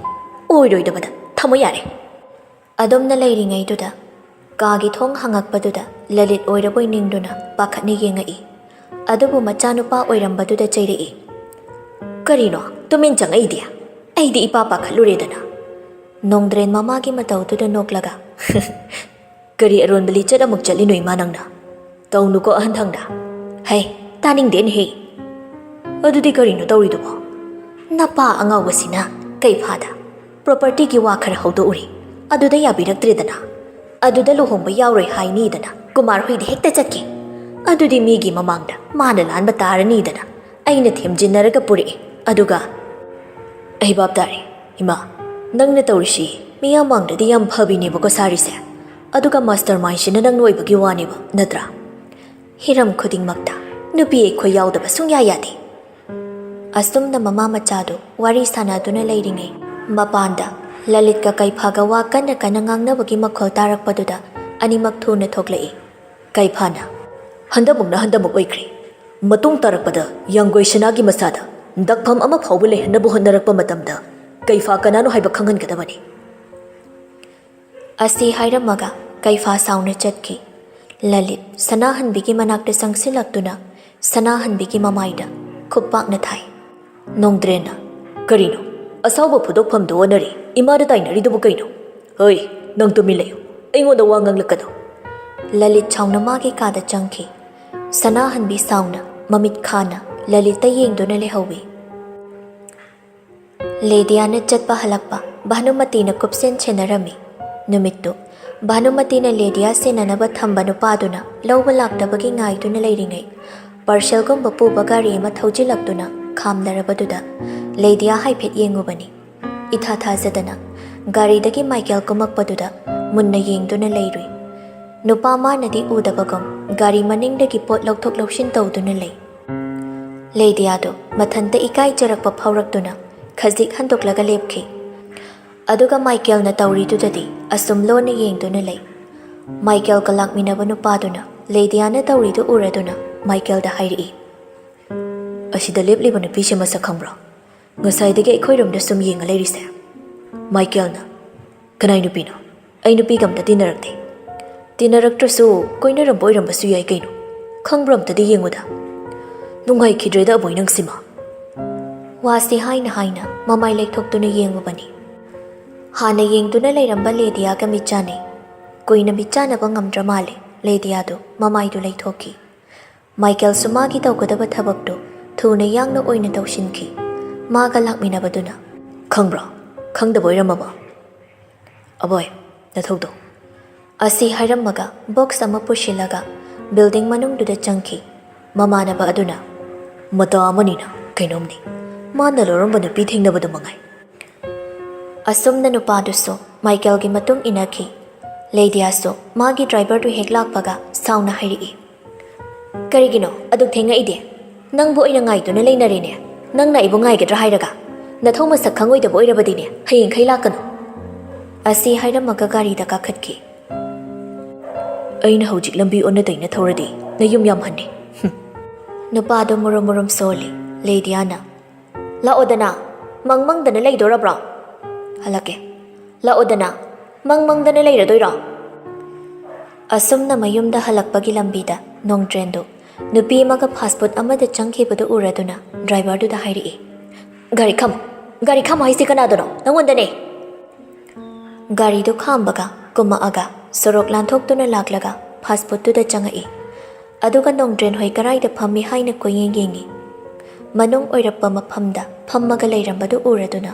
ꯑꯣꯏꯔꯣꯏꯗꯕꯗ ꯊꯝꯃꯣ ꯌꯥꯔꯦ꯫" ꯑꯗꯨꯝꯅ ꯂꯩꯔꯤꯉꯩꯗꯨꯗ ꯀꯥꯒꯤ ꯊꯣꯡ ꯍꯥꯡꯉꯛꯄꯗꯨꯗ ꯂꯂꯤꯠ ꯑꯣꯏꯔꯕꯣꯏ ꯅꯤꯡꯗꯨꯅ ꯄꯥꯈꯠꯅ ꯌꯦꯡꯉꯛꯏ꯫ ꯑꯗꯨꯕꯨ ꯃꯆꯥꯅꯨꯄꯥ ꯑꯣꯏꯔꯝꯕꯗꯨꯗ ꯆꯩꯔꯛꯏ꯫ "ꯀꯔꯤꯅꯣ ꯇꯨꯃꯤꯟ ꯆꯪꯉꯛꯏꯗꯤ? ꯑꯩꯗꯤ ꯏꯄꯥ ꯄꯥꯈꯠꯂꯨꯔꯦꯗꯅ꯫" ꯅꯣꯡꯗ꯭ꯔꯦꯟ ꯃꯃꯥꯒꯤ ꯃꯇꯧꯗꯨꯗ ꯅꯣꯛꯂꯒ, "ꯀꯔꯤ ꯑꯔꯣꯟꯕ ꯂꯤꯆꯠ ꯑꯃꯨꯛ ꯆꯠꯂꯤꯅꯣ ꯏꯃꯥ ꯅꯪꯅ? ꯇꯧꯅꯨꯀꯣ ꯑꯍꯟ ꯊꯪꯗ꯫ ꯍꯩ, ꯇꯥꯅꯤꯡꯗꯦꯅꯦꯍꯦ꯫ ꯑꯗꯨꯗꯤ ꯀꯔꯤꯅꯣ ꯇꯧꯔꯤꯗꯨꯕꯣ? ꯅꯄꯥ ꯑꯉꯥꯎꯕꯁꯤꯅ ꯀꯩꯐꯥꯗ ꯄ꯭ꯔꯣꯄꯔꯇꯤꯒꯤ ꯋꯥ ꯈꯔ ꯍꯧꯗꯣꯛꯎꯔꯤ, ꯑꯗꯨꯗ ꯌꯥꯕꯤꯔꯛꯇ꯭ꯔꯦꯗꯅ꯫ ꯑꯗꯨꯗ ꯂꯨꯍꯣꯡꯕ ꯌꯥꯎꯔꯣꯏ ꯍꯥꯏꯅꯤꯗꯅ ꯀꯨꯃꯥꯔ ꯍꯣꯏꯗ ꯍꯦꯛꯇ ꯆꯠꯈꯤ꯫ ꯑꯗꯨꯗꯤ ꯃꯤꯒꯤ ꯃꯃꯥꯡꯗ ꯃꯥꯅ ꯂꯥꯟꯕ ꯇꯥꯔꯅꯤꯗꯅ ꯑꯩꯅ ꯊꯦꯝꯖꯤꯟꯅꯔꯒ ꯄꯨꯔꯛꯑꯦ꯫ ꯑꯗꯨꯒ ꯑꯩ ꯚꯥꯞ ꯇꯥꯔꯦ, ꯏꯃꯥ꯫ ꯅꯪꯅ ꯇꯧꯔꯤꯁꯤ ꯃꯤꯌꯥꯝ ꯃꯥꯡꯗꯗꯤ ꯌꯥꯝ ꯐꯕꯤꯅꯦꯕꯀꯣ ꯁꯥꯔꯤꯁꯦ꯫ ꯑꯗꯨꯒ mastermind ꯁꯤꯅ ꯅꯪꯅ ꯑꯣꯏꯕꯒꯤ ꯋꯥꯅꯦꯕ, ꯅꯠꯇ꯭ꯔꯥ? ꯍꯤꯔꯝ ꯈꯨꯗꯤꯡꯃꯛꯇ ꯅꯨꯄꯤ ꯑꯩꯈꯣꯏ ꯌꯥꯎꯗꯕ ꯁꯨꯡꯌꯥ ꯌꯥꯗꯦ꯫ ꯑꯁꯨꯝꯅ ꯃꯃꯥ ꯃꯆꯥꯗꯨ ꯋꯥꯔꯤ ꯁꯥꯟꯅꯗꯨꯅ ꯂꯩꯔꯤꯉꯩ, ꯃꯄꯥꯟꯗ ꯂꯂꯤꯠꯀ ꯀꯩꯐꯥꯒ ꯋꯥ ꯀꯟꯅ ꯀꯟꯅ ꯉꯥꯡꯅꯕꯒꯤ ꯃꯈꯣꯜ ꯇꯥꯔꯛꯄꯗꯨꯗ ꯑꯅꯤꯃꯛ ꯊꯨꯅ ꯊꯣꯛꯂꯛꯏ꯫ ꯀꯩꯐꯥꯅ, "ꯍꯟꯗꯃꯨꯛꯅ ꯍꯟꯗꯃꯨꯛ ꯑꯣꯏꯈ꯭ꯔꯦ꯫ ꯃꯇꯨꯡ ꯇꯥꯔꯛꯄꯗ ꯌꯥꯡꯒꯣꯏ ꯁꯅꯥꯒꯤ ꯃꯁꯥꯗ ꯗꯛꯐꯝ ꯑꯃ ꯐꯥꯎꯕ ꯂꯩꯍꯟꯅꯕ ꯍꯣꯠꯅꯔꯛꯄ ꯃꯇꯝꯗ ꯀꯩꯐꯥ ꯀꯅꯥꯅꯣ ꯍꯥꯏꯕ ꯈꯪꯍꯟꯒꯗꯕꯅꯤ"꯫ ꯑꯁꯤ ꯍꯥꯏꯔꯝꯃꯒ ꯀꯩꯐꯥ ꯁꯥꯎꯅ ꯆꯠꯈꯤ꯫ ꯂꯂꯤꯠ ꯁꯅꯥꯍꯟꯕꯤꯒꯤ ꯃꯅꯥꯛꯇ ꯆꯪꯁꯤꯜꯂꯛꯇꯨꯅ ꯁꯅꯥꯍꯟꯕꯤꯒꯤ ꯃꯃꯥꯏꯗ ꯈꯨꯞꯄꯥꯛꯅ ꯊꯥꯏ꯫ "ꯅꯣꯡꯗ꯭ꯔꯦꯟꯅ, ꯀꯔꯤꯅꯣ? ꯑꯁꯥꯎꯕ ꯐꯨꯗꯣꯛꯐꯝꯗ ꯑꯣꯟꯅꯔꯦ꯫ ꯏꯃꯥꯗ ꯇꯥꯏꯅꯔꯤꯗꯨꯕꯨ ꯀꯩꯅꯣ? ꯍꯣꯏ, ꯅꯪ ꯇꯨꯃꯤꯟ ꯂꯩꯌꯨ꯫ ꯑꯩꯉꯣꯟꯗ ꯋꯥ ꯉꯥꯡꯂꯛꯀꯅꯨ"꯫ ꯂꯂꯤꯠ ꯁꯥꯎꯅ ꯃꯥꯒꯤ ꯀꯥꯗ ꯆꯪꯈꯤ꯫ ꯁꯅꯥꯍꯟꯕꯤ ꯁꯥꯎꯅ ꯃꯃꯤꯠ ꯈꯥꯅ ꯂꯂꯤꯠꯇ ꯌꯦꯡꯗꯨꯅ ꯂꯩꯍꯧꯏ꯫ ꯂꯦꯗꯤꯌꯥꯅ ꯆꯠꯄ ꯍꯜꯂꯛꯄ ꯚꯥꯅꯨꯃꯇꯤꯅ ꯀꯨꯞꯁꯦꯟ ꯁꯦꯟꯅꯔꯝꯃꯤ꯫ ꯅꯨꯃꯤꯠꯇꯨ ꯚꯥꯅꯨꯃꯇꯤꯅ ꯂꯦꯗꯤꯌꯥ ꯁꯦꯟꯅꯅꯕ ꯊꯝꯕ ꯅꯨꯄꯥꯗꯨꯅ ꯂꯧꯕ ꯂꯥꯛꯇꯕꯒꯤ ꯉꯥꯏꯗꯨꯅ ꯂꯩꯔꯤꯉꯩ, parcel ꯒꯨꯝꯕ ꯄꯨꯕ ꯒꯥꯔꯤ ꯑꯃ ꯊꯧꯖꯤꯜꯂꯛꯇꯨꯅ ꯈꯥꯝꯅꯔꯕꯗꯨꯗ ꯂꯦꯗꯤꯌꯥ ꯍꯥꯏꯐꯦꯠ ꯌꯦꯡꯉꯨꯕꯅꯤ꯫ ꯏꯊꯥ ꯊꯥꯖꯗꯅ ꯒꯥꯔꯤꯗꯒꯤ ꯃꯥꯏꯀꯦꯜ ꯀꯨꯝꯃꯛꯄꯗꯨꯗ ꯃꯨꯟꯅ ꯌꯦꯡꯗꯨꯅ ꯂꯩꯔꯨꯏ꯫ ꯅꯨꯄꯥ ꯃꯥꯅꯗꯤ ꯎꯗꯕꯒꯨꯝ ꯒꯥꯔꯤ ꯃꯅꯤꯡꯗꯒꯤ ꯄꯣꯠ ꯂꯧꯊꯣꯛ ꯂꯧꯁꯤꯟ ꯇꯧꯗꯨꯅ ꯂꯩ꯫ ꯂꯦꯗꯤꯌꯥꯗꯨ ꯃꯊꯟꯇ ꯏꯀꯥꯏꯖꯔꯛꯄ ꯐꯥꯎꯔꯛꯇꯨꯅ ꯈꯖꯤꯛ ꯍꯟꯗꯣꯛꯂꯒ ꯂꯦꯞꯈꯤ꯫ ꯑꯗꯨꯒ ꯃꯥꯏꯀꯦꯜꯅ ꯇꯧꯔꯤꯗꯨꯗꯗꯤ ꯑꯁꯨꯝ ꯂꯣꯟꯅ ꯌꯦꯡꯗꯨꯅ ꯂꯩ꯫ ꯃꯥꯏꯀꯦꯜꯒ ꯂꯥꯛꯃꯤꯟꯅꯕ ꯅꯨꯄꯥꯗꯨꯅ ꯂꯦꯗꯤꯌꯥꯅ ꯇꯧꯔꯤꯗꯨ ꯎꯔꯗꯨꯅ ꯃꯥꯏꯀꯦꯜꯗ ꯍꯥꯏꯔꯛꯏ, "ꯑꯁꯤꯗ ꯂꯦꯞꯂꯤꯕ ꯅꯨꯄꯤꯁꯤ ꯃꯁꯛ ꯈꯪꯕ꯭ꯔꯥ? ꯉꯁꯥꯏꯗꯒꯤ ꯑꯩꯈꯣꯏꯔꯣꯝꯗ ꯁꯨꯝ ꯌꯦꯡꯉ ꯂꯩꯔꯤꯁꯦ?" ꯃꯥꯏꯀꯦꯜꯅ, "ꯀꯅꯥꯏ ꯅꯨꯄꯤꯅꯣ? ꯑꯩ ꯅꯨꯄꯤꯒ ꯑꯝꯇ ꯇꯤꯟꯅꯔꯛꯇꯦ꯫ ꯇꯤꯟꯅꯔꯛꯇ꯭ꯔꯁꯨ ꯀꯣꯏꯅꯔꯝꯕ ꯑꯣꯏꯔꯝꯕꯁꯨ ꯌꯥꯏ ꯀꯩꯅꯣ꯫ ꯈꯪꯕ꯭ꯔꯥ ꯑꯝꯇꯗꯤ ꯌꯦꯡꯉꯨꯗ꯫ ꯅꯨꯡꯉꯥꯏꯈꯤꯗ꯭ꯔꯦꯗ ꯑꯕꯣꯏ ꯅꯪꯁꯤꯃ"꯫ ꯋꯥꯁꯤ ꯍꯥꯏꯅ ꯍꯥꯏꯅ ꯃꯃꯥꯏ ꯂꯩꯊꯣꯛꯇꯨꯅ ꯌꯦꯡꯉꯨꯕꯅꯤ꯫ ꯍꯥꯟꯅ ꯌꯦꯡꯗꯨꯅ ꯂꯩꯔꯝꯕ ꯂꯦꯗꯤꯌꯥꯒ ꯃꯤꯠ ꯆꯥꯟꯅꯩ꯫ ꯀꯨꯏꯅ ꯃꯤꯠ ꯆꯥꯟꯅꯕ ꯉꯝꯗ꯭ꯔ ꯃꯥꯜꯂꯦ꯫ ꯂꯦꯗꯤꯌꯥꯗꯨ ꯃꯃꯥꯏꯗꯨ ꯂꯩꯊꯣꯛꯈꯤ꯫ ꯃꯥꯏꯀꯦꯜꯁꯨ ꯃꯥꯒꯤ ꯇꯧꯒꯗꯕ ꯊꯕꯛꯇꯨ ꯊꯨꯅ ꯌꯥꯡꯅ ꯑꯣꯏꯅ ꯇꯧꯁꯤꯟꯈꯤ꯫ ꯃꯥꯒ ꯂꯥꯛꯃꯤꯟꯅꯕꯗꯨꯅ, "ꯈꯪꯕ꯭ꯔꯣ? ꯈꯪꯗꯕ ꯑꯣꯏꯔꯝꯃꯕꯣ? ꯑꯕꯣꯏ, ꯅꯊꯧꯗꯣ"꯫ ꯑꯁꯤ ꯍꯥꯏꯔꯝꯃꯒ box ꯑꯃ ꯄꯨꯁꯤꯜꯂꯒ building ꯃꯅꯨꯡꯗꯨꯗ ꯆꯪꯈꯤ꯫ ꯃꯃꯥꯟꯅꯕ ꯑꯗꯨꯅ, "ꯃꯇꯥ ꯑꯃꯅꯤꯅ ꯀꯩꯅꯣꯝꯅꯤ꯫ ꯃꯥꯅ ꯂꯧꯔꯝꯕ ꯅꯨꯄꯤ ꯊꯦꯡꯅꯕꯗꯨ ꯃꯉꯥꯏ"꯫ ꯑꯁꯨꯝꯅ ꯅꯨꯄꯥꯗꯨꯁꯨ ꯃꯥꯏꯀꯦꯜꯒꯤ ꯃꯇꯨꯡ ꯏꯟꯅꯈꯤ꯫ ꯂꯩꯗꯤꯌꯥꯁꯨ ꯃꯥꯒꯤ ꯗ꯭ꯔꯥꯏꯚꯔꯗꯨ ꯍꯦꯛ ꯂꯥꯛꯄꯒ ꯁꯥꯎꯅ ꯍꯥꯏꯔꯛꯏ, "ꯀꯔꯤꯒꯤꯅꯣ ꯑꯗꯨꯛ ꯊꯦꯡꯉꯛꯏꯗꯤ? ꯅꯪꯕꯨ ꯑꯩꯅ ꯉꯥꯏꯗꯨꯅ ꯂꯩꯅꯔꯦꯅꯦ꯫ ꯅꯪꯅ ꯑꯩꯕꯨ ꯉꯥꯏꯒꯗ꯭ꯔꯥ ꯍꯥꯏꯔꯒ? ꯅꯊꯧ ꯃꯁꯛ ꯈꯪꯉꯣꯏꯗꯕ ꯑꯣꯏꯔꯕꯗꯤꯅꯦ, ꯍꯌꯦꯡꯈꯩ ꯂꯥꯛꯀꯅꯨ"꯫ ꯑꯁꯤ ꯍꯥꯏꯔꯝꯃꯒ ꯒꯥꯔꯤꯗ ꯀꯥꯈꯠꯈꯤ꯫ "ꯑꯩꯅ ꯍꯧꯖꯤꯛ ꯂꯝꯕꯤ ꯑꯣꯟꯅ ꯇꯩꯅ ꯊꯧꯔꯗꯤ ꯅꯌꯨꯝ ꯌꯥꯝ ꯍꯟꯅꯤ꯫ ꯍꯨꯝ꯫" ꯅꯨꯄꯥꯗꯣ ꯃꯨꯔꯨꯝ ꯃꯨꯔꯨꯝ ꯁꯣꯜꯂꯤ꯫ ꯂꯩꯗꯤꯌꯥꯅ, "ꯂꯥꯛꯑꯣꯗꯅ, ꯃꯪ ꯃꯪꯗꯅ ꯂꯩꯗꯣꯔꯕ꯭ꯔꯣ?" "ꯍꯜꯂꯛꯀꯦ꯫ ꯂꯥꯛꯑꯣꯗꯅ, ꯃꯪ ꯃꯪꯗꯅ ꯂꯩꯔꯗꯣꯏꯔꯣ?" ꯑꯁꯨꯝꯅ ꯃꯌꯨꯝꯗ ꯍꯜꯂꯛꯄꯒꯤ ꯂꯝꯕꯤꯗ ꯅꯣꯡꯗ꯭ꯔꯦꯟꯗꯨ ꯅꯨꯄꯤ ꯑꯃꯒ ꯐꯥꯁ ꯐꯨꯗ ꯑꯃꯗ ꯆꯪꯈꯤꯕꯗꯨ ꯎꯔꯗꯨꯅ ꯗ꯭ꯔꯥꯏꯚꯔꯗꯨꯗ ꯍꯥꯏꯔꯛꯏ, "ꯒꯥꯔꯤ ꯈꯥꯝꯃꯨ, ꯒꯥꯔꯤ ꯈꯥꯝꯃꯨ ꯍꯥꯏꯁꯤ ꯀꯅꯥꯗꯅꯣ? ꯅꯪꯉꯣꯟꯗꯅꯦ!" ꯒꯥꯔꯤꯗꯨ ꯈꯥꯝꯕꯒ ꯀꯨꯝꯃꯛꯑꯒ ꯁꯣꯔꯣꯛ ꯂꯥꯟꯊꯣꯛꯇꯨꯅ ꯂꯥꯛꯂꯒ ꯐꯥꯁ ꯐꯨꯗꯇꯨꯗ ꯆꯪꯉꯛꯏ꯫ ꯑꯗꯨꯒ ꯅꯣꯡꯗ꯭ꯔꯦꯟ ꯍꯣꯏ ꯀꯔꯥꯏꯗ ꯐꯝꯃꯤ ꯍꯥꯏꯅ ꯀꯣꯏꯌꯦꯡ ꯌꯦꯡꯉꯤ꯫ ꯃꯅꯨꯡ ꯑꯣꯏꯔꯞꯄ ꯃꯐꯝꯗ ꯐꯝꯃꯒ ꯂꯩꯔꯝꯕꯗꯨ ꯎꯔꯗꯨꯅ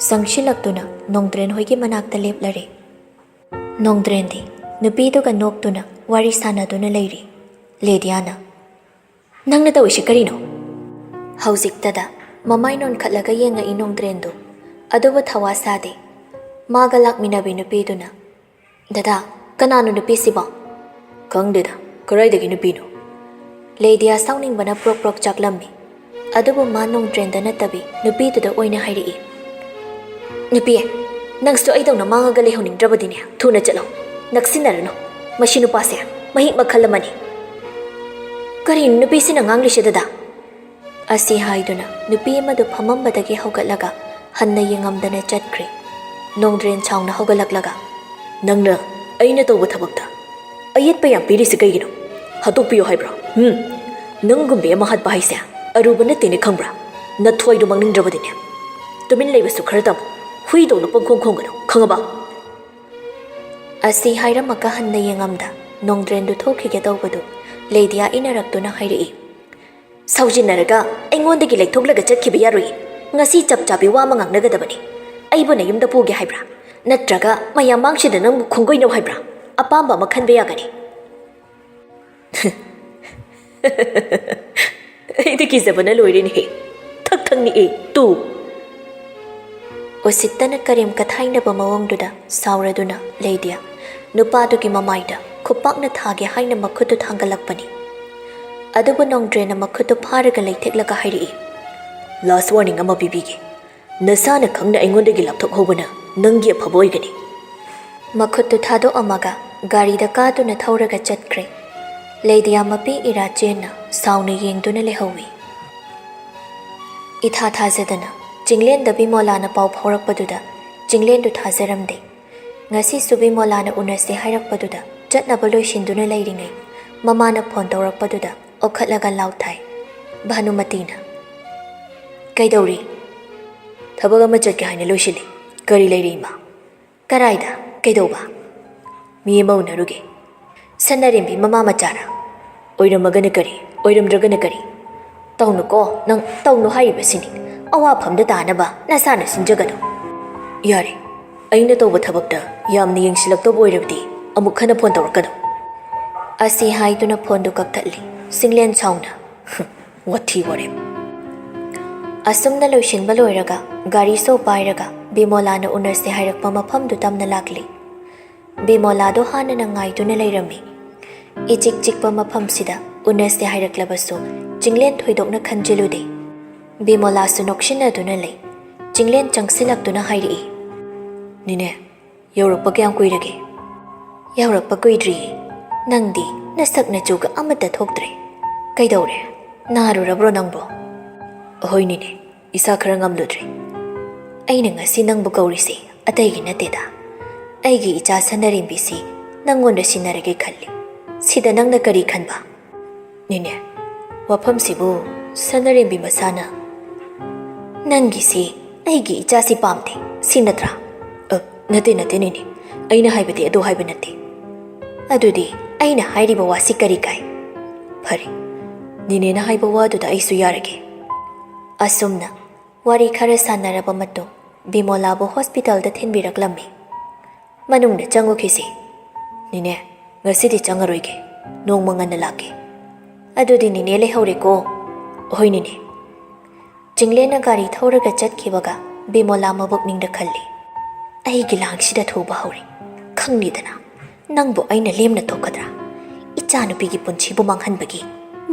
ꯆꯪꯁꯤꯜꯂꯛꯇꯨꯅ ꯅꯣꯡꯗ꯭ꯔꯦꯟ ꯍꯣꯏꯒꯤ ꯃꯅꯥꯛꯇ ꯂꯦꯞꯂꯔꯦ꯫ ꯅꯣꯡꯗ꯭ꯔꯦꯟꯗꯤ ꯅꯨꯄꯤꯗꯨꯒ ꯅꯣꯛꯇꯨꯅ ꯋꯥꯔꯤ ꯁꯥꯟꯅꯗꯨꯅ ꯂꯩꯔꯤ꯫ ꯂꯦꯗꯤꯌꯥꯅ, "ꯅꯪꯅ ꯇꯧꯏꯁꯤ ꯀꯔꯤꯅꯣ?" ꯍꯧꯖꯤꯛꯇꯗ ꯃꯃꯥꯏ ꯅꯣꯟꯈꯠꯂꯒ ꯌꯦꯡꯉꯛꯏ ꯅꯣꯡꯗ꯭ꯔꯦꯟꯗꯨ꯫ ꯑꯗꯨꯕꯨ ꯊꯋꯥ ꯁꯥꯗꯦ꯫ ꯃꯥꯒ ꯂꯥꯛꯃꯤꯟꯅꯕꯤ ꯅꯨꯄꯤꯗꯨꯅ, "ꯗꯗꯥ, ꯀꯅꯥꯅꯣ ꯅꯨꯄꯤꯁꯤꯕꯣ?" "ꯈꯪꯗꯦꯗ, ꯀꯗꯥꯏꯗꯒꯤ ꯅꯨꯄꯤꯅꯣ?" ꯂꯦꯗꯤꯌꯥ ꯁꯥꯎꯅꯤꯡꯕꯅ ꯄ꯭ꯔꯣꯛ ꯄ꯭ꯔꯣꯛ ꯆꯥꯛꯂꯝꯃꯤ꯫ ꯑꯗꯨꯕꯨ ꯃꯥ ꯅꯣꯡꯗ꯭ꯔꯦꯟꯗ ꯅꯠꯇꯕꯤ ꯅꯨꯄꯤꯗꯨꯗ ꯑꯣꯏꯅ ꯍꯥꯏꯔꯛꯏ, "ꯅꯨꯄꯤ, ꯅꯪꯁꯨ ꯑꯩꯗꯧꯅ ꯃꯥꯡꯉꯒ ꯂꯩꯍꯧꯅꯤꯡꯗ꯭ꯔꯕꯗꯤꯅꯦ, ꯊꯨꯅ ꯆꯠꯂꯣ꯫ ꯅꯛꯁꯤꯟꯅꯔꯅꯨ꯫ ꯃꯁꯤ ꯅꯨꯄꯥꯁꯦ ꯃꯍꯤꯛ ꯃꯈꯜ ꯑꯃꯅꯤ꯫" "ꯀꯔꯤꯅꯣ ꯅꯨꯄꯤꯁꯤꯅ ꯉꯥꯡꯂꯤꯁꯦ ꯗꯗꯥ?" ꯑꯁꯤ ꯍꯥꯏꯗꯨꯅ ꯅꯨꯄꯤ ꯑꯃꯗꯨ ꯐꯝꯃꯝꯕꯗꯒꯤ ꯍꯧꯒꯠꯂꯒ ꯍꯟꯅ ꯌꯦꯡꯉꯝꯗꯅ ꯆꯠꯈ꯭ꯔꯦ꯫ ꯅꯣꯡꯗ꯭ꯔꯦꯟ ꯁꯥꯎꯅ ꯍꯧꯒꯠꯂꯛꯂꯒ, "ꯅꯪꯅ ꯑꯩꯅ ꯇꯧꯕ ꯊꯕꯛꯇ ꯑꯌꯦꯠꯄ ꯌꯥꯝ ꯄꯤꯔꯤꯁꯤ ꯀꯩꯒꯤꯅꯣ? ꯍꯥꯠꯇꯣꯛꯄꯤꯌꯨ ꯍꯥꯏꯕ꯭ꯔꯣ? ꯍꯨꯝ? ꯅꯪꯒꯨꯝꯕꯤ ꯑꯃ ꯍꯥꯠꯄ ꯍꯥꯏꯁꯦ ꯑꯔꯨꯕ ꯅꯠꯇꯦꯅꯦ ꯈꯪꯕ꯭ꯔꯥ? ꯅꯊ꯭ꯋꯥꯏꯗꯣ ꯃꯥꯡꯅꯤꯡꯗ꯭ꯔꯕꯗꯤꯅꯦ ꯇꯨꯃꯤꯟ ꯂꯩꯕꯁꯨ ꯈꯔ ꯇꯝꯃꯨ꯫ ꯍꯨꯏꯗꯧꯅ ꯄꯪꯈꯣꯡ ꯈꯣꯡꯒꯅꯨ, ꯈꯪꯉꯕ?" ꯑꯁꯤ ꯍꯥꯏꯔꯝꯃꯒ ꯍꯟꯅ ꯌꯦꯡꯉꯝꯗ ꯅꯣꯡꯗ꯭ꯔꯦꯟꯗꯨ ꯊꯣꯛꯈꯤꯒꯦ ꯇꯧꯕꯗꯨ ꯂꯦꯗꯤꯌꯥ ꯏꯟꯅꯔꯛꯇꯨꯅ ꯍꯥꯏꯔꯛꯏ, "ꯁꯥꯎꯖꯤꯟꯅꯔꯒ ꯑꯩꯉꯣꯟꯗꯒꯤ ꯂꯩꯊꯣꯛꯂꯒ ꯆꯠꯈꯤꯕ ꯌꯥꯔꯣꯏ꯫ ꯉꯁꯤ ꯆꯞ ꯆꯥꯕꯤ ꯋꯥ ꯑꯃ ꯉꯥꯡꯅꯒꯗꯕꯅꯤ꯫ ꯑꯩꯕꯨ ꯅꯌꯨꯝꯗ ꯄꯨꯒꯦ ꯍꯥꯏꯕ꯭ꯔꯥ? ꯅꯠꯇ꯭ꯔꯒ ꯃꯌꯥꯝ ꯃꯥꯡꯁꯤꯗ ꯅꯪꯕꯨ ꯈꯣꯡꯒꯣꯏꯅꯧ ꯍꯥꯏꯕ꯭ꯔꯥ? ꯑꯄꯥꯝꯕ ꯑꯃ ꯈꯟꯕ ꯌꯥꯒꯅꯤ꯫" "ꯑꯩꯗꯤ ꯀꯤꯖꯕꯅ ꯂꯣꯏꯔꯦꯅꯦꯍꯦ꯫ ꯊꯛ ꯊꯛ ꯅꯤꯛꯑꯦ, ꯇꯨ!" ꯎꯁꯤꯠꯇꯅ ꯀꯔꯦꯝ ꯀꯊꯥꯏꯅꯕ ꯃꯑꯣꯡꯗꯨꯗ ꯁꯥꯎꯔꯗꯨꯅ ꯂꯦꯗꯤꯌꯥ ꯅꯨꯄꯥꯗꯨꯒꯤ ꯃꯃꯥꯏꯗ ꯈꯨꯄꯥꯛꯅ ꯊꯥꯒꯦ ꯍꯥꯏꯅ ꯃꯈꯨꯠꯇꯨ ꯊꯥꯡꯒꯠꯂꯛꯄꯅꯤ꯫ ꯑꯗꯨꯕꯨ ꯅꯣꯡꯗ꯭ꯔꯦꯅ ꯃꯈꯨꯠꯇꯨ ꯐꯥꯔꯒ ꯂꯩꯊꯦꯛꯂꯒ ꯍꯥꯏꯔꯛꯏ, "Last warning ꯑꯃ ꯄꯤꯕꯤꯒꯦ꯫ ꯅꯁꯥꯅ ꯈꯪꯅ ꯑꯩꯉꯣꯟꯗꯒꯤ ꯂꯥꯞꯊꯣꯛꯍꯧꯕꯅ ꯅꯪꯒꯤ ꯑꯐꯕ ꯑꯣꯏꯒꯅꯤ꯫" ꯃꯈꯨꯠꯇꯨ ꯊꯥꯗꯣꯛꯑꯝꯃꯒ ꯒꯥꯔꯤꯗ ꯀꯥꯗꯨꯅ ꯊꯧꯔꯒ ꯆꯠꯈ꯭ꯔꯦ꯫ ꯂꯩꯗꯤꯌꯥ ꯃꯄꯤ ꯏꯔꯥ ꯆꯦꯟꯅ ꯁꯥꯎꯅ ꯌꯦꯡꯗꯨꯅ ꯂꯩꯍꯧꯏ꯫ ꯏꯊꯥ ꯊꯥꯖꯗꯅ ꯆꯤꯡꯂꯦꯟꯗ ꯕꯤꯃꯣꯂꯥꯅ ꯄꯥꯎ ꯐꯥꯎꯔꯛꯄꯗꯨꯗ ꯆꯤꯡꯂꯦꯟꯗꯨ ꯊꯥꯖꯔꯝꯗꯦ꯫ ꯉꯁꯤꯁꯨ ꯕꯤꯃꯣꯂꯥꯅ ꯎꯅꯁꯦ ꯍꯥꯏꯔꯛꯄꯗꯨꯗ ꯆꯠꯅꯕ ꯂꯣꯏꯁꯤꯟꯗꯨꯅ ꯂꯩꯔꯤꯉꯩ ꯃꯃꯥꯅ ꯐꯣꯟ ꯇꯧꯔꯛꯄꯗꯨꯗ ꯑꯣꯈꯠꯂꯒ ꯂꯥꯎꯊꯥꯏ꯫ ꯚꯥꯅꯨꯃꯇꯤꯅ, "ꯀꯩꯗꯧꯔꯤ?" "ꯊꯕꯛ ꯑꯃ ꯆꯠꯀꯦ ꯍꯥꯏꯅ ꯂꯣꯏꯁꯤꯜꯂꯤ꯫ ꯀꯔꯤ ꯂꯩꯔꯦ ꯏꯃꯥ?" "ꯀꯔꯥꯏꯗ? ꯀꯩꯗꯧꯕ?" "ꯃꯤ ꯑꯃ ꯎꯅꯔꯨꯒꯦ꯫" "ꯁꯅꯥꯔꯦꯝꯕꯤ ꯃꯃꯥ ꯃꯆꯥꯔꯥ? ꯑꯣꯏꯔꯝꯃꯒꯅ ꯀꯔꯤ, ꯑꯣꯏꯔꯝꯗ꯭ꯔꯒꯅ ꯀꯔꯤ? ꯇꯧꯅꯨꯀꯣ, ꯅꯪ ꯇꯧꯅꯨ ꯍꯥꯏꯔꯤꯕꯁꯤꯅꯤ꯫ ꯑꯋꯥꯐꯝꯗ ꯇꯥꯅꯕ ꯅꯁꯥꯅ ꯁꯤꯟꯖꯒꯅꯨ꯫" "ꯌꯥꯔꯦ, ꯑꯩꯅ ꯇꯧꯕ ꯊꯕꯛꯇ ꯌꯥꯝꯅ ꯌꯦꯡꯁꯤꯜꯂꯛꯇꯕ ꯑꯣꯏꯔꯕꯗꯤ ꯑꯃꯨꯛ ꯍꯟꯅ ꯐꯣꯟ ꯇꯧꯔꯛꯀꯅꯨ꯫" ꯑꯁꯤ ꯍꯥꯏꯗꯨꯅ ꯐꯣꯟꯗꯨ ꯀꯛꯊꯠꯂꯤ ꯆꯤꯡꯂꯦꯟ ꯁꯥꯎꯅ꯫ ꯋꯥꯊꯤ ꯋꯥꯔꯦꯝ꯫ ꯑꯁꯨꯝꯅ ꯂꯣꯏꯁꯤꯟꯕ ꯂꯣꯏꯔꯒ ꯒꯥꯔꯤ ꯁꯣ ꯄꯥꯏꯔꯒ ꯕꯤꯃꯣꯂꯥꯅ ꯎꯅꯁꯦ ꯍꯥꯏꯔꯛꯄ ꯃꯐꯝꯗꯨ ꯇꯝꯅ ꯂꯥꯛꯂꯤ꯫ ꯕꯤꯃꯣꯂꯥꯗꯣ ꯍꯥꯟꯅꯅ ꯉꯥꯏꯗꯨꯅ ꯂꯩꯔꯝꯃꯤ꯫ ꯏꯆꯤꯛ ꯆꯤꯛꯄ ꯃꯐꯝꯁꯤꯗ ꯎꯅꯁꯦ ꯍꯥꯏꯔꯛꯂꯕꯁꯨ ꯆꯤꯡꯂꯦꯟ ꯊꯣꯏꯗꯣꯛꯅ ꯈꯟꯖꯤꯜꯂꯨꯗꯦ꯫ ꯕꯤꯃꯣꯂꯥꯁꯨ ꯅꯣꯛꯁꯤꯟꯅꯗꯨꯅ ꯂꯩ꯫ ꯆꯤꯡꯂꯦꯟ ꯆꯪꯁꯤꯜꯂꯛꯇꯨꯅ ꯍꯥꯏꯔꯛꯏ, "ꯅꯤꯅꯦ, ꯌꯧꯔꯛꯄ ꯀꯌꯥꯝ ꯀꯨꯏꯔꯒꯦ?" "ꯌꯧꯔꯛꯄ ꯀꯨꯏꯗ꯭ꯔꯤꯌꯦ꯫ ꯅꯪꯗꯤ ꯅꯁꯛ ꯅꯆꯨꯒ ꯑꯃꯠꯇ ꯊꯣꯛꯇ꯭ꯔꯦ꯫ ꯀꯩꯗꯧꯔꯦ? ꯅꯥꯔꯨꯔꯕ꯭ꯔꯣ ꯅꯪꯕꯣ?" "ꯑꯍꯣꯏ ꯅꯤꯅꯦ, ꯏꯁꯥ ꯈꯔ ꯉꯝꯂꯨꯗ꯭ꯔꯦ꯫" "ꯑꯩꯅ ꯉꯁꯤ ꯅꯪꯕꯨ ꯀꯧꯔꯤꯁꯦ ꯑꯇꯩꯒꯤ ꯅꯠꯇꯦꯗ꯫ ꯑꯩꯒꯤ ꯏꯆꯥ ꯁꯅꯥꯔꯦꯝꯕꯤꯁꯤ ꯅꯪꯉꯣꯟꯗ ꯁꯤꯟꯅꯔꯒꯦ ꯈꯜꯂꯤ꯫ ꯁꯤꯗ ꯅꯪꯅ ꯀꯔꯤ ꯈꯟꯕ?" "ꯅꯤꯅꯦ, ꯋꯥꯐꯝꯁꯤꯕꯨ ꯁꯅꯥꯔꯦꯝꯕꯤ ꯃꯁꯥꯅ..." "ꯅꯪꯒꯤꯁꯤ ꯑꯩꯒꯤ ꯏꯆꯥꯁꯤ ꯄꯥꯝꯗꯦ, ꯁꯤ ꯅꯠꯇ꯭ꯔꯥ?" "ꯑ, ꯅꯠꯇꯦ, ꯅꯠꯇꯦ ꯅꯤꯅꯦ, ꯑꯩꯅ ꯍꯥꯏꯕꯗꯤ ꯑꯗꯨ ꯍꯥꯏꯕ ꯅꯠꯇꯦ꯫" "ꯑꯗꯨꯗꯤ ꯑꯩꯅ ꯍꯥꯏꯔꯤꯕ ꯋꯥꯁꯤ ꯀꯔꯤ ꯀꯥꯏ?" "ꯐꯔꯦ, ꯅꯤꯅꯦꯅ ꯍꯥꯏꯕ ꯋꯥꯗꯨꯗ ꯑꯩꯁꯨ ꯌꯥꯔꯒꯦ꯫" ꯑꯁꯨꯝꯅ ꯋꯥꯔꯤ ꯈꯔ ꯁꯥꯟꯅꯔꯕ ꯃꯇꯨꯡ ꯕꯤꯃꯣꯂꯥꯕꯨ ꯍꯣꯁꯄꯤꯇꯥꯜꯗ ꯊꯤꯟꯕꯤꯔꯛꯂꯝꯃꯤ꯫ ꯃꯅꯨꯡꯗ ꯆꯪꯉꯨꯈꯤꯁꯤ꯫ "ꯅꯤꯅꯦ, ꯉꯁꯤꯗꯤ ꯆꯪꯉꯔꯣꯏꯒꯦ, ꯅꯣꯡꯃ ꯉꯟꯅ ꯂꯥꯛꯀꯦ꯫" "ꯑꯗꯨꯗꯤ ꯅꯤꯅꯦ ꯂꯩꯍꯧꯔꯦꯀꯣ꯫" "ꯍꯣꯏ ꯅꯤꯅꯦ꯫" ꯆꯤꯡꯂꯦꯟꯅ ꯒꯥꯔꯤ ꯊꯧꯔꯒ ꯆꯠꯈꯤꯕꯒ ꯕꯤꯃꯣꯂꯥ ꯃꯕꯨꯛꯅꯤꯡꯗ ꯈꯜꯂꯤ, "ꯑꯩꯒꯤ ꯂꯥꯡꯁꯤꯗ ꯊꯨꯕ ꯍꯧꯔꯦ, ꯈꯪꯂꯤꯗꯅ꯫ ꯅꯪꯕꯨ ꯑꯩꯅ ꯂꯦꯝꯅ ꯇꯣꯛꯀꯗ꯭ꯔꯥ? ꯏꯆꯥꯅꯨꯄꯤꯒꯤ ꯄꯨꯟꯁꯤꯕꯨ ꯃꯥꯡꯍꯟꯕꯒꯤ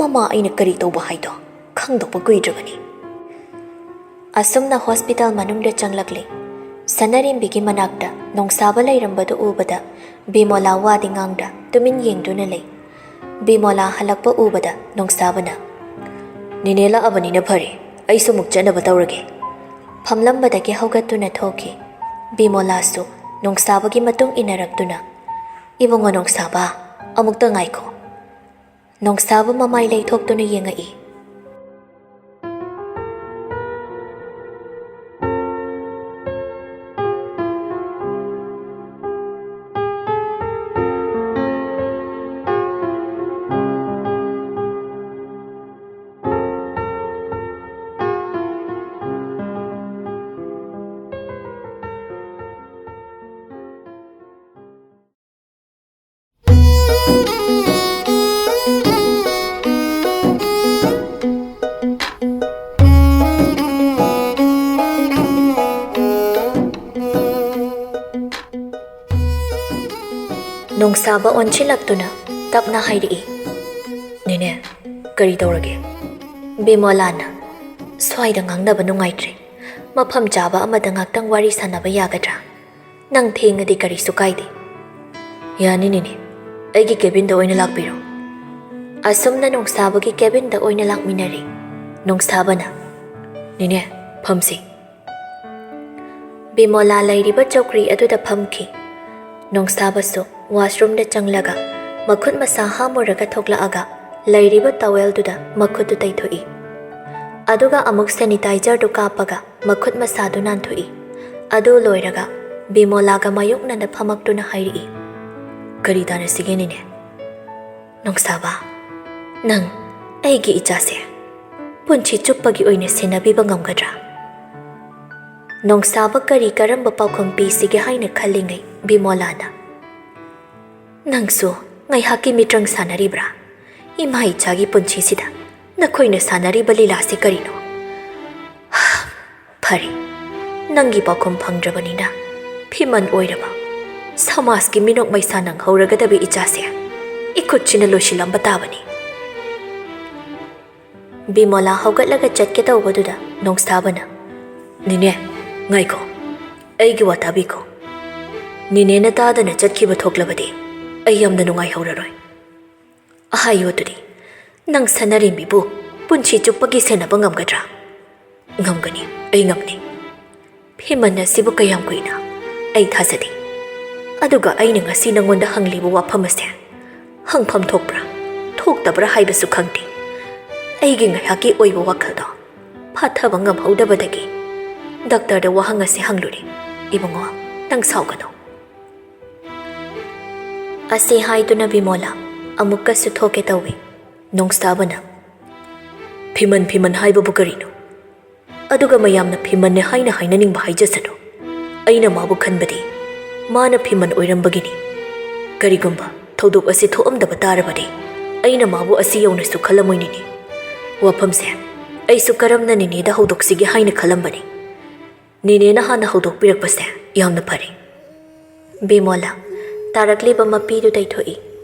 ꯃꯃꯥ ꯑꯩꯅ ꯀꯔꯤ ꯇꯧꯕ ꯍꯥꯏꯗꯣ ꯈꯪꯗꯣꯛꯄ ꯀꯨꯏꯗ꯭ꯔꯕꯅꯤ꯫ ꯑꯁꯨꯝꯅ ꯍꯣꯁꯄꯤꯇꯥꯜ ꯃꯅꯨꯡꯗ ꯆꯪꯂꯛꯂꯦ꯫ ꯁꯅꯥꯔꯦꯝꯕꯤꯒꯤ ꯃꯅꯥꯛꯇ ꯅꯣꯡꯁꯥꯕ ꯂꯩꯔꯝꯕꯗꯨ ꯎꯕꯗ ꯕꯤꯃꯣꯂꯥ ꯋꯥꯗꯤ ꯉꯥꯡꯗ ꯇꯨꯃꯤꯟ ꯌꯦꯡꯗꯨꯅ ꯂꯩ꯫ ꯕꯤꯃꯣꯂꯥ ꯍꯜꯂꯛꯄ ꯎꯕꯗ ꯅꯣꯡꯁꯥꯕꯅ, "ꯅꯦꯅꯦ ꯂꯥꯛꯑꯕꯅꯤꯅ ꯐꯔꯦ, ꯑꯩꯁꯨ ꯑꯃꯨꯛ ꯆꯠꯅꯕ ꯇꯧꯔꯒꯦ꯫" ꯐꯝꯂꯝꯕꯗꯒꯤ ꯍꯧꯒꯠꯇꯨꯅ ꯊꯣꯛꯈꯤ꯫ ꯕꯤꯃꯣꯂꯥꯁꯨ ꯅꯣꯡꯁꯥꯕꯒꯤ ꯃꯇꯨꯡ ꯏꯟꯅꯔꯛꯇꯨꯅ, "ꯏꯕꯨꯡꯉꯣ ꯅꯣꯡꯁꯥꯕ, ꯑꯃꯨꯛꯇ ꯉꯥꯏꯈꯣ꯫" ꯅꯣꯡꯁꯥꯕ ꯃꯃꯥꯏ ꯂꯩꯊꯣꯛꯇꯨꯅ ꯌꯦꯡꯉꯛꯏ꯫ ꯅꯣꯡꯁꯥꯕ ꯑꯣꯟꯁꯤꯜꯂꯛꯇꯨꯅ ꯇꯞꯅ ꯍꯥꯏꯔꯛꯏ, "ꯅꯦꯅꯦ, ꯀꯔꯤ ꯇꯧꯔꯒꯦ?" ꯕꯤꯃꯣꯂꯥꯅ, "ꯁ꯭ꯋꯥꯏꯗ ꯉꯥꯡꯅꯕ ꯅꯨꯡꯉꯥꯏꯇ꯭ꯔꯦ꯫ ꯃꯐꯝ ꯆꯥꯕ ꯑꯃꯗ ꯉꯥꯛꯇꯪ ꯋꯥꯔꯤ ꯁꯥꯟꯅꯕ ꯌꯥꯒꯗ꯭ꯔꯥ? ꯅꯪ ꯊꯦꯡꯉꯗꯤ ꯀꯔꯤꯁꯨ ꯀꯥꯏꯗꯦ꯫" "ꯌꯥꯅꯤ ꯅꯦꯅꯦ, ꯑꯩꯒꯤ ꯀꯦꯕꯤꯟꯗ ꯑꯣꯏꯅ ꯂꯥꯛꯄꯤꯔꯣ꯫" ꯑꯁꯨꯝꯅ ꯅꯣꯡꯁꯥꯕꯒꯤ ꯀꯦꯕꯤꯟꯗ ꯑꯣꯏꯅ ꯂꯥꯛꯃꯤꯟꯅꯔꯦ꯫ ꯅꯣꯡꯁꯥꯕꯅ, "ꯅꯦꯅꯦ, ꯐꯝꯁꯤ꯫" ꯕꯤꯃꯣꯂꯥ ꯂꯩꯔꯤꯕ ꯆꯧꯀ꯭ꯔꯤ ꯑꯗꯨꯗ ꯐꯝꯈꯤ꯫ ꯅꯣꯡꯁꯥꯕꯁꯨ ꯋꯥꯁꯔꯨꯝꯗ ꯆꯪꯂꯒ ꯃꯈꯨꯠ ꯃꯁꯥ ꯍꯥꯝꯃꯨꯔꯒ ꯊꯣꯛꯂꯛꯑꯒ ꯂꯩꯔꯤꯕ ꯇꯥꯋꯦꯜꯗꯨꯗ ꯃꯈꯨꯠꯇꯨ ꯇꯩꯊꯣꯛꯏ꯫ ꯑꯗꯨꯒ ꯑꯃꯨꯛ ꯁꯦꯅꯤꯇꯥꯏꯖꯔꯗꯨ ꯀꯥꯞꯄꯒ ꯃꯈꯨꯠ ꯃꯁꯥꯗꯨ ꯅꯥꯟꯊꯣꯛꯏ꯫ ꯑꯗꯨ ꯂꯣꯏꯔꯒ ꯕꯤꯃꯣꯂꯥꯒ ꯃꯥꯌꯣꯛꯅꯅ ꯐꯝꯃꯛꯇꯨꯅ ꯍꯥꯏꯔꯛꯏ, "ꯀꯔꯤ ꯇꯥꯟꯅꯁꯤꯒꯦ ꯅꯦꯅꯦ?" "ꯅꯣꯡꯁꯥꯕ, ꯅꯪ ꯑꯩꯒꯤ ꯏꯆꯥꯁꯦ ꯄꯨꯟꯁꯤ ꯆꯨꯞꯄꯒꯤ ꯑꯣꯏꯅ ꯁꯦꯟꯅꯕꯤꯕ ꯉꯝꯒꯗ꯭ꯔꯥ?" ꯅꯣꯡꯁꯥꯕ ꯀꯔꯤ ꯀꯔꯝꯕ ꯄꯥꯎꯈꯨꯝ ꯄꯤꯁꯤꯒꯦ ꯍꯥꯏꯅ ꯈꯜꯂꯤꯉꯩ ꯕꯤꯃꯣꯂꯥꯅ, "ꯅꯪꯁꯨ ꯉꯥꯏꯍꯥꯛꯀꯤ ꯃꯤꯇ꯭ꯔꯪ ꯁꯥꯟꯅꯔꯤꯕ꯭ꯔꯥ? ꯏꯃꯥ ꯏꯆꯥꯒꯤ ꯄꯨꯟꯁꯤꯁꯤꯗ ꯅꯈꯣꯏꯅ ꯁꯥꯟꯅꯔꯤꯕ ꯂꯤꯂꯥꯁꯤ ꯀꯔꯤꯅꯣ? ꯐꯔꯦ, ꯅꯪꯒꯤ ꯄꯥꯎꯈꯨꯝ ꯐꯪꯗ꯭ꯔꯕꯅꯤꯅ ꯐꯤꯃꯟ ꯑꯣꯏꯔꯕ ꯁꯃꯥꯖꯀꯤ ꯃꯤꯅꯣꯛ ꯃꯩꯁꯥ ꯅꯪꯍꯧꯔꯒꯗꯕ ꯏꯆꯥꯁꯦ ꯏꯈꯨꯠꯁꯤꯅ ꯂꯣꯏꯁꯤꯜꯂꯝꯕ ꯇꯥꯕꯅꯤ꯫ ꯕꯤꯃꯣꯂꯥ ꯍꯧꯒꯠꯂꯒ ꯆꯠꯀꯦ ꯇꯧꯕꯗꯨꯗ ꯅꯣꯡꯁꯥꯕꯅ, "ꯅꯦꯅꯦ, ꯉꯥꯏꯈꯣ, ꯑꯩꯒꯤ ꯋꯥ ꯇꯥꯕꯤꯈꯣ꯫ ꯅꯦꯅꯦꯅ ꯇꯥꯗꯅ ꯆꯠꯈꯤꯕ ꯊꯣꯛꯂꯕꯗꯤ ꯑꯩ ꯌꯥꯝꯅ ꯅꯨꯡꯉꯥꯏꯍꯧꯔꯔꯣꯏ꯫ ꯑꯍꯥꯏꯌꯨꯗꯨꯗꯤ, ꯅꯪ ꯁꯅꯥꯔꯦꯝꯕꯤꯕꯨ ꯄꯨꯟꯁꯤ ꯆꯨꯞꯄꯒꯤ ꯁꯦꯟꯅꯕ ꯉꯝꯒꯗ꯭ꯔꯥ?" "ꯉꯝꯒꯅꯤ, ꯑꯩ ꯉꯝꯅꯤ꯫ ꯐꯤꯃꯟ ꯑꯁꯤꯕꯨ ꯀꯌꯥꯝ ꯀꯨꯏꯅ ꯑꯩ ꯊꯥꯖꯗꯦ꯫ ꯑꯗꯨꯒ ꯑꯩꯅ ꯉꯁꯤ ꯅꯉꯣꯟꯗ ꯍꯪꯂꯤꯕ ꯋꯥꯐꯝ ꯑꯁꯦ ꯍꯪꯐꯝ ꯊꯣꯛꯄ꯭ꯔꯥ, ꯊꯣꯛꯇꯕ꯭ꯔꯥ ꯍꯥꯏꯕꯁꯨ ꯈꯪꯗꯦ꯫ ꯑꯩꯒꯤ ꯉꯥꯏꯍꯥꯛꯀꯤ ꯑꯣꯏꯕ ꯋꯥꯈꯜꯗꯣ ꯐꯥꯊꯕ ꯉꯝꯍꯧꯗꯕꯗꯒꯤ ꯗꯥꯛꯇꯔꯗ ꯋꯥꯍꯪ ꯑꯁꯤ ꯍꯪꯂꯨꯔꯦ꯫ ꯏꯕꯨꯡꯉꯣ, ꯅꯪ ꯁꯥꯎꯒꯅꯨ꯫" ꯑꯁꯤ ꯍꯥꯏꯗꯨꯅ ꯕꯤꯃꯣꯂꯥ ꯑꯃꯨꯛꯀꯁꯨ ꯊꯣꯛꯀꯦ ꯇꯧꯏ꯫ ꯅꯣꯡꯁꯥꯕꯅ, "ꯐꯤꯃꯟ, ꯐꯤꯃꯟ ꯍꯥꯏꯕꯕꯨ ꯀꯔꯤꯅꯣ? ꯑꯗꯨꯒ ꯃꯌꯥꯝꯅ ꯐꯤꯃꯟꯅꯦ ꯍꯥꯏꯅ ꯍꯥꯏꯅꯅꯤꯡꯕ ꯍꯥꯏꯖꯁꯅꯨ꯫ ꯑꯩꯅ ꯃꯥꯕꯨ ꯈꯟꯕꯗꯤ ꯃꯥꯅ ꯐꯤꯃꯟ ꯑꯣꯏꯔꯝꯕꯒꯤꯅꯤ꯫ ꯀꯔꯤꯒꯨꯝꯕ ꯊꯧꯗꯣꯛ ꯑꯁꯤ ꯊꯣꯛꯑꯝꯗꯕ ꯇꯥꯔꯕꯗꯤ ꯑꯩꯅ ꯃꯥꯕꯨ ꯑꯁꯤ ꯌꯧꯅꯁꯨ ꯈꯜꯂꯝꯃꯣꯏꯅꯤꯅꯦ꯫ ꯋꯥꯐꯝꯁꯦ ꯑꯩꯁꯨ ꯀꯔꯝꯅ ꯅꯦꯅꯦꯗ ꯍꯧꯗꯣꯛꯁꯤꯒꯦ ꯍꯥꯏꯅ ꯈꯜꯂꯝꯕꯅꯤ꯫ ꯅꯦꯅꯦꯅ ꯍꯥꯟꯅ ꯍꯧꯗꯣꯛꯄꯤꯔꯛꯄꯁꯦ ꯌꯥꯝꯅ ꯐꯔꯦ꯫" ꯕꯤꯃꯣꯂꯥ ꯇꯥꯔꯛꯂꯤꯕ ꯃꯄꯤꯗꯨ ꯇꯩꯊꯣꯛꯏ꯫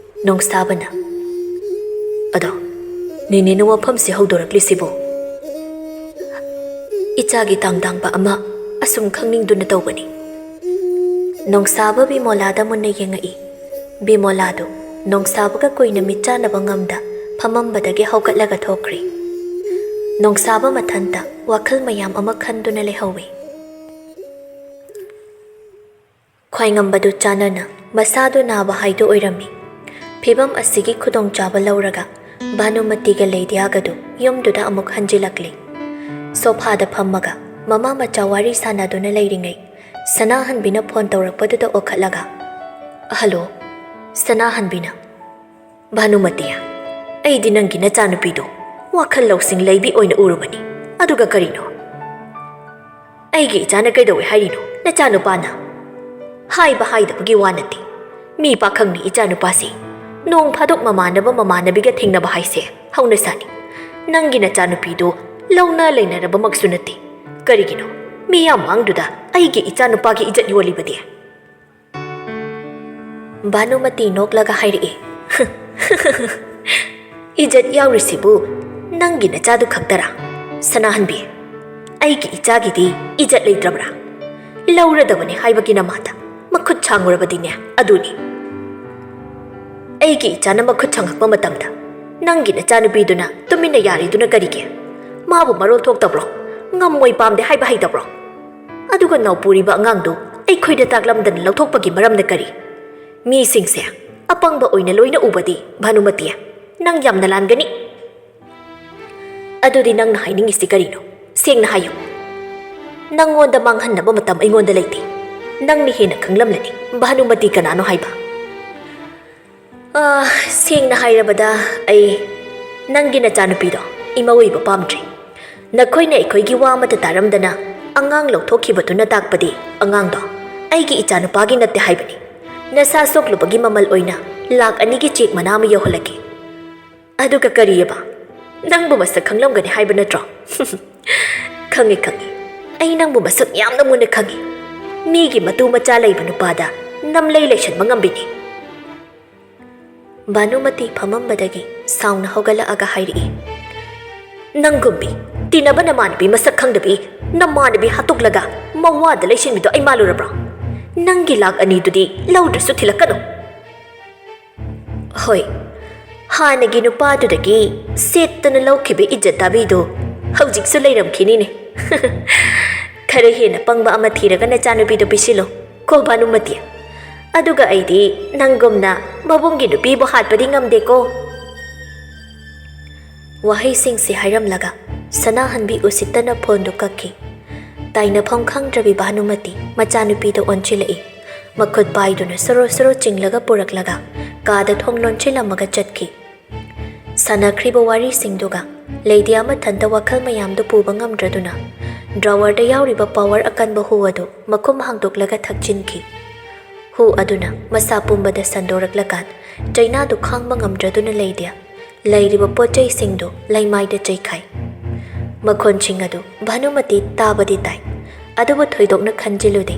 ꯅꯣꯡꯁꯥꯕꯅ, "ꯑꯗꯣ ꯅꯦꯅꯦꯅ ꯋꯥꯐꯝꯁꯦ ꯍꯧꯗꯣꯔꯛꯂꯤꯁꯤꯕꯨ?" "ꯏꯆꯥꯒꯤ ꯇꯥꯡꯗꯥꯡꯕ ꯑꯃ ꯑꯁꯨꯝ ꯈꯪꯅꯤꯡꯗꯨꯅ ꯇꯧꯕꯅꯤ꯫" ꯅꯣꯡꯁꯥꯕ ꯕꯤꯃꯣꯂꯥꯗ ꯃꯨꯟꯅ ꯌꯦꯡꯉꯛꯏ꯫ ꯕꯤꯃꯣꯂꯥꯗꯨ ꯅꯣꯡꯁꯥꯕꯒ ꯀꯨꯏꯅ ꯃꯤꯠꯆꯥꯟꯅꯕ ꯉꯝꯗ ꯐꯝꯃꯝꯕꯗꯒꯤ ꯍꯧꯒꯠꯂꯒ ꯊꯣꯛꯈ꯭ꯔꯦ꯫ ꯅꯣꯡꯁꯥꯕ ꯃꯊꯟꯇ ꯋꯥꯈꯜ ꯃꯌꯥꯝ ꯑꯃ ꯈꯟꯗꯨꯅ ꯂꯩꯍꯧꯏ꯫ ꯈ꯭ꯋꯥꯏꯉꯝꯕꯗꯨ ꯆꯥꯟꯅꯅ ꯃꯁꯥꯗꯨ ꯅꯥꯕ ꯍꯥꯏꯗꯨ ꯑꯣꯏꯔꯝꯃꯤ꯫ ꯐꯤꯚꯝ ꯑꯁꯤꯒꯤ ꯈꯨꯗꯣꯡꯆꯥꯕ ꯂꯧꯔꯒ ꯚꯥꯅꯨꯃꯇꯤꯒ ꯂꯩꯗꯤꯌꯥꯒꯗꯨ ꯌꯨꯝꯗꯨꯗ ꯑꯃꯨꯛ ꯍꯟꯖꯤꯜꯂꯛꯂꯤ꯫ ꯁꯣꯐꯥꯗ ꯐꯝꯃꯒ ꯃꯃꯥ ꯃꯆꯥ ꯋꯥꯔꯤ ꯁꯥꯟꯅꯗꯨꯅ ꯂꯩꯔꯤꯉꯩ, ꯁꯅꯥꯍꯟꯕꯤꯅ ꯐꯣꯟ ꯇꯧꯔꯛꯄꯗꯨꯗ ꯑꯣꯟꯈꯠꯂꯒ, "ꯍꯜꯂꯣ꯫" ꯁꯅꯥꯍꯟꯕꯤꯅ, "ꯚꯥꯅꯨꯃꯇꯤ, ꯑꯩꯗꯤ ꯅꯪꯒꯤ ꯅꯆꯥꯅꯨꯄꯤꯗꯨ ꯋꯥꯈꯜ ꯂꯧꯁꯤꯡ ꯂꯩꯕꯤ ꯑꯣꯏꯅ ꯎꯔꯨꯕꯅꯤ꯫ ꯑꯗꯨꯒ ꯀꯔꯤꯅꯣ?" "ꯑꯩꯒꯤ ꯏꯆꯥꯅ ꯀꯩꯗꯧꯏ ꯍꯥꯏꯔꯤꯅꯣ? ꯅꯆꯥꯅꯨꯄꯥꯅ?" "ꯍꯥꯏꯕ ꯍꯥꯏꯗꯕꯒꯤ ꯋꯥ ꯅꯠꯇꯦ꯫ ꯃꯤ ꯄꯥꯈꯪꯅꯤ ꯏꯆꯥꯅꯨꯄꯥꯁꯤ꯫ ꯅꯣꯡ ꯐꯥꯗꯣꯛ ꯃꯃꯥꯟꯅꯕ ꯃꯃꯥꯟꯅꯕꯤꯒ ꯊꯦꯡꯅꯕ ꯍꯥꯏꯁꯦ ꯍꯧꯅꯁꯥꯅꯤ꯫ ꯅꯪꯒꯤ ꯅꯆꯥꯅꯨꯄꯤꯗꯨ ꯂꯧꯅ ꯂꯩꯅꯔꯕꯃꯛꯁꯨ ꯅꯠꯇꯦ꯫ ꯀꯔꯤꯒꯤꯅꯣ ꯃꯤꯌꯥꯝ ꯃꯥꯡꯗꯨꯗ ꯑꯩꯒꯤ ꯏꯆꯥꯅꯨꯄꯥꯒꯤ ꯏꯖꯠ ꯌꯣꯜꯂꯤꯕꯗꯤ?" ꯚꯥꯅꯨꯃꯇꯤ ꯅꯣꯛꯂꯒ ꯍꯥꯏꯔꯛꯏ, "ꯏꯖꯠ ꯌꯥꯎꯔꯤꯁꯤꯕꯨ ꯅꯪꯒꯤ ꯅꯆꯥꯗꯨ ꯈꯛꯇꯔꯥ? ꯁꯅꯥꯍꯟꯕꯤ, ꯑꯩꯒꯤ ꯏꯆꯥꯒꯤꯗꯤ ꯏꯖꯠ ꯂꯩꯇ꯭ꯔꯕ꯭ꯔꯥ? ꯂꯧꯔꯗꯕꯅꯤ ꯍꯥꯏꯕꯒꯤ ꯅꯃꯥꯗ ꯃꯈꯨꯠ ꯁꯥꯡꯉꯨꯔꯕꯗꯤꯅꯦ ꯑꯗꯨꯅꯤ꯫ ꯑꯩꯒꯤ ꯏꯆꯥꯅ ꯃꯈꯨꯠ ꯁꯪꯉꯛꯄ ꯃꯇꯝꯗ ꯅꯪꯒꯤ ꯅꯆꯥꯅꯨꯄꯤꯗꯨꯅ ꯇꯨꯃꯤꯟꯅ ꯌꯥꯔꯤꯗꯨꯅ ꯀꯔꯤꯒꯤ? ꯃꯥꯕꯨ ꯃꯔꯣꯜ ꯊꯣꯛꯇꯕ꯭ꯔꯣ? ꯉꯝꯃꯣꯏ ꯄꯥꯝꯗꯦ ꯍꯥꯏꯕ ꯍꯩꯇꯕ꯭ꯔꯣ? ꯑꯗꯨꯒ ꯅꯧꯄꯨꯔꯤꯕ ꯑꯉꯥꯡꯗꯨ ꯑꯩꯈꯣꯏꯗ ꯇꯥꯛꯂꯝꯗꯅ ꯂꯧꯊꯣꯛꯄꯒꯤ ꯃꯔꯝꯅ ꯀꯔꯤ? ꯃꯤꯁꯤꯡꯁꯦ ꯑꯄꯪꯕ ꯑꯣꯏꯅ ꯂꯣꯏꯅ ꯎꯕꯗꯤ, ꯚꯥꯅꯨꯃꯇꯤ, ꯅꯪ ꯌꯥꯝꯅ ꯂꯥꯟꯒꯅꯤ꯫ ꯑꯗꯨꯗꯤ ꯅꯪꯅ ꯍꯥꯏꯅꯤꯡꯉꯤꯁꯤ ꯀꯔꯤꯅꯣ? ꯁꯦꯡꯅ ꯍꯥꯏꯌꯨ꯫ ꯅꯪꯉꯣꯟꯗ ꯃꯥꯡꯍꯟꯅꯕ ꯃꯇꯝ ꯑꯩꯉꯣꯟꯗ ꯂꯩꯇꯦ꯫ ꯅꯪꯅ ꯍꯦꯟꯅ ꯈꯪꯂꯝꯂꯅꯤ ꯚꯥꯅꯨꯃꯇꯤ ꯀꯅꯥꯅꯣ ꯍꯥꯏꯕ꯫ ꯑꯥ, ꯁꯦꯡꯅ ꯍꯥꯏꯔꯕꯗ, ꯑꯩ ꯅꯪꯒꯤ ꯅꯆꯥꯅꯨꯄꯤꯗꯣ ꯏꯃꯧ ꯑꯣꯏꯕ ꯄꯥꯝꯗ꯭ꯔꯦ꯫ ꯅꯈꯣꯏꯅ ꯑꯩꯈꯣꯏꯒꯤ ꯋꯥ ꯑꯃꯠꯇ ꯇꯥꯔꯝꯗꯅ ꯑꯉꯥꯡ ꯂꯧꯊꯣꯛꯈꯤꯕꯗꯨꯅ ꯇꯥꯛꯄꯗꯤ ꯑꯉꯥꯡꯗꯣ ꯑꯩꯒꯤ ꯏꯆꯥꯅꯨꯄꯥꯒꯤ ꯅꯠꯇꯦ ꯍꯥꯏꯕꯅꯤ꯫ ꯅꯁꯥ ꯁꯣꯛꯂꯨꯕꯒꯤ ꯃꯃꯜ ꯑꯣꯏꯅ ꯂꯥꯛ ꯑꯅꯤꯒꯤ ꯆꯦꯛ ꯃꯅꯥ ꯑꯃ ꯌꯧꯍꯜꯂꯛꯀꯦ꯫ ꯑꯗꯨꯒ ꯀꯔꯤꯑꯕ? ꯅꯪꯕꯨ ꯃꯁꯛ ꯈꯪꯂꯝꯒꯅꯤ ꯍꯥꯏꯕ ꯅꯠꯇ꯭ꯔꯣ? ꯈꯪꯉꯤ, ꯈꯪꯉꯤ꯫ ꯑꯩ ꯅꯪꯕꯨ ꯃꯁꯛ ꯌꯥꯝꯅ ꯃꯨꯟꯅ ꯈꯪꯉꯤ꯫ ꯃꯤꯒꯤ ꯃꯇꯨ ꯃꯆꯥ ꯂꯩꯕ ꯅꯨꯄꯥꯗ ꯅꯝꯂꯩ ꯂꯩꯁꯟꯕ ꯉꯝꯕꯤꯅꯤ꯫ ꯚꯥꯅꯨꯃꯇꯤ ꯐꯝꯃꯝꯕꯗꯒꯤ ꯁꯥꯎꯅ ꯍꯧꯒꯠꯂꯛꯑꯒ ꯍꯥꯏꯔꯛꯏ, "ꯅꯪꯒꯨꯝꯕꯤ, ꯇꯤꯟꯅꯕ ꯅꯃꯥꯟꯅꯕꯤ ꯃꯁꯛ ꯈꯪꯗꯕꯤ, ꯅꯃꯥꯟꯅꯕꯤ ꯍꯥꯠꯇꯣꯛꯂꯒ ꯃꯋꯥꯗ ꯂꯩꯁꯤꯟꯕꯤꯗꯣ ꯑꯩ ꯃꯥꯜꯂꯨꯔꯕ꯭ꯔꯣ? ꯅꯪꯒꯤ ꯂꯥꯛ ꯑꯅꯤꯗꯨꯗꯤ ꯂꯧꯗ꯭ꯔꯁꯨ ꯊꯤꯜꯂꯛꯀꯅꯨ꯫" ꯍꯣꯏ, ꯍꯥꯟꯅꯒꯤ ꯅꯨꯄꯥꯗꯨꯗꯒꯤ ꯁꯦꯠꯇꯅ ꯂꯧꯈꯤꯕ ꯏꯖꯠ ꯇꯥꯕꯤꯗꯣ ꯍꯧꯖꯤꯛꯁꯨ ꯂꯩꯔꯝꯈꯤꯅꯤꯅꯦ꯫ ꯈꯔ ꯍꯦꯟꯅ ꯄꯪꯕ ꯑꯃ ꯊꯤꯔꯒ ꯅꯆꯥꯅꯨꯄꯤꯗꯣ ꯄꯤꯁꯤꯜꯂꯣ ꯀꯣ, ꯚꯥꯅꯨꯃꯇꯤ꯫ ꯑꯗꯨꯒ ꯑꯩꯗꯤ ꯅꯪꯒꯨꯝꯅ ꯃꯕꯨꯡꯒꯤ ꯅꯨꯄꯤꯕꯨ ꯍꯥꯠꯄꯗꯤ ꯉꯝꯗꯦꯀꯣ꯫ ꯋꯥꯍꯩꯁꯤꯡꯁꯤ ꯍꯥꯏꯔꯝꯂꯒ ꯁꯅꯥꯍꯟꯕꯤ ꯎꯁꯤꯠꯇꯅ ꯐꯣꯟꯗꯨ ꯀꯛꯈꯤ꯫ ꯇꯥꯏꯅꯐꯝ ꯈꯪꯗ꯭ꯔꯕꯤ ꯚꯥꯅꯨꯃꯇꯤ ꯃꯆꯥꯅꯨꯄꯤꯗ ꯑꯣꯟꯁꯤꯜꯂꯛꯏ꯫ ꯃꯈꯨꯠ ꯄꯥꯏꯗꯨꯅ ꯁꯣꯔꯣ ꯁꯣꯔꯣ ꯆꯤꯡꯂꯒ ꯄꯨꯔꯛꯂꯒ ꯀꯥꯗ ꯊꯣꯡ ꯂꯣꯟꯁꯤꯜꯂꯝꯃꯒ ꯆꯠꯈꯤ꯫ ꯁꯥꯟꯅꯈ꯭ꯔꯤꯕ ꯋꯥꯔꯤꯁꯤꯡꯗꯨꯒ ꯂꯩꯗꯤꯌꯥ ꯃꯊꯟꯇ ꯋꯥꯈꯜ ꯃꯌꯥꯝꯗꯨ ꯄꯨꯕ ꯉꯝꯗ꯭ꯔꯗꯨꯅ ꯗ꯭ꯔꯥꯋꯔꯗ ꯌꯥꯎꯔꯤꯕ ꯄꯥꯋꯔ ꯑꯀꯟꯕ ꯍꯨ ꯑꯗꯨ ꯃꯈꯨꯝ ꯍꯥꯡꯗꯣꯛꯂꯒ ꯊꯛꯆꯤꯟꯈꯤ꯫ ꯍꯨ ꯑꯗꯨꯅ ꯃꯁꯥ ꯄꯨꯝꯕꯗ ꯁꯟꯗꯣꯔꯛꯂꯀꯥꯟ ꯆꯩꯅꯥꯗꯨ ꯈꯥꯡꯕ ꯉꯝꯗ꯭ꯔꯗꯨꯅ ꯂꯩꯗꯤꯌꯥ ꯂꯩꯔꯤꯕ ꯄꯣꯠ ꯆꯩꯁꯤꯡꯗꯨ ꯂꯩꯃꯥꯏꯗ ꯆꯩꯈꯥꯏ꯫ ꯃꯈꯣꯟꯁꯤꯡ ꯑꯗꯨ ꯚꯥꯅꯨꯃꯇꯤ ꯇꯥꯕꯗꯤ ꯇꯥꯏ, ꯑꯗꯨꯕꯨ ꯊꯣꯏꯗꯣꯛꯅ ꯈꯟꯖꯤꯜꯂꯨꯗꯦ꯫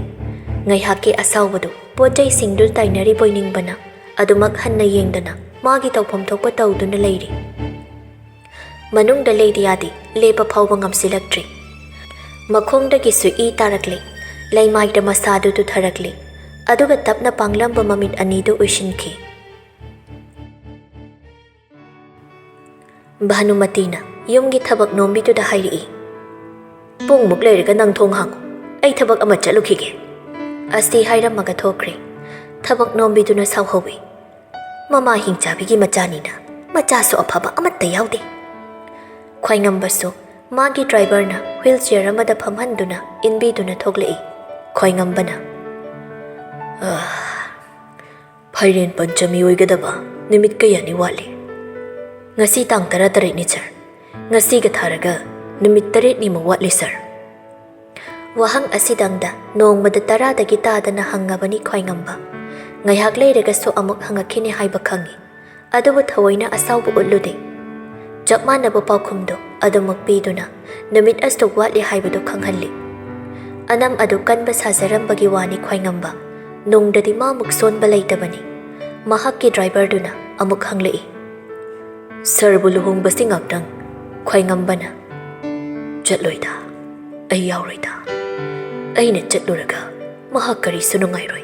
ꯉꯥꯏꯍꯥꯛꯀꯤ ꯑꯁꯥꯎꯕꯗꯨ ꯄꯣꯠ ꯆꯩꯁꯤꯡꯗꯨ ꯇꯥꯏꯅꯔꯤꯕꯣꯏ ꯅꯤꯡꯕꯅ ꯑꯗꯨꯃꯛ ꯍꯟꯅ ꯌꯦꯡꯗꯅ ꯃꯥꯒꯤ ꯇꯧꯐꯝ ꯊꯣꯛꯄ ꯇꯧꯗꯨꯅ ꯂꯩꯔꯤ꯫ ꯃꯅꯨꯡꯗ ꯂꯦꯗꯤꯌꯥꯗꯤ ꯂꯦꯞꯄ ꯐꯥꯎꯕ ꯉꯝꯁꯤꯜꯂꯛꯇ꯭ꯔꯤ꯫ ꯃꯈꯣꯡꯗꯒꯤ ꯁꯨꯛꯏ ꯇꯥꯔꯛꯂꯤ꯫ ꯂꯩꯃꯥꯏꯗ ꯃꯁꯥꯗꯨ ꯇꯨꯊꯔꯛꯂꯤ꯫ ꯑꯗꯨꯒ ꯇꯞꯅ ꯄꯥꯡꯂꯝꯕ ꯃꯃꯤꯠ ꯑꯅꯤꯗꯨ ꯎꯏꯁꯤꯟꯈꯤ꯫ ꯚꯥꯅꯨꯃꯇꯤꯅ ꯌꯨꯝꯒꯤ ꯊꯕꯛ ꯅꯣꯝꯕꯤꯗꯨꯗ ꯍꯥꯏꯔꯛꯏ, "ꯄꯨꯡꯃꯨꯛ ꯂꯩꯔꯒ ꯅꯪ ꯊꯣꯡ ꯍꯥꯡꯉꯨ, ꯑꯩ ꯊꯕꯛ ꯑꯃ ꯆꯠꯂꯨꯈꯤꯒꯦ"꯫ ꯑꯁꯤ ꯍꯥꯏꯔꯝꯃꯒ ꯊꯣꯛꯈ꯭ꯔꯦ꯫ ꯊꯕꯛ ꯅꯣꯝꯕꯤꯗꯨꯅ ꯁꯥꯎꯍꯧꯏ, "ꯃꯃꯥ ꯍꯤꯡꯆꯥꯕꯤꯒꯤ ꯃꯆꯥꯅꯤꯅ ꯃꯆꯥꯁꯨ ꯑꯐꯕ ꯑꯃꯠꯇ ꯌꯥꯎꯗꯦ"꯫ ꯈ꯭ꯋꯥꯏꯉꯝꯕꯁꯨ ꯃꯥꯒꯤ ꯗ꯭ꯔꯥꯏꯚꯔꯅ ꯍ꯭ꯋꯤꯜ ꯆꯤꯌꯔ ꯑꯃꯗ ꯐꯝꯍꯟꯗꯨꯅ ꯏꯟꯕꯤꯗꯨꯅ ꯊꯣꯛꯂꯛꯏ꯫ ꯈ꯭ꯋꯥꯏꯉꯝꯕꯅ, "ꯑꯥ, ꯐꯥꯏꯔꯦꯟ ꯄꯟꯆꯃꯤ ꯑꯣꯏꯒꯗꯕ ꯅꯨꯃꯤꯠ ꯀꯌꯥꯅꯤ ꯋꯥꯠꯂꯤ? ꯉꯁꯤ ꯇꯥꯡ ꯇꯔꯥꯇꯔꯦꯠꯅꯤ, ꯁꯥꯔ꯫ ꯉꯁꯤꯒ ꯊꯥꯔꯒ ꯅꯨꯃꯤꯠ ꯇꯔꯦꯠꯅꯤꯃꯨꯛ ꯋꯥꯠꯂꯤ, ꯁꯥꯔ"꯫ ꯋꯥꯍꯪ ꯑꯁꯤꯗꯪꯗ ꯅꯣꯡꯃꯗ ꯇꯔꯥꯗꯒꯤ ꯇꯥꯗꯅ ꯍꯪꯉꯕꯅꯤ ꯈ꯭ꯋꯥꯏꯉꯝꯕ꯫ ꯉꯥꯏꯍꯥꯛ ꯂꯩꯔꯒꯁꯨ ꯑꯃꯨꯛ ꯍꯪꯉꯛꯈꯤꯅꯤ ꯍꯥꯏꯕ ꯈꯪꯏ꯫ ꯑꯗꯨꯕꯨ ꯊꯑꯣꯏꯅ ꯑꯁꯥꯎꯕ ꯎꯠꯂꯨꯗꯦ꯫ ꯆꯞ ꯃꯥꯟꯅꯕ ꯄꯥꯎꯈꯨꯝꯗꯨ ꯑꯗꯨꯃꯛ ꯄꯤꯗꯨꯅ ꯅꯨꯃꯤꯠ ꯑꯁꯨꯛ ꯋꯥꯠꯂꯤ ꯍꯥꯏꯕꯗꯨ ꯈꯪꯍꯜꯂꯤ꯫ ꯑꯅꯝ ꯑꯗꯨ ꯀꯟꯕ ꯁꯥꯖꯔꯝꯕꯒꯤ ꯋꯥꯅꯤ ꯈ꯭ꯋꯥꯏꯉꯝꯕ꯫ ꯅꯨꯡꯗꯗꯤ ꯃꯥꯃꯨꯛ ꯁꯣꯟꯕ ꯂꯩꯇꯕꯅꯤ꯫ ꯃꯍꯥꯛꯀꯤ ꯗ꯭ꯔꯥꯏꯚꯔꯗꯨꯅ ꯑꯃꯨꯛ ꯍꯪꯂꯛꯏ, "ꯁꯥꯔꯕꯨ ꯂꯨꯍꯣꯡꯕꯁꯤ ꯉꯥꯛꯇꯪ?" ꯈ꯭ꯋꯥꯏꯉꯝꯕꯅ, "ꯆꯠꯂꯣꯏꯗ, ꯑꯩ ꯌꯥꯎꯔꯣꯏꯗ꯫ ꯑꯩꯅ ꯆꯠꯂꯨꯔꯒ ꯃꯍꯥꯛ ꯀꯔꯤꯁꯨ ꯅꯨꯡꯉꯥꯏꯔꯣꯏ꯫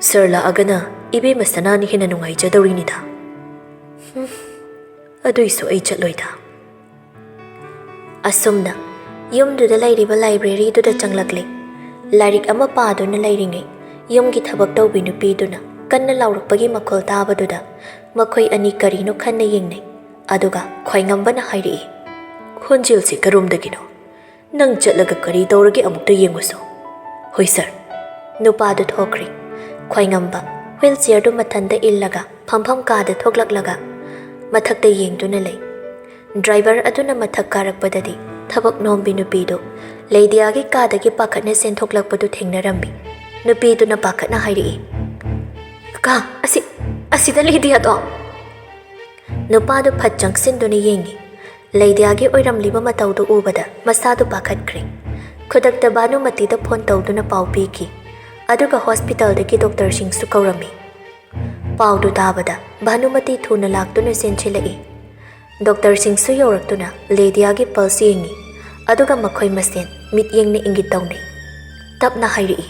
ꯁꯥꯔ ꯂꯥꯛꯑꯒꯅ ꯏꯕꯦꯝꯃ ꯁꯅꯥꯅ ꯍꯦꯟꯅ ꯅꯨꯡꯉꯥꯏꯖꯗꯧꯔꯤꯅꯤꯗ꯫ ꯍꯨꯝ, ꯑꯗꯨꯏꯁꯨ ꯑꯩ ꯆꯠꯂꯣꯏꯗ"꯫ ꯑꯁꯨꯝꯅ ꯌꯨꯝꯗꯨꯗ ꯂꯩꯔꯤꯕ ꯂꯥꯏꯕ꯭ꯔꯦꯔꯤꯗꯨꯗ ꯆꯪꯂꯛꯂꯦ꯫ ꯂꯥꯏꯔꯤꯛ ꯑꯃ ꯄꯥꯗꯨꯅ ꯂꯩꯔꯤꯉꯩ ꯌꯨꯝꯒꯤ ꯊꯕꯛ ꯇꯧꯕꯤ ꯅꯨꯄꯤꯗꯨꯅ ꯀꯟꯅ ꯂꯥꯎꯔꯛꯄꯒꯤ ꯃꯈꯣꯜ ꯇꯥꯕꯗꯨꯗ ꯃꯈꯣꯏ ꯑꯅꯤ ꯀꯔꯤꯅꯣ ꯈꯟꯅ ꯌꯦꯡꯅꯩ꯫ ꯑꯗꯨꯒ ꯈ꯭ꯋꯥꯏꯉꯝꯕꯅ ꯍꯥꯏꯔꯛꯏ, "ꯈꯣꯟꯖꯦꯜꯁꯤ ꯀꯔꯣꯝꯗꯒꯤꯅꯣ? ꯅꯪ ꯆꯠꯂꯒ ꯀꯔꯤ ꯇꯧꯔꯒꯦ ꯑꯃꯨꯛꯇ ꯌꯦꯡꯉꯨꯁꯣ"꯫ "ꯍꯣꯏ ꯁꯥꯔ"꯫ ꯅꯨꯄꯥꯗꯨ ꯊꯣꯛꯈ꯭ꯔꯦ꯫ ꯈ꯭ꯋꯥꯏꯉꯝꯕ ꯍ꯭ꯋꯤꯜ ꯆꯤꯌꯔꯗꯨ ꯃꯊꯟꯗ ꯏꯜꯂꯒ ꯐꯝꯐꯝ ꯀꯥꯗ ꯊꯣꯛꯂꯛꯂꯒ ꯃꯊꯛꯇ ꯌꯦꯡꯗꯨꯅ ꯂꯩ꯫ ꯗ꯭ꯔꯥꯏꯚꯔ ꯑꯗꯨꯅ ꯃꯊꯛ ꯀꯥꯔꯛꯄꯗꯗꯤ ꯊꯕꯛ ꯅꯣꯝꯕꯤ ꯅꯨꯄꯤꯗꯨ ꯂꯩꯗꯤꯌꯥꯒꯤ ꯀꯥꯗꯒꯤ ꯄꯥꯈꯠꯅ ꯆꯦꯟꯊꯣꯛꯂꯛꯄꯗꯨ ꯊꯦꯡꯅꯔꯝꯃꯤ꯫ ꯅꯨꯄꯤꯗꯨꯅ ꯄꯥꯈꯠꯅ ꯍꯥꯏꯔꯛꯏ, "ꯀꯀꯥ, ꯑꯁꯤ, ꯑꯁꯤꯗ ꯂꯩꯗꯤꯌꯥꯗꯣ!" ꯅꯨꯄꯥꯗꯨ ꯐꯠ ꯆꯪꯁꯤꯟꯗꯨꯅ ꯌꯦꯡꯉꯤ꯫ ꯂꯩꯗꯤꯌꯥꯒꯤ ꯑꯣꯏꯔꯝꯂꯤꯕ ꯃꯇꯧꯗꯨ ꯎꯕꯗ ꯃꯁꯥꯗꯨ ꯄꯥꯈꯠꯈ꯭ꯔꯦ꯫ ꯈꯨꯗꯛꯇ ꯚꯥꯅꯨꯃꯇꯤꯗ ꯐꯣꯟ ꯇꯧꯗꯨꯅ ꯄꯥꯎ ꯄꯤꯈꯤ꯫ ꯑꯗꯨꯒ ꯍꯣꯁꯄꯤꯇꯥꯜꯗꯒꯤ ꯗꯣꯛꯇꯔꯁꯤꯡꯁꯨ ꯀꯧꯔꯝꯃꯤ꯫ ꯄꯥꯎꯗꯨ ꯇꯥꯕꯗ ꯚꯥꯅꯨꯃꯇꯤ ꯊꯨꯅ ꯂꯥꯛꯇꯨꯅ ꯆꯦꯟꯁꯤꯜꯂꯛꯏ꯫ ꯗꯣꯛꯇꯔꯁꯤꯡꯁꯨ ꯌꯧꯔꯛꯇꯨꯅ ꯂꯦꯗꯤꯌꯥꯒꯤ ꯄꯜꯁ ꯌꯦꯡꯉꯤ, ꯑꯗꯨꯒ ꯃꯈꯣꯏ ꯃꯁꯦꯟ ꯃꯤꯠꯌꯦꯡꯅ ꯏꯪꯒꯤꯠ ꯇꯧꯅꯩ꯫ ꯇꯞꯅ ꯍꯥꯏꯔꯛꯏ,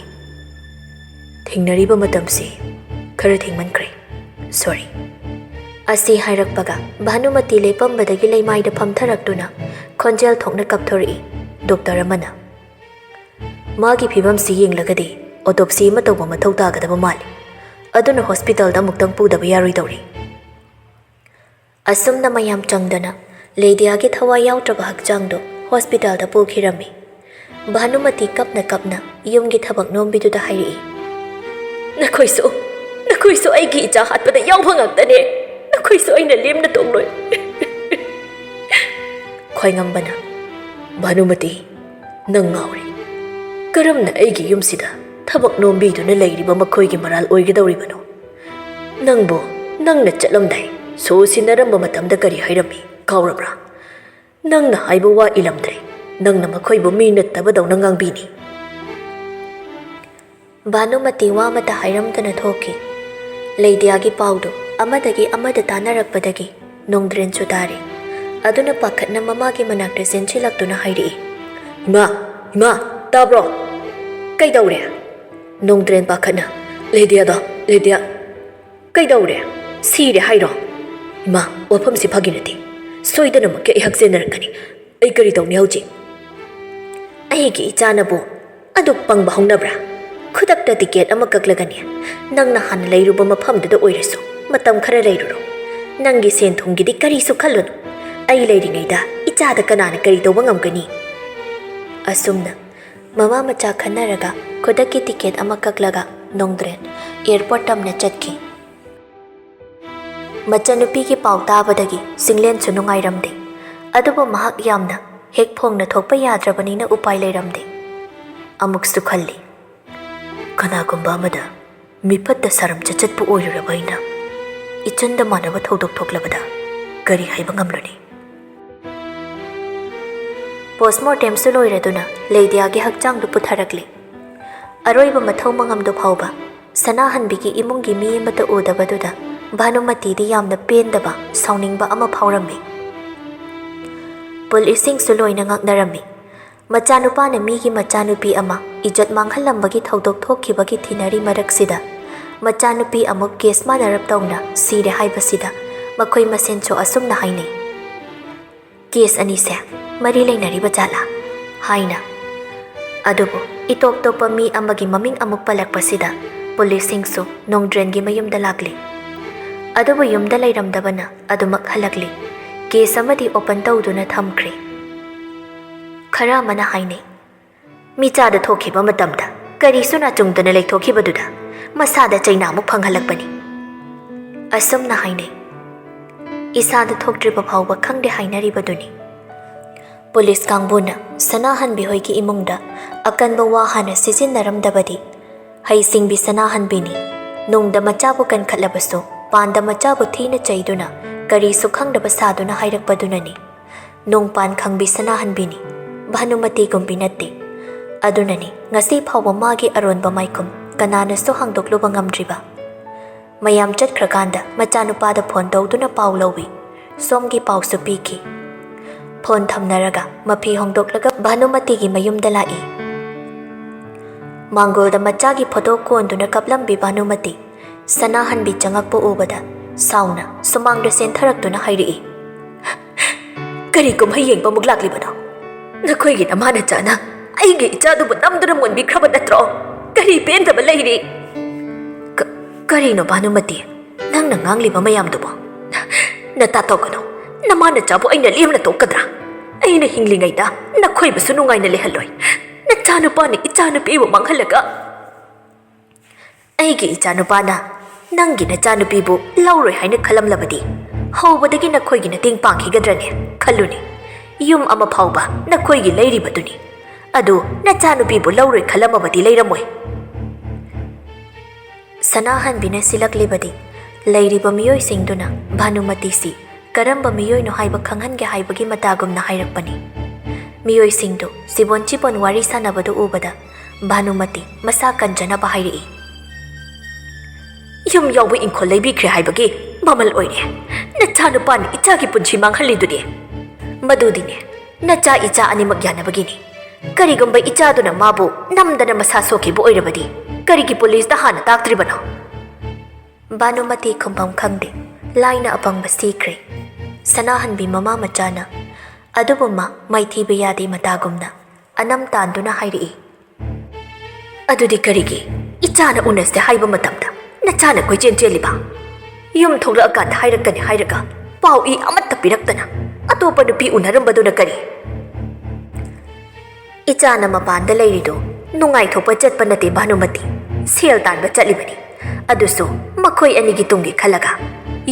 "ꯊꯦꯡꯅꯔꯤꯕ ꯃꯇꯝꯁꯤ ꯈꯔ ꯊꯦꯡꯃꯟꯈ꯭ꯔꯦ꯫ ꯁꯣꯔꯤ꯫" ꯑꯁꯤ ꯍꯥꯏꯔꯛꯄꯒ ꯚꯥꯅꯨꯃꯇꯤ ꯂꯦꯞꯄꯝꯕꯗꯒꯤ ꯂꯩꯃꯥꯏꯗ ꯐꯝꯊꯔꯛꯇꯨꯅ ꯈꯣꯟꯖꯦꯜ ꯊꯣꯛꯅ ꯀꯞꯊꯣꯔꯛꯏ꯫ ꯗꯣꯛꯇꯔ ꯑꯃꯅ, "ꯃꯥꯒꯤ ꯐꯤꯕꯝꯁꯤ ꯌꯦꯡꯂꯒꯗꯤ ꯑꯣꯇꯣꯞꯁꯤ ꯑꯃ ꯇꯧꯕ ꯃꯊꯧ ꯇꯥꯒꯗꯕ ꯃꯥꯜꯂꯤ꯫ ꯑꯗꯨꯅ ꯍꯣꯁꯄꯤꯇꯥꯜꯗ ꯑꯃꯨꯛꯇꯪ ꯄꯨꯗꯕ ꯌꯥꯔꯣꯏꯗꯧꯔꯤ꯫" ꯑꯁꯨꯝꯅ ꯃꯌꯥꯝ ꯆꯪꯗꯅ ꯂꯦꯗꯤꯌꯥꯒꯤ ꯊꯋꯥꯏ ꯌꯥꯎꯗ꯭ꯔꯕ ꯍꯛꯆꯥꯡꯗꯨ ꯍꯣꯁꯄꯤꯇꯥꯜꯗ ꯄꯨꯈꯤꯔꯝꯃꯤ꯫ ꯚꯥꯅꯨꯃꯇꯤ ꯀꯞꯅ ꯀꯞꯅ ꯌꯨꯝꯒꯤ ꯊꯕꯛ ꯅꯣꯝꯕꯤꯗꯨꯗ ꯍꯥꯏꯔꯛꯏ, "ꯅꯈꯣꯏꯁꯨ, ꯅꯈꯣꯏꯁꯨ ꯑꯩꯒꯤ ꯏꯆꯥ ꯍꯥꯠꯄꯗ ꯌꯥꯎꯕ ꯉꯥꯛꯇꯅꯦ꯫ ꯅꯈꯣꯏꯁꯨ ꯑꯩꯅ ꯂꯦꯝꯅ ꯇꯣꯛꯂꯣꯏ꯫" ꯈ꯭ꯋꯥꯏꯉꯝꯕꯅ, "ꯚꯥꯅꯨꯃꯇꯤ, ꯅꯪ ꯉꯥꯎꯔꯦ꯫ ꯀꯔꯝꯅ ꯑꯩꯒꯤ ꯌꯨꯝꯁꯤꯗ ꯊꯕꯛ ꯅꯣꯝꯕꯤꯗꯨꯅ ꯂꯩꯔꯤꯕ ꯃꯈꯣꯏꯒꯤ ꯃꯔꯥꯜ ꯑꯣꯏꯒꯗꯧꯔꯤꯕꯅꯣ? ꯅꯪꯕꯨ ꯅꯪꯅ ꯆꯠꯂꯝꯗꯥꯏ ꯁꯣ ꯁꯤꯟꯅꯔꯝꯕ ꯃꯇꯝꯗ ꯀꯔꯤ ꯍꯥꯏꯔꯝꯃꯤ? ꯀꯥꯎꯔꯕ꯭ꯔꯥ? ꯅꯪꯅ ꯍꯥꯏꯕ ꯋꯥ ꯏꯂꯝꯗ꯭ꯔꯦ꯫ ꯅꯪꯅ ꯃꯈꯣꯏꯕꯨ ꯃꯤ ꯅꯠꯇꯕꯗꯧꯅ ꯉꯥꯡꯕꯤꯅꯤ꯫" ꯚꯥꯅꯨꯃꯇꯤ ꯋꯥ ꯑꯃꯠꯇ ꯍꯥꯏꯔꯝꯗꯅ ꯊꯣꯛꯈꯤ꯫ ꯂꯩꯗ꯭ꯌꯥꯒꯤ ꯄꯥꯎꯗꯨ ꯑꯃꯗꯒꯤ ꯑꯃꯗ ꯇꯥꯅꯔꯛꯄꯗꯒꯤ ꯅꯣꯡꯗ꯭ꯔꯦꯟꯁꯨ ꯇꯥꯔꯦ꯫ ꯑꯗꯨꯅ ꯄꯥꯈꯠꯅ ꯃꯃꯥꯒꯤ ꯃꯅꯥꯛꯇ ꯆꯦꯟꯁꯤꯜꯂꯛꯇꯨꯅ ꯍꯥꯏꯔꯛꯏ, "ꯏꯃꯥ, ꯏꯃꯥ, ꯇꯥꯕ꯭ꯔꯣ? ꯀꯩꯗꯧꯔꯦ?" ꯅꯣꯡꯗ꯭ꯔꯦꯟ ꯄꯥꯈꯠꯅ, "ꯂꯩꯗ꯭ꯌꯥꯗꯣ, ꯂꯩꯗ꯭ꯌꯥ, ꯀꯩꯗꯧꯔꯦ? ꯁꯤꯔꯦ ꯍꯥꯏꯔꯣ? ꯏꯃꯥ, ꯋꯥꯐꯝꯁꯤ ꯐꯥꯒꯤ ꯅꯠꯇꯦ꯫ ꯁꯣꯏꯗꯅꯃꯛꯀꯤ ꯑꯩꯍꯥꯛ ꯆꯦꯟꯅꯔꯛꯀꯅꯤ꯫ ꯑꯩ ꯀꯔꯤ ꯇꯧꯅꯤ ꯍꯧꯖꯤꯛ?" "ꯑꯩꯒꯤ ꯏꯆꯥꯅꯕꯨ ꯑꯗꯨꯛ ꯄꯪꯕ ꯍꯧꯅꯕ꯭ꯔꯥ? ꯈꯨꯗꯛꯇ ꯇꯤꯀꯦꯠ ꯑꯃ ꯀꯛꯂꯒꯅꯦ, ꯅꯪꯅ ꯍꯥꯟꯅ ꯂꯩꯔꯨꯕ ꯃꯐꯝꯗꯨꯗ ꯑꯣꯏꯔꯁꯨ ꯃꯇꯝ ꯈꯔ ꯂꯩꯔꯨꯔꯣ꯫ ꯅꯪꯒꯤ ꯁꯦꯟ ꯊꯨꯝꯒꯤꯗꯤ ꯀꯔꯤꯁꯨ ꯈꯜꯂꯨꯅꯨ꯫ ꯑꯩ ꯂꯩꯔꯤꯉꯩꯗ ꯏꯆꯥꯗ ꯀꯅꯥꯅ ꯀꯔꯤ ꯇꯧꯕ ꯉꯝꯒꯅꯤ?" ꯑꯁꯨꯝꯅ ꯃꯃꯥ ꯃꯆꯥ ꯈꯟꯅꯔꯒ ꯈꯨꯗꯛꯀꯤ ꯇꯤꯀꯦꯠ ꯑꯃ ꯀꯛꯂꯒ ꯅꯣꯡꯗ꯭ꯔꯦꯟ ꯑꯦꯌꯔꯄꯣꯔꯠ ꯇꯝꯅ ꯆꯠꯈꯤ꯫ ꯃꯆꯟꯅꯨꯄꯤꯒꯤ ꯄꯥꯎ ꯇꯥꯕꯗꯒꯤ ꯆꯤꯡꯂꯦꯟꯁꯨ ꯅꯨꯡꯉꯥꯏꯔꯝꯗꯦ꯫ ꯑꯗꯨꯕꯨ ꯃꯍꯥꯛ ꯌꯥꯝꯅ ꯍꯦꯛ ꯐꯣꯡꯅ ꯊꯣꯛꯄ ꯌꯥꯗ꯭ꯔꯕꯅꯤꯅ ꯎꯄꯥꯏ ꯂꯩꯔꯝꯗꯦ꯫ ꯑꯃꯨꯛꯁꯨ ꯈꯜꯂꯤ, "ꯀꯅꯥꯒꯨꯝꯕ ꯑꯃꯗ ꯃꯤꯐꯠꯇ ꯁꯥꯔꯝ ꯆꯠꯆꯠꯄꯨ ꯑꯣꯏꯔꯨꯔꯕ ꯑꯩꯅ ꯏꯆꯟꯗ ꯃꯥꯟꯅꯕ ꯊꯧꯗꯣꯛ ꯊꯣꯛꯂꯕꯗ ꯀꯔꯤ ꯍꯥꯏꯕ ꯉꯝꯂꯨꯅꯤ?" ꯄꯣꯁꯃꯣꯔꯇꯦꯝꯁꯨ ꯂꯣꯏꯔꯗꯨꯅ ꯂꯩꯗ꯭ꯌꯥꯒꯤ ꯍꯛꯆꯥꯡꯗꯨ ꯄꯨꯊꯔꯛꯂꯤ꯫ ꯑꯔꯣꯏꯕ ꯃꯊꯧ ꯃꯉꯝꯗꯨ ꯐꯥꯎꯕ ꯁꯅꯥꯍꯟꯕꯤꯒꯤ ꯏꯃꯨꯡꯒꯤ ꯃꯤ ꯑꯃꯠꯇ ꯎꯗꯕꯗꯨꯗ ꯚꯥꯅꯨꯃꯇꯤꯗꯤ ꯌꯥꯝꯅ ꯄꯦꯟꯗꯕ, ꯁꯥꯎꯅꯤꯡꯕ ꯑꯃ ꯐꯥꯎꯔꯝꯃꯤ꯫ ꯄꯨꯂꯤꯁꯁꯤꯡꯁꯨ ꯂꯣꯏꯅ ꯉꯛꯅꯔꯝꯃꯤ꯫ ꯃꯆꯥꯅꯨꯄꯥꯅ ꯃꯤꯒꯤ ꯃꯆꯥꯅꯨꯄꯤ ꯑꯃ ꯏꯖꯠ ꯃꯥꯡꯍꯜꯂꯝꯕꯒꯤ ꯊꯧꯗꯣꯛ ꯊꯣꯛꯈꯤꯕꯒꯤ ꯊꯤꯅꯔꯤ ꯃꯔꯛꯁꯤꯗ, ꯃꯆꯥꯅꯨꯄꯤ ꯑꯃꯨꯛ ꯀꯦꯁ ꯃꯥꯟꯅꯔꯞ ꯇꯧꯅ ꯁꯤꯔꯦ ꯍꯥꯏꯕꯁꯤꯗ ꯃꯈꯣꯏ ꯃꯁꯦꯟꯁꯨ ꯑꯁꯨꯝꯅ ꯍꯥꯏꯅꯩ, "ꯀꯦꯁ ꯑꯅꯤꯁꯦ ꯃꯔꯤ ꯂꯩꯅꯔꯤꯕ ꯖꯥꯠꯂꯥ?" ꯍꯥꯏꯅ꯫ ꯑꯗꯨꯕꯨ ꯏꯇꯣꯞ ꯇꯣꯞꯄ ꯃꯤ ꯑꯃꯒꯤ ꯃꯃꯤꯡ ꯑꯃꯨꯛ ꯄꯜꯂꯛꯄꯁꯤꯗ ꯄꯨꯂꯤꯁꯁꯤꯡꯁꯨ ꯅꯣꯡꯗ꯭ꯔꯦꯟꯒꯤ ꯃꯌꯨꯝꯗ ꯂꯥꯛꯂꯤ꯫ ꯑꯗꯨꯕꯨ ꯌꯨꯝꯗ ꯂꯩꯔꯝꯗꯕꯅ ꯑꯗꯨꯃꯛ ꯍꯜꯂꯛꯂꯤ꯫ ꯀꯦꯁ ꯑꯃꯗꯤ ꯑꯣꯄꯟ ꯇꯧꯗꯨꯅ ꯊꯝꯈ꯭ꯔꯦ꯫ ꯈꯔ ꯑꯃꯅ ꯍꯥꯏꯅꯩ, "ꯃꯤꯆꯥꯗ ꯊꯣꯛꯈꯤꯕ ꯃꯇꯝꯗ ꯀꯔꯤꯁꯨ ꯅꯥꯆꯨꯡꯗꯅ ꯂꯩꯊꯣꯛꯈꯤꯕꯗꯨꯗ ꯃꯁꯥꯗ ꯆꯩꯅꯥꯃꯨꯛ ꯐꯪꯍꯜꯂꯛꯄꯅꯤ"꯫ ꯑꯁꯨꯝꯅ ꯍꯥꯏꯅꯩ꯫ ꯏꯁꯥꯗ ꯊꯣꯛꯇ꯭ꯔꯤꯕ ꯐꯥꯎꯕ ꯈꯪꯗꯦ ꯍꯥꯏꯅꯔꯤꯕꯗꯨꯅꯤ꯫ ꯄꯨꯂꯤꯁ ꯀꯥꯡꯕꯨꯅ ꯁꯅꯥꯍꯟꯕꯤ ꯍꯣꯏꯒꯤ ꯏꯃꯨꯡꯗ ꯑꯀꯟꯕ ꯋꯥ ꯍꯥꯟꯅ ꯁꯤꯖꯤꯟꯅꯔꯝꯗꯕꯗꯤ ꯍꯩꯁꯤꯡꯕꯤ ꯁꯅꯥꯍꯟꯕꯤꯅꯤ꯫ ꯅꯨꯡꯗ ꯃꯆꯥꯕꯨ ꯀꯟꯈꯠꯂꯕꯁꯨ ꯄꯥꯟꯗ ꯃꯆꯥꯕꯨ ꯊꯤꯅ ꯆꯩꯗꯨꯅ ꯀꯔꯤꯁꯨ ꯈꯪꯗꯕ ꯁꯥꯗꯨꯅ ꯍꯥꯏꯔꯛꯄꯗꯨꯅꯅꯤ꯫ ꯅꯣꯡꯄꯥꯟ ꯈꯪꯕꯤ ꯁꯅꯥꯍꯟꯕꯤꯅꯤ, ꯚꯥꯅꯨꯃꯇꯤꯒꯨꯝꯕꯤ ꯅꯠꯇꯦ꯫ ꯑꯗꯨꯅꯅꯤ ꯉꯁꯤ ꯐꯥꯎꯕ ꯃꯥꯒꯤ ꯑꯔꯣꯟꯕ ꯃꯥꯏꯈꯨꯝ ꯀꯅꯥꯅꯁꯨ ꯍꯥꯡꯗꯣꯛꯂꯨꯕ ꯉꯝꯗ꯭ꯔꯤꯕ꯫ ꯃꯌꯥꯝ ꯆꯠꯈ꯭ꯔꯀꯥꯟꯗ ꯃꯆꯥꯅꯨꯄꯥꯗ ꯐꯣꯟ ꯇꯧꯗꯨꯅ ꯄꯥꯎ ꯂꯧꯏ꯫ ꯁꯣꯝꯒꯤ ꯄꯥꯎꯁꯨ ꯄꯤꯈꯤ꯫ ꯐꯣꯟ ꯊꯝꯅꯔꯒ ꯃꯐꯤ ꯍꯣꯡꯗꯣꯛꯂꯒ ꯚꯥꯅꯨꯃꯇꯤꯒꯤ ꯃꯌꯨꯝꯗ ꯂꯥꯛꯏ꯫ ꯃꯥꯡꯒꯣꯜꯗ ꯃꯆꯥꯒꯤ ꯐꯣꯇꯣ ꯀꯣꯟꯗꯨꯅ ꯀꯞꯂꯝꯕꯤ ꯚꯥꯅꯨꯃꯇꯤ ꯁꯅꯥꯍꯟꯕꯤ ꯆꯪꯉꯛꯄ ꯎꯕꯗ ꯁꯥꯎꯅ ꯁꯨꯃꯥꯡꯗ ꯆꯦꯟꯊꯔꯛꯇꯨꯅ ꯍꯥꯏꯔꯛꯏ, "ꯀꯔꯤ ꯀꯨꯝꯍꯩ ꯌꯦꯡꯕ ꯑꯃꯨꯛ ꯂꯥꯛꯂꯤꯕꯅꯣ? ꯅꯈꯣꯏꯒꯤ ꯅꯃꯥꯅꯆꯥꯅ ꯑꯩꯒꯤ ꯏꯆꯥꯗꯨꯕꯨ ꯅꯝꯗꯨꯅ ꯃꯨꯟꯕꯤꯈ꯭ꯔꯕ ꯅꯠꯇ꯭ꯔꯣ? ꯀꯔꯤ ꯄꯦꯟꯗꯕ ꯂꯩꯔꯤ?" "ꯀ-, ꯀꯔꯤꯅꯣ ꯚꯥꯅꯨꯃꯇꯤ? ꯅꯪꯅ ꯉꯥꯡꯂꯤꯕ ꯃꯌꯥꯝꯗꯨꯕꯨ?" "ꯅꯇꯥ ꯇꯧꯒꯅꯨ꯫ ꯅꯃꯥꯅꯆꯥꯕꯨ ꯑꯩꯅ ꯂꯦꯝꯅ ꯇꯣꯛꯀꯗ꯭ꯔꯥ? ꯑꯩꯅ ꯍꯤꯡꯂꯤꯉꯩꯗ ꯅꯈꯣꯏꯕꯨꯁꯨ ꯅꯨꯡꯉꯥꯏꯅ ꯂꯩꯍꯜꯂꯣꯏ꯫ ꯅꯆꯥꯅꯨꯄꯥꯅ ꯏꯆꯥꯅꯨꯄꯤꯕꯨ ꯃꯥꯡꯍꯜꯂꯒ ꯑꯩꯒꯤ ꯏꯆꯥꯅꯨꯄꯥꯅ ꯅꯪꯒꯤ ꯅꯆꯥꯅꯨꯄꯤꯕꯨ ꯂꯧꯔꯣꯏ ꯍꯥꯏꯅ ꯈꯜꯂꯝꯂꯕꯗꯤ ꯍꯧꯕꯗꯒꯤ ꯅꯈꯣꯏꯒꯤ ꯃꯇꯦꯡ ꯄꯥꯡꯈꯤꯒꯗ꯭ꯔꯅꯦ? ꯈꯜꯂꯨꯅꯦ꯫ ꯌꯨꯝ ꯑꯃ ꯐꯥꯎꯕ ꯅꯈꯣꯏꯒꯤ ꯂꯩꯔꯤꯕꯗꯨꯅꯤ꯫ ꯑꯗꯨ ꯅꯆꯥꯅꯨꯄꯤꯕꯨ ꯂꯧꯔꯣꯏ ꯈꯜꯂꯝꯃꯕꯗꯤ ꯂꯩꯔꯝꯃꯣꯏ꯫" ꯁꯅꯥꯍꯟꯕꯤꯅ ꯁꯤꯜꯂꯛꯂꯤꯕꯗꯤ ꯂꯩꯔꯤꯕ ꯃꯤꯑꯣꯏꯁꯤꯡꯗꯨꯅ ꯚꯥꯅꯨꯃꯇꯤꯁꯤ ꯀꯔꯝꯕ ꯃꯤꯑꯣꯏꯅꯣ ꯍꯥꯏꯕ ꯈꯪꯍꯟꯒꯦ ꯍꯥꯏꯕꯒꯤ ꯃꯇꯥꯒꯨꯝꯅ ꯍꯥꯏꯔꯛꯄꯅꯤ꯫ ꯃꯤꯑꯣꯏꯁꯤꯡꯗꯨ ꯁꯤꯕꯣꯟ ꯆꯤꯕꯣꯟ ꯋꯥꯔꯤ ꯁꯥꯟꯅꯕꯗꯨ ꯎꯕꯗ ꯚꯥꯅꯨꯃꯇꯤ ꯃꯁꯥ ꯀꯟꯖꯅꯕ ꯍꯥꯏꯔꯛꯏ, "ꯌꯨꯝ ꯌꯥꯎꯕ ꯏꯪꯈꯣꯜ ꯂꯩꯕꯤꯈ꯭ꯔꯦ ꯍꯥꯏꯕꯒꯤ ꯃꯃꯜ ꯑꯣꯏꯔꯦ ꯅꯆꯥꯅꯨꯄꯥꯅ ꯏꯆꯥꯒꯤ ꯄꯨꯟꯁꯤ ꯃꯥꯡꯍꯜꯂꯤꯗꯨꯗꯤ꯫ ꯃꯗꯨꯗꯤꯅꯦ, ꯅꯆꯥ ꯏꯆꯥ ꯑꯅꯤꯃꯛ ꯌꯥꯅꯕꯒꯤꯅꯤ꯫ ꯀꯔꯤꯒꯨꯝꯕ ꯏꯆꯥꯗꯨꯅ ꯃꯥꯕꯨ ꯅꯝꯗꯅ ꯃꯁꯥ ꯁꯣꯛꯈꯤꯕ ꯑꯣꯏꯔꯕꯗꯤ ꯀꯔꯤꯒꯤ ꯄꯨꯂꯤꯁꯇ ꯍꯥꯟꯅ ꯇꯥꯛꯇ꯭ꯔꯤꯕꯅꯣ?" ꯚꯥꯅꯨꯃꯇꯤ ꯈꯨꯝꯐꯝ ꯈꯪꯗꯦ꯫ ꯂꯥꯏꯅ ꯑꯄꯪꯕ ꯁꯤꯈ꯭ꯔꯦ꯫ ꯁꯅꯥꯍꯟꯕꯤ ꯃꯃꯥ ꯃꯆꯥꯅ, "ꯑꯗꯨꯕꯨ ꯃꯥ ꯃꯥꯏꯊꯤꯕ ꯌꯥꯗꯦ" ꯃꯇꯥꯒꯨꯝꯅ ꯑꯅꯝ ꯇꯥꯟꯗꯨꯅ ꯍꯥꯏꯔꯛꯏ, "ꯑꯗꯨꯗꯤ ꯀꯔꯤꯒꯤ ꯏꯆꯥꯅ ꯎꯅꯁꯦ ꯍꯥꯏꯕ ꯃꯇꯝꯗ ꯅꯆꯥꯅ ꯀꯣꯏꯆꯦꯟ ꯆꯦꯜꯂꯤꯕ? ꯌꯨꯝ ꯊꯣꯛꯂꯛꯑꯀꯥꯟꯗ ꯍꯥꯏꯔꯛꯀꯅꯤ ꯍꯥꯏꯔꯒ ꯄꯥꯎ ꯏ ꯑꯃꯠꯇ ꯄꯤꯔꯛꯇꯅ ꯑꯇꯣꯞꯄ ꯅꯨꯄꯤ ꯎꯅꯔꯝꯕꯗꯨꯅ ꯀꯔꯤ?" "ꯏꯆꯥꯅ ꯃꯄꯥꯟꯗ ꯂꯩꯔꯤꯗꯣ ꯅꯨꯡꯉꯥꯏꯊꯣꯛꯄ ꯆꯠꯄ ꯅꯠꯇꯦ ꯚꯥꯅꯨꯃꯇꯤ, ꯁꯦꯜ ꯇꯥꯟꯕ ꯆꯠꯂꯤꯕꯅꯤ꯫ ꯑꯗꯨꯁꯨ ꯃꯈꯣꯏ ꯑꯅꯤꯒꯤ ꯇꯨꯡꯒꯤ ꯈꯜꯂꯒ꯫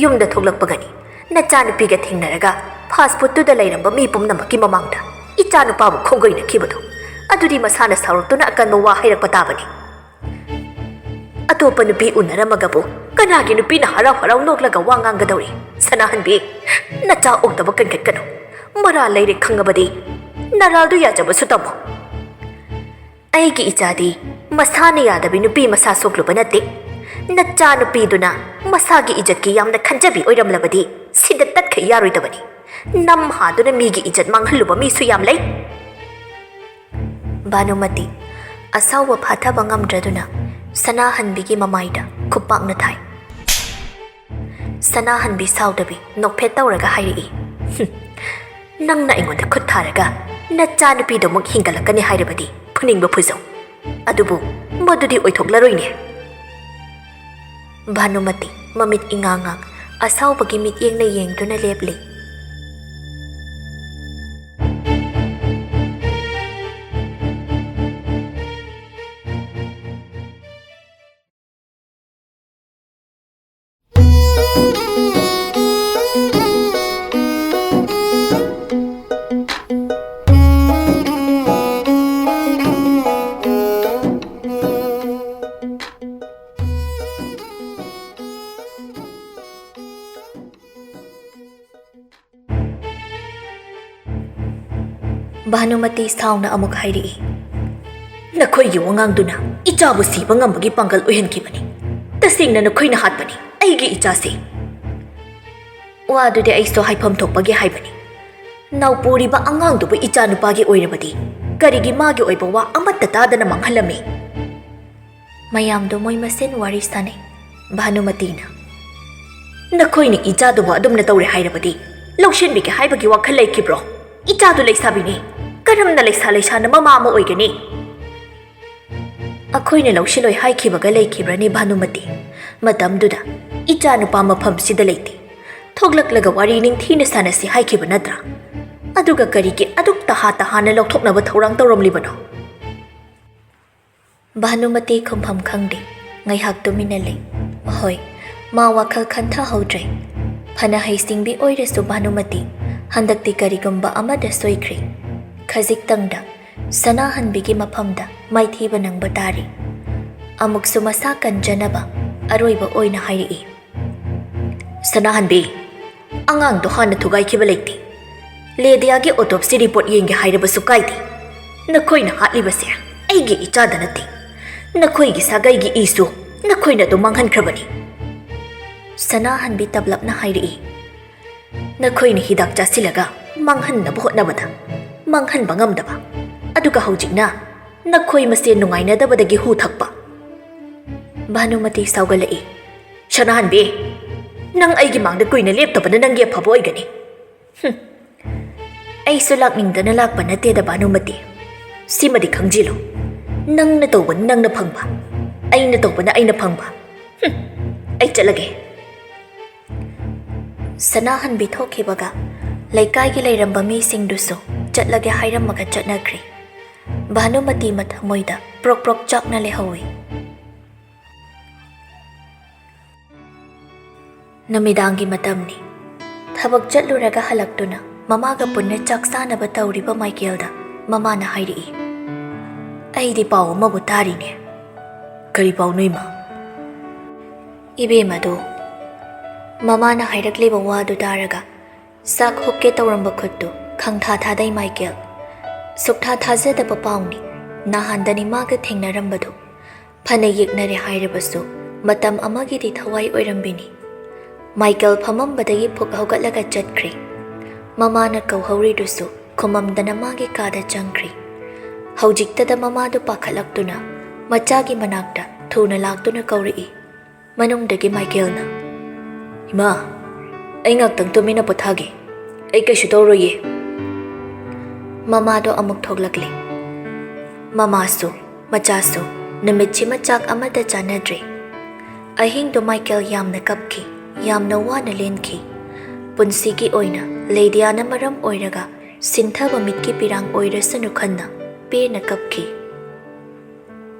ꯌꯨꯝꯗ ꯊꯣꯛꯂꯛꯄꯒꯅꯤ ꯅꯆꯥꯅꯨꯄꯤꯒ ꯊꯦꯡꯅꯔꯒ ꯐꯥꯁ ꯐꯨꯗꯇꯨꯗ ꯂꯩꯔꯝꯕ ꯃꯤ ꯄꯨꯝꯅꯃꯛꯀꯤ ꯃꯃꯥꯡꯗ ꯏꯆꯥꯅꯨꯄꯥꯕꯨ ꯈꯣꯡꯒꯣꯏꯅꯈꯤꯕꯗꯣ꯫ ꯑꯗꯨꯗꯤ ꯃꯁꯥꯅ ꯁꯥꯎꯔꯛꯇꯨꯅ ꯑꯀꯟꯕ ꯋꯥ ꯍꯥꯏꯔꯛꯄ ꯇꯥꯕꯅꯤ꯫ ꯑꯇꯣꯞꯄ ꯅꯨꯄꯤ ꯎꯅꯔꯝꯃꯒꯕꯨ ꯀꯅꯥꯒꯤ ꯅꯨꯄꯤꯅ ꯍꯔꯥꯎ ꯍꯔꯥꯎ ꯅꯣꯛꯂꯒ ꯋꯥ ꯉꯥꯡꯒꯗꯧꯔꯤ? ꯁꯅꯥꯍꯟꯕꯤ, ꯅꯆꯥ ꯑꯣꯛꯇꯕ ꯀꯟꯈꯠꯀꯅꯨ꯫ ꯃꯔꯥꯜ ꯂꯩꯔꯦ ꯈꯪꯉꯕꯗꯤ ꯅꯔꯥꯜꯗꯨ ꯌꯥꯖꯕꯁꯨ ꯇꯝꯃꯨ꯫ ꯑꯩꯒꯤ ꯏꯆꯥꯗꯤ ꯃꯁꯥꯅ ꯌꯥꯗꯕꯤ ꯅꯨꯄꯤ ꯃꯁꯥ ꯁꯣꯛꯂꯨꯕ ꯅꯠꯇꯦ꯫ ꯅꯆꯥꯅꯨꯄꯤꯗꯨꯅ ꯃꯁꯥꯒꯤ ꯏꯖꯠꯀꯤ ꯌꯥꯝꯅ ꯈꯟꯖꯕꯤ ꯑꯣꯏꯔꯝꯂꯕꯗꯤ ꯁꯤꯗ ꯇꯠꯈꯩ ꯌꯥꯔꯣꯏꯗꯕꯅꯤ꯫ ꯅꯝ ꯍꯥꯗꯨꯅ ꯃꯤꯒꯤ ꯏꯖꯠ ꯃꯥꯡꯍꯜꯂꯨꯕ ꯃꯤꯁꯨ ꯌꯥꯝ ꯂꯩ꯫" ꯚꯥꯅꯨꯃꯇꯤ ꯑꯁꯥꯎꯕ ꯐꯥꯊꯕ ꯉꯝꯗ꯭ꯔꯗꯨꯅ ꯁꯅꯥꯍꯟꯕꯤꯒꯤ ꯃꯃꯥꯏꯗ ꯈꯨꯄꯥꯛꯅ ꯊꯥꯏ꯫ ꯁꯅꯥꯍꯟꯕꯤ ꯁꯥꯎꯗꯕꯤ ꯅꯣꯛꯐꯦꯠ ꯇꯧꯔꯒ ꯍꯥꯏꯔꯛꯏ, "ꯍꯨꯝ, ꯅꯪꯅ ꯑꯩꯉꯣꯟꯗ ꯈꯨꯠ ꯊꯥꯔꯒ ꯅꯆꯥꯅꯨꯄꯤꯗꯨꯃꯨꯛ ꯍꯤꯡꯒꯠꯂꯛꯀꯅꯤ ꯍꯥꯏꯔꯕꯗꯤ ꯐꯨꯅꯤꯡꯕ ꯐꯨꯖꯧ꯫ ꯑꯗꯨꯕꯨ ꯃꯗꯨꯗꯤ ꯑꯣꯏꯊꯣꯛꯂꯔꯣꯏꯅꯦ꯫" ꯚꯥꯅꯨꯃꯇꯤ ꯃꯃꯤꯠ ꯏꯉꯥꯡ ꯉꯥꯡ ꯑꯁꯥꯎꯕꯒꯤ ꯃꯤꯠꯌꯦꯡꯅ ꯌꯦꯡꯗꯨꯅ ꯂꯦꯞꯂꯤ꯫ ꯚꯥꯅꯨꯃꯇꯤ ꯁꯥꯎꯅ ꯑꯃꯨꯛ ꯍꯥꯏꯔꯛꯏ, "ꯅꯈꯣꯏꯒꯤ ꯋꯥꯉꯥꯡꯗꯨꯅ ꯏꯆꯥꯕꯨ ꯁꯤꯕ ꯉꯝꯕꯒꯤ ꯄꯥꯡꯒꯜ ꯑꯣꯏꯍꯟꯈꯤꯕꯅꯤ꯫ ꯇꯁꯦꯡꯅ ꯅꯈꯣꯏꯅ ꯍꯥꯠꯄꯅꯤ ꯑꯩꯒꯤ ꯏꯆꯥꯁꯦ꯫" ꯋꯥꯗꯨꯗꯤ ꯑꯩꯁꯨ ꯍꯥꯏꯐꯝ ꯊꯣꯛꯄꯒꯤ ꯍꯥꯏꯕꯅꯤ꯫ ꯅꯥꯎꯄꯨꯔꯤꯕ ꯑꯉꯥꯡꯗꯨꯕꯨ ꯏꯆꯥꯅꯨꯄꯥꯒꯤ ꯑꯣꯏꯔꯕꯗꯤ ꯀꯔꯤꯒꯤ ꯃꯥꯒꯤ ꯑꯣꯏꯕ ꯋꯥ ꯑꯃꯠꯇ ꯇꯥꯗꯅ ꯃꯥꯡꯍꯜꯂꯝꯃꯤ? ꯃꯌꯥꯝꯗꯣ ꯃꯣꯏ ꯃꯁꯦꯟ ꯋꯥꯔꯤ ꯁꯥꯅꯩ꯫ ꯚꯥꯅꯨꯃꯇꯤꯅ, "ꯅꯈꯣꯏꯅ ꯏꯆꯥꯗꯨꯕꯨ ꯑꯗꯨꯝꯅ ꯇꯧꯔꯦ ꯍꯥꯏꯔꯕꯗꯤ ꯂꯧꯁꯤꯟꯕꯤꯒꯦ ꯍꯥꯏꯕꯒꯤ ꯋꯥꯈꯜ ꯂꯩꯈꯤꯕ꯭ꯔꯣ? ꯏꯆꯥꯗꯨ ꯂꯩꯁꯥꯕꯤꯅꯤ꯫ ꯀꯔꯝꯅ ꯂꯩꯁꯥ ꯂꯩꯁꯥꯅ ꯃꯃꯥ ꯑꯃ ꯑꯣꯏꯒꯅꯤ?" "ꯑꯩꯈꯣꯏꯅ ꯂꯧꯁꯤꯜꯂꯣꯏ ꯍꯥꯏꯈꯤꯕꯒ ꯂꯩꯈꯤꯕ꯭ꯔꯅꯤ ꯚꯥꯅꯨꯃꯇꯤ? ꯃꯇꯝꯗꯨꯗ ꯏꯆꯥꯅꯨꯄꯥ ꯃꯐꯝꯁꯤꯗ ꯂꯩꯇꯦ꯫ ꯊꯣꯛꯂꯛꯂꯒ ꯋꯥꯔꯤ ꯅꯤꯡꯊꯤꯅ ꯁꯥꯟꯅꯁꯤ ꯍꯥꯏꯈꯤꯕ ꯅꯠꯇ꯭ꯔꯥ? ꯑꯗꯨꯒ ꯀꯔꯤꯒꯤ ꯑꯗꯨꯛ ꯇꯍꯥ ꯇꯍꯥꯅ ꯂꯧꯊꯣꯛꯅꯕ ꯊꯧꯔꯥꯡ ꯇꯧꯔꯝꯂꯤꯕꯅꯣ?" ꯚꯥꯅꯨꯃꯇꯤ ꯈꯨꯝꯐꯝ ꯈꯪꯗꯦ꯫ ꯉꯥꯏꯍꯥꯛ ꯇꯨꯃꯤꯟꯅ ꯂꯩ꯫ ꯍꯣꯏ, ꯃꯥ ꯋꯥꯈꯜ ꯈꯟꯊꯍꯧꯗ꯭ꯔꯦ꯫ ꯐꯅ ꯍꯩꯁꯤꯡꯕꯤ ꯑꯣꯏꯔꯁꯨ ꯚꯥꯅꯨꯃꯇꯤ ꯍꯟꯗꯛꯇꯤ ꯀꯔꯤꯒꯨꯝꯕ ꯑꯃꯗ ꯁꯣꯏꯈ꯭ꯔꯦ꯫ ꯈꯖꯤꯛꯇꯪꯗ ꯁꯅꯥꯍꯟꯕꯤꯒꯤ ꯃꯐꯝꯗ ꯃꯥꯏꯊꯤꯕ ꯅꯪꯕ ꯇꯥꯔꯦ꯫ ꯑꯃꯨꯛꯁꯨ ꯃꯁꯥ ꯀꯟꯖꯅꯕ ꯑꯔꯣꯏꯕ ꯑꯣꯏꯅ ꯍꯥꯏꯔꯛꯏ, "ꯁꯅꯥꯍꯟꯕꯤ, ꯑꯉꯥꯡꯗꯣ ꯍꯥꯟꯅ ꯊꯨꯒꯥꯏꯈꯤꯕ ꯂꯩꯇꯦ꯫ ꯂꯦꯗꯤꯌꯥꯒꯤ autopsy report ꯌꯦꯡꯒꯦ ꯍꯥꯏꯔꯕꯁꯨ ꯀꯥꯏꯗꯦ꯫ ꯅꯈꯣꯏꯅ ꯍꯥꯠꯂꯤꯕꯁꯦ ꯑꯩꯒꯤ ꯏꯆꯥꯗ ꯅꯠꯇꯦ꯫ ꯅꯈꯣꯏꯒꯤ ꯁꯥꯒꯩꯒꯤ ꯏꯁꯨ ꯅꯈꯣꯏꯅ ꯑꯗꯨꯝ ꯃꯥꯡꯍꯟꯈ꯭ꯔꯕꯅꯤ꯫" ꯁꯅꯥꯍꯟꯕꯤ ꯇꯞꯂꯞꯅ ꯍꯥꯏꯔꯛꯏ, "ꯅꯈꯣꯏꯅ ꯍꯤꯗꯥꯛ ꯆꯥꯁꯤꯜꯂꯒ ꯃꯥꯡꯍꯟꯅꯕ ꯍꯣꯠꯅꯕꯗ ꯃꯥꯡꯍꯟꯕ ꯉꯝꯗꯕ, ꯑꯗꯨꯒ ꯍꯧꯖꯤꯛꯅ ꯅꯈꯣꯏ ꯃꯁꯦꯟ ꯅꯨꯡꯉꯥꯏꯅꯗꯕꯗꯒꯤ ꯍꯨ ꯊꯛꯄ꯫" ꯚꯥꯅꯨꯃꯇꯤ ꯁꯥꯎꯒꯠꯂꯛꯏ, "ꯁꯅꯥꯍꯟꯕꯤ, ꯅꯪ ꯑꯩꯒꯤ ꯃꯥꯡꯗ ꯀꯨꯏꯅ ꯂꯦꯞꯇꯕꯅ ꯅꯪꯒꯤ ꯑꯐꯕ ꯑꯣꯏꯒꯅꯤ꯫" "ꯍꯨꯝ, ꯑꯩꯁꯨ ꯂꯥꯛꯅꯤꯡꯗꯅ ꯂꯥꯛꯄ ꯅꯠꯇꯦꯗ ꯚꯥꯅꯨꯃꯇꯤ꯫ ꯁꯤꯃꯗꯤ ꯈꯪꯖꯤꯜꯂꯨ, ꯅꯪꯅ ꯇꯧꯕꯅ ꯅꯪꯅ ꯐꯪꯕ, ꯑꯩꯅ ꯇꯧꯕꯅ ꯑꯩꯅ ꯐꯪꯕ꯫ ꯍꯨꯝ, ꯑꯩ ꯆꯠꯂꯒꯦ꯫" ꯁꯅꯥꯍꯟꯕꯤ ꯊꯣꯛꯈꯤꯕꯒ ꯂꯩꯀꯥꯏꯒꯤ ꯂꯩꯔꯝꯕ ꯃꯤꯁꯤꯡꯗꯨꯁꯨ ꯆꯠꯂꯒꯦ ꯍꯥꯏꯔꯝꯃꯒ ꯆꯠꯅꯈ꯭ꯔꯦ꯫ ꯚꯥꯅꯨꯃꯇꯤ ꯃꯊꯃꯣꯏꯗ ꯄ꯭ꯔꯣꯛ ꯄ꯭ꯔꯣꯛ ꯆꯥꯛꯅ ꯂꯩꯍꯧꯏ꯫ ꯅꯨꯃꯤꯗꯥꯡꯒꯤ ꯃꯇꯝꯅꯤ꯫ ꯊꯕꯛ ꯆꯠꯂꯨꯔꯒ ꯍꯜꯂꯛꯇꯨꯅ ꯃꯃꯥꯒ ꯄꯨꯟꯅ ꯆꯥꯛ ꯆꯥꯅꯕ ꯇꯧꯔꯤꯕ ꯃꯥꯏꯀꯦꯜꯗ ꯃꯃꯥꯅ ꯍꯥꯏꯔꯛꯏ, "ꯑꯩꯗꯤ ꯄꯥꯎ ꯑꯃꯕꯨ ꯇꯥꯔꯤꯅꯦ꯫" "ꯀꯔꯤ ꯄꯥꯎꯅꯣ, ꯏꯃꯥ?" ꯏꯕꯦꯝꯃꯗꯨ ꯃꯃꯥꯅ ꯍꯥꯏꯔꯛꯂꯤꯕ ꯋꯥꯗꯨ ꯇꯥꯔꯒ ꯆꯥꯛ ꯍꯨꯞꯀꯦ ꯇꯧꯔꯝꯕ ꯈꯨꯠꯇꯨ ꯈꯪꯊꯥ ꯊꯥꯗꯩ ꯃꯥꯏꯀꯦꯜ꯫ ꯁꯨꯛꯊꯥ ꯊꯥꯖꯗꯕ ꯄꯥꯎꯅꯤ꯫ ꯅꯍꯥꯟꯗꯅꯤ ꯃꯥꯒ ꯊꯦꯡꯅꯔꯝꯕꯗꯨ꯫ ꯐꯅ ꯌꯦꯛꯅꯔꯦ ꯍꯥꯏꯔꯕꯁꯨ ꯃꯇꯝ ꯑꯃꯒꯤꯗꯤ ꯊꯋꯥꯏ ꯑꯣꯏꯔꯝꯕꯤꯅꯤ꯫ ꯃꯥꯏꯀꯦꯜ ꯐꯝꯃꯝꯕꯗꯒꯤ ꯐꯨꯛ ꯍꯧꯒꯠꯂꯒ ꯆꯠꯈ꯭ꯔꯦ꯫ ꯃꯃꯥꯅ ꯀꯧꯍꯧꯔꯤꯗꯨꯁꯨ ꯈꯨꯃꯝꯗꯅ ꯃꯥꯒꯤ ꯀꯥꯗ ꯆꯪꯈ꯭ꯔꯦ꯫ ꯍꯧꯖꯤꯛꯇꯗ ꯃꯃꯥꯗꯨ ꯄꯥꯈꯠꯂꯛꯇꯨꯅ ꯃꯆꯥꯒꯤ ꯃꯅꯥꯛꯇ ꯊꯨꯅ ꯂꯥꯛꯇꯨꯅ ꯀꯧꯔꯛꯏ꯫ ꯃꯅꯨꯡꯗꯒꯤ ꯃꯥꯏꯀꯦꯜꯅ, "ꯏꯃꯥ, ꯑꯩ ꯉꯥꯛꯇꯪ ꯇꯨꯃꯤꯟꯅ ꯄꯣꯊꯥꯒꯦ꯫ ꯑꯩ ꯀꯩꯁꯨ ꯇꯧꯔꯣꯏꯌꯦ꯫" ꯃꯃꯥꯗꯣ ꯑꯃꯨꯛ ꯊꯣꯛꯂꯛꯂꯦ꯫ ꯃꯃꯥꯁꯨ ꯃꯆꯥꯁꯨ ꯅꯨꯃꯤꯠꯁꯤꯃ ꯆꯥꯛ ꯑꯃꯠꯇ ꯆꯥꯅꯗ꯭ꯔꯦ꯫ ꯑꯍꯤꯡꯗꯣ ꯃꯥꯏꯀꯦꯜ ꯌꯥꯝꯅ ꯀꯞꯈꯤ, ꯌꯥꯝꯅ ꯋꯥꯅ ꯂꯦꯟꯈꯤ꯫ ꯄꯨꯟꯁꯤꯒꯤ ꯑꯣꯏꯅ ꯂꯦꯗꯤꯌꯥꯅ ꯃꯔꯝ ꯑꯣꯏꯔꯒ ꯁꯤꯟꯊꯕ ꯃꯤꯠꯀꯤ ꯄꯤꯔꯥꯡ ꯑꯣꯏꯔꯁꯅꯨ ꯈꯟꯅ ꯄꯦꯟꯅ ꯀꯞꯈꯤ꯫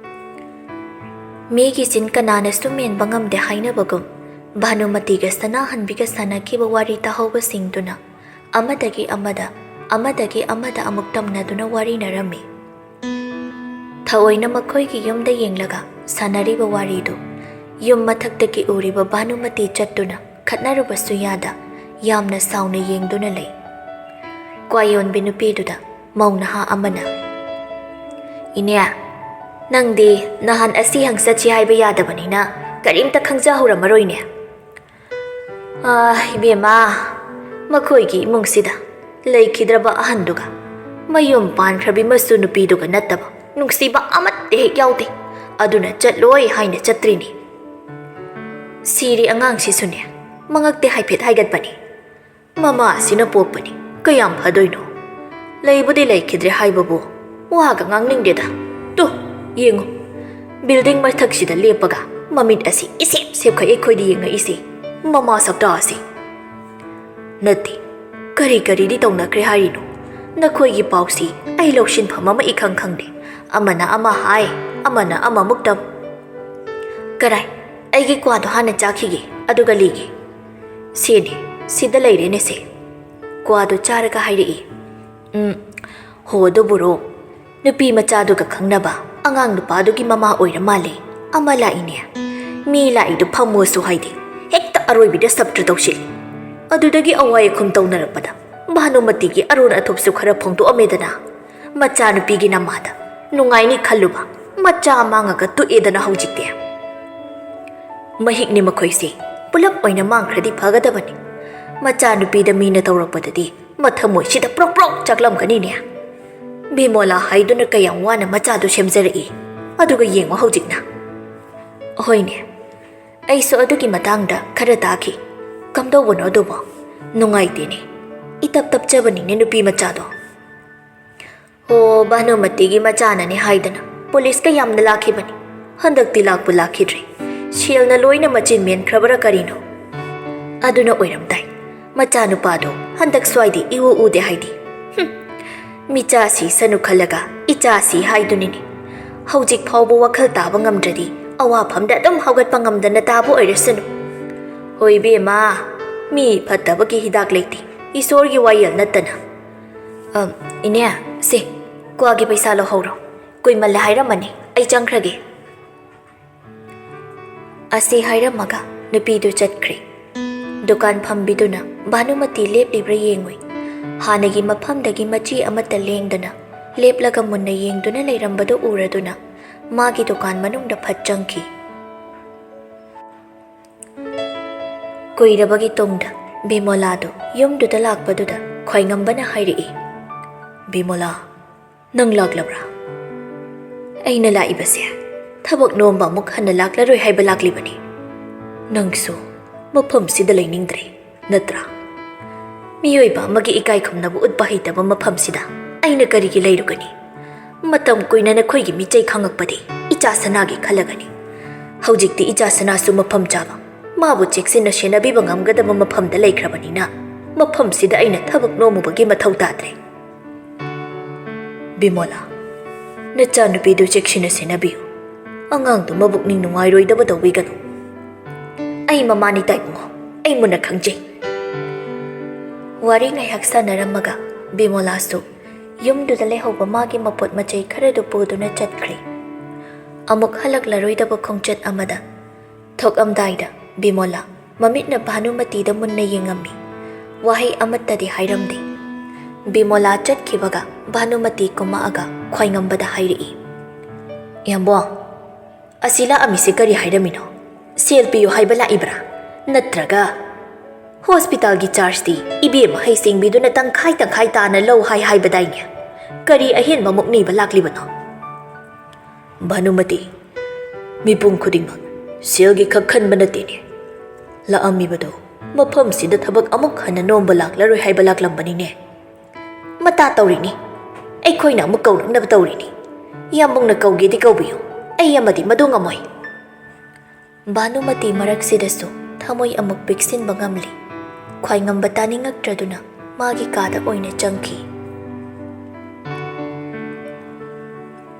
ꯃꯤꯒꯤ ꯆꯤꯟ ꯀꯅꯥꯅꯁꯨ ꯃꯦꯟꯕ ꯉꯝꯗꯦ ꯍꯥꯏꯅꯕꯒꯨꯝ, ꯚꯥꯅꯨꯃꯇꯤꯒ ꯁꯅꯥꯍꯟꯕꯤꯒ ꯁꯥꯟꯅꯈꯤꯕ ꯋꯥꯔꯤ ꯇꯥꯍꯧꯕꯁꯤꯡꯗꯨꯅ ꯑꯃꯗꯒꯤ ꯑꯃꯗ, ꯑꯃꯗꯒꯤ ꯑꯃꯗ ꯑꯃꯨꯛ ꯇꯝꯅꯗꯨꯅ ꯋꯥꯔꯤꯅꯔꯝꯃꯤ꯫ ꯊꯑꯣꯏꯅ ꯃꯈꯣꯏꯒꯤ ꯌꯨꯝꯗ ꯌꯦꯡꯂꯒ ꯁꯥꯟꯅꯔꯤꯕ ꯋꯥꯔꯤꯗꯨ ꯌꯨꯝ ꯃꯊꯛꯇꯒꯤ ꯎꯔꯤꯕ ꯚꯥꯅꯨꯃꯇꯤ ꯆꯠꯇꯨꯅ ꯈꯠꯅꯔꯨꯕꯁꯨ ꯌꯥꯗ ꯌꯥꯝꯅ ꯁꯥꯎꯅ ꯌꯦꯡꯗꯨꯅ ꯂꯩ꯫ ꯀ꯭ꯋꯥꯌꯣꯟꯕꯤ ꯅꯨꯄꯤꯗꯨꯗ ꯃꯧ ꯅꯍꯥ ꯑꯃꯅ, "ꯏꯅꯦ, ꯅꯪꯗꯤ ꯅꯍꯥꯟ ꯑꯁꯤ ꯍꯪ ꯆꯠꯁꯤ ꯍꯥꯏꯕ ꯌꯥꯗꯕꯅꯤꯅ ꯀꯔꯤꯝꯇ ꯈꯪꯖꯍꯧꯔꯝꯃꯔꯣꯏꯅꯦ꯫" "ꯑꯥ, ꯏꯕꯦꯝꯃ, ꯃꯈꯣꯏꯒꯤ ꯏꯃꯨꯡꯁꯤꯗ ꯂꯩꯈꯤꯗ꯭ꯔꯕ ꯑꯍꯟꯗꯨꯒ ꯃꯌꯨꯝ ꯄꯥꯟꯈ꯭ꯔꯕꯤ ꯃꯁꯨ ꯅꯨꯄꯤꯗꯨꯒ ꯅꯠꯇꯕ ꯅꯨꯡꯁꯤꯕ ꯑꯃꯠꯇ ꯍꯦꯛ ꯌꯥꯎꯗꯦ꯫ ꯑꯗꯨꯅ ꯆꯠꯂꯣꯏ ꯍꯥꯏꯅ ꯆꯠꯇ꯭ꯔꯤꯅꯤ꯫ ꯁꯤꯔꯤ ꯑꯉꯥꯡꯁꯤꯁꯨꯅꯦ, ꯃꯉꯛꯇꯤ ꯍꯥꯏꯐꯦꯠ ꯍꯥꯏꯒꯠꯄꯅꯤ꯫ ꯃꯃꯥ ꯑꯁꯤꯅ ꯄꯣꯛꯄꯅꯤ꯫ ꯀꯌꯥꯝ ꯐꯗꯣꯏꯅꯣ? ꯂꯩꯕꯨꯗꯤ ꯂꯩꯈꯤꯗ꯭ꯔꯦ ꯍꯥꯏꯕꯕꯨ ꯋꯥꯒ ꯉꯥꯡꯅꯤꯡꯗꯦꯗ꯫ ꯇꯨ, ꯌꯦꯡꯉꯨ, ꯕꯤꯜꯗꯤꯡ ꯃꯊꯛꯁꯤꯗ ꯂꯦꯞꯄꯒ ꯃꯃꯤꯠ ꯑꯁꯤ ꯏꯁꯦꯞ ꯁꯦꯞꯈꯩ ꯑꯩꯈꯣꯏꯗ ꯌꯦꯡꯉꯛꯏꯁꯤ꯫ ꯃꯃꯥ ꯁꯛꯇꯥ ꯑꯁꯤ꯫ ꯅꯠꯇꯦ, ꯀꯔꯤ ꯀꯔꯤꯗꯤ ꯇꯧꯅꯈ꯭ꯔꯦ ꯍꯥꯏꯔꯤꯅꯣ? ꯅꯈꯣꯏꯒꯤ ꯄꯥꯎꯁꯤ ꯑꯩ ꯂꯧꯁꯤꯟꯐꯝ ꯑꯃ ꯏꯈꯪ ꯈꯪꯗꯦ꯫ ꯑꯃꯅ ꯑꯃ ꯍꯥꯏ, ꯑꯃꯅ ꯑꯃꯃꯨꯛ ꯇꯝ꯫ ꯀꯔꯥꯏ, ꯑꯩꯒꯤ ꯀ꯭ꯋꯥꯗꯣ ꯍꯥꯟꯅ ꯆꯥꯈꯤꯒꯦ, ꯑꯗꯨꯒ ꯂꯤꯒꯦ꯫ ꯁꯦꯅꯦ, ꯁꯤꯗ ꯂꯩꯔꯦꯅꯦ ꯁꯦ꯫ ꯀ꯭ꯋꯥꯗꯣ ꯆꯥꯔꯒ ꯍꯥꯏꯔꯛꯏ꯫ ꯎꯝ, ꯍꯣ, ꯑꯗꯨꯕꯨꯔꯣ? ꯅꯨꯄꯤ ꯃꯆꯥꯗꯨꯒ ꯈꯪꯅꯕ ꯑꯉꯥꯡ ꯅꯨꯄꯥꯗꯨꯒꯤ ꯃꯃꯥ ꯑꯣꯏꯔ ꯃꯥꯜꯂꯦ꯫ ꯑꯃ ꯂꯥꯛꯏꯅꯦ꯫ ꯃꯤ ꯂꯥꯛꯏꯗꯨ ꯐꯝꯃꯣꯁꯨ ꯍꯥꯏꯗꯦ꯫ ꯍꯦꯛꯇ ꯑꯔꯣꯏꯕꯤꯗ ꯁꯞꯇ꯭ꯔ ꯇꯧꯁꯤꯜꯂꯤ꯫ ꯑꯗꯨꯗꯒꯤ ꯑꯋꯥꯏ ꯑꯈꯨꯝ ꯇꯧꯅꯔꯛꯄꯗ ꯚꯥꯅꯨꯃꯇꯤꯒꯤ ꯑꯔꯣꯟ ꯑꯊꯨꯞꯁꯨ ꯈꯔ ꯐꯣꯡꯗꯣꯛꯑꯝꯃꯦꯗꯅ꯫ ꯃꯆꯥꯅꯨꯄꯤꯒꯤ ꯅꯃꯥꯗ ꯅꯨꯡꯉꯥꯏꯅꯤ ꯈꯜꯂꯨꯕ, ꯃꯆꯥ ꯃꯥꯡꯉꯒ ꯇꯣꯛꯑꯦꯗꯅ ꯍꯧꯖꯤꯛꯇꯤ꯫ ꯃꯍꯤꯛꯅꯤ ꯃꯈꯣꯏꯁꯦ, ꯄꯨꯂꯞ ꯑꯣꯏꯅ ꯃꯥꯡꯈ꯭ꯔꯗꯤ ꯐꯒꯗꯕꯅꯤ꯫ ꯃꯆꯥꯅꯨꯄꯤꯗ ꯃꯤꯅ ꯇꯧꯔꯛꯄꯗꯗꯤ ꯃꯊꯃꯣꯏꯁꯤꯗ ꯄ꯭ꯔꯣꯛ ꯄ꯭ꯔꯣꯛ ꯆꯥꯛꯂꯝꯒꯅꯤꯅꯦ꯫ ꯕꯤꯃꯣꯂꯥ ꯍꯥꯏꯗꯨꯅ ꯀꯌꯥꯝ ꯋꯥꯅ ꯃꯆꯥꯗꯨ ꯁꯦꯝꯖꯔꯛꯏ, ꯑꯗꯨꯒ ꯌꯦꯡꯉꯣ ꯍꯧꯖꯤꯛꯅ꯫ ꯍꯣꯏꯅꯦ, ꯑꯩꯁꯨ ꯑꯗꯨꯒꯤ ꯃꯇꯥꯡꯗ ꯈꯔ ꯇꯥꯈꯤ꯫ ꯀꯝꯗꯧꯕꯅꯣ ꯑꯗꯨꯕꯣ? ꯅꯨꯡꯉꯥꯏꯇꯦꯅꯦ, ꯏꯇꯞ ꯇꯞꯆꯕꯅꯤꯅꯦ ꯅꯨꯄꯤ ꯃꯆꯥꯗꯣ꯫ ꯑꯣ, ꯚꯥꯅꯨꯃꯇꯤꯒꯤ ꯃꯆꯥꯅꯅꯦ ꯍꯥꯏꯗꯅ ꯄꯨꯂꯤꯁꯀ ꯌꯥꯝꯅ ꯂꯥꯛꯈꯤꯕꯅꯤ꯫ ꯍꯟꯗꯛꯇꯤ ꯂꯥꯛꯄꯨ ꯂꯥꯛꯈꯤꯗ꯭ꯔꯦ꯫ ꯁꯦꯜꯅ ꯂꯣꯏꯅ ꯃꯆꯤꯟ ꯃꯦꯟꯈ꯭ꯔꯕꯔꯥ ꯀꯔꯤꯅꯣ? ꯑꯗꯨꯅ ꯑꯣꯏꯔꯝꯗꯥꯏ꯫ ꯃꯆꯥꯅꯨꯄꯥꯗꯣ ꯍꯟꯗꯛ ꯁ꯭ꯋꯥꯏꯗꯤ ꯏꯎ ꯎꯗꯦ ꯍꯥꯏꯗꯤ꯫ ꯍꯨꯝ꯫ ꯃꯤꯆꯥꯁꯤ ꯁꯅꯨ ꯈꯜꯂꯒ ꯏꯆꯥꯁꯤ ꯍꯥꯏꯗꯨꯅꯤꯅꯦ꯫ ꯍꯧꯖꯤꯛ ꯐꯥꯎꯕ ꯋꯥꯈꯜ ꯇꯥꯕ ꯉꯝꯗ꯭ꯔꯗꯤ ꯑꯋꯥꯐꯝꯗ ꯑꯗꯨꯝ ꯍꯧꯒꯠꯄ ꯉꯝꯗꯅ ꯇꯥꯕ ꯑꯣꯏꯔꯁꯅꯨ꯫ ꯍꯣꯏ ꯏꯕꯦꯝꯃ, ꯃꯤ ꯐꯠꯇꯕꯒꯤ ꯍꯤꯗꯥꯛ ꯂꯩꯇꯦ, ꯏꯁꯣꯔꯒꯤ ꯋꯥꯌꯦꯜ ꯅꯠꯇꯅ꯫ ꯑꯝ, ꯏꯅꯦ, ꯁꯦ, ꯀ꯭ꯋꯥꯒꯤ ꯄꯩꯁꯥ ꯂꯧꯍꯧꯔꯣ꯫ ꯀꯨꯏꯃꯜꯂꯦ ꯍꯥꯏꯔꯝꯃꯅꯤ, ꯑꯩ ꯆꯪꯈ꯭ꯔꯒꯦ꯫ ꯑꯁꯤ ꯍꯥꯏꯔꯝꯃꯒ ꯅꯨꯄꯤꯗꯨ ꯆꯠꯈ꯭ꯔꯦ꯫ ꯗꯨꯀꯥꯟ ꯐꯝꯕꯤꯗꯨꯅ ꯚꯥꯅꯨꯃꯇꯤ ꯂꯦꯞꯂꯤꯕ꯭ꯔꯥ ꯌꯦꯡꯉꯨꯏ꯫ ꯍꯥꯟꯅꯒꯤ ꯃꯐꯝꯗꯒꯤ ꯃꯆꯤ ꯑꯃꯠꯇ ꯂꯦꯡꯗꯅ ꯂꯦꯞꯂꯒ ꯃꯨꯟꯅ ꯌꯦꯡꯗꯨꯅ ꯂꯩꯔꯝꯕꯗꯨ ꯎꯔꯗꯨꯅ ꯃꯥꯒꯤ ꯗꯨꯀꯥꯟ ꯃꯅꯨꯡꯗ ꯐꯠ ꯆꯪꯈꯤ꯫ ꯀꯨꯏꯔꯕꯒꯤ ꯇꯨꯡꯗ ꯕꯤꯃꯣꯂꯥꯗꯨ ꯌꯨꯝꯗꯨꯗ ꯂꯥꯛꯄꯗꯨꯗ ꯈ꯭ꯋꯥꯏꯉꯝꯕꯅ ꯍꯥꯏꯔꯛꯏ, "ꯕꯤꯃꯣꯂꯥ, ꯅꯪ ꯂꯥꯛꯂꯕ꯭ꯔꯥ? ꯑꯩꯅ ꯂꯥꯛꯏꯕꯁꯦ ꯊꯕꯛ ꯅꯣꯝꯕ ꯑꯃꯨꯛ ꯍꯟꯅ ꯂꯥꯛꯂꯔꯣꯏ ꯍꯥꯏꯕ ꯂꯥꯛꯂꯤꯕꯅꯤ꯫ ꯅꯪꯁꯨ ꯃꯐꯝꯁꯤꯗ ꯂꯩꯅꯤꯡꯗ꯭ꯔꯦ, ꯅꯠꯇ꯭ꯔꯥ? ꯃꯤꯑꯣꯏꯕ ꯑꯃꯒꯤ ꯏꯀꯥꯏ ꯈꯨꯝꯅꯕ ꯎꯠꯄ ꯍꯩꯇꯕ ꯃꯐꯝꯁꯤꯗ ꯑꯩꯅ ꯀꯔꯤꯒꯤ ꯂꯩꯔꯨꯒꯅꯤ? ꯃꯇꯝ ꯀꯨꯏꯅ ꯅꯈꯣꯏꯒꯤ ꯃꯤꯆꯩ ꯈꯪꯉꯛꯄꯗꯤ ꯏꯆꯥ ꯁꯅꯥꯒꯤ ꯈꯜꯂꯒꯅꯤ꯫ ꯍꯧꯖꯤꯛꯇꯤ ꯏꯆꯥ ꯁꯅꯥꯁꯨ ꯃꯐꯝ ꯆꯥꯕ, ꯃꯥꯕꯨ ꯆꯦꯛꯁꯤꯟꯅ ꯁꯦꯟꯅꯕꯤꯕ ꯉꯝꯒꯗꯕ ꯃꯐꯝꯗ ꯂꯩꯈ꯭ꯔꯕꯅꯤꯅ ꯃꯐꯝꯁꯤꯗ ꯑꯩꯅ ꯊꯕꯛ ꯅꯣꯝꯃꯨꯕꯒꯤ ꯃꯊꯧ ꯇꯥꯗ꯭ꯔꯦ꯫" ꯕꯤꯃꯣꯂꯥ, ꯅꯆꯥꯅꯨꯄꯤꯗꯨ ꯆꯦꯛꯁꯤꯟꯅ ꯁꯦꯟꯅꯕꯤꯌꯨ꯫ ꯑꯉꯥꯡꯗꯨ ꯃꯕꯨꯛꯅꯤꯡ ꯅꯨꯡꯉꯥꯏꯔꯣꯏꯗꯕ ꯇꯧꯕꯤꯒꯅꯨ꯫ ꯑꯩ ꯃꯃꯥꯅꯤ ꯇꯥꯏꯕꯨꯡꯉꯣ, ꯑꯩ ꯃꯨꯟꯅ ꯈꯪꯖꯩ꯫ ꯋꯥꯔꯤ ꯉꯥꯏꯍꯥꯛ ꯁꯥꯟꯅꯔꯝꯃꯒ ꯕꯤꯃꯣꯂꯥꯁꯨ ꯌꯨꯝꯗꯨꯗ ꯂꯩꯍꯧꯕ ꯃꯥꯒꯤ ꯃꯄꯣꯠ ꯃꯆꯩ ꯈꯔꯗꯨ ꯄꯨꯗꯨꯅ ꯆꯠꯈ꯭ꯔꯦ꯫ ꯑꯃꯨꯛ ꯍꯜꯂꯛꯂꯔꯣꯏꯗꯕ ꯈꯣꯡꯆꯠ ꯑꯃꯗ ꯊꯣꯛꯑꯝꯗꯥꯏꯗ ꯕꯤꯃꯣꯂꯥ ꯃꯃꯤꯠꯅ ꯚꯥꯅꯨꯃꯇꯤꯗ ꯃꯨꯟꯅ ꯌꯦꯡꯉꯝꯃꯤ꯫ ꯋꯥꯍꯩ ꯑꯃꯠꯇꯗꯤ ꯍꯥꯏꯔꯝꯗꯦ꯫ ꯕꯤꯃꯣꯂꯥ ꯆꯠꯈꯤꯕꯒ ꯚꯥꯅꯨꯃꯇꯤ ꯀꯨꯝꯃꯛꯑꯒ ꯈ꯭ꯋꯥꯏꯉꯝꯕꯗ ꯍꯥꯏꯔꯛꯏ, "ꯏꯌꯥꯝꯕꯣ, ꯑꯁꯤ ꯂꯥꯛꯑꯝꯃꯤꯁꯦ ꯀꯔꯤ ꯍꯥꯏꯔꯝꯃꯤꯅꯣ? ꯁꯦꯜ ꯄꯤꯌꯨ ꯍꯥꯏꯕ ꯂꯥꯛꯏꯕ꯭ꯔꯥ? ꯅꯠꯇ꯭ꯔꯒ ꯍꯣꯁꯄꯤꯇꯥꯜꯒꯤ ꯆꯥꯔꯖꯇꯤ ꯏꯕꯦꯝꯃ ꯍꯩꯁꯤꯡꯕꯤꯗꯨꯅ ꯇꯪꯈꯥꯏ ꯇꯪꯈꯥꯏ ꯇꯥꯅ ꯂꯧ ꯍꯥꯏ ꯍꯥꯏꯕꯗꯥꯏꯅꯦ? ꯀꯔꯤ ꯑꯍꯦꯟꯕ ꯑꯃꯨꯛ ꯅꯤꯕ ꯂꯥꯛꯂꯤꯕꯅꯣ?" "ꯚꯥꯅꯨꯃꯇꯤ, ꯃꯤꯄꯨꯝ ꯈꯨꯗꯤꯡꯃꯛ ꯁꯦꯜꯒꯤ ꯈꯛ ꯈꯟꯕ ꯅꯠꯇꯦꯅꯦ꯫ ꯂꯥꯛꯑꯝꯃꯤꯕꯗꯨ ꯃꯐꯝꯁꯤꯗ ꯊꯕꯛ ꯑꯃꯨꯛ ꯍꯟꯅ ꯅꯣꯝꯕ ꯂꯥꯛꯂꯔꯣꯏ ꯍꯥꯏꯕ ꯂꯥꯛꯂꯝꯕꯅꯤꯅꯦ꯫ ꯃꯇꯥ ꯇꯧꯔꯤꯅꯤ꯫ ꯑꯩꯈꯣꯏꯅ ꯑꯃꯨꯛ ꯀꯧꯔꯛꯅꯕ ꯇꯧꯔꯤꯅꯤ꯫ ꯏꯌꯥꯝꯕꯨꯡꯅ ꯀꯧꯒꯦꯗꯤ ꯀꯧꯕꯤꯌꯨ꯫ ꯑꯩ ꯑꯃꯗꯤ ꯃꯗꯨ ꯉꯝꯃꯣꯏ꯫" ꯚꯥꯅꯨꯃꯇꯤ ꯃꯔꯛꯁꯤꯗꯁꯨ ꯊꯃꯣꯏ ꯑꯃꯨꯛ ꯄꯤꯛꯁꯤꯟꯕ ꯉꯝꯂꯤ꯫ ꯈ꯭ꯋꯥꯏꯉꯝꯕ ꯇꯥꯅꯤꯡꯉꯛꯇ꯭ꯔꯗꯨꯅ ꯃꯥꯒꯤ ꯀꯥꯗ ꯑꯣꯏꯅ ꯆꯪꯈꯤ꯫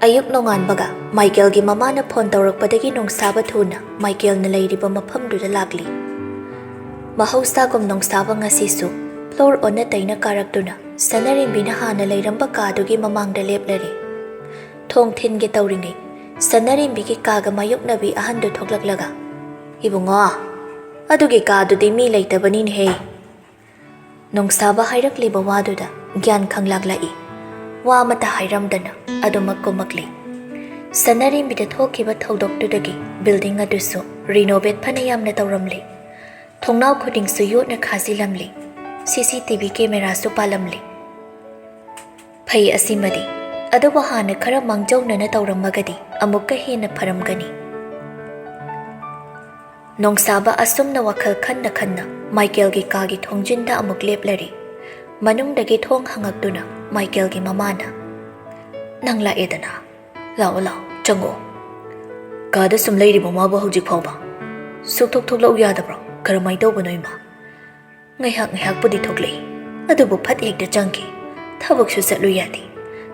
ꯑꯌꯨꯛ ꯅꯣꯡꯉꯥꯟꯕꯒ ꯃꯥꯏꯀꯦꯜꯒꯤ ꯃꯃꯥꯅ ꯐꯣꯟ ꯇꯧꯔꯛꯄꯗꯒꯤ ꯅꯣꯡꯁꯥꯕ ꯊꯨꯅ ꯃꯥꯏꯀꯦꯜꯅ ꯂꯩꯔꯤꯕ ꯃꯐꯝꯗꯨꯗ ꯂꯥꯛꯂꯤ꯫ ꯃꯍꯧꯁꯥꯒꯨꯝ ꯅꯣꯡꯁꯥꯕ ꯉꯁꯤꯁꯨ ꯐ꯭ꯂꯣꯔ ꯑꯣꯟꯅ ꯇꯩꯅ ꯀꯥꯔꯛꯇꯨꯅ ꯁꯅꯥꯔꯦꯝꯕꯤꯅ ꯍꯥꯟꯅ ꯂꯩꯔꯝꯕ ꯀꯥꯗꯨꯒꯤ ꯃꯃꯥꯡꯗ ꯂꯦꯞꯂꯔꯦ꯫ ꯊꯣꯡ ꯊꯤꯟꯒꯦ ꯇꯧꯔꯤꯉꯩ ꯁꯅꯥꯔꯦꯝꯕꯤꯒꯤ ꯀꯥꯒ ꯃꯥꯌꯣꯛꯅꯕꯤ ꯑꯍꯟꯗꯨ ꯊꯣꯛꯂꯛꯂꯒ, "ꯏꯕꯨꯡꯉꯣ, ꯑꯗꯨꯒꯤ ꯀꯥꯗꯨꯗꯤ ꯃꯤ ꯂꯩꯇꯕꯅꯤꯅꯦꯍꯦ꯫" ꯅꯣꯡꯁꯥꯕ ꯍꯥꯏꯔꯛꯂꯤꯕ ꯋꯥꯗꯨꯗ ꯒ꯭ꯌꯥꯟ ꯈꯪꯂꯥꯛꯂꯛꯏ꯫ ꯋꯥ ꯑꯃꯠꯇ ꯍꯥꯏꯔꯝꯗꯅ ꯑꯗꯨꯃꯛ ꯀꯨꯝꯃꯛꯂꯤ꯫ ꯁꯅꯥꯔꯦꯝꯕꯤꯗ ꯊꯣꯛꯈꯤꯕ ꯊꯧꯗꯣꯛꯇꯨꯗꯒꯤ ꯕꯤꯜꯗꯤꯡ ꯑꯗꯨꯁꯨ ꯔꯤꯅꯣꯚꯦꯠ ꯐꯅ ꯌꯥꯝꯅ ꯇꯧꯔꯝꯂꯤ꯫ ꯊꯣꯡꯅꯥꯎ ꯈꯨꯗꯤꯡꯁꯨ ꯌꯣꯠꯅ ꯈꯥꯖꯤꯜꯂꯝꯂꯤ꯫ ꯁꯤ ꯁꯤ ꯇꯤ ꯚꯤ ꯀꯦꯃꯦꯔꯥꯁꯨ ꯄꯥꯜꯂꯝꯂꯤ꯫ ꯐꯩ ꯑꯁꯤꯃꯗꯤ, ꯑꯗꯨꯕꯨ ꯍꯥꯟꯅ ꯈꯔ ꯃꯥꯡꯖꯧꯅꯅ ꯇꯧꯔꯝꯃꯒꯗꯤ ꯑꯃꯨꯛꯀ ꯍꯦꯟꯅ ꯐꯔꯝꯒꯅꯤ꯫ ꯅꯣꯡꯁꯥꯕ ꯑꯁꯨꯝꯅ ꯋꯥꯈꯜ ꯈꯟꯅ ꯈꯟꯅ ꯃꯥꯏꯀꯦꯜꯒꯤ ꯀꯥꯒꯤ ꯊꯣꯡꯖꯤꯟꯗ ꯑꯃꯨꯛ ꯂꯦꯞꯂꯔꯦ꯫ ꯃꯅꯨꯡꯗꯒꯤ ꯊꯣꯡ ꯍꯪꯉꯛꯇꯨꯅ ꯃꯥꯏꯀꯦꯜꯒꯤ ꯃꯃꯥꯅ, "ꯅꯪ ꯂꯥꯛꯑꯦꯗꯅ꯫ ꯂꯥꯛꯑꯣ, ꯂꯥꯛꯑꯣ, ꯆꯪꯉꯛꯑꯣ꯫ ꯀꯥꯗ ꯁꯨꯝ ꯂꯩꯔꯤꯕꯣ ꯃꯥꯕꯨ ꯍꯧꯖꯤꯛ ꯐꯥꯎꯕ? ꯁꯨꯛꯊꯣꯛ ꯊꯣꯛꯂꯛꯎ ꯌꯥꯗꯕ꯭ꯔꯣ? ꯀꯔꯝꯍꯥꯏꯅ ꯇꯧꯕꯅꯣ ꯏꯃꯥ?" "ꯉꯥꯏꯍꯥꯛ ꯉꯥꯏꯍꯥꯛꯄꯨꯗꯤ ꯊꯣꯛꯂꯛꯏ, ꯑꯗꯨꯕꯨ ꯐꯠ ꯍꯦꯛꯇ ꯆꯪꯈꯤ꯫ ꯊꯕꯛꯁꯨ ꯆꯠꯂꯨ ꯌꯥꯗꯦ꯫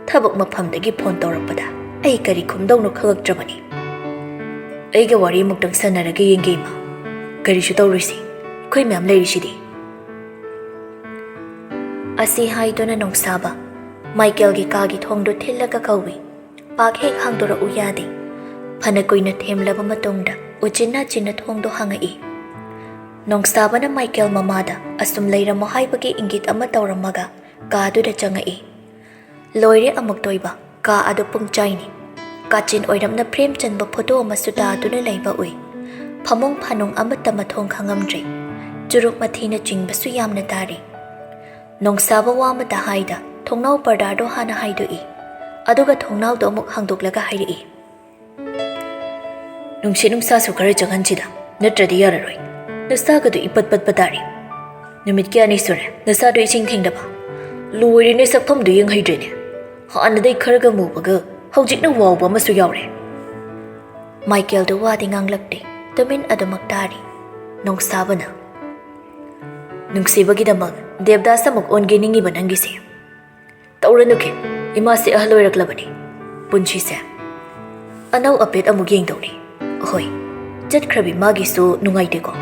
ꯊꯕꯛ ꯃꯐꯝꯗꯒꯤ ꯐꯣꯟ ꯇꯧꯔꯛꯄꯗ ꯑꯩ ꯀꯔꯤ ꯈꯨꯝꯗꯧꯅꯣ ꯈꯪꯉꯛꯇ꯭ꯔꯕꯅꯤ꯫ ꯑꯩꯒ ꯋꯥꯔꯤ ꯑꯃꯨꯛꯇꯪ ꯁꯥꯟꯅꯔꯒ ꯌꯦꯡꯒꯦ ꯏꯃꯥ꯫ ꯀꯔꯤꯁꯨ ꯇꯧꯔꯣꯏꯁꯤ, ꯑꯩꯈꯣꯏ ꯃꯌꯥꯝ ꯂꯩꯔꯤꯁꯤꯗꯤ꯫" ꯑꯁꯤ ꯍꯥꯏꯗꯨꯅ ꯅꯣꯡꯁꯥꯕ ꯃꯥꯏꯀꯦꯜꯒꯤ ꯀꯥꯒꯤ ꯊꯣꯡꯗꯨ ꯊꯤꯜꯂꯒ ꯀꯧꯏ꯫ ꯄꯥꯛ ꯍꯦꯛ ꯍꯥꯡꯗꯣꯔꯛꯎ ꯌꯥꯗꯦ꯫ ꯐꯅ ꯀꯨꯏꯅ ꯊꯦꯝꯂꯕ ꯃꯇꯨꯡꯗ ꯎꯆꯤꯟ ꯅꯥꯆꯤꯟꯅ ꯊꯣꯡꯗꯣ ꯍꯥꯡꯉꯛꯏ꯫ ꯅꯣꯡꯁꯥꯕꯅ ꯃꯥꯏꯀꯦꯜ ꯃꯃꯥꯗ ꯑꯁꯨꯝ ꯂꯩꯔꯝꯃꯣ ꯍꯥꯏꯕꯒꯤ ꯏꯪꯒꯤꯠ ꯑꯃ ꯇꯧꯔꯝꯃꯒ ꯀꯥꯗꯨꯗ ꯆꯪꯉꯛꯏ꯫ ꯂꯣꯏꯔꯦ ꯑꯃꯨꯛꯇꯣꯏꯕ, ꯀꯥ ꯑꯗꯨ ꯄꯨꯡꯆꯥꯏꯅꯤ꯫ ꯀꯥꯆꯤꯟ ꯑꯣꯏꯔꯞꯅ ꯐ꯭ꯔꯦꯝ ꯆꯟꯕ ꯐꯣꯇꯣ ꯑꯃꯁꯨ ꯇꯥꯗꯨꯅ ꯂꯩꯕ ꯎꯏ꯫ ꯐꯃꯨꯡ ꯐꯥꯅꯨꯡ ꯑꯃꯠꯇ ꯃꯊꯣꯡ ꯈꯪꯉꯝꯗ꯭ꯔꯦ꯫ ꯆꯨꯔꯨꯞ ꯃꯊꯤꯅꯆꯤꯡꯕꯁꯨ ꯌꯥꯝꯅ ꯇꯥꯔꯤ꯫ ꯅꯣꯡꯁꯥꯕ ꯋꯥ ꯑꯃꯠꯇ ꯍꯥꯏꯗ ꯊꯣꯡꯅꯥꯎ ꯄꯔꯗꯥꯗꯣ ꯍꯥꯟꯅ ꯍꯥꯏꯗꯣꯛꯏ꯫ ꯑꯗꯨꯒ ꯊꯣꯡꯅꯥꯎꯗꯣ ꯑꯃꯨꯛ ꯍꯥꯡꯗꯣꯛꯂꯒ ꯍꯥꯏꯔꯛꯏ꯫ ꯅꯨꯡꯁꯤꯠ ꯅꯨꯡꯁꯥꯁꯨ ꯈꯔ ꯆꯪꯍꯟꯁꯤꯗ, ꯅꯠꯇ꯭ꯔꯗꯤ ꯌꯥꯔꯔꯣꯏ꯫ ꯅꯁꯥꯒꯗꯨ ꯏꯄꯠ ꯄꯠꯄ ꯇꯥꯔꯦ꯫ ꯅꯨꯃꯤꯠ ꯀꯌꯥꯅꯤ ꯁꯨꯔꯦ ꯅꯁꯥꯗꯣ ꯏꯁꯤꯡ ꯊꯦꯡꯗꯕ? ꯂꯣꯏꯔꯦꯅꯦ, ꯁꯛꯐꯝꯗꯨ ꯌꯦꯡꯍꯩꯗ꯭ꯔꯦꯅꯦ꯫ ꯍꯥꯟꯅꯗꯩ ꯈꯔꯒ ꯃꯨꯕꯒ ꯍꯧꯖꯤꯛꯅ ꯋꯥꯎꯕ ꯑꯃꯁꯨ ꯌꯥꯎꯔꯦ꯫ ꯃꯥꯏꯀꯦꯜꯗꯨ ꯋꯥꯗꯤ ꯉꯥꯡꯂꯛꯇꯦ, ꯇꯨꯃꯤꯟ ꯑꯗꯨꯃꯛ ꯇꯥꯔꯤ꯫ ꯅꯣꯡꯁꯥꯕꯅ, "ꯅꯨꯡꯁꯤꯕꯒꯤꯗꯃꯛ ꯗꯦꯕꯗꯥꯁ ꯑꯃꯨꯛ ꯑꯣꯟꯒꯦ ꯅꯤꯡꯉꯤꯕ ꯅꯪꯒꯤꯁꯦ? ꯇꯧꯔꯅꯨꯀꯦ, ꯏꯃꯥꯁꯦ ꯑꯍꯜ ꯑꯣꯏꯔꯛꯂꯕꯅꯤ꯫ ꯄꯨꯟꯁꯤꯁꯦ ꯑꯅꯧ ꯑꯄꯦꯠ ꯑꯃꯨꯛ ꯌꯦꯡꯗꯧꯅꯤ꯫ ꯍꯣꯏ, ꯆꯠꯈ꯭ꯔꯕꯤ ꯃꯥꯒꯤꯁꯨ ꯅꯨꯡꯉꯥꯏꯇꯦꯀꯣ꯫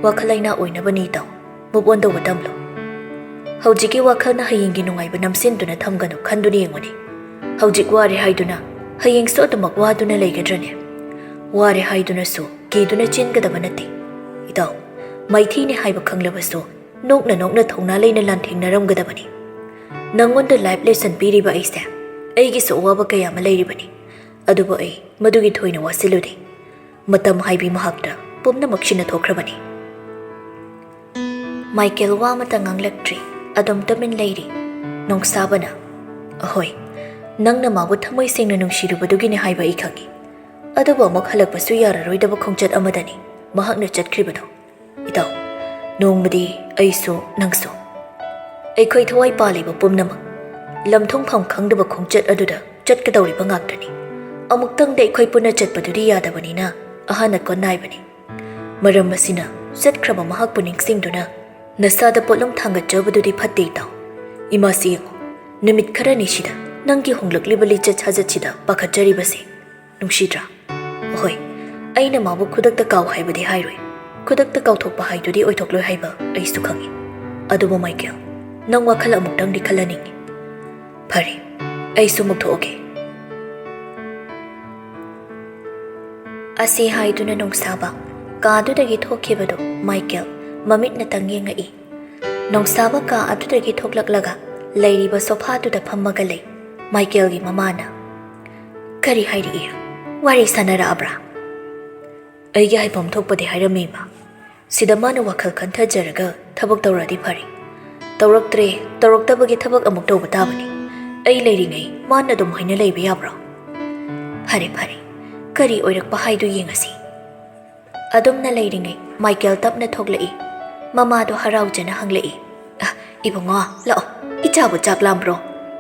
ꯋꯥꯈꯜ ꯂꯩꯅꯥ ꯑꯣꯏꯅꯕꯅꯤ ꯏꯇꯥꯎ, move on ꯇꯧꯕ ꯇꯝꯂꯣ꯫ ꯍꯧꯖꯤꯛꯀꯤ ꯋꯥꯈꯜꯅ ꯍꯌꯦꯡꯒꯤ ꯅꯨꯡꯉꯥꯏꯕ ꯅꯝꯁꯤꯟꯗꯨꯅ ꯊꯝꯒꯅꯨ ꯈꯟꯗꯨꯅ ꯌꯦꯡꯉꯨꯅꯦ꯫ ꯍꯧꯖꯤꯛ ꯋꯥꯔꯦ ꯍꯥꯏꯗꯨꯅ ꯍꯌꯦꯡꯁꯨ ꯑꯗꯨꯃꯛ ꯋꯥꯗꯨꯅ ꯂꯩꯒꯗ꯭ꯔꯅꯦ? ꯋꯥꯔꯦ ꯍꯥꯏꯗꯨꯅꯁꯨ ꯀꯤꯗꯨꯅ ꯆꯦꯟꯒꯗꯕ ꯅꯠꯇꯦ꯫ ꯏꯇꯥꯎ, ꯃꯥꯏꯊꯤꯅꯦ ꯍꯥꯏꯕ ꯈꯪꯂꯕꯁꯨ ꯅꯣꯛꯅ ꯅꯣꯛꯅ ꯊꯧꯅꯥ ꯂꯩꯅ ꯂꯥꯟꯊꯦꯡꯅꯔꯝꯒꯗꯕꯅꯤ꯫ ꯅꯪꯉꯣꯟꯗ life lesson ꯄꯤꯔꯤꯕ ꯑꯩꯁꯦ ꯑꯩꯒꯤꯁꯨ ꯑꯋꯥꯕ ꯀꯌꯥ ꯑꯃ ꯂꯩꯔꯤꯕꯅꯤ꯫ ꯑꯗꯨꯕꯨ ꯑꯩ ꯃꯗꯨꯒꯤ ꯊꯣꯏꯅ ꯋꯥꯁꯤꯜꯂꯨꯗꯦ꯫ ꯃꯇꯝ ꯍꯥꯏꯕꯤ ꯃꯍꯥꯛꯇ ꯄꯨꯝꯅꯃꯛ ꯁꯤꯟꯅꯊꯣꯛꯈ꯭ꯔꯕꯅꯤ꯫" ꯃꯥꯏꯀꯦꯜ ꯋꯥ ꯑꯃꯠꯇ ꯉꯥꯡꯂꯛꯇ꯭ꯔꯤ꯫ ꯑꯗꯨꯝ ꯇꯨꯃꯤꯟ ꯂꯩꯔꯤ꯫ ꯅꯣꯡꯁꯥꯕꯅ, "ꯑꯍꯣꯏ, ꯅꯪꯅ ꯃꯥꯕꯨ ꯊꯃꯣꯏ ꯁꯦꯡꯅ ꯅꯨꯡꯁꯤꯔꯨꯕꯗꯨꯒꯤꯅꯤ ꯍꯥꯏꯕ ꯑꯩ ꯈꯪꯏ꯫ ꯑꯗꯨꯕꯨ ꯑꯃꯨꯛ ꯍꯜꯂꯛꯄꯁꯨ ꯌꯥꯔꯔꯣꯏꯗꯕ ꯈꯣꯡꯆꯠ ꯑꯃꯗꯅꯤ ꯃꯍꯥꯛꯅ ꯆꯠꯈ꯭ꯔꯤꯕꯗꯣ꯫ ꯏꯇꯥꯎ, ꯅꯣꯡꯃꯗꯤ ꯑꯩꯁꯨ ꯅꯪꯁꯨ, ꯑꯩꯈꯣꯏ ꯊꯋꯥꯏ ꯄꯥꯜꯂꯤꯕ ꯄꯨꯝꯅꯃꯛ ꯂꯝꯊꯨꯡꯐꯝ ꯈꯪꯗꯕ ꯈꯣꯡꯆꯠ ꯑꯗꯨꯗ ꯆꯠꯀꯗꯧꯔꯤꯕ ꯉꯥꯛꯇꯅꯤ꯫ ꯑꯃꯨꯛꯇꯪꯗ ꯑꯩꯈꯣꯏ ꯄꯨꯟꯅ ꯆꯠꯄꯗꯨꯗꯤ ꯌꯥꯗꯕꯅꯤꯅ ꯑꯍꯥꯟꯅ ꯀꯣꯟꯅꯥꯏꯕꯅꯤ꯫ ꯃꯔꯝ ꯑꯁꯤꯅ ꯆꯠꯈ꯭ꯔꯕ ꯃꯍꯥꯛꯄꯨ ꯅꯤꯡꯁꯤꯡꯗꯨꯅ ꯅꯁꯥꯗ ꯄꯣꯠꯂꯨꯝ ꯊꯥꯡꯒꯠꯆꯕꯗꯨꯗꯤ ꯐꯠꯇꯦ ꯏꯇꯥꯎ꯫ ꯏꯃꯥꯁꯤ ꯌꯦꯡꯉꯨ, ꯅꯨꯃꯤꯠ ꯈꯔꯅꯤꯁꯤꯗ ꯅꯪꯒꯤ ꯍꯣꯡꯂꯛꯂꯤꯕ ꯂꯤꯆꯠ ꯁꯥꯖꯠꯁꯤꯗ ꯄꯥꯈꯠꯆꯔꯤꯕꯁꯦ꯫ ꯅꯨꯡꯁꯤꯗ꯭ꯔꯥ? ꯍꯣꯏ, ꯑꯩꯅ ꯃꯥꯕꯨ ꯈꯨꯗꯛꯇ ꯀꯥꯎ ꯍꯥꯏꯕꯗꯤ ꯍꯥꯏꯔꯣꯏ꯫ ꯈꯨꯗꯛꯇ ꯀꯥꯎꯊꯣꯛꯄ ꯍꯥꯏꯗꯨꯗꯤ ꯑꯣꯏꯊꯣꯛꯂꯣꯏ ꯍꯥꯏꯕ ꯑꯩꯁꯨ ꯈꯪꯏ꯫ ꯑꯗꯨꯕꯨ ꯃꯥꯏꯀꯦꯜ, ꯅꯪ ꯋꯥꯈꯜ ꯑꯃꯨꯛꯇꯪꯗꯤ ꯈꯜꯍꯟꯅꯤꯡꯏ꯫ ꯐꯔꯦ, ꯑꯩꯁꯨ ꯑꯃꯨꯛ ꯊꯣꯛꯑꯒꯦ꯫" ꯑꯁꯤ ꯍꯥꯏꯗꯨꯅ ꯅꯣꯡꯁꯥꯕ ꯀꯥꯗꯨꯗꯒꯤ ꯊꯣꯛꯈꯤꯕꯗꯨ ꯃꯥꯏꯀꯦꯜ ꯃꯃꯤꯠꯅꯇꯪ ꯌꯦꯡꯉꯛꯏ꯫ ꯅꯣꯡꯁꯥꯕ ꯀꯥ ꯑꯗꯨꯗꯒꯤ ꯊꯣꯛꯂꯛꯂꯒ ꯂꯩꯔꯤꯕ ꯁꯣꯐꯥꯗꯨꯗ ꯐꯝꯃꯒ ꯂꯩ ꯃꯥꯏꯀꯦꯜꯒꯤ ꯃꯃꯥꯅ꯫ "ꯀꯔꯤ ꯍꯥꯏꯔꯛꯏ? ꯋꯥꯔꯤ ꯁꯥꯟꯅꯔꯛꯑꯕ꯭ꯔꯥ?" "ꯑꯩꯒꯤ ꯍꯥꯏꯐꯝ ꯊꯣꯛꯄꯗꯤ ꯍꯥꯏꯔꯝꯃꯤ, ꯏꯃꯥ꯫ ꯁꯤꯗ ꯃꯥꯅ ꯋꯥꯈꯜ ꯈꯟꯊꯖꯔꯒ ꯊꯕꯛ ꯇꯧꯔꯛꯑꯗꯤ ꯐꯔꯦ꯫ ꯇꯧꯔꯛꯇ꯭ꯔꯦ, ꯇꯧꯔꯛꯇꯕꯒꯤ ꯊꯕꯛ ꯑꯃꯨꯛ ꯇꯧꯕ ꯇꯥꯕꯅꯤ꯫ ꯑꯩ ꯂꯩꯔꯤꯉꯩ ꯃꯥꯅ ꯑꯗꯨꯝ ꯍꯥꯏꯅ ꯂꯩꯕ ꯌꯥꯕ꯭ꯔꯣ? ꯐꯔꯦ, ꯐꯔꯦ, ꯀꯔꯤ ꯑꯣꯏꯔꯛꯄ ꯍꯥꯏꯗꯨ ꯌꯦꯡꯉꯁꯤ꯫" ꯑꯗꯨꯝꯅ ꯂꯩꯔꯤꯉꯩ ꯃꯥꯏꯀꯦꯜ ꯇꯞꯅ ꯊꯣꯛꯂꯛꯏ꯫ ꯃꯃꯥꯗꯣ ꯍꯔꯥꯎꯖꯅ ꯍꯪꯂꯛꯏ, "ꯑ, ꯏꯕꯨꯡꯉꯣ, ꯂꯥꯛꯑꯣ, ꯏꯆꯥꯕꯨ ꯆꯥꯛ ꯂꯥꯝꯕ꯭ꯔꯣ?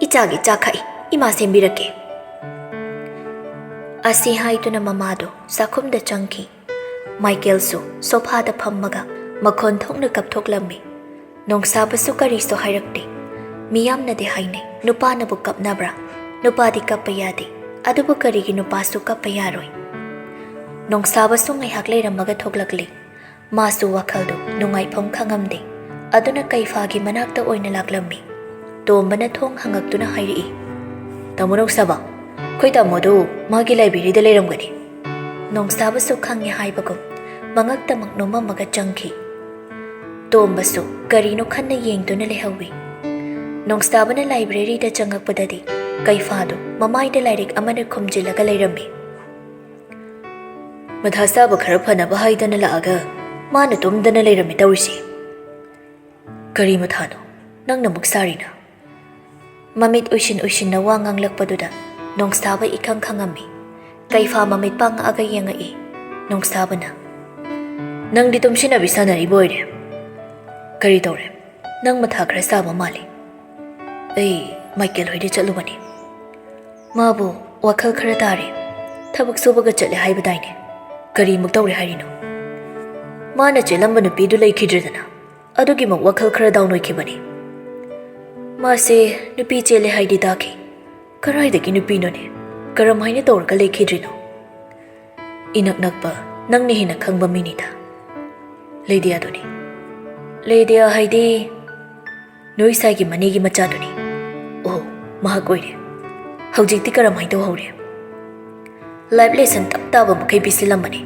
ꯏꯆꯥꯒꯤ ꯆꯥꯛ ꯈꯥꯛꯏ, ꯏꯃꯥ ꯁꯦꯝꯕꯤꯔꯛꯀꯦ꯫" ꯑꯁꯤ ꯍꯥꯏꯗꯨꯅ ꯃꯃꯥꯗꯣ ꯆꯥꯛꯈꯨꯝꯗ ꯆꯪꯈꯤ꯫ ꯃꯥꯏꯀꯦꯜꯁꯨ ꯁꯣꯐꯥꯗ ꯐꯝꯃꯒ ꯃꯈꯣꯟ ꯊꯣꯛꯅ ꯀꯞꯊꯣꯛꯂꯝꯃꯤ꯫ ꯅꯣꯡꯁꯥꯕꯁꯨ ꯀꯔꯤꯁꯨ ꯍꯥꯏꯔꯛꯇꯦ꯫ ꯃꯤꯌꯥꯝꯅꯗꯤ ꯍꯥꯏꯅꯩ, ꯅꯨꯄꯥꯅꯕꯨ ꯀꯞꯅꯕ꯭ꯔꯥ? ꯅꯨꯄꯥꯗꯤ ꯀꯞꯄ ꯌꯥꯗꯦ꯫ ꯑꯗꯨꯕꯨ ꯀꯔꯤꯒꯤ ꯅꯨꯄꯥꯁꯨ ꯀꯞꯄ ꯌꯥꯔꯣꯏ? ꯅꯣꯡꯁꯥꯕꯁꯨ ꯉꯥꯏꯍꯥꯛ ꯂꯩꯔꯝꯃꯒ ꯊꯣꯛꯂꯛꯂꯤ꯫ ꯃꯥꯁꯨ ꯋꯥꯈꯜꯗꯨ ꯅꯨꯡꯉꯥꯏꯐꯝ ꯈꯪꯉꯝꯗꯦ꯫ ꯑꯗꯨꯅ ꯀꯩꯐꯥꯒꯤ ꯃꯅꯥꯛꯇ ꯑꯣꯏꯅ ꯂꯥꯛꯂꯝꯃꯤ꯫ ꯇꯣꯝꯕꯅ ꯊꯣꯡ ꯍꯪꯉꯛꯇꯨꯅ ꯍꯥꯏꯔꯛꯏ, "ꯇꯥꯃꯣ ꯅꯣꯡꯁꯥꯕ, ꯑꯩꯈꯣꯏ ꯇꯥꯃꯣꯗꯨ ꯃꯥꯒꯤ ꯂꯥꯏꯕ꯭ꯔꯦꯔꯤꯗ ꯂꯩꯔꯝꯒꯅꯤ꯫" ꯅꯣꯡꯁꯥꯕꯁꯨ ꯈꯪꯉꯦ ꯍꯥꯏꯕꯒꯨꯝ ꯃꯉꯛꯇꯃꯛ ꯅꯣꯝꯃꯝꯃꯒ ꯆꯪꯈꯤ꯫ ꯇꯣꯝꯕꯁꯨ ꯀꯔꯤꯅꯣ ꯈꯟꯅ ꯌꯦꯡꯗꯨꯅ ꯂꯩꯍꯧꯏ꯫ ꯅꯣꯡꯁꯥꯕꯅ ꯂꯥꯏꯕ꯭ꯔꯦꯔꯤꯗ ꯆꯪꯉꯛꯄꯗꯗꯤ ꯀꯩꯐꯥꯗꯨ ꯃꯃꯥꯏꯗ ꯂꯥꯏꯔꯤꯛ ꯑꯃꯅ ꯈꯨꯝꯖꯤꯜꯂꯒ ꯂꯩꯔꯝꯃꯤ꯫ "ꯃꯊꯥ ꯁꯥꯕ ꯈꯔ ꯐꯅꯕ ꯍꯥꯏꯗꯅ ꯂꯥꯛꯑꯒ ꯃꯥꯅ ꯇꯨꯝꯗꯅ ꯂꯩꯔꯝꯃꯤ ꯇꯧꯔꯤꯁꯤ꯫ ꯀꯔꯤ ꯃꯊꯥꯅꯣ ꯅꯪꯅ ꯑꯃꯨꯛ ꯁꯥꯔꯤꯅ?" ꯃꯃꯤꯠ ꯎꯏꯁꯤꯟ ꯎꯏꯁꯤꯟꯅ ꯋꯥ ꯉꯥꯡꯂꯛꯄꯗꯨꯗ ꯅꯣꯡꯁꯥꯕ ꯏꯈꯪ ꯈꯪꯉꯝꯃꯤ꯫ ꯀꯩꯐꯥ ꯃꯃꯤꯠ ꯄꯥꯡꯉꯛꯑꯒ ꯌꯦꯡꯉꯛꯏ꯫ ꯅꯣꯡꯁꯥꯕꯅ, "ꯅꯪꯗꯤ ꯇꯨꯝꯁꯤꯟꯅꯕꯤ ꯁꯥꯟꯅꯔꯤꯕ ꯑꯣꯏꯔꯦ꯫ ꯀꯔꯤ ꯇꯧꯔꯦ? ꯅꯪ ꯃꯊꯥ ꯈꯔ ꯁꯥꯕ ꯃꯥꯜꯂꯤ꯫" "ꯑꯩ ꯃꯥꯏꯀꯦꯜ ꯍꯣꯏꯗ ꯆꯠꯂꯨꯕꯅꯤ꯫ ꯃꯥꯕꯨ ꯋꯥꯈꯜ ꯈꯔ ꯇꯥꯔꯦ꯫ ꯊꯕꯛ ꯁꯨꯕꯒ ꯆꯠꯂꯦ ꯍꯥꯏꯕꯗꯥꯏꯅꯦ? ꯀꯔꯤꯃꯨꯛ ꯇꯧꯔꯦ ꯍꯥꯏꯔꯤꯅꯣ?" "ꯃꯥꯅ ꯆꯦꯜꯂꯝꯕ ꯅꯨꯄꯤꯗꯨ ꯂꯩꯈꯤꯗ꯭ꯔꯦꯗꯅ, ꯑꯗꯨꯒꯤꯃꯛ ꯋꯥꯈꯜ ꯈꯔ ꯗꯥꯎꯟ ꯑꯣꯏꯈꯤꯕꯅꯤ꯫ ꯃꯥꯁꯦ ꯅꯨꯄꯤ ꯆꯦꯜꯂꯦ ꯍꯥꯏꯗꯤ ꯇꯥꯈꯤ꯫ ꯀꯔꯥꯏꯗꯒꯤ ꯅꯨꯄꯤꯅꯣꯅꯦ? ꯀꯔꯝꯍꯥꯏꯅ ꯇꯧꯔꯒ ꯂꯩꯈꯤꯗ꯭ꯔꯤꯅꯣ?" "ꯏꯅꯛ ꯅꯛꯄ ꯅꯪꯅ ꯍꯦꯟꯅ ꯈꯪꯕ ꯃꯤꯅꯤꯗ꯫" "ꯂꯩꯗꯤꯌꯥꯗꯨꯅꯤ꯫" "ꯂꯩꯗꯤꯌꯥ ꯍꯥꯏꯗꯤ?" "ꯅꯣꯏ ꯁꯥꯏꯒꯤ ꯃꯅꯦꯒꯤ ꯃꯆꯥꯗꯨꯅꯤ꯫" "ꯑꯣ, ꯃꯍꯥꯛ ꯑꯣꯏꯔꯦ꯫ ꯍꯧꯖꯤꯛꯇꯤ ꯀꯔꯝꯍꯥꯏꯅ ꯇꯧꯍꯧꯔꯦ?" "ꯂꯥꯏꯐ ꯂꯦꯁꯟ ꯇꯞ ꯇꯥꯕ ꯃꯈꯩ ꯄꯤꯁꯤꯜꯂꯝꯕꯅꯤ꯫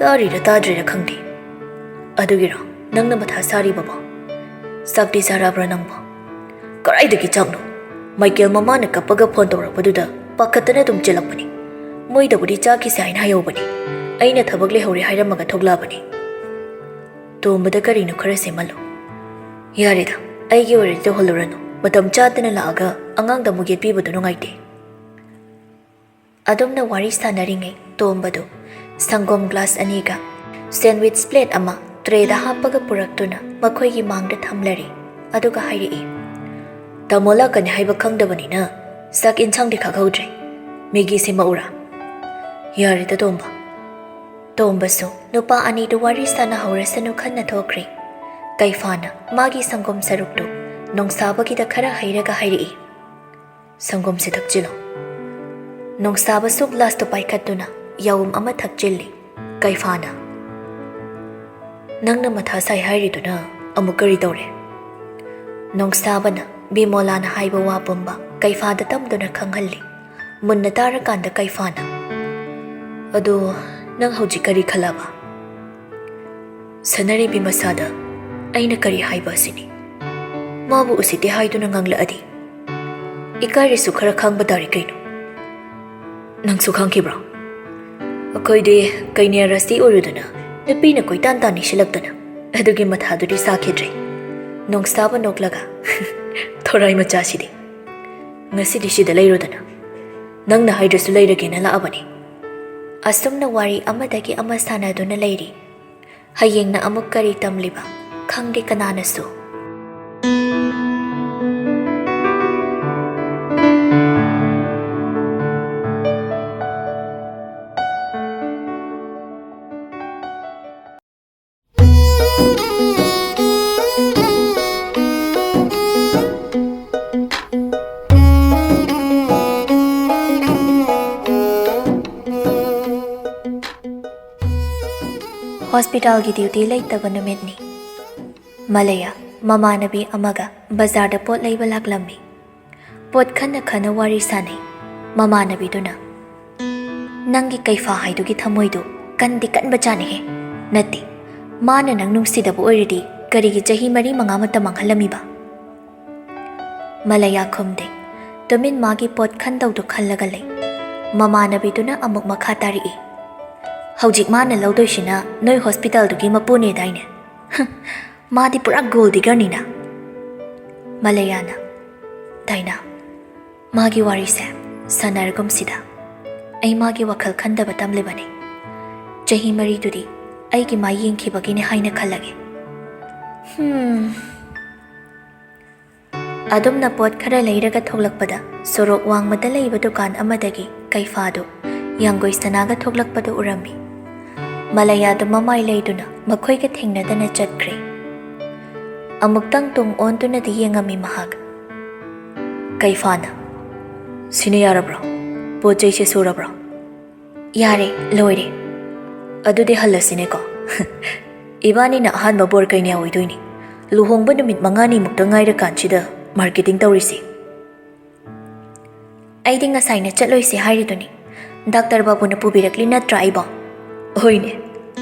ꯇꯥꯔꯤꯔ ꯇꯥꯗ꯭ꯔꯤꯔ ꯈꯪꯗꯦ꯫" "ꯑꯗꯨꯒꯤꯔꯣ ꯅꯪꯅ ꯃꯊꯥ ꯁꯥꯔꯤꯕꯕꯣ? ꯆꯥꯛꯇꯤ ꯆꯥꯔꯛꯑꯕ꯭ꯔꯥ ꯅꯪꯕꯣ?" "ꯀꯗꯥꯏꯗꯒꯤ ꯆꯥꯛꯅꯣ? ꯃꯥꯏꯀꯦꯜ ꯃꯃꯥꯅ ꯀꯞꯄꯒ ꯐꯣꯟ ꯇꯧꯔꯛꯄꯗꯨꯗ ꯄꯥꯈꯠꯇꯅ ꯑꯗꯨꯝ ꯆꯦꯜꯂꯛꯄꯅꯤ꯫ ꯃꯣꯏꯗꯕꯨꯗꯤ ꯆꯥꯈꯤꯁꯦ ꯍꯥꯏꯅ ꯍꯥꯏꯍꯧꯕꯅꯤ꯫ ꯑꯩꯅ ꯊꯕꯛ ꯂꯩꯍꯧꯔꯦ ꯍꯥꯏꯔꯝꯃꯒ ꯊꯣꯛꯂꯛꯑꯕꯅꯤ꯫" ꯇꯣꯝꯕꯗ ꯀꯔꯤꯅꯣ ꯈꯔ ꯁꯦꯝꯍꯜꯂꯨ꯫ "ꯌꯥꯔꯦꯗ, ꯑꯩꯒꯤ ꯑꯣꯏꯔꯗꯤ ꯇꯧꯍꯜꯂꯨꯔꯅꯨ꯫ ꯃꯇꯝ ꯆꯥꯗꯅ ꯂꯥꯛꯑꯒ ꯑꯉꯥꯡꯗ ꯑꯃꯨꯛ ꯌꯦꯠꯄꯤꯕꯗꯣ ꯅꯨꯡꯉꯥꯏꯇꯦ꯫" ꯑꯗꯨꯝꯅ ꯋꯥꯔꯤ ꯁꯥꯟꯅꯔꯤꯉꯩ ꯇꯣꯝꯕꯗꯨ ꯁꯪꯒꯣꯝ ꯒ꯭ꯂꯥꯁ ꯑꯅꯤꯒ ꯁꯦꯟꯋꯤꯆ ꯄ꯭ꯂꯦꯠ ꯑꯃ ꯇ꯭ꯔꯦꯗ ꯍꯥꯞꯄꯒ ꯄꯨꯔꯛꯇꯨꯅ ꯃꯈꯣꯏꯒꯤ ꯃꯥꯡꯗ ꯊꯝꯂꯔꯦ꯫ ꯑꯗꯨꯒ ꯍꯥꯏꯔꯛꯏ, "ꯇꯥꯃꯣ ꯂꯥꯛꯀꯅꯤ ꯍꯥꯏꯕ ꯈꯪꯗꯕꯅꯤꯅ ꯆꯥꯛ ꯏꯟꯁꯥꯡꯗꯤ ꯈꯥꯛꯍꯧꯗ꯭ꯔꯦ꯫ ꯃꯦꯒꯤ ꯁꯦꯝꯃꯛꯎꯔꯥ?" "ꯌꯥꯔꯦꯗ ꯇꯣꯝꯕ꯫" ꯇꯣꯝꯕꯁꯨ ꯅꯨꯄꯥ ꯑꯅꯤꯗꯨ ꯋꯥꯔꯤ ꯁꯥꯟꯅꯍꯧꯔꯁꯅꯨ ꯈꯟꯅ ꯊꯣꯛꯈ꯭ꯔꯦ꯫ ꯀꯩꯐꯥꯅ ꯃꯥꯒꯤ ꯁꯪꯒꯣꯝ ꯁꯔꯨꯛꯇꯨ ꯅꯣꯡꯁꯥꯕꯒꯤꯗ ꯈꯔ ꯍꯩꯔꯒ ꯍꯥꯏꯔꯛꯏ, "ꯁꯪꯒꯣꯝꯁꯦ ꯊꯛꯆꯤꯜꯂꯣ꯫" ꯅꯣꯡꯁꯥꯕꯁꯨ ꯒ꯭ꯂꯥꯁꯇꯨ ꯄꯥꯏꯈꯠꯇꯨꯅ ꯌꯥꯎꯝ ꯑꯃ ꯊꯛꯆꯤꯜꯂꯤ꯫ ꯀꯩꯐꯥꯅ, "ꯅꯪꯅ ꯃꯊꯥ ꯁꯥꯏ ꯍꯥꯏꯔꯤꯗꯨꯅ ꯑꯃꯨꯛ ꯀꯔꯤ ꯇꯧꯔꯦ?" ꯅꯣꯡꯁꯥꯕꯅ ꯕꯤꯃꯣꯂꯥꯅ ꯍꯥꯏꯕ ꯋꯥ ꯄꯨꯝꯕ ꯀꯩꯐꯥꯗ ꯇꯝꯗꯨꯅ ꯈꯪꯍꯜꯂꯤ꯫ ꯃꯨꯟꯅ ꯇꯥꯔꯀꯥꯟꯗ ꯀꯩꯐꯥꯅ, "ꯑꯗꯣ ꯅꯪ ꯍꯧꯖꯤꯛ ꯀꯔꯤ ꯈꯜꯂꯕ?" "ꯁꯅꯥꯔꯩꯕꯤ ꯃꯁꯥꯗ ꯑꯩꯅ ꯀꯔꯤ ꯍꯥꯏꯕ ꯑꯁꯤꯅꯤ꯫ ꯃꯥꯕꯨ ꯎꯁꯤꯠꯇꯦ ꯍꯥꯏꯗꯨꯅ ꯉꯥꯡꯂꯛꯑꯗꯤ ꯏꯀꯥꯏꯔꯁꯨ ꯈꯔ ꯈꯥꯡꯕ ꯇꯥꯔꯦ ꯀꯩꯅꯣ꯫ ꯅꯪꯁꯨ ꯈꯪꯈꯤꯕ꯭ꯔꯣ? ꯑꯩꯈꯣꯏꯗꯤ ꯀꯩꯅ꯭ꯌꯥ ꯔꯥꯁꯤ ꯑꯣꯏꯔꯨꯗꯅ ꯅꯨꯄꯤꯅ ꯀꯣꯏꯇꯥꯟ ꯇꯥꯟꯅꯤꯁꯤꯜꯂꯛꯇꯅ ꯑꯗꯨꯒꯤ ꯃꯊꯥꯗꯨꯗꯤ ꯁꯥꯈꯤꯗ꯭ꯔꯦ꯫" ꯅꯣꯡꯁꯥꯕ ꯅꯣꯛꯂꯒ, "ꯊꯣꯔꯥꯏ ꯃꯆꯥꯁꯤꯗꯤ꯫ ꯉꯁꯤꯗꯤ ꯁꯤꯗ ꯂꯩꯔꯣꯗꯅ꯫ ꯅꯪꯅ ꯍꯥꯏꯗ꯭ꯔꯁꯨ ꯂꯩꯔꯒꯦꯅ ꯂꯥꯛꯑꯕꯅꯤ꯫" ꯑꯁꯨꯝꯅ ꯋꯥꯔꯤ ꯑꯃꯗꯒꯤ ꯑꯃ ꯁꯥꯟꯅꯗꯨꯅ ꯂꯩꯔꯤ꯫ ꯍꯌꯦꯡꯅ ꯑꯃꯨꯛ ꯀꯔꯤ ꯇꯝꯂꯤꯕ ꯈꯪꯗꯦ ꯀꯅꯥꯅꯁꯨ꯫ ꯍꯣꯁꯄꯤꯇꯥꯜꯒꯤ ꯗ꯭ꯌꯨꯇꯤ ꯂꯩꯇꯕ ꯅꯨꯃꯤꯠꯅꯤ꯫ ꯃꯂꯌꯥ ꯃꯃꯥꯟꯅꯕꯤ ꯑꯃꯒ ꯕꯖꯥꯔꯗ ꯄꯣꯠ ꯂꯩꯕ ꯂꯥꯛꯂꯝꯃꯤ꯫ ꯄꯣꯠ ꯈꯟꯅ ꯈꯟꯅ ꯋꯥꯔꯤ ꯁꯥꯟꯅꯩ꯫ ꯃꯃꯥꯟꯅꯕꯤꯗꯨꯅ, "ꯅꯪꯒꯤ ꯀꯩꯐꯥ ꯍꯥꯏꯗꯨꯒꯤ ꯊꯃꯣꯏꯗꯨ ꯀꯟꯗꯤ ꯀꯟꯕ ꯖꯥꯠꯅꯤꯍꯦ꯫ ꯅꯠꯇꯦ, ꯃꯥꯅ ꯅꯪ ꯅꯨꯡꯁꯤꯗꯕ ꯑꯣꯏꯔꯗꯤ ꯀꯔꯤꯒꯤ ꯆꯍꯤ ꯃꯔꯤ ꯃꯉꯥ ꯃꯇꯝ ꯃꯥꯡꯍꯜꯂꯝꯃꯤꯕ?" ꯃꯂꯌꯥ ꯈꯨꯝꯗꯦ꯫ ꯇꯨꯃꯤꯟ ꯃꯥꯒꯤ ꯄꯣꯠ ꯈꯟꯗꯧꯗꯨ ꯈꯜꯂꯒ ꯂꯩ꯫ ꯃꯃꯥꯟꯅꯕꯤꯗꯨꯅ ꯑꯃꯨꯛ ꯃꯈꯥ ꯇꯥꯔꯛꯏ, "ꯍꯧꯖꯤꯛ ꯃꯥꯅ ꯂꯧꯗꯣꯏꯁꯤꯅ ꯅꯣꯏ ꯍꯣꯁꯄꯤꯇꯥꯜꯗꯨꯒꯤ ꯃꯄꯨꯅꯦꯗꯥꯏꯅꯦ? ꯃꯥꯗꯤ ꯄꯨꯔꯥ ꯒꯣꯜ ꯗꯤꯒꯔꯅꯤꯅ꯫" ꯃꯂꯌꯥꯅ, "ꯗꯥꯏꯅꯥ, ꯃꯥꯒꯤ ꯋꯥꯔꯤꯁꯦ ꯁꯥꯟꯅꯔꯒꯨꯝꯁꯤꯗ꯫ ꯑꯩ ꯃꯥꯒꯤ ꯋꯥꯈꯜ ꯈꯟꯗꯕ ꯇꯝꯂꯤꯕꯅꯤ꯫ ꯆꯍꯤ ꯃꯔꯤꯗꯨꯗꯤ ꯑꯩꯒꯤ ꯃꯥꯏ ꯌꯦꯡꯈꯤꯕꯒꯤꯅꯦ ꯍꯥꯏꯅ ꯈꯜꯂꯒꯦ꯫" ꯍꯝ꯫ ꯑꯗꯨꯝꯅ ꯄꯣꯠ ꯈꯔ ꯂꯩꯔꯒ ꯊꯣꯛꯂꯛꯄꯗ, ꯁꯣꯔꯣꯛ ꯋꯥꯡꯃꯗ ꯂꯩꯕ ꯗꯨꯀꯥꯟ ꯑꯃꯗꯒꯤ ꯀꯩꯐꯥꯗꯨ ꯌꯥꯡꯒꯣꯏ ꯁꯅꯥꯒ ꯊꯣꯛꯂꯛꯄꯗꯨ ꯎꯔꯝꯃꯤ꯫ ꯃꯂꯌꯥꯗꯨ ꯃꯃꯥꯏ ꯂꯩꯗꯨꯅ ꯃꯈꯣꯏꯒ ꯊꯦꯡꯅꯗꯅ ꯆꯠꯈ꯭ꯔꯦ꯫ ꯑꯃꯨꯛꯇꯪ ꯇꯨꯡ ꯑꯣꯟꯗꯨꯅꯗꯤ ꯌꯦꯡꯉꯝꯃꯤ ꯃꯍꯥꯛ꯫ ꯀꯩꯐꯥꯅ, "ꯁꯤꯅ ꯌꯥꯔꯕ꯭ꯔꯣ? ꯄꯣꯠ ꯆꯩꯁꯦ ꯁꯨꯔꯕ꯭ꯔꯣ?" "ꯌꯥꯔꯦ, ꯂꯣꯏꯔꯦ꯫" "ꯑꯗꯨꯗꯤ ꯍꯜꯂꯁꯤꯅꯦꯀꯣ꯫ ꯏꯕꯥꯅꯤꯅ ꯑꯍꯥꯟꯕ ꯕꯣꯔ ꯀꯩꯅꯥ ꯑꯣꯏꯗꯣꯏꯅꯤ꯫ ꯂꯨꯍꯣꯡꯕ ꯅꯨꯃꯤꯠ ꯃꯉꯥꯅꯤꯃꯨꯛꯇ ꯉꯥꯏꯔꯀꯥꯟꯁꯤꯗ ꯃꯥꯔꯀꯦꯇꯤꯡ ꯇꯧꯔꯤꯁꯤ꯫" "ꯑꯩꯗꯤ ꯉꯁꯥꯏꯅ ꯆꯠꯂꯣꯏꯁꯦ ꯍꯥꯏꯔꯤꯗꯨꯅꯤ꯫ ꯗꯥꯛꯇꯔ ꯕꯥꯕꯨꯅ ꯄꯨꯕꯤꯔꯛꯂꯤ ꯅꯠꯇ꯭ꯔꯥ ꯑꯩꯕꯣ?" "ꯍꯣꯏꯅꯦ,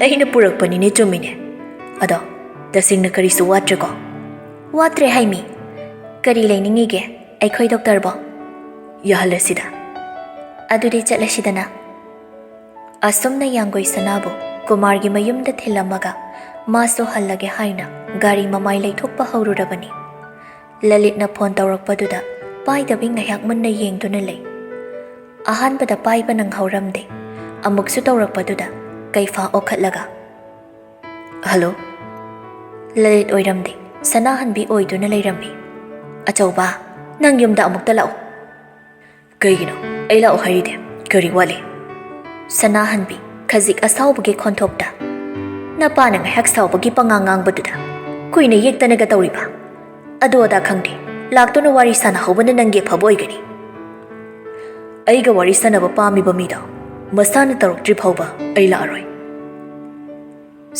ꯑꯩꯅ ꯄꯨꯔꯛꯄꯅꯤꯅꯦ, ꯆꯨꯝꯃꯤꯅꯦ꯫ ꯑꯗꯣ ꯇꯁꯦꯡꯅ ꯀꯔꯤꯁꯨ ꯋꯥꯠꯇ꯭ꯔꯦꯀꯣ?" "ꯋꯥꯠꯇ꯭ꯔꯦ ꯍꯥꯏꯃꯤ꯫ ꯀꯔꯤ ꯂꯩꯅꯤꯡꯉꯤꯒꯦ ꯑꯩꯈꯣꯏ ꯗꯣꯛꯇꯔꯕꯣ?" "ꯌꯥꯍꯜꯂꯁꯤꯗ꯫" "ꯑꯗꯨꯗꯤ ꯆꯠꯂꯁꯤꯗꯅ꯫" ꯑꯁꯨꯝꯅ ꯌꯥꯡꯒꯣꯏ ꯁꯅꯥꯕꯨ ꯀꯨꯃꯥꯔꯒꯤ ꯃꯌꯨꯝꯗ ꯊꯤꯜꯂꯝꯃꯒ ꯃꯥꯁꯨ ꯍꯜꯂꯒꯦ ꯍꯥꯏꯅ ꯒꯥꯔꯤ ꯃꯃꯥꯏ ꯂꯩꯊꯣꯛꯄ ꯍꯧꯔꯨꯔꯕꯅꯤ꯫ ꯂꯂꯤꯠꯅ ꯐꯣꯟ ꯇꯧꯔꯛꯄꯗꯨꯗ ꯄꯥꯏꯗꯕꯤ ꯉꯥꯏꯍꯥꯛ ꯃꯨꯟꯅ ꯌꯦꯡꯗꯨꯅ ꯂꯩ꯫ ꯑꯍꯥꯟꯕꯗ ꯄꯥꯏꯕ ꯅꯪꯍꯧꯔꯝꯗꯦ꯫ ꯑꯃꯨꯛꯁꯨ ꯇꯧꯔꯛꯄꯗꯨꯗ ꯀꯩꯐꯥ ꯑꯣꯈꯠꯂꯒ, "ꯍꯜꯂꯣ?" ꯂꯂꯤꯠ ꯑꯣꯏꯔꯝꯗꯦ, ꯁꯅꯥꯍꯟꯕꯤ ꯑꯣꯏꯗꯨꯅ ꯂꯩꯔꯝꯃꯤ꯫ "ꯑꯆꯧꯕ, ꯅꯪ ꯌꯨꯝꯗ ꯑꯃꯨꯛꯇ ꯂꯥꯛꯎ꯫" "ꯀꯩꯒꯤꯅꯣ? ꯑꯩ ꯂꯥꯛꯑꯣ ꯍꯥꯏꯔꯤꯗꯤ꯫ ꯀꯔꯤ ꯋꯥꯠꯂꯤ?" ꯁꯅꯥꯍꯟꯕꯤ ꯈꯖꯤꯛ ꯑꯁꯥꯎꯕꯒꯤ ꯈꯣꯟꯊꯣꯛꯇ, "ꯅꯄꯥꯅ ꯉꯥꯏꯍꯥꯛ ꯁꯥꯎꯕꯒꯤ ꯄꯉꯥꯡ ꯉꯥꯡꯕꯗꯨꯗ ꯀꯨꯏꯅ ꯌꯦꯛꯇꯅꯒ ꯇꯧꯔꯤꯕ? ꯑꯗꯨ ꯑꯗꯥ ꯈꯪꯗꯦ, ꯂꯥꯛꯇꯨꯅ ꯋꯥꯔꯤ ꯁꯥꯟꯅꯍꯧꯕꯅ ꯅꯪꯒꯤ ꯑꯐꯕ ꯑꯣꯏꯒꯅꯤ꯫ ꯑꯩꯒ ꯋꯥꯔꯤ ꯁꯥꯟꯅꯕ ꯄꯥꯝꯃꯤꯕ ꯃꯤꯗꯣ ꯃꯁꯥꯅ ꯇꯧꯔꯛꯇ꯭ꯔꯤ ꯐꯥꯎꯕ ꯑꯩ ꯂꯥꯛꯑꯔꯣꯏ꯫"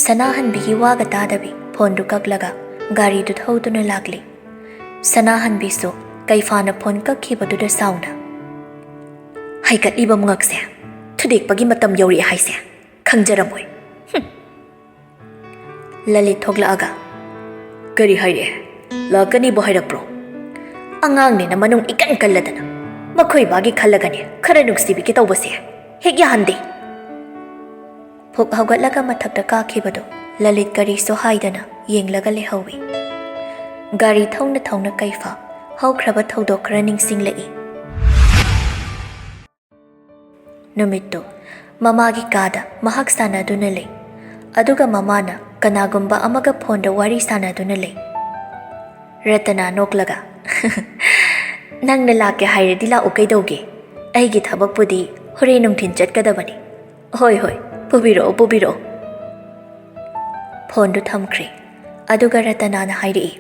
ꯁꯅꯥꯍꯟꯕꯤꯒꯤ ꯋꯥꯒ ꯇꯥꯗꯕꯤ ꯐꯣꯟꯗꯨ ꯀꯛꯂꯒ ꯒꯥꯔꯤꯗꯨ ꯊꯧꯗꯨꯅ ꯂꯥꯛꯂꯤ꯫ ꯁꯅꯥꯍꯟꯕꯤꯁꯨ ꯀꯩꯐꯥꯅ ꯐꯣꯟ ꯀꯛꯈꯤꯕꯗꯨꯗ ꯁꯥꯎꯅ, "ꯍꯩꯒꯠꯂꯤꯕ ꯃꯉꯛꯁꯦ ꯊꯨꯗꯦꯛꯄꯒꯤ ꯃꯇꯝ ꯌꯧꯔꯛꯑꯦ ꯍꯥꯏꯁꯦ ꯈꯪꯖꯔꯝꯃꯣꯏ꯫ ꯍꯨꯝ!" ꯂꯂꯤꯠ ꯊꯣꯛꯂꯛꯑꯒ, "ꯀꯔꯤ ꯍꯥꯏꯔꯛꯑꯦ? ꯂꯥꯛꯀꯅꯤꯕꯨ ꯍꯥꯏꯔꯛꯄ꯭ꯔꯣ?" ꯑꯉꯥꯡꯅꯦꯅ ꯃꯅꯨꯡ ꯏꯀꯟ ꯀꯜꯂꯗꯅ, ꯃꯈꯣꯏ ꯕꯥꯒꯤ ꯈꯜꯂꯒꯅꯦ ꯈꯔ ꯅꯨꯡꯁꯤꯕꯤꯒꯦ ꯇꯧꯕꯁꯦ ꯍꯦꯛ ꯌꯥꯍꯟꯗꯦ꯫ ꯐꯨꯛ ꯍꯧꯒꯠꯂꯒ ꯃꯊꯛꯇ ꯀꯥꯈꯤꯕꯗꯣ ꯂꯂꯤꯠ ꯀꯔꯤꯁꯨ ꯍꯥꯏꯗꯅ ꯌꯦꯡꯂꯒ ꯂꯩꯍꯧꯏ꯫ ꯒꯥꯔꯤ ꯊꯧꯅ ꯊꯧꯅ ꯀꯩꯐꯥ ꯍꯧꯈ꯭ꯔꯕ ꯊꯧꯗꯣꯛ ꯈꯔ ꯅꯤꯡꯁꯤꯡꯂꯛꯏ꯫ ꯅꯨꯃꯤꯠꯇꯨ ꯃꯃꯥꯒꯤ ꯀꯥꯗ ꯃꯍꯥꯛ ꯁꯥꯟꯅꯗꯨꯅ ꯂꯩ꯫ ꯑꯗꯨꯒ ꯃꯃꯥꯅ ꯀꯅꯥꯒꯨꯝꯕ ꯑꯃꯒ ꯐꯣꯟꯗ ꯋꯥꯔꯤ ꯁꯥꯟꯅꯗꯨꯅ ꯂꯩ꯫ ꯔꯇꯅꯥ ꯅꯣꯛꯂꯒ, "ꯅꯪꯅ ꯂꯥꯛꯀꯦ ꯍꯥꯏꯔꯗꯤ ꯂꯥꯛꯎ, ꯀꯩꯗꯧꯒꯦ? ꯑꯩꯒꯤ ꯊꯕꯛꯄꯨꯗꯤ ꯍꯣꯔꯦꯟ ꯅꯨꯡꯊꯤꯟ ꯆꯠꯀꯗꯕꯅꯤ꯫ ꯍꯣꯏ, ꯍꯣꯏ, ꯄꯨꯕꯤꯔꯛꯑꯣ, ꯄꯨꯕꯤꯔꯛꯑꯣ꯫" ꯐꯣꯟꯗꯨ ꯊꯝꯈ꯭ꯔꯦ꯫ ꯑꯗꯨꯒ ꯔꯇꯅꯥꯅ ꯍꯥꯏꯔꯛꯏ,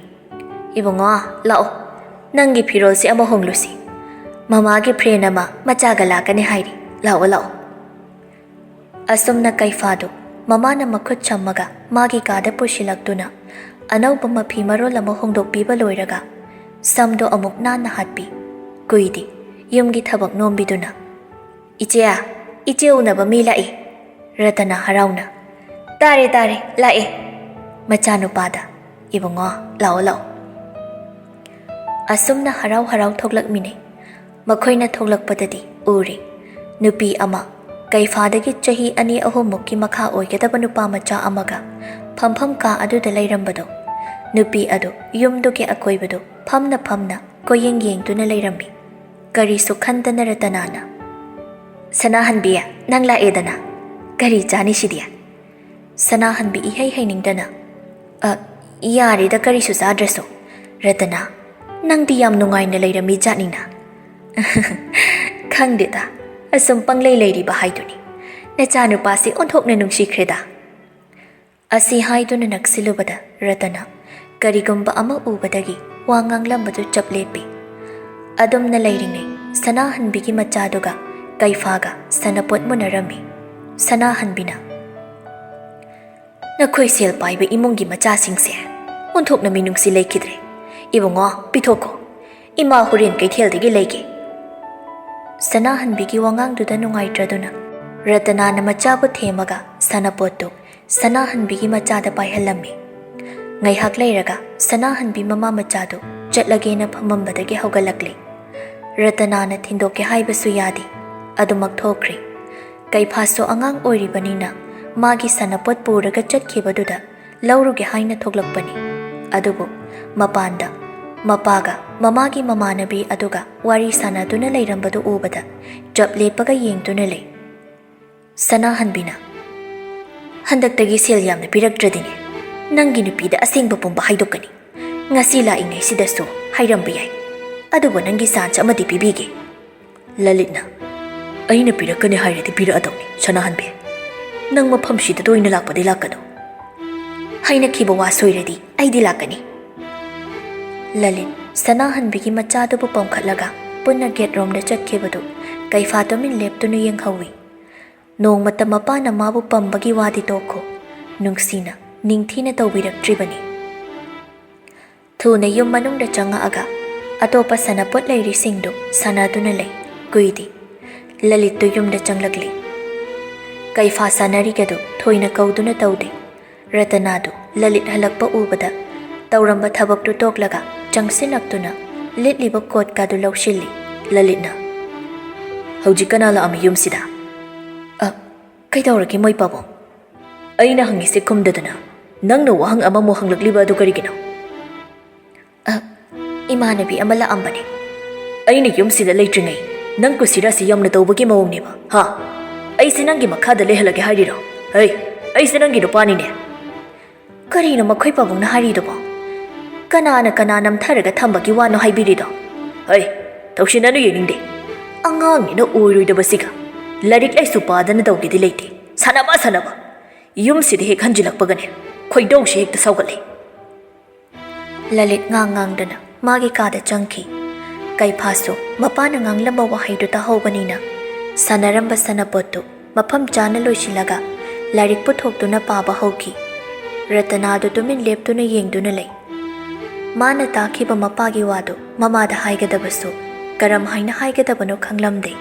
"ꯏꯕꯨꯡꯉꯣ, ꯂꯥꯛꯑꯣ, ꯅꯪꯒꯤ ꯐꯤꯔꯣꯜꯁꯦ ꯑꯃ ꯍꯣꯡꯂꯨꯁꯤ꯫ ꯃꯃꯥꯒꯤ ꯐ꯭ꯔꯦꯟ ꯑꯃ ꯃꯆꯥꯒ ꯂꯥꯛꯀꯅꯤ ꯍꯥꯏꯔꯤ꯫ ꯂꯥꯛꯑꯣ, ꯂꯥꯛꯑꯣ꯫" ꯑꯁꯨꯝꯅ ꯀꯩꯐꯥꯗꯨ ꯃꯃꯥꯅ ꯃꯈꯨꯠ ꯁꯝꯃꯒ ꯃꯥꯒꯤ ꯀꯥꯗ ꯄꯨꯁꯤꯜꯂꯛꯇꯨꯅ ꯑꯅꯧꯕ ꯃꯐꯤ ꯃꯔꯣꯜ ꯑꯃ ꯍꯣꯡꯗꯣꯛꯄꯤꯕ ꯂꯣꯏꯔꯒ ꯁꯝꯗꯣ ꯑꯃꯨꯛ ꯅꯥꯟꯅ ꯍꯥꯠꯄꯤ꯫ ꯀꯨꯏꯗꯦ, ꯌꯨꯝꯒꯤ ꯊꯕꯛ ꯅꯣꯝꯕꯤꯗꯨꯅ, "ꯏꯆꯦ, ꯏꯆꯦ ꯎꯅꯕ ꯃꯤ ꯂꯥꯛꯏ꯫" ꯔꯇꯅꯥ ꯍꯔꯥꯎꯅ, "ꯇꯥꯔꯦ, ꯇꯥꯔꯦ, ꯂꯥꯛꯑꯦ꯫" ꯃꯆꯥꯅꯨꯄꯥꯗ, "ꯏꯕꯨꯡꯉꯣ, ꯂꯥꯛꯑꯣ, ꯂꯥꯛꯑꯣ꯫" ꯑꯁꯨꯝꯅ ꯍꯔꯥꯎ ꯍꯔꯥꯎ ꯊꯣꯛꯂꯛꯃꯤꯅꯩ꯫ ꯃꯈꯣꯏꯅ ꯊꯣꯛꯂꯛꯄꯗꯗꯤ ꯎꯔꯦ, ꯅꯨꯄꯤ ꯑꯃ, ꯀꯩꯐꯥꯗꯒꯤ ꯆꯍꯤ ꯑꯅꯤ ꯑꯍꯨꯝꯃꯨꯛꯀꯤ ꯃꯈꯥ ꯑꯣꯏꯒꯗꯕ ꯅꯨꯄꯥ ꯃꯆꯥ ꯑꯃꯒ ꯐꯝꯐꯝ ꯀꯥ ꯑꯗꯨꯗ ꯂꯩꯔꯝꯕꯗꯣ꯫ ꯅꯨꯄꯤ ꯑꯗꯨ ꯌꯨꯝꯗꯨꯒꯤ ꯑꯀꯣꯏꯕꯗꯨ ꯐꯝꯅ ꯐꯝꯅ ꯀꯣꯏꯌꯦꯡ ꯌꯦꯡꯗꯨꯅ ꯂꯩꯔꯝꯃꯤ꯫ ꯀꯔꯤꯁꯨ ꯈꯟꯗꯅ ꯔꯇꯅꯥꯅ, "ꯁꯅꯥꯍꯟꯕꯤ, ꯅꯪ ꯂꯥꯛꯑꯦꯗꯅ꯫ ꯀꯔꯤ ꯆꯥꯅꯤ ꯁꯤꯗꯤ?" ꯁꯅꯥꯍꯟꯕꯤ ꯏꯍꯩ ꯍꯩꯅꯤꯡꯗꯅ, "ꯑ, ꯌꯥꯔꯦꯗ, ꯀꯔꯤꯁꯨ ꯆꯥꯗ꯭ꯔꯁꯨ꯫ ꯔꯇꯅꯥ, ꯅꯪꯗꯤ ꯌꯥꯝ ꯅꯨꯡꯉꯥꯏꯅ ꯂꯩꯔꯝꯃꯤ ꯖꯥꯠꯅꯤꯅ꯫" "ꯈꯪꯗꯦꯗ, ꯑꯁꯨꯝ ꯄꯪꯂꯩ ꯂꯩꯔꯤꯕ ꯍꯥꯏꯗꯨꯅꯤ꯫ ꯅꯆꯥꯅꯨꯄꯥꯁꯤ ꯑꯣꯟꯊꯣꯛꯅ ꯅꯨꯡꯁꯤꯈ꯭ꯔꯦꯗ꯫" ꯑꯁꯤ ꯍꯥꯏꯗꯨꯅ ꯅꯛꯁꯤꯜꯂꯨꯕꯗ ꯔꯇꯅꯥ ꯀꯔꯤꯒꯨꯝꯕ ꯑꯃ ꯎꯕꯗꯒꯤ ꯋꯥ ꯉꯥꯡꯂꯝꯕꯗꯨ ꯆꯞ ꯂꯦꯞꯄꯤ꯫ ꯑꯗꯨꯝꯅ ꯂꯩꯔꯤꯉꯩ ꯁꯅꯥꯍꯟꯕꯤꯒꯤ ꯃꯆꯥꯗꯨꯒ ꯀꯩꯐꯥꯒ ꯁꯅꯄꯣꯠ ꯃꯨꯟꯅꯔꯝꯃꯤ꯫ ꯁꯅꯥꯍꯟꯕꯤꯅ, "ꯅꯈꯣꯏ ꯁꯦꯜ ꯄꯥꯏꯕ ꯏꯃꯨꯡꯒꯤ ꯃꯆꯥꯁꯤꯡꯁꯦ ꯑꯣꯟꯊꯣꯛꯅ ꯃꯤꯅꯨꯡꯁꯤ ꯂꯩꯈꯤꯗ꯭ꯔꯦ꯫ ꯏꯕꯨꯡꯉꯣ, ꯄꯤꯊꯣꯛꯈꯣ꯫ ꯏꯃꯥ ꯍꯣꯔꯦꯟ ꯀꯩꯊꯦꯜꯗꯒꯤ ꯂꯩꯒꯦ꯫" ꯁꯅꯥꯍꯟꯕꯤꯒꯤ ꯋꯥꯉꯥꯡꯗꯨꯗ ꯅꯨꯡꯉꯥꯏꯇ꯭ꯔꯗꯨꯅ ꯔꯇꯅꯥꯅ ꯃꯆꯥꯕꯨ ꯊꯦꯝꯃꯒ ꯁꯅꯄꯣꯠꯇꯨ ꯁꯅꯥꯍꯟꯕꯤꯒꯤ ꯃꯆꯥꯗ ꯄꯥꯏꯍꯜꯂꯝꯃꯤ꯫ ꯉꯥꯏꯍꯥꯛ ꯂꯩꯔꯒ ꯁꯅꯥꯍꯟꯕꯤ ꯃꯃꯥ ꯃꯆꯥꯗꯨ ꯆꯠꯂꯒꯦꯅ ꯐꯝꯃꯝꯕꯗꯒꯤ ꯍꯧꯒꯠꯂꯛꯂꯦ꯫ ꯔꯇꯅꯥꯅ ꯊꯤꯟꯗꯣꯛꯀꯦ ꯍꯥꯏꯕꯁꯨ ꯌꯥꯗꯦ꯫ ꯑꯗꯨꯃꯛ ꯊꯣꯛꯈ꯭ꯔꯦ꯫ ꯀꯩꯐꯥꯁꯨ ꯑꯉꯥꯡ ꯑꯣꯏꯔꯤꯕꯅꯤꯅ ꯃꯥꯒꯤ ꯁꯥꯟꯅꯄꯣꯠ ꯄꯨꯔꯒ ꯆꯠꯈꯤꯕꯗꯨꯗ ꯂꯧꯔꯨꯒꯦ ꯍꯥꯏꯅ ꯊꯣꯛꯂꯛꯄꯅꯤ꯫ ꯑꯗꯨꯕꯨ ꯃꯄꯥꯟꯗ ꯃꯄꯥꯒ ꯃꯃꯥꯒꯤ ꯃꯃꯥꯟꯅꯕꯤ ꯑꯗꯨꯒ ꯋꯥꯔꯤ ꯁꯥꯟꯅꯗꯨꯅ ꯂꯩꯔꯝꯕꯗꯨ ꯎꯕꯗ ꯆꯞ ꯂꯦꯞꯄꯒ ꯌꯦꯡꯗꯨꯅ ꯂꯩ꯫ ꯁꯅꯥꯍꯟꯕꯤꯅ, "ꯍꯟꯗꯛꯇꯒꯤ ꯁꯦꯜ ꯌꯥꯝꯅ ꯄꯤꯔꯛꯇ꯭ꯔꯗꯤꯅꯦ, ꯅꯪꯒꯤ ꯅꯨꯄꯤꯗ ꯑꯁꯦꯡꯕ ꯄꯨꯝꯕ ꯍꯥꯏꯗꯣꯛꯀꯅꯤ꯫ ꯉꯁꯤ ꯂꯥꯛꯏꯉꯩꯁꯤꯗꯁꯨ ꯍꯥꯏꯔꯝꯕ ꯌꯥꯏ꯫ ꯑꯗꯨꯕꯨ ꯅꯪꯒꯤ ꯆꯥꯟꯁ ꯑꯃꯗꯤ ꯄꯤꯕꯤꯒꯦ꯫" ꯂꯂꯤꯠꯅ, "ꯑꯩꯅ ꯄꯤꯔꯛꯀꯅꯤ ꯍꯥꯏꯔꯗꯤ ꯄꯤꯔꯛꯑꯗꯧꯅꯤ, ꯁꯅꯥꯍꯟꯕꯤ꯫ ꯅꯪ ꯃꯐꯝꯁꯤꯗ ꯇꯣꯏꯅ ꯂꯥꯛꯄꯗꯤ ꯂꯥꯛꯀꯅꯨ꯫ ꯍꯥꯏꯅꯈꯤꯕ ꯋꯥ ꯁꯣꯏꯔꯗꯤ ꯑꯩꯗꯤ ꯂꯥꯛꯀꯅꯤ꯫" ꯂꯂꯤꯠ ꯁꯅꯥꯍꯟꯕꯤꯒꯤ ꯃꯆꯥꯗꯨꯕꯨ ꯄꯝꯈꯠꯂꯒ ꯄꯨꯟꯅ ꯒꯦꯠ ꯔꯣꯝꯗ ꯆꯠꯈꯤꯕꯗꯨ ꯀꯩꯐꯥ ꯇꯨꯃꯤꯟ ꯂꯦꯞꯇꯨꯅ ꯌꯦꯡꯍꯧꯏ꯫ ꯅꯣꯡꯃꯇ ꯃꯄꯥꯅ ꯃꯥꯕꯨ ꯄꯝꯕꯒꯤ ꯋꯥꯗꯤ ꯇꯣꯛꯈꯣ, ꯅꯨꯡꯁꯤꯅ, ꯅꯤꯡꯊꯤꯅ ꯇꯧꯕꯤꯔꯛꯇ꯭ꯔꯤꯕꯅꯤ꯫ ꯊꯨꯅ ꯌꯨꯝ ꯃꯅꯨꯡꯗ ꯆꯪꯉꯛꯑꯒ ꯑꯇꯣꯞꯄ ꯁꯥꯟꯅꯄꯣꯠ ꯂꯩꯔꯤꯁꯤꯡꯗꯨ ꯁꯥꯟꯅꯗꯨꯅ ꯂꯩ꯫ ꯀꯨꯏꯗꯦ꯫ ꯂꯂꯤꯠꯇꯨ ꯌꯨꯝꯗ ꯆꯪꯂꯛꯂꯤ꯫ ꯀꯩꯐꯥ ꯁꯥꯟꯅꯔꯤꯒꯗꯨ ꯊꯣꯏꯅ ꯀꯧꯗꯨꯅ ꯇꯧꯗꯦ꯫ ꯔꯇꯅꯥꯗꯨ ꯂꯂꯤꯠ ꯍꯜꯂꯛꯄ ꯎꯕꯗ ꯇꯧꯔꯝꯕ ꯊꯕꯛꯇꯨ ꯇꯣꯛꯂꯒ ꯆꯪꯁꯤꯜꯂꯛꯇꯨꯅ ꯂꯤꯠꯂꯤꯕ ꯀꯣꯠꯀꯥꯗꯨ ꯂꯧꯁꯤꯜꯂꯤ꯫ ꯂꯂꯤꯠꯅ, "ꯍꯧꯖꯤꯛ ꯀꯅꯥ ꯂꯥꯛꯑꯝꯃꯤ ꯌꯨꯝꯁꯤꯗ?" "ꯑ, ꯀꯩꯗꯧꯔꯒꯦ ꯃꯣꯏ ꯄꯥꯕꯨꯡ?" "ꯑꯩꯅ ꯍꯪꯉꯤꯁꯦ ꯈꯨꯝꯗꯗꯅ ꯅꯪꯅ ꯋꯥꯍꯪ ꯑꯃꯃꯨꯛ ꯍꯪꯂꯛꯂꯤꯕ ꯑꯗꯨ ꯀꯔꯤꯒꯤꯅꯣ?" "ꯑ, ꯏꯃꯥꯟꯅꯕꯤ ꯑꯃ ꯂꯥꯛꯑꯝꯕꯅꯦ꯫" "ꯑꯩꯅ ꯌꯨꯝꯁꯤꯗ ꯂꯩꯇ꯭ꯔꯤꯉꯩ ꯅꯪ ꯀꯨꯁꯤꯔꯥꯁꯤ ꯌꯥꯝꯅ ꯇꯧꯕꯒꯤ ꯃꯑꯣꯡꯅꯦꯕ, ꯍꯥ? ꯑꯩꯁꯦ ꯅꯪꯒꯤ ꯃꯈꯥꯗ ꯂꯩꯍꯜꯂꯒꯦ ꯍꯥꯏꯔꯤꯔꯣ? ꯍꯩ, ꯑꯩꯁꯦ ꯅꯪꯒꯤ ꯅꯨꯄꯥꯅꯤꯅꯦ꯫" "ꯀꯔꯤꯅꯣ ꯃꯈꯣꯏ ꯄꯥꯕꯨꯡꯅ ꯍꯥꯏꯔꯤꯗꯨꯕꯣ? ꯀꯅꯥꯅ ꯀꯅꯥ ꯅꯝꯊꯔꯒ ꯊꯝꯕꯒꯤ ꯋꯥꯅꯣ ꯍꯥꯏꯕꯤꯔꯤꯗꯣ?" "ꯍꯩ, ꯇꯧꯁꯤꯟꯅꯅꯨ, ꯌꯦꯡꯅꯤꯡꯗꯦ꯫ ꯑꯉꯥꯡꯅꯤꯅ ꯑꯣꯏꯔꯣꯏꯗꯕꯁꯤꯒ꯫ ꯂꯥꯏꯔꯤꯛ ꯂꯥꯏꯁꯨ ꯄꯥꯗꯅ ꯇꯧꯒꯦꯗꯤ ꯂꯩꯇꯦ꯫ ꯁꯥꯟꯅꯕ, ꯁꯥꯟꯅꯕ꯫ ꯌꯨꯝꯁꯤꯗ ꯍꯦꯛ ꯍꯟꯖꯤꯜꯂꯛꯄꯒꯅꯦ ꯈꯣꯏꯗꯧꯁꯦ ꯍꯦꯛꯇ ꯁꯥꯎꯒꯠꯂꯦ꯫" ꯂꯂꯤꯠ ꯉꯥꯡ ꯉꯥꯡꯗꯅ ꯃꯥꯒꯤ ꯀꯥꯗ ꯆꯪꯈꯤ꯫ ꯀꯩꯐꯥꯁꯨ ꯃꯄꯥꯅ ꯉꯥꯡꯂꯝꯕ ꯋꯥꯍꯩꯗꯨ ꯇꯥꯍꯧꯕꯅꯤꯅ ꯁꯥꯟꯅꯔꯝꯕ ꯁꯥꯟꯅꯄꯣꯠꯇꯨ ꯃꯐꯝ ꯆꯥꯅ ꯂꯣꯏꯁꯤꯜꯂꯒ ꯂꯥꯏꯔꯤꯛ ꯄꯨꯊꯣꯛꯇꯨꯅ ꯄꯥꯕ ꯍꯧꯈꯤ꯫ ꯔꯇꯅꯥꯗꯨ ꯇꯨꯃꯤꯟ ꯂꯦꯞꯇꯨꯅ ꯌꯦꯡꯗꯨꯅ ꯂꯩ꯫ ꯃꯥꯅ ꯇꯥꯈꯤꯕ ꯃꯄꯥꯒꯤ ꯋꯥꯗꯨ ꯃꯃꯥꯗ ꯍꯥꯏꯒꯗꯕꯁꯨ ꯀꯔꯝ ꯍꯥꯏꯅ ꯍꯥꯏꯒꯗꯕꯅꯣ ꯈꯪꯂꯝꯗꯦ꯫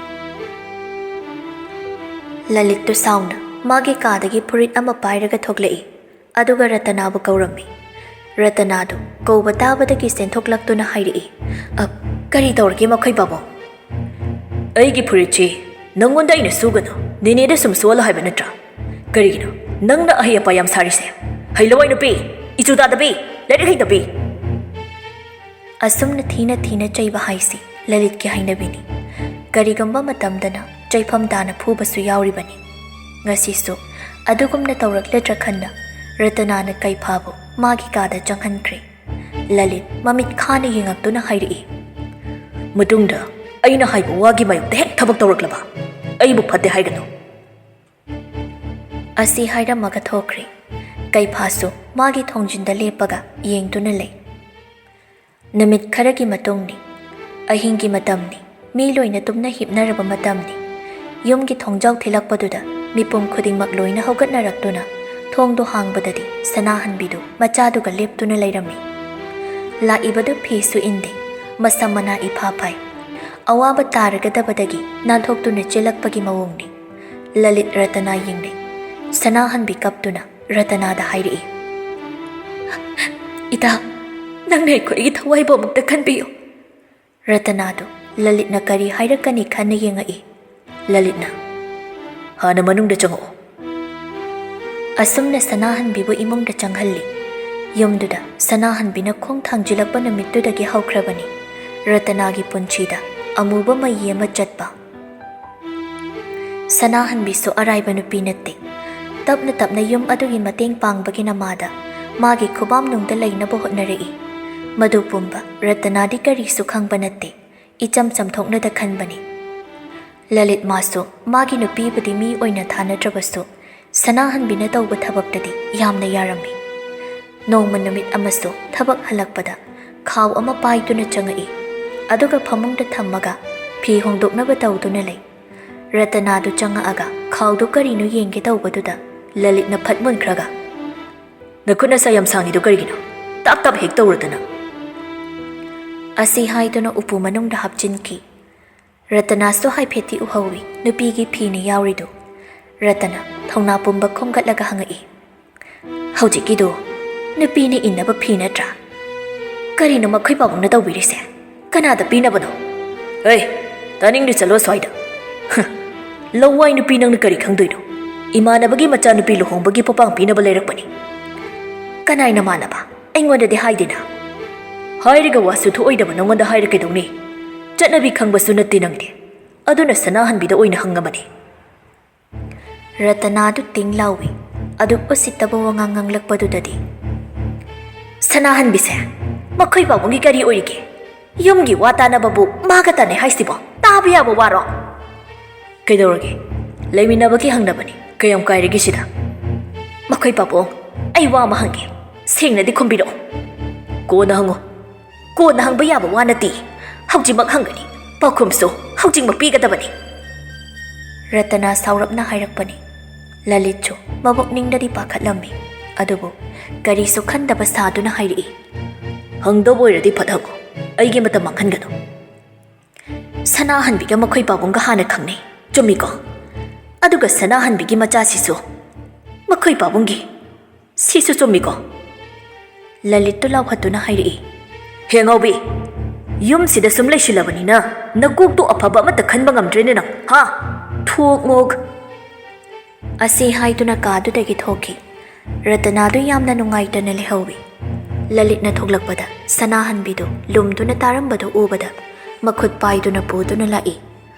ꯂꯂꯤꯠꯇꯨ ꯁꯥꯎꯅ ꯃꯥꯒꯤ ꯀꯥꯗꯒꯤ ꯐꯨꯔꯤꯠ ꯑꯃ ꯄꯥꯏꯔꯒ ꯊꯣꯛꯂꯛꯏ꯫ ꯑꯗꯨꯒ ꯔꯇꯅꯥꯕꯨ ꯀꯧꯔꯝꯃꯤ꯫ ꯔꯇꯅꯥꯗꯨ ꯀꯧꯕ ꯇꯥꯕꯗꯒꯤ ꯆꯦꯟꯊꯣꯛꯂꯛꯇꯨꯅ ꯍꯥꯏꯔꯛꯏ, "ꯑ, ꯀꯔꯤ ꯇꯧꯔꯒꯦ ꯃꯈꯣꯏ ꯄꯥꯕꯨꯡ?" "ꯑꯩꯒꯤ ꯐꯨꯔꯤꯠꯁꯤ ꯅꯪꯉꯣꯟꯗ ꯑꯩꯅ ꯁꯨꯒꯅꯨ, ꯅꯦꯅꯦꯗ ꯁꯨꯝ ꯁꯨꯍꯜꯂꯣ ꯍꯥꯏꯕ ꯅꯠꯇ꯭ꯔꯥ? ꯀꯔꯤꯒꯤꯅꯣ ꯅꯪꯅ ꯑꯍꯩ ꯑꯄꯥ ꯌꯥꯝ ꯁꯥꯔꯤꯁꯦ? ꯍꯩꯂꯋꯥꯏ ꯅꯨꯄꯤ, ꯏꯆꯨ ꯇꯥꯗꯕꯤ, ꯂꯥꯏꯔꯤꯛ ꯍꯩꯇꯕꯤ!" ꯑꯁꯨꯝꯅ ꯊꯤꯅ ꯊꯤꯅ ꯆꯩꯕ ꯍꯥꯏꯁꯤ ꯂꯂꯤꯠꯀꯤ ꯍꯩꯅꯕꯤꯅꯤ꯫ ꯀꯔꯤꯒꯨꯝꯕ ꯃꯇꯝꯗꯅ ꯆꯩꯐꯝ ꯇꯥꯅ ꯐꯨꯕꯁꯨ ꯌꯥꯎꯔꯤꯕꯅꯤ꯫ ꯉꯁꯤꯁꯨ ꯑꯗꯨꯒꯨꯝꯅ ꯇꯧꯔꯛꯂꯗ꯭ꯔꯥ ꯈꯟꯅ ꯔꯇꯅꯥꯅ ꯀꯩꯐꯥꯕꯨ ꯃꯥꯒꯤ ꯀꯥꯗ ꯆꯪꯍꯟꯈ꯭ꯔꯦ꯫ ꯂꯂꯤꯠ ꯃꯃꯤꯠ ꯈꯥꯅ ꯌꯦꯡꯉꯛꯇꯨꯅ ꯍꯥꯏꯔꯛꯏ, "ꯃꯇꯨꯡꯗ ꯑꯩꯅ ꯍꯥꯏꯕ ꯋꯥꯒꯤ ꯃꯥꯌꯣꯛꯇ ꯍꯦꯛ ꯊꯕꯛ ꯇꯧꯔꯛꯂꯕ ꯑꯩꯕꯨ ꯐꯠꯇꯦ ꯍꯥꯏꯒꯅꯨ!" ꯑꯁꯤ ꯍꯥꯏꯔꯝꯃꯒ ꯊꯣꯛꯈ꯭ꯔꯦ꯫ ꯀꯩꯐꯥꯁꯨ ꯃꯥꯒꯤ ꯊꯣꯡꯖꯤꯟꯗ ꯂꯦꯞꯄꯒ ꯌꯦꯡꯗꯨꯅ ꯂꯩ꯫ ꯅꯨꯃꯤꯠ ꯈꯔꯒꯤ ꯃꯇꯨꯡꯅꯤ꯫ ꯑꯍꯤꯡꯒꯤ ꯃꯇꯝꯅꯤ꯫ ꯃꯤ ꯂꯣꯏꯅ ꯇꯨꯝꯅ ꯍꯤꯞꯅꯔꯕ ꯃꯇꯝꯅꯤ꯫ ꯌꯨꯝꯒꯤ ꯊꯣꯡꯖꯥꯎ ꯊꯤꯜꯂꯛꯄꯗꯨꯗ ꯃꯤꯄꯨꯝ ꯈꯨꯗꯤꯡꯃꯛ ꯂꯣꯏꯅ ꯍꯧꯒꯠꯅꯔꯛꯇꯨꯅ ꯊꯣꯡꯗꯣ ꯍꯥꯡꯕꯗꯗꯤ ꯁꯅꯥꯍꯟꯕꯤꯗꯨ ꯃꯆꯥꯗꯨꯒ ꯂꯦꯞꯇꯨꯅ ꯂꯩꯔꯝꯃꯤ꯫ ꯂꯥꯛꯏꯕꯗꯨ ꯐꯤꯁꯨ ꯏꯟꯗꯦ, ꯃꯁꯝ ꯃꯅꯥ ꯏꯐꯥ ꯐꯥꯏ꯫ ꯑꯋꯥꯕ ꯇꯥꯔꯒꯗꯕꯗꯒꯤ ꯅꯥꯟꯊꯣꯛꯇꯨꯅ ꯆꯦꯜꯂꯛꯄꯒꯤ ꯃꯑꯣꯡꯅꯤ꯫ ꯂꯂꯤꯠ ꯔꯇꯅꯥ ꯌꯦꯡꯂꯦ꯫ ꯁꯅꯥꯍꯟꯕꯤ ꯀꯞꯇꯨꯅ ꯔꯇꯅꯥꯗ ꯍꯥꯏꯔꯛꯏ, "ꯏꯇꯥ, ꯅꯪꯅ ꯑꯩꯈꯣꯏꯒꯤ ꯊꯋꯥꯏꯕꯨ ꯑꯃꯨꯛꯇ ꯈꯟꯕꯤꯌꯨ!" ꯔꯇꯅꯥꯗꯨ ꯂꯂꯤꯠꯅ ꯀꯔꯤ ꯍꯥꯏꯔꯛꯀꯅꯤ ꯈꯟꯅ ꯌꯦꯡꯉꯛꯏ꯫ ꯂꯂꯤꯠꯅ, "ꯍꯥꯟꯅ ꯃꯅꯨꯡꯗ ꯆꯪꯉꯛꯑꯣ꯫" ꯑꯁꯨꯝꯅ ꯁꯅꯥꯍꯟꯕꯤꯕꯨ ꯏꯃꯨꯡꯗ ꯆꯪꯍꯜꯂꯤ꯫ ꯌꯨꯝꯗꯨꯗ ꯁꯅꯥꯍꯟꯕꯤꯅ ꯈꯣꯡ ꯊꯥꯡꯖꯤꯜꯂꯛꯄ ꯅꯨꯃꯤꯠꯇꯨꯗꯒꯤ ꯍꯧꯈ꯭ꯔꯕꯅꯤ ꯔꯇꯅꯥꯒꯤ ꯄꯨꯟꯁꯤꯗ ꯑꯃꯨꯕ ꯃꯩ ꯑꯃ ꯆꯠꯄ꯫ ꯁꯅꯥꯍꯟꯕꯤꯁꯨ ꯑꯔꯥꯏꯕ ꯅꯨꯄꯤ ꯅꯠꯇꯦ꯫ ꯇꯞꯅ ꯇꯞꯅ ꯌꯨꯝ ꯑꯗꯨꯒꯤ ꯃꯇꯦꯡ ꯄꯥꯡꯕꯒꯤ ꯅꯃꯥꯗ ꯃꯥꯒꯤ ꯈꯨꯕꯥꯝꯅꯨꯡꯗ ꯂꯩꯅꯕ ꯍꯣꯠꯅꯔꯛꯏ꯫ ꯃꯗꯨ ꯄꯨꯝꯕ ꯔꯇꯅꯥꯗꯤ ꯀꯔꯤꯁꯨ ꯈꯪꯕ ꯅꯠꯇꯦ꯫ ꯏꯆꯝ ꯆꯝꯊꯣꯛꯅꯗ ꯈꯟꯕꯅꯤ꯫ ꯂꯂꯤꯠ ꯃꯥꯁꯨ ꯃꯥꯒꯤ ꯅꯨꯄꯤꯕꯨꯗꯤ ꯃꯤ ꯑꯣꯏꯅ ꯊꯥꯅꯗ꯭ꯔꯕꯁꯨ, ꯁꯅꯥꯍꯟꯕꯤꯅ ꯇꯧꯕ ꯊꯕꯛꯇꯗꯤ ꯌꯥꯝꯅ ꯌꯥꯔꯝꯃꯤ꯫ ꯅꯣꯡꯃ ꯅꯨꯃꯤꯠ ꯑꯃꯁꯨ ꯊꯕꯛ ꯍꯜꯂꯛꯄꯗ ꯈꯥꯎ ꯑꯃ ꯄꯥꯏꯗꯨꯅ ꯆꯪꯉꯛꯏ꯫ ꯑꯗꯨꯒ ꯐꯃꯨꯡꯗ ꯊꯝꯃꯒ ꯐꯤ ꯍꯣꯡꯗꯣꯛꯅꯕ ꯇꯧꯗꯨꯅ ꯂꯩ꯫ ꯔꯇꯅꯥꯗꯨ ꯆꯪꯉꯛꯑꯒ ꯈꯥꯎꯗꯨ ꯀꯔꯤꯅꯣ ꯌꯦꯡꯒꯦ ꯇꯧꯕꯗꯨꯗ ꯂꯂꯤꯠꯅ ꯐꯠ ꯃꯨꯟꯈ꯭ꯔꯒ, "ꯅꯈꯨꯠ ꯅꯁꯥ ꯌꯥꯝ ꯁꯥꯡꯉꯤꯗꯣ ꯀꯔꯤꯒꯤꯅꯣ? ꯇꯥꯞ ꯇꯥꯞ ꯍꯦꯛ ꯇꯧꯔꯗꯅ!" ꯑꯁꯤ ꯍꯥꯏꯗꯨꯅ ꯎꯄꯨ ꯃꯅꯨꯡꯗ ꯍꯥꯞꯆꯤꯟꯈꯤ꯫ ꯔꯇꯅꯥꯁꯨ ꯍꯥꯏꯐꯦꯠꯇꯤ ꯎꯍꯧꯏ ꯅꯨꯄꯤꯒꯤ ꯐꯤꯅ ꯌꯥꯎꯔꯤꯗꯨ꯫ ꯔꯇꯅꯥ ꯊꯧꯅꯥ ꯄꯨꯝꯕ ꯈꯣꯝꯒꯠꯂꯒ ꯍꯪꯉꯛꯏ, "ꯍꯧꯖꯤꯛꯀꯤꯗꯨ ꯅꯨꯄꯤꯅ ꯏꯟꯅꯕ ꯐꯤ ꯅꯠꯇ꯭ꯔꯥ? ꯀꯔꯤꯅꯣ ꯃꯈꯣꯏ ꯄꯥꯕꯨꯡꯅ ꯇꯧꯕꯤꯔꯤꯁꯦ? ꯀꯅꯥꯗ ꯄꯤꯅꯕꯅꯣ? ꯑꯦ, ꯇꯥꯅꯤꯡꯗꯦ, ꯆꯠꯂꯣ ꯑꯁ꯭ꯋꯥꯏꯗ꯫ ꯍ, ꯂꯋꯥꯏ ꯅꯨꯄꯤ ꯅꯪꯅ ꯀꯔꯤ ꯈꯪꯗꯣꯏꯅꯣ? ꯏꯃꯥꯟꯅꯕꯒꯤ ꯃꯆꯥꯅꯨꯄꯤ ꯂꯨꯍꯣꯡꯕꯒꯤ ꯄꯣꯄꯥꯡ ꯄꯤꯅꯕ ꯂꯩꯔꯛꯄꯅꯤ꯫ ꯀꯅꯥꯏ ꯅꯃꯥꯟꯅꯕ? ꯑꯩꯉꯣꯟꯗꯗꯤ ꯍꯥꯏꯗꯦꯅ꯫ ꯍꯥꯏꯔꯒ ꯋꯥꯁꯨ ꯊꯣꯛꯑꯣꯏꯗꯕ ꯅꯉꯣꯟꯗ ꯍꯥꯏꯔ ꯀꯩꯗꯧꯅꯤ? ꯆꯠꯅꯕꯤ ꯈꯪꯕꯁꯨ ꯅꯠꯇꯦ ꯅꯪꯗꯤ꯫ ꯑꯗꯨꯅ ꯁꯅꯥꯍꯟꯕꯤꯗ ꯑꯣꯏꯅ ꯍꯪꯉꯕꯅꯤ꯫ ꯔꯇꯅꯥꯗꯨ ꯇꯤꯡ ꯂꯥꯎꯏ꯫ ꯑꯗꯨ ꯎꯁꯤꯠꯇꯕ ꯋꯥꯉꯥꯡ ꯉꯥꯡꯂꯛꯄꯗꯨꯗꯗꯤ, "ꯁꯅꯥꯍꯟꯕꯤꯁꯦ, ꯃꯈꯣꯏ ꯄꯥꯕꯨꯡꯒꯤ ꯀꯔꯤ ꯑꯣꯏꯔꯤꯒꯦ? ꯌꯨꯝꯒꯤ ꯋꯥ ꯇꯥꯅꯕꯕꯨ ꯃꯥꯒ ꯇꯥꯅꯩ ꯍꯥꯏꯁꯤꯕꯣ? ꯇꯥꯕ ꯌꯥꯕ ꯋꯥꯔꯣ?" "ꯀꯩꯗꯧꯔꯒꯦ? ꯂꯩꯃꯤꯟꯅꯕꯒꯤ ꯍꯪꯅꯕꯅꯤ꯫ ꯀꯌꯥꯝ ꯀꯥꯏꯔꯒꯦ ꯁꯤꯗ?" "ꯃꯈꯣꯏ ꯄꯥꯕꯨꯡ, ꯑꯩ ꯋꯥ ꯑꯃ ꯍꯪꯒꯦ꯫ ꯁꯦꯡꯅꯗꯤ ꯈꯨꯝꯕꯤꯔꯛꯑꯣ꯫" "ꯀꯣꯟꯅ ꯍꯪꯉꯨ꯫" "ꯀꯣꯟꯅ ꯍꯪꯕ ꯌꯥꯕ ꯋꯥ ꯅꯠꯇꯦ꯫ ꯍꯧꯖꯤꯛꯃꯛ ꯍꯪꯒꯅꯤ꯫ ꯄꯥꯎꯈꯨꯝꯁꯨ ꯍꯧꯖꯤꯛꯃꯛ ꯄꯤꯒꯗꯕꯅꯤ꯫" ꯔꯇꯅꯥ ꯁꯥꯎꯔꯞꯅ ꯍꯥꯏꯔꯛꯄꯅꯤ꯫ ꯂꯂꯤꯠꯁꯨ ꯃꯕꯨꯛꯅꯤꯡꯗꯗꯤ ꯄꯥꯈꯠꯂꯝꯃꯤ, ꯑꯗꯨꯕꯨ ꯀꯔꯤꯁꯨ ꯈꯟꯗꯕ ꯁꯥꯗꯨꯅ ꯍꯥꯏꯔꯛꯏ, "ꯍꯪꯗꯧꯕ ꯑꯣꯏꯔꯗꯤ ꯐꯠ ꯍꯪꯉꯨ꯫ ꯑꯩꯒꯤ ꯃꯇꯝ ꯃꯥꯡꯍꯟꯒꯅꯨ꯫" "ꯁꯅꯥꯍꯟꯕꯤꯒ ꯃꯈꯣꯏ ꯄꯥꯕꯨꯡꯒ ꯍꯥꯟꯅ ꯈꯪꯅꯩ, ꯆꯨꯝꯃꯤꯀꯣ? ꯑꯗꯨꯒ ꯁꯅꯥꯍꯟꯕꯤꯒꯤ ꯃꯆꯥꯁꯤꯁꯨ ꯃꯈꯣꯏ ꯄꯥꯕꯨꯡꯒꯤ, ꯁꯤꯁꯨ ꯆꯨꯝꯃꯤꯀꯣ?" ꯂꯂꯤꯠꯇꯨ ꯂꯥꯎꯍꯠꯇꯨꯅ ꯍꯥꯏꯔꯛꯏ, "ꯍꯦ ꯑꯉꯥꯎꯕꯤ, ꯌꯨꯝꯁꯤꯗ ꯁꯨꯝ ꯂꯩꯁꯤꯜꯂꯕꯅꯤꯅ ꯅꯀꯣꯛꯇꯣ ꯑꯐꯕ ꯑꯃꯠꯇ ꯈꯟꯕ ꯉꯝꯗ꯭ꯔꯦꯅꯦ ꯅꯪ, ꯍꯥ? ꯊꯣꯛ ꯃꯣꯛ!" ꯑꯁꯤ ꯍꯥꯏꯗꯨꯅ ꯀꯥꯗꯨꯗꯒꯤ ꯊꯣꯛꯈꯤ꯫ ꯔꯇꯅꯥꯗꯨ ꯌꯥꯝꯅ ꯅꯨꯡꯉꯥꯏꯇꯅ ꯂꯩꯍꯧꯏ꯫ ꯂꯂꯤꯠꯅ ꯊꯣꯛꯂꯛꯄꯗ ꯁꯅꯥꯍꯟꯕꯤꯗꯨ ꯂꯨꯝꯗꯨꯅ ꯇꯥꯔꯝꯕꯗꯨ ꯎꯕꯗ ꯃꯈꯨꯠ ꯄꯥꯏꯗꯨꯅ ꯄꯨꯗꯨꯅ ꯂꯥꯛꯏ꯫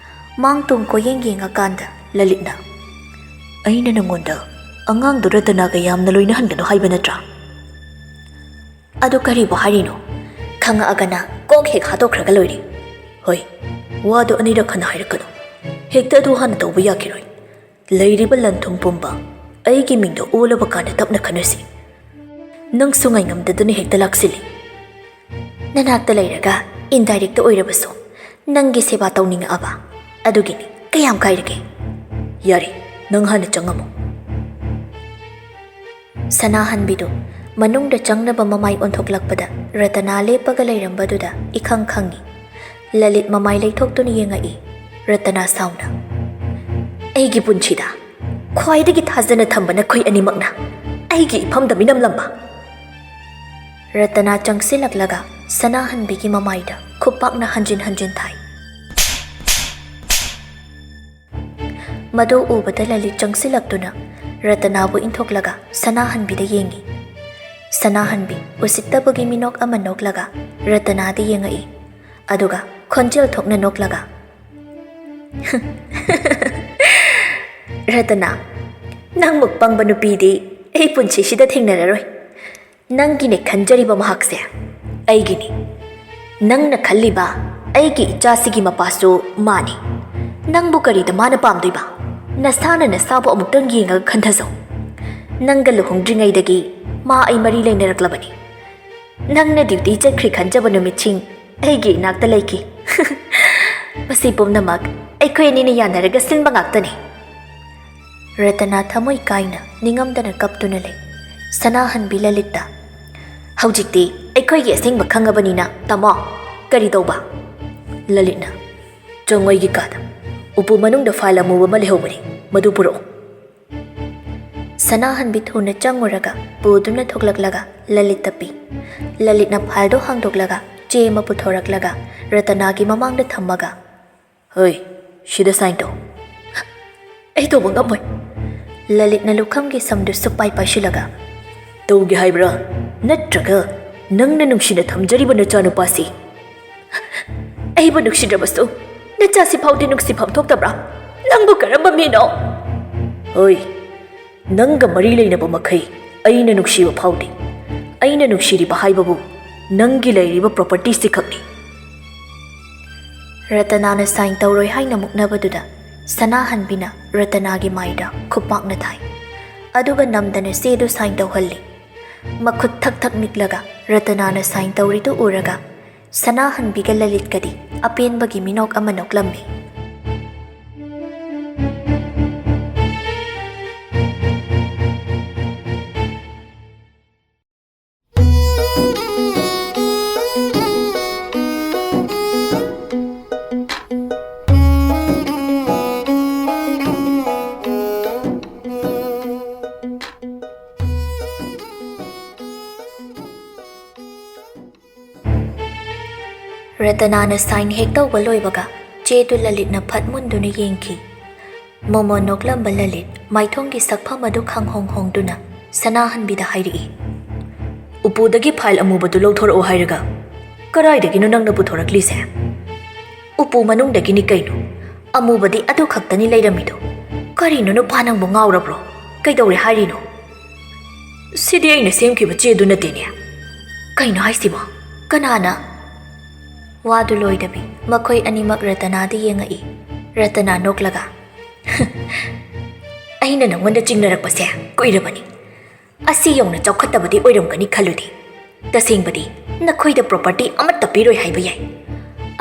ꯃꯥꯡ ꯇꯨꯡ ꯀꯣꯏꯌꯦꯡ ꯌꯦꯡꯉꯀꯥꯟꯗ ꯂꯂꯤꯠꯅ, "ꯑꯩꯅ ꯅꯉꯣꯟꯗ ꯑꯉꯥꯡꯗꯨ ꯔꯇꯅꯥꯒ ꯌꯥꯝꯅ ꯂꯣꯏꯅꯍꯟꯒꯅꯨ ꯍꯥꯏꯕ ꯅꯠꯇ꯭ꯔꯥ?" "ꯑꯗꯨ ꯀꯔꯤꯕꯨ ꯍꯥꯏꯔꯤꯅꯣ? ꯈꯪꯉꯛꯑꯒꯅ ꯀꯣꯛ ꯍꯦꯛ ꯍꯥꯠꯇꯣꯛꯈ꯭ꯔꯒ ꯂꯣꯏꯔꯦ꯫" "ꯍꯣꯏ, ꯋꯥꯗꯣ ꯑꯅꯤꯔꯛ ꯍꯟꯅ ꯍꯥꯏꯔꯛꯀꯅꯨ꯫ ꯍꯦꯛꯇ ꯑꯗꯨ ꯍꯥꯟꯅ ꯇꯧꯕ ꯌꯥꯈꯤꯔꯣꯏ꯫ ꯂꯩꯔꯤꯕ ꯂꯟ ꯊꯨꯝ ꯄꯨꯝꯕ ꯑꯩꯒꯤ ꯃꯤꯡꯗ ꯑꯣꯜꯂꯕ ꯀꯥꯟꯗ ꯇꯞꯅ ꯈꯟꯅꯁꯤ꯫ ꯅꯪꯁꯨ ꯉꯥꯏꯉꯝꯗꯗꯨꯅ ꯍꯦꯛꯇ ꯂꯥꯛꯁꯤꯜꯂꯤ꯫" "ꯅꯅꯥꯛꯇ ꯂꯩꯔꯒ indirect ꯑꯣꯏꯔꯕꯁꯨ ꯅꯪꯒꯤ ꯁꯦꯕꯥ ꯇꯧꯅꯤꯡꯉꯛꯑꯕ, ꯑꯗꯨꯒꯤꯅꯤ꯫ ꯀꯌꯥꯝ ꯀꯥꯏꯔꯒꯦ?" "ꯌꯥꯔꯦ, ꯅꯪ ꯍꯥꯟꯅ ꯆꯪꯉꯝꯃꯣ꯫" ꯁꯅꯥꯍꯟꯕꯤꯗꯨ ꯃꯅꯨꯡꯗ ꯆꯪꯅꯕ ꯃꯃꯥꯏ ꯑꯣꯟꯊꯣꯛꯂꯛꯄꯗ ꯔꯇꯅꯥ ꯂꯦꯞꯄꯒ ꯂꯩꯔꯝꯕꯗꯨꯗ ꯏꯈꯪ ꯈꯪꯉꯤ꯫ ꯂꯂꯤꯠ ꯃꯃꯥꯏ ꯂꯩꯊꯣꯛꯇꯨꯅ ꯌꯦꯡꯉꯛꯏ꯫ ꯔꯇꯅꯥ ꯁꯥꯎꯅ, "ꯑꯩꯒꯤ ꯄꯨꯟꯁꯤꯗ ꯈ꯭ꯋꯥꯏꯗꯒꯤ ꯊꯥꯖꯅ ꯊꯝꯕ ꯅꯈꯣꯏ ꯑꯅꯤꯃꯛꯅ ꯑꯩꯒꯤ ꯏꯐꯝꯗ ꯃꯤꯅꯝꯂꯝꯕ!" ꯔꯇꯅꯥ ꯆꯪꯁꯤꯜꯂꯛꯂꯒ ꯁꯅꯥꯍꯟꯕꯤꯒꯤ ꯃꯃꯥꯏꯗ ꯈꯨꯄꯥꯛꯅ ꯍꯟꯖꯤꯟ ꯍꯟꯖꯤꯟ ꯊꯥꯏ꯫ ꯃꯗꯨ ꯎꯕꯗ ꯂꯂꯤꯠ ꯆꯪꯁꯤꯜꯂꯛꯇꯨꯅ ꯔꯇꯅꯥꯕꯨ ꯏꯟꯊꯣꯛꯂꯒ ꯁꯅꯥꯍꯟꯕꯤꯗ ꯌꯦꯡꯉꯤ꯫ ꯁꯅꯥꯍꯟꯕꯤ ꯎꯁꯤꯠꯇꯕꯒꯤ ꯃꯤꯅꯣꯛ ꯑꯃ ꯅꯣꯛꯂꯒ ꯔꯇꯅꯥꯗ ꯌꯦꯡꯉꯛꯏ꯫ ꯑꯗꯨꯒ ꯈꯣꯟꯖꯦꯜ ꯊꯣꯛꯅ ꯅꯣꯛꯂꯒ, "ꯔꯇꯅꯥ, ꯅꯪꯃꯨꯛ ꯄꯪꯕ ꯅꯨꯄꯤꯗꯤ ꯑꯩ ꯄꯨꯟꯁꯤꯁꯤꯗ ꯊꯦꯡꯅꯔꯔꯣꯏ꯫ ꯅꯪꯒꯤꯅꯦ ꯈꯟꯖꯔꯤꯕ ꯃꯍꯥꯛꯁꯦ ꯑꯩꯒꯤꯅꯤ꯫ ꯅꯪꯅ ꯈꯜꯂꯤꯕ ꯑꯩꯒꯤ ꯏꯆꯥꯁꯤꯒꯤ ꯃꯄꯥꯁꯨ ꯃꯥꯅꯤ꯫ ꯅꯪꯕꯨ ꯀꯔꯤꯗ ꯃꯥꯅ ꯄꯥꯝꯗꯣꯏꯕ? ꯅꯁꯥꯅ ꯅꯁꯥꯕꯨ ꯑꯃꯨꯛꯇꯪ ꯌꯦꯡꯉꯒ ꯈꯟꯊꯖꯧ꯫ ꯅꯪꯒ ꯂꯨꯍꯣꯡꯗ꯭ꯔꯤꯉꯩꯗꯒꯤ ꯃꯥ ꯑꯩ ꯃꯔꯤ ꯂꯩꯅꯔꯛꯂꯕꯅꯤ꯫ ꯅꯪꯅ ꯗ꯭ꯌꯨꯇꯤ ꯆꯠꯈ꯭ꯔꯤ ꯈꯟꯖꯕ ꯅꯨꯃꯤꯠꯁꯤꯡ ꯑꯩꯒꯤ ꯏꯅꯥꯛꯇ ꯂꯩꯈꯤ꯫ ꯃꯁꯤ ꯄꯨꯝꯅꯃꯛ ꯑꯩꯈꯣꯏ ꯑꯅꯤꯅ ꯌꯥꯅꯔꯒ ꯁꯤꯟꯕ ꯉꯥꯛꯇꯅꯤ꯫" ꯔꯇꯅꯥ ꯊꯃꯣꯏ ꯀꯥꯏꯅ ꯅꯤꯡꯉꯝꯗꯅ ꯀꯞꯇꯨꯅ ꯂꯩ꯫ ꯁꯅꯥꯍꯟꯕꯤ ꯂꯂꯤꯠꯇ, "ꯍꯧꯖꯤꯛꯇꯤ ꯑꯩꯈꯣꯏꯒꯤ ꯑꯁꯦꯡꯕ ꯈꯪꯉꯕꯅꯤꯅ, ꯇꯥꯃꯣ, ꯀꯔꯤ ꯇꯧꯕ?" ꯂꯂꯤꯠꯅ, "ꯆꯪꯉꯣ ꯑꯩꯒꯤ ꯀꯥꯗ꯫ ꯎꯄꯨ ꯃꯅꯨꯡꯗ ꯐꯥꯏꯜ ꯑꯃꯨꯕ ꯑꯃ ꯂꯩꯍꯧꯕꯅꯤ, ꯃꯗꯨ ꯄꯨꯔꯛꯎ꯫" ꯁꯅꯥꯍꯟꯕꯤ ꯊꯨꯅ ꯆꯪꯉꯨꯔꯒ ꯄꯨꯗꯨꯅ ꯊꯣꯛꯂꯛꯂꯒ ꯂꯂꯤꯠꯇ ꯄꯤ꯫ ꯂꯂꯤꯠꯅ ꯐꯥꯏꯜꯗꯣ ꯍꯥꯡꯗꯣꯛꯂꯒ ꯆꯦ ꯑꯃ ꯄꯨꯊꯣꯔꯛꯂꯒ ꯔꯇꯅꯥꯒꯤ ꯃꯃꯥꯡꯗ ꯊꯝꯃꯒ, "ꯍꯣꯏ, ꯁꯤꯗ ꯁꯥꯏꯟ ꯇꯧ꯫" "ꯑꯩ ꯇꯧꯕ ꯉꯝꯃꯣꯏ꯫" ꯂꯂꯤꯠꯅ ꯂꯨꯈꯝꯒꯤ ꯁꯝꯗꯨ ꯁꯨꯞꯄꯥꯏ ꯄꯥꯏꯁꯤꯜꯂꯒ, "ꯇꯧꯒꯦ ꯍꯥꯏꯕ꯭ꯔꯥ? ꯅꯠꯇ꯭ꯔꯒ ꯅꯪꯅ ꯅꯨꯡꯁꯤꯅ ꯊꯝꯖꯔꯤꯕ ꯅꯆꯥꯅꯨꯄꯥꯁꯤ?" "ꯑꯩꯕꯨ ꯅꯨꯡꯁꯤꯗ꯭ꯔꯕꯁꯨ ꯅꯆꯥꯁꯤ ꯐꯥꯎꯗꯤ ꯅꯨꯡꯁꯤꯐꯝ ꯊꯣꯛꯇꯕ꯭ꯔꯥ? ꯅꯪꯕꯨ ꯀꯔꯝꯕ ꯃꯤꯅꯣ?" "ꯍꯣꯏ, ꯅꯪꯒ ꯃꯔꯤ ꯂꯩꯅꯕ ꯃꯈꯩ ꯑꯩꯅ ꯅꯨꯡꯁꯤꯕ ꯐꯥꯎꯗꯦ꯫ ꯑꯩꯅ ꯅꯨꯡꯁꯤꯔꯤꯕ ꯍꯥꯏꯕꯕꯨ ꯅꯪꯒꯤ ꯂꯩꯔꯤꯕ ꯄ꯭ꯔꯣꯄꯔꯇꯤꯁꯤ ꯈꯛꯅꯤ꯫" ꯔꯇꯅꯥꯅ ꯁꯥꯏꯟ ꯇꯧꯔꯣꯏ ꯍꯥꯏꯅ ꯃꯨꯛꯅꯕꯗꯨꯗ ꯁꯅꯥꯍꯟꯕꯤꯅ ꯔꯇꯅꯥꯒꯤ ꯃꯥꯏꯗ ꯈꯨꯄꯥꯛꯅ ꯊꯥꯏ꯫ ꯑꯗꯨꯒ ꯅꯝꯗꯅ ꯆꯦꯗꯨ ꯁꯥꯏꯟ ꯇꯧꯍꯜꯂꯤ꯫ ꯃꯈꯨꯠ ꯊꯛ ꯊꯛ ꯅꯤꯛꯂꯒ ꯔꯇꯅꯥꯅ ꯁꯥꯏꯟ ꯇꯧꯔꯤꯗꯨ ꯎꯔꯒ ꯁꯅꯥꯍꯟꯕꯤꯒ ꯂꯂꯤꯠꯀꯗꯤ ꯑꯄꯦꯟꯕꯒꯤ ꯃꯤꯅꯣꯛ ꯑꯃ ꯅꯣꯛꯂꯝꯃꯤ꯫ ꯔꯇꯅꯥꯅ ꯁꯥꯏꯟ ꯍꯦꯛ ꯇꯧꯕ ꯂꯣꯏꯕꯒ ꯆꯦꯗꯨ ꯂꯂꯤꯠꯅ ꯐꯠ ꯃꯨꯟꯗꯨꯅ ꯌꯦꯡꯈꯤ꯫ ꯃꯣꯃꯣꯟ ꯅꯣꯛꯂꯝꯕ ꯂꯂꯤꯠ ꯃꯥꯏꯊꯣꯡꯒꯤ ꯁꯛꯐꯝ ꯑꯗꯨ ꯈꯪꯍꯣꯡ ꯍꯣꯡꯗꯨꯅ ꯁꯅꯥꯍꯟꯕꯤꯗ ꯍꯥꯏꯔꯛꯏ, "ꯎꯄꯨꯗꯒꯤ ꯐꯥꯏꯜ ꯑꯃꯨꯕꯗꯨ ꯂꯧꯊꯣꯔꯛꯑꯣ ꯍꯥꯏꯔꯒ ꯀꯗꯥꯏꯗꯒꯤꯅꯣ ꯅꯪꯅ ꯄꯨꯊꯣꯔꯛꯂꯤꯁꯦ? ꯎꯄꯨ ꯃꯅꯨꯡꯗꯒꯤꯅꯤ ꯀꯩꯅꯣ, ꯑꯃꯨꯕꯗꯤ ꯑꯗꯨ ꯈꯛꯇꯅꯤ ꯂꯩꯔꯝꯃꯤꯗꯣ꯫ ꯀꯔꯤꯅꯣ ꯅꯨꯄꯥ ꯅꯪꯕꯨ ꯉꯥꯎꯔꯕ꯭ꯔꯣ? ꯀꯩꯗꯧꯔꯦ ꯍꯥꯏꯔꯤꯅꯣ? ꯁꯤꯗꯤ ꯑꯩꯅ ꯁꯦꯝꯈꯤꯕ ꯆꯦꯗꯨ ꯅꯠꯇꯦꯅꯦ꯫ ꯀꯩꯅꯣ ꯍꯥꯏꯁꯤꯕꯣ? ꯀꯅꯥꯅ?" ꯋꯥꯗꯨ ꯂꯣꯏꯗꯕꯤ ꯃꯈꯣꯏ ꯑꯅꯤꯃꯛ ꯔꯇꯅꯥꯗ ꯌꯦꯡꯉꯛꯏ꯫ ꯔꯇꯅꯥ ꯅꯣꯛꯂꯒ, "ꯑꯩꯅ ꯅꯉꯣꯟꯗ ꯆꯤꯡꯅꯔꯛꯄꯁꯦ ꯀꯨꯏꯔꯕꯅꯤ꯫ ꯑꯁꯤ ꯌꯧꯅ ꯆꯥꯎꯈꯠꯇꯕꯗꯤ ꯑꯣꯏꯔꯝꯒꯅꯤ ꯈꯜꯂꯨꯗꯦ꯫ ꯇꯁꯦꯡꯕꯗꯤ ꯅꯈꯣꯏꯗ ꯄ꯭ꯔꯣꯄꯔꯇꯤ ꯑꯃꯠꯇ ꯄꯤꯔꯣꯏ ꯍꯥꯏꯕ ꯌꯥꯏ꯫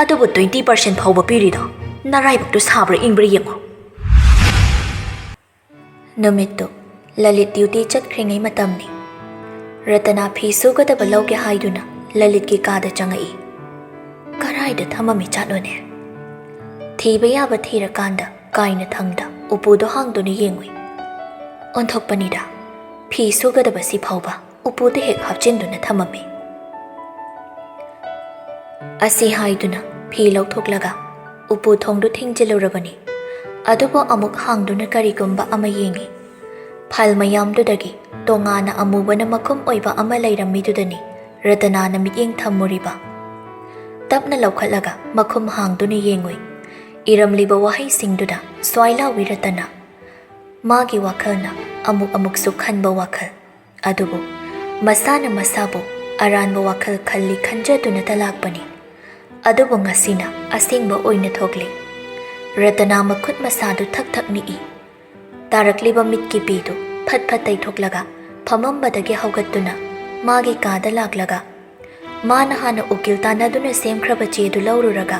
ꯑꯗꯨꯕꯨ ꯇ꯭ꯋꯦꯟꯇꯤ ꯄꯥꯔꯁꯦꯟ ꯐꯥꯎꯕ ꯄꯤꯔꯤꯗꯣ ꯅꯔꯥꯏꯕꯛꯇꯨ ꯁꯥꯕ꯭ꯔꯥ ꯏꯪꯕ꯭ꯔꯥ ꯌꯦꯡꯉꯣ꯫" ꯅꯨꯃꯤꯠꯇꯨ ꯂꯂꯤꯠ ꯗ꯭ꯌꯨꯇꯤ ꯆꯠꯈ꯭ꯔꯤꯉꯩ ꯃꯇꯝꯅꯤ꯫ ꯔꯇꯅꯥ ꯐꯤ ꯁꯨꯒꯗꯕ ꯂꯧꯒꯦ ꯍꯥꯏꯗꯨꯅ ꯂꯂꯤꯠꯀꯤ ꯀꯥꯗ ꯆꯪꯉꯛꯏ꯫ ꯀꯔꯥꯏꯗ ꯊꯝꯃꯝꯃꯤ ꯆꯥꯠꯅꯣꯅꯦ? ꯊꯤꯕ ꯌꯥꯕ ꯊꯤꯔꯀꯥꯟꯗ ꯀꯥꯏꯅ ꯊꯪꯗ ꯎꯄꯨꯗꯣ ꯍꯥꯡꯗꯨꯅ ꯌꯦꯡꯉꯨꯏ꯫ ꯑꯣꯟꯊꯣꯛꯄꯅꯤꯗ, ꯐꯤ ꯁꯨꯒꯗꯕꯁꯤ ꯐꯥꯎꯕ ꯎꯄꯨꯗ ꯍꯦꯛ ꯍꯥꯞꯆꯤꯟꯗꯨꯅ ꯊꯝꯃꯝꯃꯤ꯫ ꯑꯁꯤ ꯍꯥꯏꯗꯨꯅ ꯐꯤ ꯂꯧꯊꯣꯛꯂꯒ ꯎꯄꯨ ꯊꯣꯡꯗꯨ ꯊꯤꯡꯖꯤꯜꯂꯨꯔꯕꯅꯤ꯫ ꯑꯗꯨꯕꯨ ꯑꯃꯨꯛ ꯍꯥꯡꯗꯨꯅ ꯀꯔꯤꯒꯨꯝꯕ ꯑꯃ ꯌꯦꯡꯉꯤ꯫ ꯐꯥꯏꯜ ꯃꯌꯥꯝꯗꯨꯗꯒꯤ ꯇꯣꯉꯥꯟꯅ ꯑꯃꯨꯕꯅ ꯃꯈꯨꯝ ꯑꯣꯏꯕ ꯑꯃ ꯂꯩꯔꯝꯃꯤꯗꯨꯗꯅꯤ ꯔꯇꯅꯥꯅ ꯃꯤꯠꯌꯦꯡ ꯊꯝꯃꯨꯔꯤꯕ꯫ ꯇꯞꯅ ꯂꯧꯈꯠꯂꯒ ꯃꯈꯨꯝ ꯍꯥꯡꯗꯨꯅ ꯌꯦꯡꯉꯨꯏ꯫ ꯏꯔꯝꯂꯤꯕ ꯋꯥꯍꯩꯁꯤꯡꯗꯨꯗ ꯁ꯭ꯋꯥꯏ ꯂꯥꯎꯏ ꯔꯇꯅꯥ꯫ ꯃꯥꯒꯤ ꯋꯥꯈꯜꯅ ꯑꯃꯨꯛ ꯑꯃꯨꯛꯁꯨ ꯈꯟꯕ ꯋꯥꯈꯜ꯫ ꯑꯗꯨꯕꯨ ꯃꯁꯥꯅ ꯃꯁꯥꯕꯨ ꯑꯔꯥꯟꯕ ꯋꯥꯈꯜ ꯈꯜꯂꯤ ꯈꯟꯖꯗꯨꯅꯇ ꯂꯥꯛꯄꯅꯤ꯫ ꯑꯗꯨꯕꯨ ꯉꯁꯤꯅ ꯑꯁꯦꯡꯕ ꯑꯣꯏꯅ ꯊꯣꯛꯂꯦ꯫ ꯔꯇꯅꯥ ꯃꯈꯨꯠ ꯃꯁꯥꯗꯨ ꯊꯛ ꯊꯛ ꯅꯤꯛꯏ꯫ ꯇꯥꯔꯛꯂꯤꯕ ꯃꯤꯠꯀꯤ ꯄꯤꯗꯨ ꯐꯠ ꯐꯠ ꯇꯩꯊꯣꯛꯂꯒ ꯐꯝꯃꯝꯕꯗꯒꯤ ꯍꯧꯒꯠꯇꯨꯅ ꯃꯥꯒꯤ ꯀꯥꯗ ꯂꯥꯛꯂꯒ ꯃꯥꯅ ꯍꯥꯟꯅ ꯎꯀꯤꯜ ꯇꯥꯟꯅꯗꯨꯅ ꯁꯦꯝꯈ꯭ꯔꯕ ꯆꯦꯗꯨ ꯂꯧꯔꯨꯔꯒ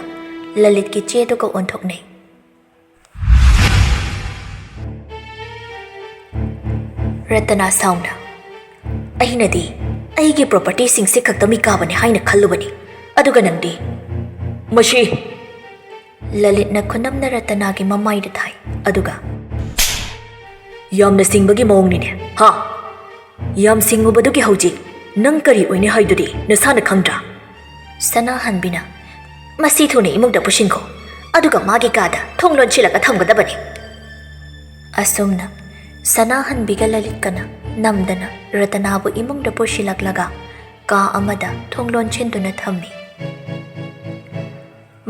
ꯂꯂꯤꯠꯀꯤ ꯆꯦꯗꯨꯒ ꯑꯣꯟꯊꯣꯛꯅꯩ꯫ ꯔꯇꯅꯥ ꯁꯥꯎꯅ, "ꯑꯩꯅꯗꯤ ꯑꯩꯒꯤ ꯄ꯭ꯔꯣꯄꯔꯇꯤꯁꯤꯡꯁꯤ ꯈꯛꯇ ꯃꯤꯀꯥꯕꯅꯤ ꯍꯥꯏꯅ ꯈꯜꯂꯨꯕꯅꯤ, ꯑꯗꯨꯒ ꯅꯪꯗꯤ ꯃꯁꯤ!" ꯂꯂꯤꯠꯅ ꯈꯨꯅꯝꯅ ꯔꯇꯅꯥꯒꯤ ꯃꯃꯥꯏꯗ ꯊꯥꯏ, ꯑꯗꯨꯒ, "ꯌꯥꯝꯅ ꯁꯤꯡꯕꯒꯤ ꯃꯑꯣꯡꯅꯤꯅꯦ, ꯍꯥ? ꯌꯥꯝ ꯁꯤꯡꯉꯨꯕꯗꯨꯒꯤ ꯍꯧꯖꯤꯛ ꯅꯪ ꯀꯔꯤ ꯑꯣꯏꯅꯤ ꯍꯥꯏꯗꯨꯗꯤ ꯅꯁꯥꯅ ꯈꯪꯗ꯭ꯔꯥ?" ꯁꯅꯥꯍꯟꯕꯤꯅ "ꯃꯁꯤ ꯊꯨꯅ ꯏꯃꯨꯡꯗ ꯄꯨꯁꯤꯟꯈꯣ, ꯑꯗꯨꯒ ꯃꯥꯒꯤ ꯀꯥꯗ ꯊꯣꯡ ꯂꯣꯟꯁꯤꯜꯂꯒ ꯊꯝꯒꯗꯕꯅꯤ꯫" ꯑꯁꯨꯝꯅ ꯁꯅꯥꯍꯟꯕꯤꯒ ꯂꯂꯤꯠꯀꯅ ꯅꯝꯗꯅ ꯔꯇꯅꯥꯕꯨ ꯏꯃꯨꯡꯗ ꯄꯨꯁꯤꯜꯂꯛꯂꯒ ꯀꯥ ꯑꯃꯗ ꯊꯣꯡ ꯂꯣꯟꯁꯤꯟꯗꯨꯅ ꯊꯝꯃꯤ꯫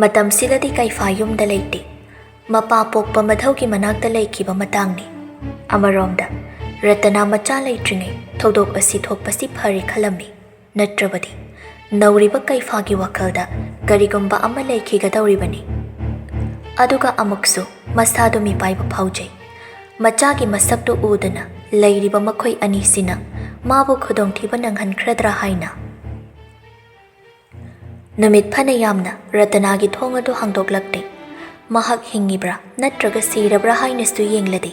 ꯃꯇꯝꯁꯤꯗꯗꯤ ꯀꯩꯐꯥ ꯌꯨꯝꯗ ꯂꯩꯇꯦ꯫ ꯃꯄꯥ ꯄꯣꯛꯄ ꯃꯙꯧꯒꯤ ꯃꯅꯥꯛꯇ ꯂꯩꯈꯤꯕ ꯃꯇꯥꯡꯅꯤ꯫ ꯑꯃꯔꯣꯝꯗ ꯔꯇꯅꯥ ꯃꯆꯥ ꯂꯩꯇ꯭ꯔꯤꯉꯩ ꯊꯧꯗꯣꯛ ꯑꯁꯤ ꯊꯣꯛꯄꯁꯤ ꯐꯔꯦ ꯈꯜꯂꯝꯃꯤ꯫ ꯅꯠꯇ꯭ꯔꯕꯗꯤ ꯅꯧꯔꯤꯕ ꯀꯩꯐꯥꯒꯤ ꯋꯥꯈꯜꯗ ꯀꯔꯤꯒꯨꯝꯕ ꯑꯃ ꯂꯩꯈꯤꯒꯗꯧꯔꯤꯕꯅꯤ꯫ ꯑꯗꯨꯒ ꯑꯃꯨꯛꯁꯨ ꯃꯁꯥꯗꯨ ꯃꯤꯄꯥꯏꯕ ꯐꯥꯎꯖꯩ꯫ ꯃꯆꯥꯒꯤ ꯃꯁꯛꯇꯨ ꯎꯗꯅ ꯂꯩꯔꯤꯕ ꯃꯈꯣꯏ ꯑꯅꯤꯁꯤꯅ ꯃꯥꯕꯨ ꯈꯨꯗꯣꯡꯊꯤꯕ ꯅꯪꯍꯟꯈ꯭ꯔꯗ꯭ꯔꯥ ꯍꯥꯏꯅ꯫ ꯅꯨꯃꯤꯠ ꯐꯅ ꯌꯥꯝꯅ ꯔꯇꯅꯥꯒꯤ ꯊꯣꯡ ꯑꯗꯨ ꯍꯥꯡꯗꯣꯛꯂꯛꯇꯦ꯫ ꯃꯍꯥꯛ ꯍꯤꯡꯉꯤꯕ꯭ꯔꯥ ꯅꯠꯇ꯭ꯔꯒ ꯁꯤꯔꯕ꯭ꯔꯥ ꯍꯥꯏꯅꯁꯨ ꯌꯦꯡꯂꯗꯦ꯫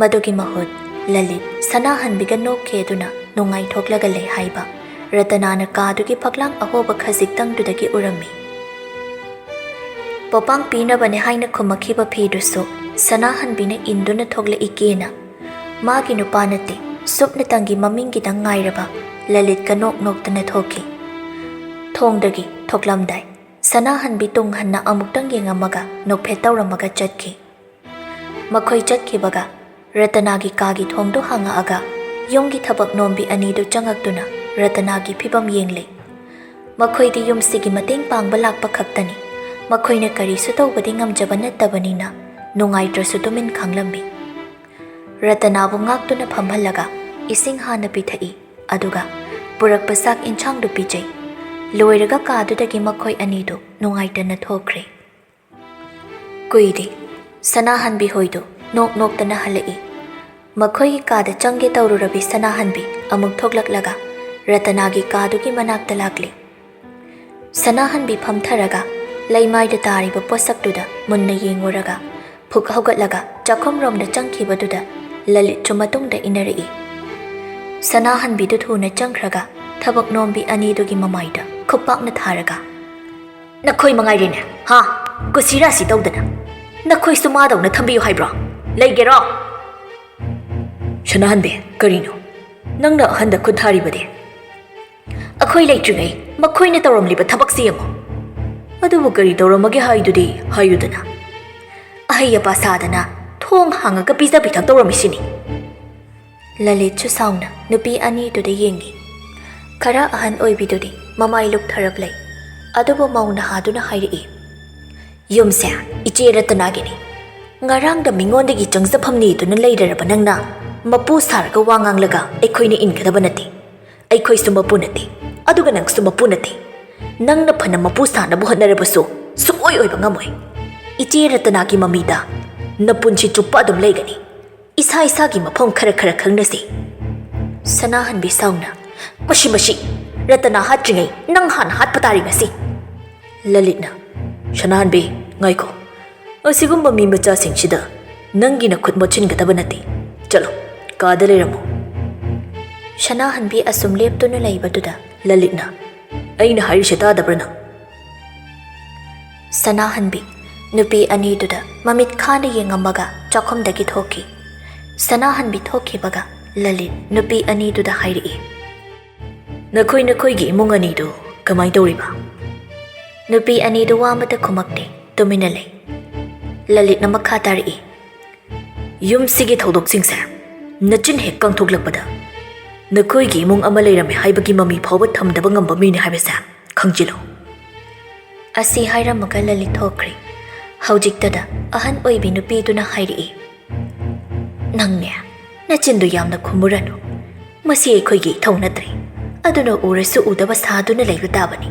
ꯃꯗꯨꯒꯤ ꯃꯍꯨꯠ ꯂꯂꯤꯠ ꯁꯅꯥꯍꯟꯕꯤꯒ ꯅꯣꯛꯈꯤ ꯑꯗꯨꯅ ꯅꯨꯡꯉꯥꯏꯊꯣꯛꯂꯒ ꯂꯩ ꯍꯥꯏꯕ ꯔꯇꯅꯥꯅ ꯀꯥꯗꯨꯒꯤ ꯐꯛꯂꯥꯡ ꯑꯍꯣꯕ ꯈꯖꯤꯛꯇꯪꯗꯨꯗꯒꯤ ꯎꯔꯝꯃꯤ꯫ "ꯄꯣꯄꯥꯡ ꯄꯤꯅꯕꯅꯦ" ꯍꯥꯏꯅ ꯈꯨꯝꯃꯛꯈꯤꯕ ꯐꯤꯗꯨꯁꯨ ꯁꯅꯥꯍꯟꯕꯤꯅ ꯏꯟꯗꯨꯅ ꯊꯣꯛꯂꯛꯏ ꯀꯦꯅ꯫ ꯃꯥꯒꯤ ꯅꯨꯄꯥ ꯅꯠꯇꯦ, ꯁꯨꯞꯅꯇꯪꯒꯤ ꯃꯃꯤꯡꯒꯤꯗꯪ ꯉꯥꯏꯔꯕ ꯂꯂꯤꯠꯀ ꯅꯣꯛ ꯅꯣꯛꯇꯅ ꯊꯣꯛꯈꯤ꯫ ꯊꯣꯡꯗꯒꯤ ꯊꯣꯛꯂꯝꯗꯥꯏ ꯁꯅꯥꯍꯟꯕꯤ ꯇꯨꯡ ꯍꯟꯅ ꯑꯃꯨꯛꯇꯪ ꯌꯦꯡꯉꯝꯃꯒ ꯅꯣꯛꯐꯦꯠ ꯇꯧꯔꯝꯃꯒ ꯆꯠꯈꯤ꯫ ꯃꯈꯣꯏ ꯆꯠꯈꯤꯕꯒ ꯔꯇꯅꯥꯒꯤ ꯀꯥꯒꯤ ꯊꯣꯡꯗꯨ ꯍꯥꯡꯉꯛꯑꯒ ꯌꯨꯝꯒꯤ ꯊꯕꯛ ꯅꯣꯝꯕꯤ ꯑꯅꯤꯗꯨ ꯆꯪꯉꯛꯇꯨꯅ ꯔꯇꯅꯥꯒꯤ ꯐꯤꯕꯝ ꯌꯦꯡꯂꯦ꯫ ꯃꯈꯣꯏꯗꯤ ꯌꯨꯝꯁꯤꯒꯤ ꯃꯇꯦꯡ ꯄꯥꯡꯕ ꯂꯥꯛꯄ ꯈꯛꯇꯅꯤ꯫ ꯃꯈꯣꯏꯅ ꯀꯔꯤꯁꯨ ꯇꯧꯕꯗꯤ ꯉꯝꯖꯕ ꯅꯠꯇꯕꯅꯤꯅ ꯅꯨꯡꯉꯥꯏꯇ꯭ꯔꯁꯨ ꯇꯨꯃꯤꯟ ꯈꯥꯡꯂꯝꯃꯤ꯫ ꯔꯇꯅꯥꯕꯨ ꯉꯥꯛꯇꯨꯅ ꯐꯝꯍꯜꯂꯒ ꯏꯁꯤꯡ ꯍꯥꯟꯅ ꯄꯤꯊꯛꯏ, ꯑꯗꯨꯒ ꯄꯨꯔꯛꯄ ꯆꯥꯛ ꯏꯟꯁꯥꯡꯗꯨ ꯄꯤꯖꯩ꯫ ꯂꯣꯏꯔꯒ ꯀꯥꯗꯨꯗꯒꯤ ꯃꯈꯣꯏ ꯑꯅꯤꯗꯨ ꯅꯨꯡꯉꯥꯏꯇꯅ ꯊꯣꯛꯈ꯭ꯔꯦ꯫ ꯀꯨꯏꯗꯦ, ꯁꯅꯥꯍꯟꯕꯤ ꯍꯣꯏꯗꯨ ꯅꯣꯛ ꯅꯣꯛꯇꯅ ꯍꯜꯂꯛꯏ꯫ ꯃꯈꯣꯏꯒꯤ ꯀꯥꯗ ꯆꯪꯒꯦ ꯇꯧꯔꯨꯔꯕꯤ ꯁꯅꯥꯍꯟꯕꯤ ꯑꯃꯨꯛ ꯊꯣꯛꯂꯛꯂꯒ ꯔꯇꯅꯥꯒꯤ ꯀꯥꯗꯨꯒꯤ ꯃꯅꯥꯛꯇ ꯂꯥꯛꯂꯤ꯫ ꯁꯅꯥꯍꯟꯕꯤ ꯐꯝꯊꯔꯒ ꯂꯩꯃꯥꯏꯗ ꯇꯥꯔꯤꯕ ꯄꯣꯠꯁꯛꯇꯨꯗ ꯃꯨꯟꯅ ꯌꯦꯡꯉꯨꯔꯒ ꯐꯨꯛ ꯍꯧꯒꯠꯂꯒ ꯆꯥꯛꯈꯨꯝꯔꯣꯝꯗ ꯆꯪꯈꯤꯕꯗꯨꯗ ꯂꯂꯤꯠꯁꯨ ꯃꯇꯨꯡꯗ ꯏꯟꯅꯔꯛꯏ꯫ ꯁꯅꯥꯍꯟꯕꯤꯗꯨ ꯊꯨꯅ ꯆꯪꯈ꯭ꯔꯒ ꯊꯕꯛ ꯅꯣꯝꯕꯤ ꯑꯅꯤꯗꯨꯒꯤ ꯃꯃꯥꯏꯗ ꯈꯨꯞꯄꯥꯛꯅ ꯊꯥꯔꯒ, "ꯅꯈꯣꯏ ꯃꯉꯥꯏꯔꯦꯅꯦ, ꯍꯥ? ꯀꯨꯁꯤꯔꯥꯁꯤ ꯇꯧꯗꯅ꯫ ꯅꯈꯣꯏꯁꯨ ꯃꯥꯗꯧꯅ ꯊꯝꯕꯤꯌꯨ ꯍꯥꯏꯕ꯭ꯔꯣ? ꯂꯩꯒꯦꯔꯣ?" "ꯁꯅꯥꯍꯟꯕꯤ, ꯀꯔꯤꯅꯣ? ꯅꯪꯅ ꯑꯍꯟꯗ ꯈꯨꯠ ꯊꯥꯔꯤꯕꯗꯤ?" "ꯑꯩꯈꯣꯏ ꯂꯩꯇ꯭ꯔꯤꯉꯩ ꯃꯈꯣꯏꯅ ꯇꯧꯔꯝꯂꯤꯕ ꯊꯕꯛꯁꯤ ꯌꯦꯡꯉꯨ꯫" ꯑꯗꯨꯕꯨ ꯀꯔꯤ ꯇꯧꯔꯝꯃꯒꯦ ꯍꯥꯏꯗꯨꯗꯤ ꯍꯥꯏꯌꯨꯗꯅ꯫ ꯑꯍꯩ ꯑꯄꯥ ꯁꯥꯗꯅ ꯊꯣꯡ ꯍꯥꯡꯉꯒ ꯄꯤꯖ ꯄꯤꯊꯛ ꯇꯧꯔꯝꯃꯤꯁꯤꯅꯤ꯫ ꯂꯂꯤꯠꯁꯨ ꯁꯥꯎꯅ ꯅꯨꯄꯤ ꯑꯅꯤꯗꯨꯗ ꯌꯦꯡꯉꯤ꯫ ꯈꯔ ꯑꯍꯟ ꯑꯣꯏꯕꯤꯗꯨꯗꯤ ꯃꯃꯥꯏ ꯂꯨꯛꯊꯔꯞ ꯂꯩ꯫ ꯑꯗꯨꯕꯨ ꯃꯧ ꯅꯍꯥꯗꯨꯅ ꯍꯥꯏꯔꯛꯏ, "ꯌꯨꯝꯁꯦ ꯏꯆꯦ ꯔꯇꯅꯥꯒꯤꯅꯤ꯫ ꯉꯔꯥꯡꯗ ꯃꯤꯉꯣꯟꯗꯒꯤ ꯆꯪꯖꯐꯝ ꯅꯤꯗꯨꯅ ꯂꯩꯔꯔꯕ ꯅꯪꯅ ꯃꯄꯨ ꯁꯥꯔꯒ ꯋꯥ ꯉꯥꯡꯂꯒ ꯑꯩꯈꯣꯏꯅ ꯏꯟꯒꯗꯕ ꯅꯠꯇꯦ꯫ ꯑꯩꯈꯣꯏꯁꯨ ꯃꯄꯨ ꯅꯠꯇꯦ, ꯑꯗꯨꯒ ꯅꯪꯁꯨ ꯃꯄꯨ ꯅꯠꯇꯦ꯫ ꯅꯪꯅ ꯐꯅ ꯃꯄꯨ ꯁꯥꯅꯕ ꯍꯣꯠꯅꯔꯕꯁꯨ ꯁꯨꯡꯑꯣꯏ ꯑꯣꯏꯕ ꯉꯝꯃꯣꯏ꯫ ꯏꯆꯦ ꯔꯇꯅꯥꯒꯤ ꯃꯃꯤꯗ ꯅꯄꯨꯟꯁꯤ ꯆꯨꯞꯄ ꯑꯗꯨꯝ ꯂꯩꯒꯅꯤ꯫ ꯏꯁꯥ ꯏꯁꯥꯒꯤ ꯃꯐꯝ ꯈꯔ ꯈꯔ ꯈꯪꯅꯁꯤ꯫" ꯁꯅꯥꯍꯟꯕꯤ ꯁꯥꯎꯅ, "ꯃꯁꯤ, ꯃꯁꯤ! ꯔꯇꯅꯥ ꯍꯥꯠꯇ꯭ꯔꯤꯉꯩ ꯅꯪ ꯍꯥꯟꯅ ꯍꯥꯠꯄ ꯇꯥꯔꯤ ꯉꯁꯤ!" ꯂꯂꯤꯠꯅ, "ꯁꯅꯥꯍꯟꯕꯤ, ꯉꯥꯏꯈꯣ꯫ ꯑꯁꯤꯒꯨꯝꯕ ꯃꯤ ꯃꯆꯥꯁꯤꯡꯁꯤꯗ ꯅꯪꯒꯤ ꯅꯈꯨꯠ ꯃꯣꯠꯁꯤꯟꯒꯗꯕ ꯅꯠꯇꯦ꯫ ꯆꯠꯂꯣ, ꯀꯥꯗ ꯂꯩꯔꯝꯃꯣ꯫" ꯁꯅꯥꯍꯟꯕꯤ ꯑꯁꯨꯝ ꯂꯦꯞꯇꯨꯅ ꯂꯩꯕꯗꯨꯗ ꯂꯂꯤꯠꯅ, "ꯑꯩꯅ ꯍꯥꯏꯔꯤꯁꯦ ꯇꯥꯗꯕ꯭ꯔꯥ ꯅꯪ?" ꯁꯅꯥꯍꯟꯕꯤ ꯅꯨꯄꯤ ꯑꯅꯤꯗꯨꯗ ꯃꯃꯤꯠ ꯈꯥꯅ ꯌꯦꯡꯉꯝꯃꯒ ꯆꯥꯛꯈꯨꯝꯗꯒꯤ ꯊꯣꯛꯈꯤ꯫ ꯁꯅꯥꯍꯟꯕꯤ ꯊꯣꯛꯈꯤꯕꯒ ꯂꯂꯤꯠ ꯅꯨꯄꯤ ꯑꯅꯤꯗꯨꯗ ꯍꯥꯏꯔꯛꯏ, "ꯅꯈꯣꯏ ꯅꯈꯣꯏꯒꯤ ꯏꯃꯨꯡ ꯑꯅꯤꯗꯨ ꯀꯃꯥꯏ ꯇꯧꯔꯤꯕ?" ꯅꯨꯄꯤ ꯑꯅꯤꯗꯨ ꯋꯥ ꯑꯃꯠꯇ ꯈꯨꯝꯃꯛꯇꯦ, ꯇꯨꯃꯤꯟꯅ ꯂꯩ꯫ ꯂꯂꯤꯠꯅ ꯃꯈꯥ ꯇꯥꯔꯛꯏ, "ꯌꯨꯝꯁꯤꯒꯤ ꯊꯧꯗꯣꯛꯁꯤꯡꯁꯦ ꯅꯆꯤꯟ ꯍꯦꯛ ꯀꯥꯡꯊꯣꯛꯂꯛꯄꯗ ꯅꯈꯣꯏꯒꯤ ꯏꯃꯨꯡ ꯑꯃ ꯂꯩꯔꯝꯃꯦ ꯍꯥꯏꯕꯒꯤ ꯃꯃꯤ ꯐꯥꯎꯕ ꯊꯝꯗꯕ ꯉꯝꯕ ꯃꯤꯅꯤ ꯍꯥꯏꯕꯁꯦ ꯈꯪꯖꯤꯜꯂꯨ꯫" ꯑꯁꯤ ꯍꯥꯏꯔꯝꯃꯒ ꯂꯂꯤꯠ ꯊꯣꯛꯈ꯭ꯔꯦ꯫ ꯍꯧꯖꯤꯛꯇꯗ ꯑꯍꯟ ꯑꯣꯏꯕꯤ ꯅꯨꯄꯤꯗꯨꯅ ꯍꯥꯏꯔꯛꯏ, "ꯅꯪꯅꯦ, ꯅꯆꯤꯟꯗꯨ ꯌꯥꯝꯅ ꯈꯨꯝꯃꯨꯔꯅꯨ꯫ ꯃꯁꯤ ꯑꯩꯈꯣꯏꯒꯤ ꯏꯊꯧ ꯅꯠꯇ꯭ꯔꯦ꯫ ꯑꯗꯨꯅ ꯎꯔꯁꯨ ꯎꯗꯕ ꯁꯥꯗꯨꯅ ꯂꯩꯕ ꯇꯥꯕꯅꯤ꯫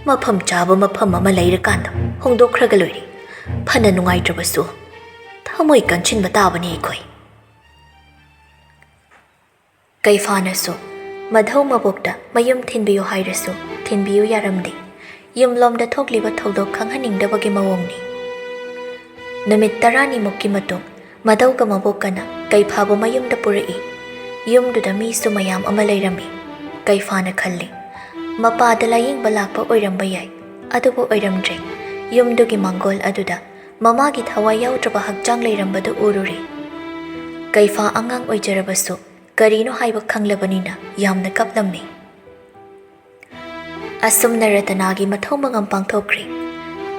ꯃꯐꯝ ꯆꯥꯕ ꯃꯐꯝ ꯑꯃ ꯂꯩꯔꯀꯥꯟꯗ ꯍꯣꯡꯗꯣꯛꯈ꯭ꯔꯒ ꯂꯣꯏꯔꯦ꯫ ꯐꯅ ꯅꯨꯡꯉꯥꯏꯇ꯭ꯔꯕꯁꯨ ꯊꯃꯣꯏ ꯀꯟꯁꯤꯟꯕ ꯇꯥꯕꯅꯤ ꯑꯩꯈꯣꯏ꯫" ꯀꯩꯐꯥꯅꯁꯨ ꯃꯙꯧ ꯃꯕꯣꯛꯇ ꯃꯌꯨꯝ ꯊꯤꯟꯕꯤꯌꯨ ꯍꯥꯏꯔꯁꯨ ꯊꯤꯟꯕꯤꯌꯨ ꯌꯥꯔꯝꯗꯦ꯫ ꯌꯨꯝꯂꯣꯝꯗ ꯊꯣꯛꯂꯤꯕ ꯊꯧꯗꯣꯛ ꯈꯪꯍꯟꯅꯤꯡꯗꯕꯒꯤ ꯃꯑꯣꯡꯅꯤ꯫ ꯅꯨꯃꯤꯠ ꯇꯔꯥꯅꯤꯃꯨꯛꯀꯤ ꯃꯇꯨꯡ ꯃꯙꯧꯒ ꯃꯕꯣꯛꯀꯅ ꯀꯩꯐꯥꯕꯨ ꯃꯌꯨꯝꯗ ꯄꯨꯔꯛꯏ꯫ ꯌꯨꯝꯗꯨꯗ ꯃꯤꯁꯨ ꯃꯌꯥꯝ ꯑꯃ ꯂꯩꯔꯝꯃꯤ꯫ ꯀꯩꯐꯥꯅ ꯈꯜꯂꯤ, ꯃꯄꯥꯗ ꯂꯥꯌꯦꯡꯕ ꯂꯥꯛꯄ ꯑꯣꯏꯔꯝꯕ ꯌꯥꯏ꯫ ꯑꯗꯨꯕꯨ ꯑꯣꯏꯔꯝꯗ꯭ꯔꯦ꯫ ꯌꯨꯝꯗꯨꯒꯤ ꯃꯥꯡꯒꯣꯜ ꯑꯗꯨꯗ ꯃꯃꯥꯒꯤ ꯊꯋꯥꯏ ꯌꯥꯎꯗ꯭ꯔꯕ ꯍꯛꯆꯥꯡ ꯂꯩꯔꯝꯕꯗꯨ ꯎꯔꯨꯔꯦ꯫ ꯀꯩꯐꯥ ꯑꯉꯥꯡ ꯑꯣꯏꯖꯔꯕꯁꯨ ꯀꯔꯤꯅꯣ ꯍꯥꯏꯕ ꯈꯪꯂꯕꯅꯤꯅ ꯌꯥꯝꯅ ꯀꯞꯂꯝꯃꯤ꯫ ꯑꯁꯨꯝꯅ ꯔꯇꯅꯥꯒꯤ ꯃꯊꯧ ꯃꯉꯝ ꯄꯥꯡꯊꯣꯛꯈ꯭ꯔꯦ꯫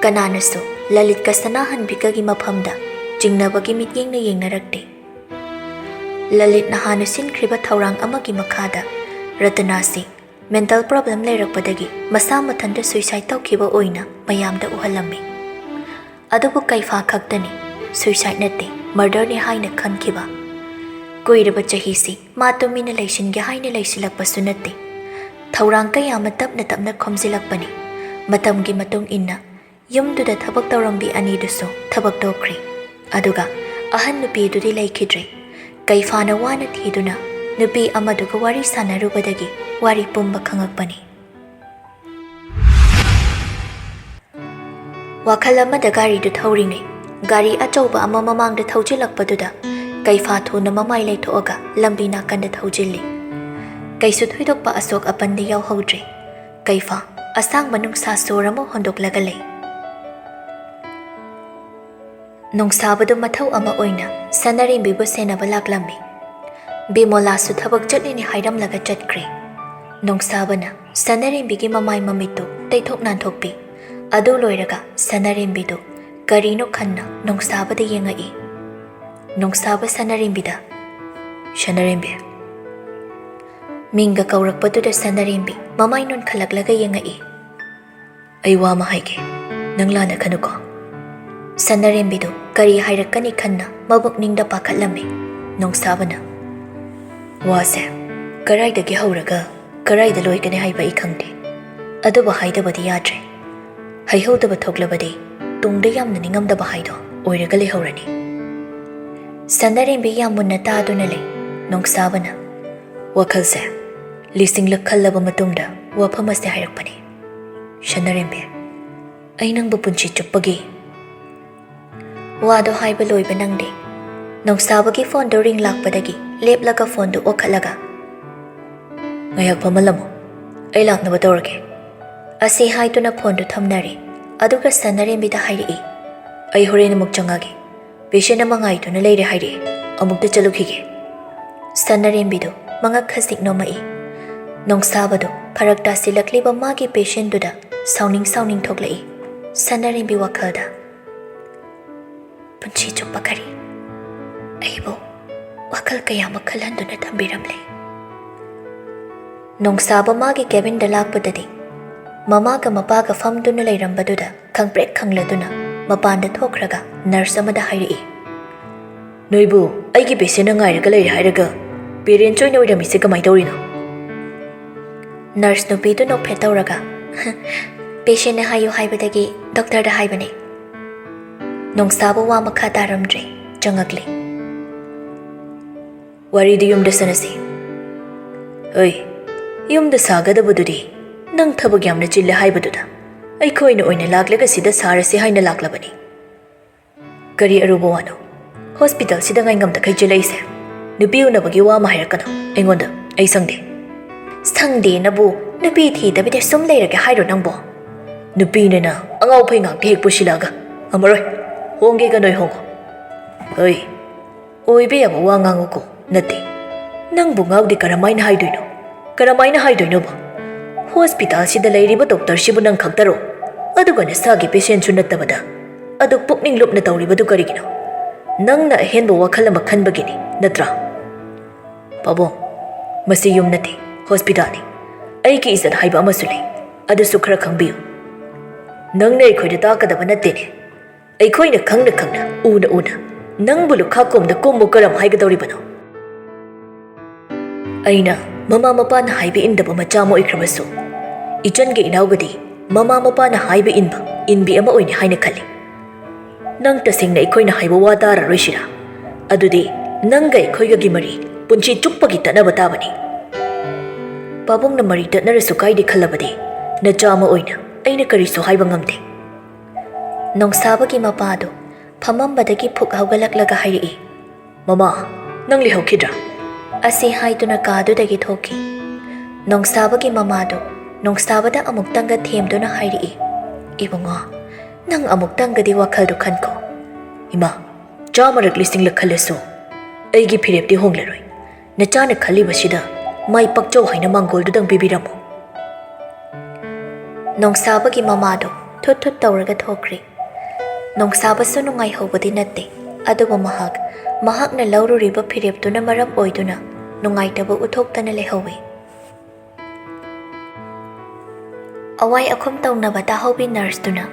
ꯀꯅꯥꯅꯁꯨ ꯂꯂꯤꯠꯀ ꯁꯅꯥꯍꯟꯕꯤꯒꯒꯤ ꯃꯐꯝꯗ ꯆꯤꯡꯅꯕꯒꯤ ꯃꯤꯠꯌꯦꯡꯅ ꯌꯦꯡꯅꯔꯛꯇꯦ꯫ ꯂꯂꯤꯠꯅ ꯍꯥꯟꯅ ꯁꯤꯟꯈ꯭ꯔꯤꯕ ꯊꯧꯔꯥꯡ ꯑꯃꯒꯤ ꯃꯈꯥꯗ ꯔꯇꯅꯥꯁꯤ mental problem ꯂꯩꯔꯛꯄꯗꯒꯤ ꯃꯁꯥ ꯃꯊꯟꯇ suicide ꯇꯧꯈꯤꯕ ꯑꯣꯏꯅ ꯃꯌꯥꯝꯗ ꯎꯍꯜꯂꯝꯃꯤ꯫ ꯑꯗꯨꯕꯨ ꯀꯩꯐꯥ ꯈꯛꯇꯅꯤ suicide ꯅꯠꯇꯦ, murder ꯅꯤ ꯍꯥꯏꯅ ꯈꯟꯈꯤꯕ꯫ ꯀꯨꯏꯔꯕ ꯆꯍꯤꯁꯤ ꯃꯥ ꯇꯨꯃꯤꯟꯅ ꯂꯩꯁꯤꯟꯒꯦ ꯍꯥꯏꯅ ꯂꯩꯁꯤꯜꯂꯛꯄꯁꯨ ꯅꯠꯇꯦ꯫ ꯊꯧꯔꯥꯡ ꯀꯌꯥ ꯑꯃ ꯇꯞꯅ ꯇꯞꯅ ꯈꯣꯝꯖꯤꯜꯂꯛꯄꯅꯤ꯫ ꯃꯇꯝꯒꯤ ꯃꯇꯨꯡ ꯏꯟꯅ ꯌꯨꯝꯗꯨꯗ ꯊꯕꯛ ꯇꯧꯔꯝꯕꯤ ꯑꯅꯤꯗꯨꯁꯨ ꯊꯕꯛ ꯇꯣꯛꯈ꯭ꯔꯦ꯫ ꯑꯗꯨꯒ ꯑꯍꯟ ꯅꯨꯄꯤꯗꯨꯗꯤ ꯂꯩꯈꯤꯗ꯭ꯔꯦ꯫ ꯀꯩꯐꯥꯅ ꯋꯥꯅ ꯊꯤꯗꯨꯅ ꯅꯨꯄꯤ ꯑꯃꯗꯨꯒ ꯋꯥꯔꯤ ꯁꯥꯟꯅꯔꯨꯕꯗꯒꯤ ꯋꯥꯔꯤ ꯄꯨꯝꯕ ꯈꯪꯉꯛꯄꯅꯤ꯫ ꯋꯥꯈꯜ ꯑꯃꯗ ꯒꯥꯔꯤꯗꯨ ꯊꯧꯔꯤꯉꯩ, ꯒꯥꯔꯤ ꯑꯆꯧꯕ ꯑꯃ ꯃꯃꯥꯡꯗ ꯊꯧꯖꯤꯜꯂꯛꯄꯗꯨꯗ ꯀꯩꯐꯥ ꯊꯨꯅ ꯃꯃꯥꯏ ꯂꯩꯊꯣꯛꯑꯒ ꯂꯝꯕꯤ ꯅꯥꯀꯟꯗ ꯊꯧꯖꯤꯜꯂꯤ꯫ ꯀꯩꯁꯨ ꯊꯣꯏꯗꯣꯛꯄ ꯑꯁꯣꯛ ꯑꯄꯟꯗꯤ ꯌꯥꯎꯍꯧꯗ꯭ꯔꯦ꯫ ꯀꯩꯐꯥ ꯑꯁꯥꯡꯕ ꯅꯨꯡꯁꯥ ꯁꯣꯔ ꯑꯃ ꯍꯣꯟꯗꯣꯛꯂꯒ ꯂꯩ꯫ ꯅꯣꯡꯁꯥꯕꯗꯨ ꯃꯊꯧ ꯑꯃ ꯑꯣꯏꯅ ꯁꯅꯥꯔꯦꯝꯕꯤꯕꯨ ꯁꯦꯟꯅꯕ ꯂꯥꯛꯂꯝꯃꯤ꯫ ꯕꯤꯃꯣꯂꯥꯁꯨ ꯊꯕꯛ ꯆꯠꯂꯤꯅꯤ ꯍꯥꯏꯔꯝꯂꯒ ꯆꯠꯈ꯭ꯔꯦ꯫ ꯅꯣꯡꯁꯥꯕꯅ ꯁꯅꯥꯔꯦꯝꯕꯤꯒꯤ ꯃꯃꯥꯏ ꯃꯃꯤꯠꯇꯨ ꯇꯩꯊꯣꯛ ꯅꯥꯟꯊꯣꯛꯄꯤ꯫ ꯑꯗꯨ ꯂꯣꯏꯔꯒ ꯁꯅꯥꯔꯦꯝꯕꯤꯗꯨ ꯀꯔꯤꯅꯣ ꯈꯟꯅ ꯅꯣꯡꯁꯥꯕꯗ ꯌꯦꯡꯉꯛꯏ꯫ ꯅꯣꯡꯁꯥꯕ ꯁꯅꯥꯔꯦꯝꯕꯤꯗ, "ꯁꯅꯥꯔꯦꯝꯕꯤ?" ꯃꯤꯡꯒ ꯀꯧꯔꯛꯄꯗꯨꯗ ꯁꯅꯥꯔꯦꯝꯕꯤ ꯃꯃꯥꯏ ꯅꯣꯟꯈꯠꯂꯛꯂꯒ ꯌꯦꯡꯉꯛꯏ꯫ "ꯑꯩ ꯋꯥ ꯑꯃ ꯍꯥꯏꯒꯦ, ꯅꯪ ꯂꯥꯟꯅ ꯈꯟꯅꯨꯀꯣ꯫" ꯁꯅꯥꯔꯦꯝꯕꯤꯗꯨ ꯀꯔꯤ ꯍꯥꯏꯔꯛꯀꯅꯤ ꯈꯟꯅ ꯃꯕꯨꯛꯅꯤꯡꯗ ꯄꯥꯈꯠꯂꯝꯃꯤ꯫ ꯅꯣꯡꯁꯥꯕꯅ, "ꯋꯥꯁꯦ ꯀꯔꯥꯏꯗꯒꯤ ꯍꯧꯔꯒ ꯀꯔꯥꯏꯗ ꯂꯣꯏꯒꯅꯤ ꯍꯥꯏꯕ ꯑꯩ ꯈꯪꯗꯦ꯫ ꯑꯗꯨꯕꯨ ꯍꯥꯏꯗꯕꯗꯤ ꯌꯥꯗ꯭ꯔꯦ꯫ ꯍꯩꯍꯧꯗꯕ ꯊꯣꯛꯂꯕꯗꯤ ꯇꯨꯡꯗ ꯌꯥꯝꯅ ꯅꯤꯡꯉꯝꯗꯕ ꯍꯥꯏꯗꯣ ꯑꯣꯏꯔꯒ ꯂꯩꯍꯧꯔꯅꯤ꯫" ꯁꯅꯥꯔꯦꯝꯕꯤ ꯌꯥꯝ ꯃꯨꯟꯅ ꯇꯥꯗꯨꯅ ꯂꯩ꯫ ꯅꯣꯡꯁꯥꯕꯅ, "ꯋꯥꯈꯜꯁꯦ ꯂꯤꯁꯤꯡꯂꯛ ꯈꯜꯂꯕ ꯃꯇꯨꯡꯗ ꯋꯥꯐꯝ ꯑꯁꯦ ꯍꯥꯏꯔꯛꯄꯅꯤ꯫ ꯁꯅꯥꯔꯦꯝꯕꯤ, ꯑꯩ ꯅꯪꯕꯨ ꯄꯨꯟꯁꯤ ꯆꯨꯞꯄꯒꯤ꯫" ꯋꯥꯗꯣ ꯍꯥꯏꯕ ꯂꯣꯏꯕ ꯅꯪꯗꯦ꯫ ꯅꯣꯡꯁꯥꯕꯒꯤ ꯐꯣꯟꯗꯣ ꯔꯤꯡ ꯂꯥꯛꯄꯗꯒꯤ ꯂꯦꯞꯂꯒ ꯐꯣꯟꯗꯨ ꯑꯣꯛꯈꯠꯂꯒ, "ꯉꯥꯏꯍꯥꯛ ꯐꯝꯍꯜꯂꯝꯃꯣ, ꯑꯩ ꯂꯥꯛꯅꯕ ꯇꯧꯔꯒꯦ꯫" ꯑꯁꯤ ꯍꯥꯏꯗꯨꯅ ꯐꯣꯟꯗꯨ ꯊꯝꯅꯔꯦ꯫ ꯑꯗꯨꯒ ꯁꯅꯥꯔꯦꯝꯕꯤꯗ ꯍꯥꯏꯔꯛꯏ, "ꯑꯩ ꯍꯣꯔꯦꯟ ꯑꯃꯨꯛ ꯆꯪꯉꯒꯦ꯫ Patient ꯑꯃ ꯉꯥꯏꯗꯨꯅ ꯂꯩꯔꯦ ꯍꯥꯏꯔꯛꯑꯦ, ꯑꯃꯨꯛꯇ ꯆꯠꯂꯨꯈꯤꯒꯦ꯫" ꯁꯅꯥꯔꯦꯝꯕꯤꯗꯨ ꯃꯉꯛ ꯈꯖꯤꯛ ꯅꯣꯝꯃꯛꯏ꯫ ꯅꯣꯡꯁꯥꯕꯗꯨ ꯐꯔꯛ ꯇꯥꯁꯤꯜꯂꯛꯂꯤꯕ ꯃꯥꯒꯤ patientꯗꯨꯗ ꯁꯥꯎꯅꯤꯡ ꯁꯥꯎꯅꯤꯡ ꯊꯣꯛꯂꯛꯏ꯫ ꯁꯅꯥꯔꯦꯝꯕꯤ ꯋꯥꯈꯜꯗ ꯄꯨꯟꯁꯤ ꯆꯨꯞꯄ ꯀꯔꯤ ꯑꯩꯕꯨ ꯋꯥꯈꯜ ꯀꯌꯥꯃꯨꯛ ꯈꯜꯍꯟꯗꯨꯅ ꯊꯝꯕꯤꯔꯝꯂꯦ꯫ ꯅꯣꯡꯁꯥꯕ ꯃꯥꯒꯤ cabinꯗ ꯂꯥꯛꯄꯗꯗꯤ ꯃꯃꯥꯒ ꯃꯄꯥꯒ ꯐꯝꯗꯨꯅ ꯂꯩꯔꯝꯕꯗꯨꯗ ꯈꯪꯄ꯭ꯔꯦꯛ ꯈꯪꯂꯗꯨꯅ ꯃꯄꯥꯟꯗ ꯊꯣꯛꯈ꯭ꯔꯒ nurse ꯑꯃꯗ ꯍꯥꯏꯔꯛꯏ, "ꯅꯣꯏꯕꯨ ꯑꯩꯒꯤ patientꯅ ꯉꯥꯏꯔꯒ ꯂꯩꯔꯦ ꯍꯥꯏꯔꯒ parents ꯑꯣꯏꯅ ꯑꯣꯏꯔꯝꯃꯤꯁꯦ ꯀꯃꯥꯏ ꯇꯧꯔꯤꯅꯣ?" Nurse ꯅꯨꯄꯤꯗꯨ ꯅꯣꯛꯐꯦꯠ ꯇꯧꯔꯒ, "Patientꯅ ꯍꯥꯏꯌꯨ ꯍꯥꯏꯕꯗꯒꯤ doctorꯗ ꯍꯥꯏꯕꯅꯦ꯫" ꯅꯣꯡꯁꯥꯕ ꯋꯥ ꯃꯈꯥ ꯇꯥꯔꯝꯗ꯭ꯔꯦ, ꯆꯪꯉꯛꯂꯦ꯫ "ꯋꯥꯔꯤꯗꯤ ꯌꯨꯝꯗ ꯁꯥꯟꯅꯁꯤ꯫ ꯍꯣꯏ, ꯌꯨꯝꯗ ꯁꯥꯒꯗꯕꯗꯨꯗꯤ ꯅꯪ ꯊꯕꯛ ꯌꯥꯝꯅ ꯆꯤꯜꯂꯦ ꯍꯥꯏꯕꯗꯨꯗ ꯑꯩꯈꯣꯏꯅ ꯑꯣꯏꯅ ꯂꯥꯛꯂꯒ ꯁꯤꯗ ꯁꯥꯔꯁꯤ ꯍꯥꯏꯅ ꯂꯥꯛꯂꯕꯅꯤ꯫ ꯀꯔꯤ ꯑꯔꯨꯕ ꯋꯥꯅꯣ? Hospitalꯁꯤꯗ ꯉꯥꯏꯉꯝꯗꯈꯩ ꯆꯦꯜꯂꯛꯏꯁꯦ? ꯅꯨꯄꯤ ꯎꯅꯕꯒꯤ ꯋꯥ ꯑꯃ ꯍꯥꯏꯔꯛꯀꯅꯨ ꯑꯩꯉꯣꯟꯗ, ꯑꯩ ꯁꯪꯗꯦ꯫" "ꯁꯪꯗꯦꯅꯕꯨ ꯅꯨꯄꯤ ꯊꯤꯗꯕꯤꯗ ꯁꯨꯝ ꯂꯩꯔꯒꯦ ꯍꯥꯏꯔꯣ ꯅꯪꯕꯣ? ꯅꯨꯄꯤꯅꯦꯅ ꯑꯉꯥꯎ ꯐꯩ ꯉꯥꯛꯇ ꯍꯦꯛ ꯄꯨꯁꯤꯜꯂꯛꯑꯒ꯫ ꯉꯝꯃꯔꯣꯏ, ꯍꯣꯡꯒꯦꯒ ꯅꯣꯏ ꯍꯣꯡꯉꯣ꯫" "ꯍꯣꯏ, ꯑꯣꯏꯕ ꯌꯥꯕ ꯋꯥ ꯉꯥꯡꯉꯨꯀꯣ꯫ ꯅꯠꯇꯦ, ꯅꯪꯕꯨ ꯉꯥꯎꯗꯤ ꯀꯔꯝꯍꯥꯏꯅ ꯍꯥꯏꯗꯣꯏꯅꯣ? ꯀꯔꯝꯍꯥꯏꯅ ꯍꯥꯏꯗꯣꯏꯅꯣꯕ? Hospitalꯁꯤꯗ ꯂꯩꯔꯤꯕ doctorꯁꯤꯕꯨ ꯅꯪ ꯈꯛꯇꯔꯣ? ꯑꯗꯨꯒ ꯅꯁꯥꯒꯤ patientꯁꯨ ꯅꯠꯇꯕꯗ ꯑꯗꯨꯛ ꯄꯨꯛꯅꯤꯡ ꯂꯨꯞꯅ ꯇꯧꯔꯤꯕꯗꯨ ꯀꯔꯤꯒꯤꯅꯣ? ꯅꯪꯅ ꯑꯍꯦꯟꯕ ꯋꯥꯈꯜ ꯑꯃ ꯈꯟꯕꯒꯤꯅꯤ, ꯅꯠꯇ꯭ꯔꯥ?" "ꯄꯥꯕꯨꯡ, ꯃꯁꯤ ꯌꯨꯝ ꯅꯠꯇꯦ, hospitalꯅꯤ꯫ ꯑꯩꯒꯤ ꯏꯖꯠ ꯍꯥꯏꯕ ꯑꯃꯁꯨ ꯂꯩ, ꯑꯗꯨꯁꯨ ꯈꯔ ꯈꯪꯕꯤꯌꯨ꯫ ꯅꯪꯅ ꯑꯩꯈꯣꯏꯗ ꯇꯥꯛꯀꯗꯕ ꯅꯠꯇꯦꯅꯦ꯫ ꯑꯩꯈꯣꯏꯅ ꯈꯪꯅ ꯈꯪꯅ, ꯎꯅ ꯎꯅ ꯅꯪꯕꯨ ꯂꯨꯈꯥꯛ ꯀꯣꯝꯗ ꯀꯨꯝꯃꯨ ꯀꯔꯝ ꯍꯥꯏꯒꯗꯧꯔꯤꯕꯅꯣ?" ꯑꯩꯅ ꯃꯃꯥ ꯃꯄꯥꯅ ꯍꯥꯏꯕ ꯏꯟꯗꯕ ꯃꯆꯥ ꯑꯃ ꯑꯣꯏꯈ꯭ꯔꯕꯁꯨ, ꯏꯆꯟꯒ ꯏꯅꯥꯎꯒꯗꯤ ꯃꯃꯥ ꯃꯄꯥꯅ ꯍꯥꯏꯕ ꯏꯟꯕ, ꯏꯟꯕꯤ ꯑꯃ ꯑꯣꯏꯅꯤ ꯍꯥꯏꯅ ꯈꯜꯂꯤ꯫ ꯅꯪ ꯇꯁꯦꯡꯅ ꯑꯩꯈꯣꯏꯅ ꯍꯥꯏꯕ ꯋꯥ ꯇꯥꯔꯔꯣꯏꯁꯤꯔꯥ? ꯑꯗꯨꯗꯤ ꯅꯪꯒ ꯑꯩꯈꯣꯏꯒꯒꯤ ꯃꯔꯤ ꯄꯨꯟꯁꯤ ꯆꯨꯞꯄꯒꯤ ꯇꯠꯅꯕ ꯇꯥꯕꯅꯤ꯫ ꯄꯥꯕꯨꯡꯅ ꯃꯔꯤ ꯇꯠꯅꯔꯁꯨ ꯀꯥꯏꯗꯦ ꯈꯜꯂꯕꯗꯤ, ꯅꯆꯥ ꯑꯃ ꯑꯣꯏꯅ ꯑꯩꯅ ꯀꯔꯤꯁꯨ ꯍꯥꯏꯕ ꯉꯝꯗꯦ꯫ ꯅꯣꯡꯁꯥꯕꯒꯤ ꯃꯄꯥꯗꯨ ꯐꯝꯃꯝꯕꯗꯒꯤ ꯐꯨꯛ ꯍꯧꯒꯠꯂꯛꯂꯒ ꯍꯥꯏꯔꯛꯏ, "ꯃꯃꯥ, ꯅꯪ ꯂꯩꯍꯧꯈꯤꯗ꯭ꯔꯥ?" ꯑꯁꯤ ꯍꯥꯏꯗꯨꯅ ꯀꯥꯗꯨꯗꯒꯤ ꯊꯣꯛꯈꯤ꯫ ꯅꯣꯡꯁꯥꯕꯒꯤ ꯃꯃꯥꯗꯨ ꯅꯣꯡꯁꯥꯕꯗ ꯑꯃꯨꯛꯇꯪꯒ ꯊꯦꯝꯗꯨꯅ ꯍꯥꯏꯔꯛꯏ, "ꯏꯕꯨꯡꯉꯣ, ꯅꯪ ꯑꯃꯨꯛꯇꯪꯒꯗꯤ ꯋꯥꯈꯜꯗꯨ ꯈꯟꯈꯣ꯫ ꯏꯃꯥ, ꯆꯥꯝꯃꯔꯛ ꯂꯤꯁꯤꯡꯂꯛ ꯈꯜꯂꯁꯨ ꯑꯩꯒꯤ ꯐꯤꯔꯦꯞꯇꯤ ꯍꯣꯡꯂꯔꯣꯏ꯫ ꯅꯆꯥꯅ ꯈꯜꯂꯤꯕꯁꯤꯗ ꯃꯥꯏ ꯄꯥꯛꯆꯧ ꯍꯥꯏꯅ ꯃꯥꯡꯒꯣꯜꯗꯨꯗꯪ ꯄꯤꯕꯤꯔꯝꯃꯨ꯫" ꯅꯣꯡꯁꯥꯕꯒꯤ ꯃꯃꯥꯗꯨ ꯊꯨꯠ ꯊꯨꯠ ꯇꯧꯔꯒ ꯊꯣꯛꯈ꯭ꯔꯦ꯫ ꯅꯣꯡꯁꯥꯕꯁꯨ ꯅꯨꯡꯉꯥꯏꯍꯧꯕꯗꯤ ꯅꯠꯇꯦ, ꯑꯗꯨꯕꯨ ꯃꯍꯥꯛ ꯃꯍꯥꯛꯅ ꯂꯧꯔꯨꯔꯤꯕ ꯐꯤꯔꯦꯞꯇꯨꯅ ꯃꯔꯝ ꯑꯣꯏꯗꯨꯅ ꯅꯨꯡꯉꯥꯏꯇꯕ ꯎꯠꯊꯣꯛꯇꯅ ꯂꯩꯍꯧꯏ꯫ ꯑꯋꯥꯏ ꯑꯈꯨꯝ ꯇꯧꯅꯕ ꯇꯥꯍꯧꯕꯤ ꯅꯔꯁꯇꯨꯅ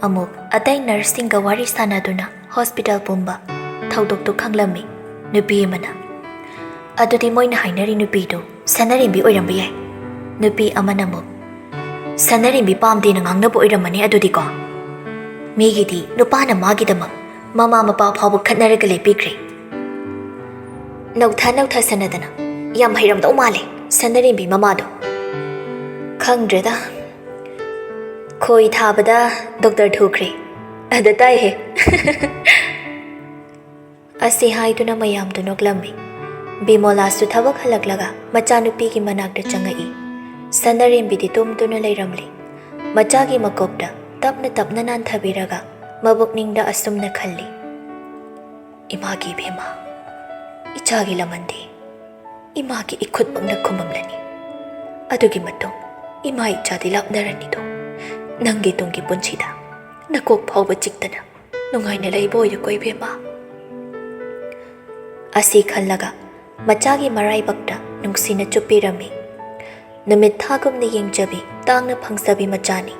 ꯑꯃꯨꯛ ꯑꯇꯩ ꯅꯔꯁꯁꯤꯡꯒ ꯋꯥꯔꯤ ꯁꯥꯟꯅꯗꯨꯅ ꯍꯣꯁꯄꯤꯇꯥꯜ ꯄꯨꯝꯕ ꯊꯧꯗꯣꯛꯇꯨ ꯈꯪꯂꯝꯃꯤ꯫ ꯅꯨꯄꯤ ꯑꯃꯅ, "ꯑꯗꯨꯗꯤ ꯃꯣꯏꯅ ꯍꯥꯏꯅꯔꯤ ꯅꯨꯄꯤꯗꯨ ꯁꯅꯥꯔꯦꯝꯕꯤ ꯑꯣꯏꯔꯝꯕ ꯌꯥꯏ꯫" ꯅꯨꯄꯤ ꯑꯃꯅ ꯑꯃꯨꯛ, "ꯁꯅꯥꯔꯦꯝꯕꯤ ꯄꯥꯝꯗꯦꯅ ꯉꯥꯡꯅꯕ ꯑꯣꯏꯔꯝꯃꯅꯤ ꯑꯗꯨꯗꯤꯀꯣ꯫ ꯃꯤꯒꯤꯗꯤ ꯅꯨꯄꯥꯅ ꯃꯥꯒꯤꯗꯃꯛ ꯃꯃꯥ ꯃꯄꯥ ꯐꯥꯎꯕ ꯈꯠꯅꯔꯒ ꯂꯦꯞꯄꯤꯈ꯭ꯔꯦ꯫" ꯅꯧꯊ ꯅꯧꯊ ꯁꯅꯗꯅ, "ꯌꯥꯝ ꯍꯩꯔꯝꯗꯧ ꯃꯥꯜꯂꯦ ꯁꯅꯥꯔꯦꯝꯕꯤ ꯃꯃꯥꯗꯣ꯫" "ꯈꯪꯗ꯭ꯔꯦꯗ, ꯈꯣꯏ ꯊꯥꯕꯗ ꯗꯣꯛꯇꯔ ꯊꯨꯈ꯭ꯔꯦ ꯑꯗ ꯇꯥꯏꯍꯦ꯫" ꯑꯁꯤ ꯍꯥꯏꯗꯨꯅ ꯃꯌꯥꯝꯗꯨ ꯅꯣꯛꯂꯝꯃꯤ꯫ ꯕꯤꯃꯣꯂꯥꯁꯨ ꯊꯕꯛ ꯍꯜꯂꯛꯂꯒ ꯃꯆꯥꯅꯨꯄꯤꯒꯤ ꯃꯅꯥꯛꯇ ꯆꯪꯉꯛꯏ꯫ ꯁꯅꯥꯔꯦꯝꯕꯤꯗꯤ ꯇꯨꯝꯗꯨꯅ ꯂꯩꯔꯝꯂꯤ꯫ ꯃꯆꯥꯒꯤ ꯃꯀꯣꯛꯇ ꯇꯞꯅ ꯇꯞꯅ ꯅꯥꯟꯊꯕꯤꯔꯒ ꯃꯕꯨꯛꯅꯤꯡꯗ ꯑꯁꯨꯝꯅ ꯈꯜꯂꯤ, "ꯏꯃꯥꯒꯤ ꯏꯕꯦꯝꯃ, ꯏꯆꯥꯒꯤ ꯂꯃꯟꯗꯤ ꯏꯃꯥꯒꯤ ꯏꯈꯨꯠꯃꯛꯅ ꯈꯨꯝꯃꯝꯂꯅꯤ꯫ ꯑꯗꯨꯒꯤ ꯃꯇꯨꯡ ꯏꯃꯥ ꯏꯆꯥꯗꯤ ꯂꯥꯞꯅꯔꯅꯤꯗꯣ꯫ ꯅꯪꯒꯤ ꯇꯨꯡꯒꯤ ꯄꯨꯟꯁꯤꯗ ꯅꯀꯣꯛ ꯐꯥꯎꯕ ꯆꯤꯛꯇꯅ ꯅꯨꯡꯉꯥꯏꯅ ꯂꯩꯕ ꯑꯣꯏꯌꯨꯀꯣ ꯏꯕꯦꯝꯃ꯫" ꯑꯁꯤ ꯈꯜꯂꯒ ꯃꯆꯥꯒꯤ ꯃꯔꯥꯏꯕꯛꯇ ꯅꯨꯡꯁꯤꯅ ꯆꯨꯞꯄꯤꯔꯝꯃꯤ꯫ ꯅꯨꯃꯤꯠ ꯊꯥꯒꯨꯝꯅ ꯌꯦꯡꯖꯕꯤ, ꯇꯥꯡꯅ ꯐꯪꯖꯕꯤ ꯃꯆꯥꯅꯤ꯫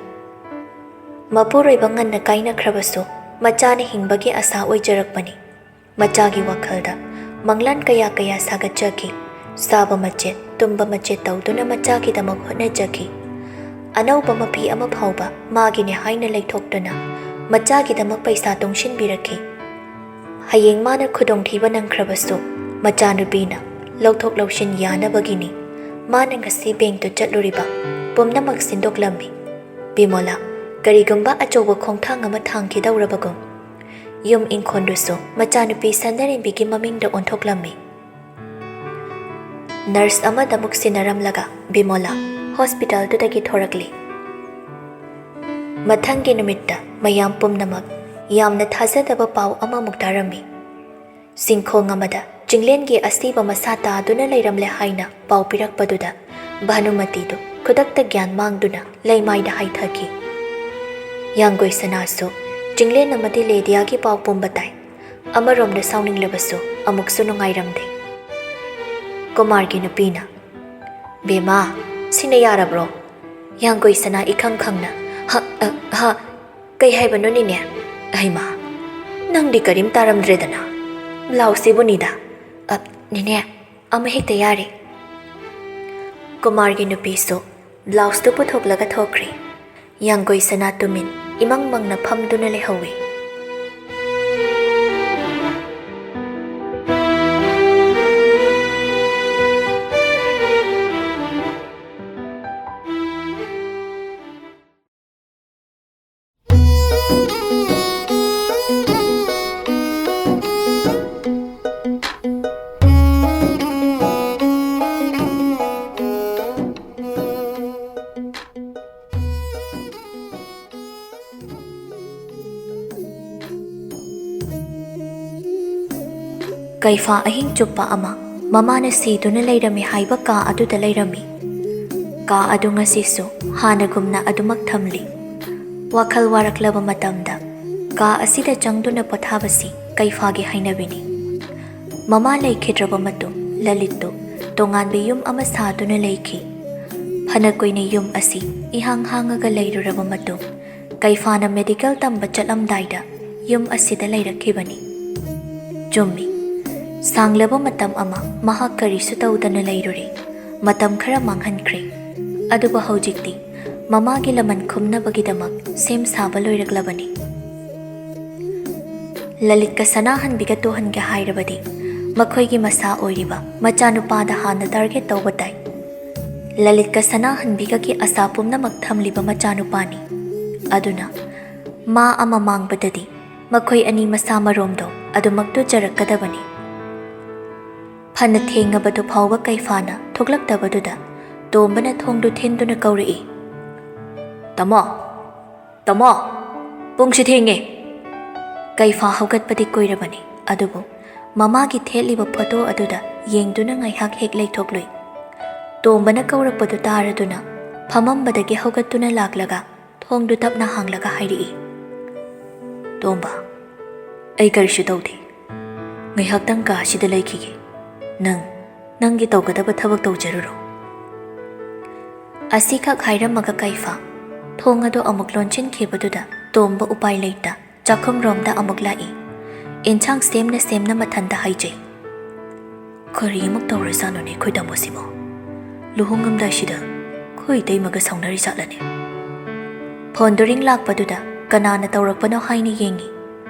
ꯃꯄꯨꯔꯣꯏꯕ ꯉꯟꯅ ꯀꯥꯏꯅꯈ꯭ꯔꯕꯁꯨ ꯃꯆꯥꯅ ꯍꯤꯡꯕꯒꯤ ꯑꯁꯥ ꯑꯣꯏꯖꯔꯛꯄꯅꯤ꯫ ꯃꯆꯥꯒꯤ ꯋꯥꯈꯜꯗ ꯃꯪꯂꯥꯟ ꯀꯌꯥ ꯀꯌꯥ ꯁꯥꯒꯠꯆꯈꯤ꯫ ꯆꯥꯕ ꯃꯆꯦꯠ, ꯇꯨꯝꯕ ꯃꯆꯦꯠ ꯇꯧꯗꯨꯅ ꯃꯆꯥꯒꯤꯗꯃꯛ ꯍꯣꯠꯅꯖꯈꯤ꯫ ꯑꯅꯧꯕ ꯃꯐꯤ ꯑꯃ ꯐꯥꯎꯕ ꯃꯥꯒꯤꯅꯦ ꯍꯥꯏꯅ ꯂꯩꯊꯣꯛꯇꯨꯅ ꯃꯆꯥꯒꯤꯗꯃꯛ ꯄꯩꯁꯥ ꯇꯨꯡꯁꯤꯟꯕꯤꯔꯛꯈꯤ꯫ ꯍꯌꯦꯡ ꯃꯥꯅ ꯈꯨꯗꯣꯡꯊꯤꯕ ꯅꯪꯈ꯭ꯔꯕꯁꯨ ꯃꯆꯥꯅꯨꯄꯤꯅ ꯂꯧꯊꯣꯛ ꯂꯧꯁꯤꯟ ꯌꯥꯅꯕꯒꯤꯅꯤ ꯃꯥꯅ ꯉꯁꯤ ꯕꯦꯡꯛꯇ ꯆꯠꯂꯨꯔꯤꯕ ꯄꯨꯝꯅꯃꯛ ꯁꯤꯟꯗꯣꯛꯂꯝꯃꯤ꯫ ꯕꯤꯃꯣꯂꯥ, ꯀꯔꯤꯒꯨꯝꯕ ꯑꯆꯧꯕ ꯈꯣꯡꯊꯥꯡ ꯑꯃ ꯊꯥꯡꯈꯤꯗꯧꯔꯕꯒꯨꯝ, ꯌꯨꯝ ꯏꯪꯈꯣꯜꯗꯨꯁꯨ ꯃꯆꯥꯅꯨꯄꯤ ꯁꯅꯥꯔꯦꯝꯕꯤꯒꯤ ꯃꯃꯤꯡꯗ ꯑꯣꯟꯊꯣꯛꯂꯝꯃꯤ꯫ ꯅꯔꯁ ꯑꯃꯗ ꯑꯃꯨꯛ ꯁꯤꯟꯅꯔꯝꯂꯒ ꯕꯤꯃꯣꯂꯥ ꯍꯣꯁꯄꯤꯇꯥꯜꯗꯨꯗꯒꯤ ꯊꯣꯔꯛꯂꯤ꯫ ꯃꯊꯪꯒꯤ ꯅꯨꯃꯤꯠꯇ ꯃꯌꯥꯝ ꯄꯨꯝꯅꯃꯛ ꯌꯥꯝꯅ ꯊꯥꯖꯗꯕ ꯄꯥꯎ ꯑꯃꯃꯨꯛ ꯇꯥꯔꯝꯃꯤ꯫ ꯆꯤꯡꯈꯣꯡ ꯑꯃꯗ ꯆꯤꯡꯂꯦꯟꯒꯤ ꯑꯁꯤꯕ ꯃꯁꯥ ꯇꯥꯗꯨꯅ ꯂꯩꯔꯝꯂꯦ ꯍꯥꯏꯅ ꯄꯥꯎ ꯄꯤꯔꯛꯄꯗꯨꯗ ꯚꯥꯅꯨꯃꯇꯤꯗꯨ ꯈꯨꯗꯛꯇ ꯒ꯭ꯌꯥꯟ ꯃꯥꯡꯗꯨꯅ ꯂꯩꯃꯥꯏꯗ ꯍꯥꯏꯊꯈꯤ꯫ ꯌꯥꯡꯒꯣꯏ ꯁꯅꯥꯁꯨ ꯆꯤꯡꯂꯦꯟ ꯑꯃꯗꯤ ꯂꯦꯗꯤꯌꯥꯒꯤ ꯄꯥꯎ ꯄꯨꯝꯕ ꯇꯥꯏ꯫ ꯑꯃꯔꯣꯝꯗ ꯁꯥꯎꯅꯤꯡꯂꯕꯁꯨ ꯑꯃꯨꯛꯁꯨ ꯅꯨꯡꯉꯥꯏꯔꯝꯗꯦ꯫ ꯀꯨꯃꯥꯔꯒꯤ ꯅꯨꯄꯤꯅ, "ꯕꯦꯃꯥ, ꯁꯤꯅ ꯌꯥꯔꯕ꯭ꯔꯣ?" ꯌꯥꯡꯒꯣꯏ ꯁꯅꯥ ꯏꯈꯪ ꯈꯪꯅ, "ꯍ, ꯑ, ꯍ, ꯀꯩ ꯍꯥꯏꯕꯅꯣ ꯅꯤꯅꯦ? ꯍꯩꯃꯥ, ꯅꯪꯗꯤ ꯀꯔꯤꯝ ꯇꯥꯔꯝꯗ꯭ꯔꯦꯗꯅ꯫ ꯕ꯭ꯂꯥꯎꯁꯁꯤꯕꯨꯅꯤꯗ꯫ ꯑ, ꯅꯤꯅꯦ, ꯑꯃ ꯍꯦꯛꯇ ꯌꯥꯔꯦ꯫" ꯀꯨꯃꯥꯔꯒꯤ ꯅꯨꯄꯤꯁꯨ ꯕ꯭ꯂꯥꯎꯁꯇꯨ ꯄꯨꯊꯣꯛꯂꯒ ꯊꯣꯛꯈ꯭ꯔꯦ꯫ ꯌꯥꯡꯒꯣꯏ ꯁꯅꯥ ꯇꯨꯃꯤꯟ ꯏꯃꯪ ꯃꯪꯅ ꯐꯝꯗꯨꯅ ꯂꯩꯍꯧꯏ꯫ ꯀꯩꯐꯥ ꯑꯍꯤꯡ ꯆꯨꯞꯄ ꯑꯃ ꯃꯃꯥꯅ ꯁꯤꯗꯨꯅ ꯂꯩꯔꯝꯃꯤ ꯍꯥꯏꯕ ꯀꯥ ꯑꯗꯨꯗ ꯂꯩꯔꯝꯃꯤ꯫ ꯀꯥ ꯑꯗꯨ ꯉꯁꯤꯁꯨ ꯍꯥꯟꯅꯒꯨꯝꯅ ꯑꯗꯨꯃꯛ ꯊꯝꯂꯤ꯫ ꯋꯥꯈꯜ ꯋꯥꯔꯛꯂꯕ ꯃꯇꯝꯗ ꯀꯥ ꯑꯁꯤꯗ ꯆꯪꯗꯨꯅ ꯄꯣꯊꯥꯕꯁꯤ ꯀꯩꯐꯥꯒꯤ ꯍꯩꯅꯕꯤꯅꯤ꯫ ꯃꯃꯥ ꯂꯩꯈꯤꯗ꯭ꯔꯕ ꯃꯇꯨꯡ ꯂꯂꯤꯠꯇꯨ ꯇꯣꯉꯥꯟꯕ ꯌꯨꯝ ꯑꯃ ꯁꯥꯗꯨꯅ ꯂꯩꯈꯤ꯫ ꯐꯅ ꯀꯨꯏꯅ ꯌꯨꯝ ꯑꯁꯤ ꯏꯍꯥꯡ ꯍꯥꯡꯉꯒ ꯂꯩꯔꯨꯔꯕ ꯃꯇꯨꯡ ꯀꯩꯐꯥꯅ ꯃꯦꯗꯤꯀꯦꯜ ꯇꯝꯕ ꯆꯠꯂꯝꯗꯥꯏꯗ ꯌꯨꯝ ꯑꯁꯤꯗ ꯂꯩꯔꯛꯈꯤꯕꯅꯤ꯫ ꯆꯨꯝꯃꯤ, ꯁꯥꯡꯂꯕ ꯃꯇꯝ ꯑꯃ ꯃꯍꯥꯛ ꯀꯔꯤꯁꯨ ꯇꯧꯗꯅ ꯂꯩꯔꯨꯔꯦ꯫ ꯃꯇꯝ ꯈꯔ ꯃꯥꯡꯍꯟꯈ꯭ꯔꯦ꯫ ꯑꯗꯨꯕꯨ ꯍꯧꯖꯤꯛꯇꯤ ꯃꯃꯥꯒꯤ ꯂꯃꯟ ꯈꯨꯝꯅꯕꯒꯤꯗꯃꯛ ꯁꯦꯝ ꯁꯥꯕ ꯂꯣꯏꯔꯛꯂꯕꯅꯤ꯫ ꯂꯂꯤꯠꯀ ꯁꯅꯥꯍꯟꯕꯤꯒ ꯇꯨꯍꯟꯒꯦ ꯍꯥꯏꯔꯕꯗꯤ ꯃꯈꯣꯏꯒꯤ ꯃꯁꯥ ꯑꯣꯏꯔꯤꯕ ꯃꯆꯥꯅꯨꯄꯥꯗ ꯍꯥꯟꯅ ꯇꯥꯔꯒꯦꯠ ꯇꯧꯕ ꯇꯥꯏ꯫ ꯂꯂꯤꯠꯀ ꯁꯅꯥꯍꯟꯕꯤꯒꯒꯤ ꯑꯁꯥ ꯄꯨꯝꯅꯃꯛ ꯊꯝꯂꯤꯕ ꯃꯆꯥꯅꯨꯄꯥꯅꯤ꯫ ꯑꯗꯨꯅ ꯃꯥ ꯑꯃ ꯃꯥꯡꯕꯗꯗꯤ ꯃꯈꯣꯏ ꯑꯅꯤ ꯃꯁꯥ ꯃꯔꯣꯝꯗꯣ ꯑꯗꯨꯃꯛ ꯇꯨꯖꯔꯛꯀꯗꯕꯅꯤ꯫ ꯐꯅ ꯊꯦꯡꯉꯕꯗꯨ ꯐꯥꯎꯕ ꯀꯩꯐꯥꯅ ꯊꯣꯛꯂꯛꯇꯕꯗꯨꯗ ꯇꯣꯝꯕꯅ ꯊꯣꯡꯗꯨ ꯊꯤꯟꯗꯨꯅ ꯀꯧꯔꯛꯏ, "ꯇꯥꯃꯣ, ꯇꯥꯃꯣ, ꯄꯨꯡꯁꯨ ꯊꯦꯡꯉꯦ!" ꯀꯩꯐꯥ ꯍꯧꯒꯠꯄꯗꯤ ꯀꯨꯏꯔꯕꯅꯤ, ꯑꯗꯨꯕꯨ ꯃꯃꯥꯒꯤ ꯊꯦꯠꯂꯤꯕ ꯐꯣꯇꯣ ꯑꯗꯨꯗ ꯌꯦꯡꯗꯨꯅ ꯉꯥꯏꯍꯥꯛ ꯍꯦꯛ ꯂꯩꯊꯣꯛꯂꯨꯏ꯫ ꯇꯣꯝꯕꯅ ꯀꯧꯔꯛꯄꯗꯨ ꯇꯥꯔꯗꯨꯅ ꯐꯝꯃꯝꯕꯗꯒꯤ ꯍꯧꯒꯠꯇꯨꯅ ꯂꯥꯛꯂꯒ ꯊꯣꯡꯗꯨ ꯇꯞꯅ ꯍꯥꯡꯂꯒ ꯍꯥꯏꯔꯛꯏ, "ꯇꯣꯝꯕ, ꯑꯩ ꯀꯔꯤꯁꯨ ꯇꯧꯗꯦ꯫ ꯉꯥꯏꯍꯥꯛꯇꯪ ꯀꯥ ꯑꯁꯤꯗ ꯂꯩꯈꯤꯒꯦ꯫ ꯅꯪ ꯅꯪꯒꯤ ꯇꯧꯒꯗꯕ ꯊꯕꯛ ꯇꯧꯖꯔꯨꯔꯣ"꯫ ꯑꯁꯤꯈꯛ ꯍꯥꯏꯔꯝꯃꯒ ꯀꯩꯐꯥ ꯊꯣꯡ ꯑꯗꯨ ꯑꯃꯨꯛ ꯂꯣꯟꯁꯤꯟꯈꯤꯕꯗꯨꯗ ꯇꯣꯝꯕ ꯎꯄꯥꯏ ꯂꯩꯇ ꯆꯥꯛꯈꯨꯝꯔꯣꯝꯗ ꯑꯃꯨꯛ ꯂꯥꯛꯏ꯫ ꯏꯟꯁꯥꯡ ꯁꯦꯝꯅ ꯁꯦꯝꯅ ꯃꯊꯟꯇ ꯍꯥꯏꯖꯩ, "ꯀꯔꯤ ꯑꯃꯨꯛ ꯇꯧꯔꯖꯥꯠꯅꯣꯅꯦ ꯑꯩꯈꯣꯏ ꯇꯥꯃꯣꯁꯤꯕꯣ? ꯂꯨꯍꯣꯡꯉꯝꯗꯥꯏꯁꯤꯗ ꯑꯩꯈꯣꯏ ꯏꯇꯩꯃꯒ ꯁꯥꯎꯅꯔꯤ ꯖꯥꯠꯂꯅꯦ?" ꯐꯣꯟꯗꯨ ꯔꯤꯡ ꯂꯥꯛꯄꯗꯨꯗ ꯀꯅꯥꯅ ꯇꯧꯔꯛꯄꯅꯣ ꯍꯥꯏꯅ ꯌꯦꯡꯉꯤ꯫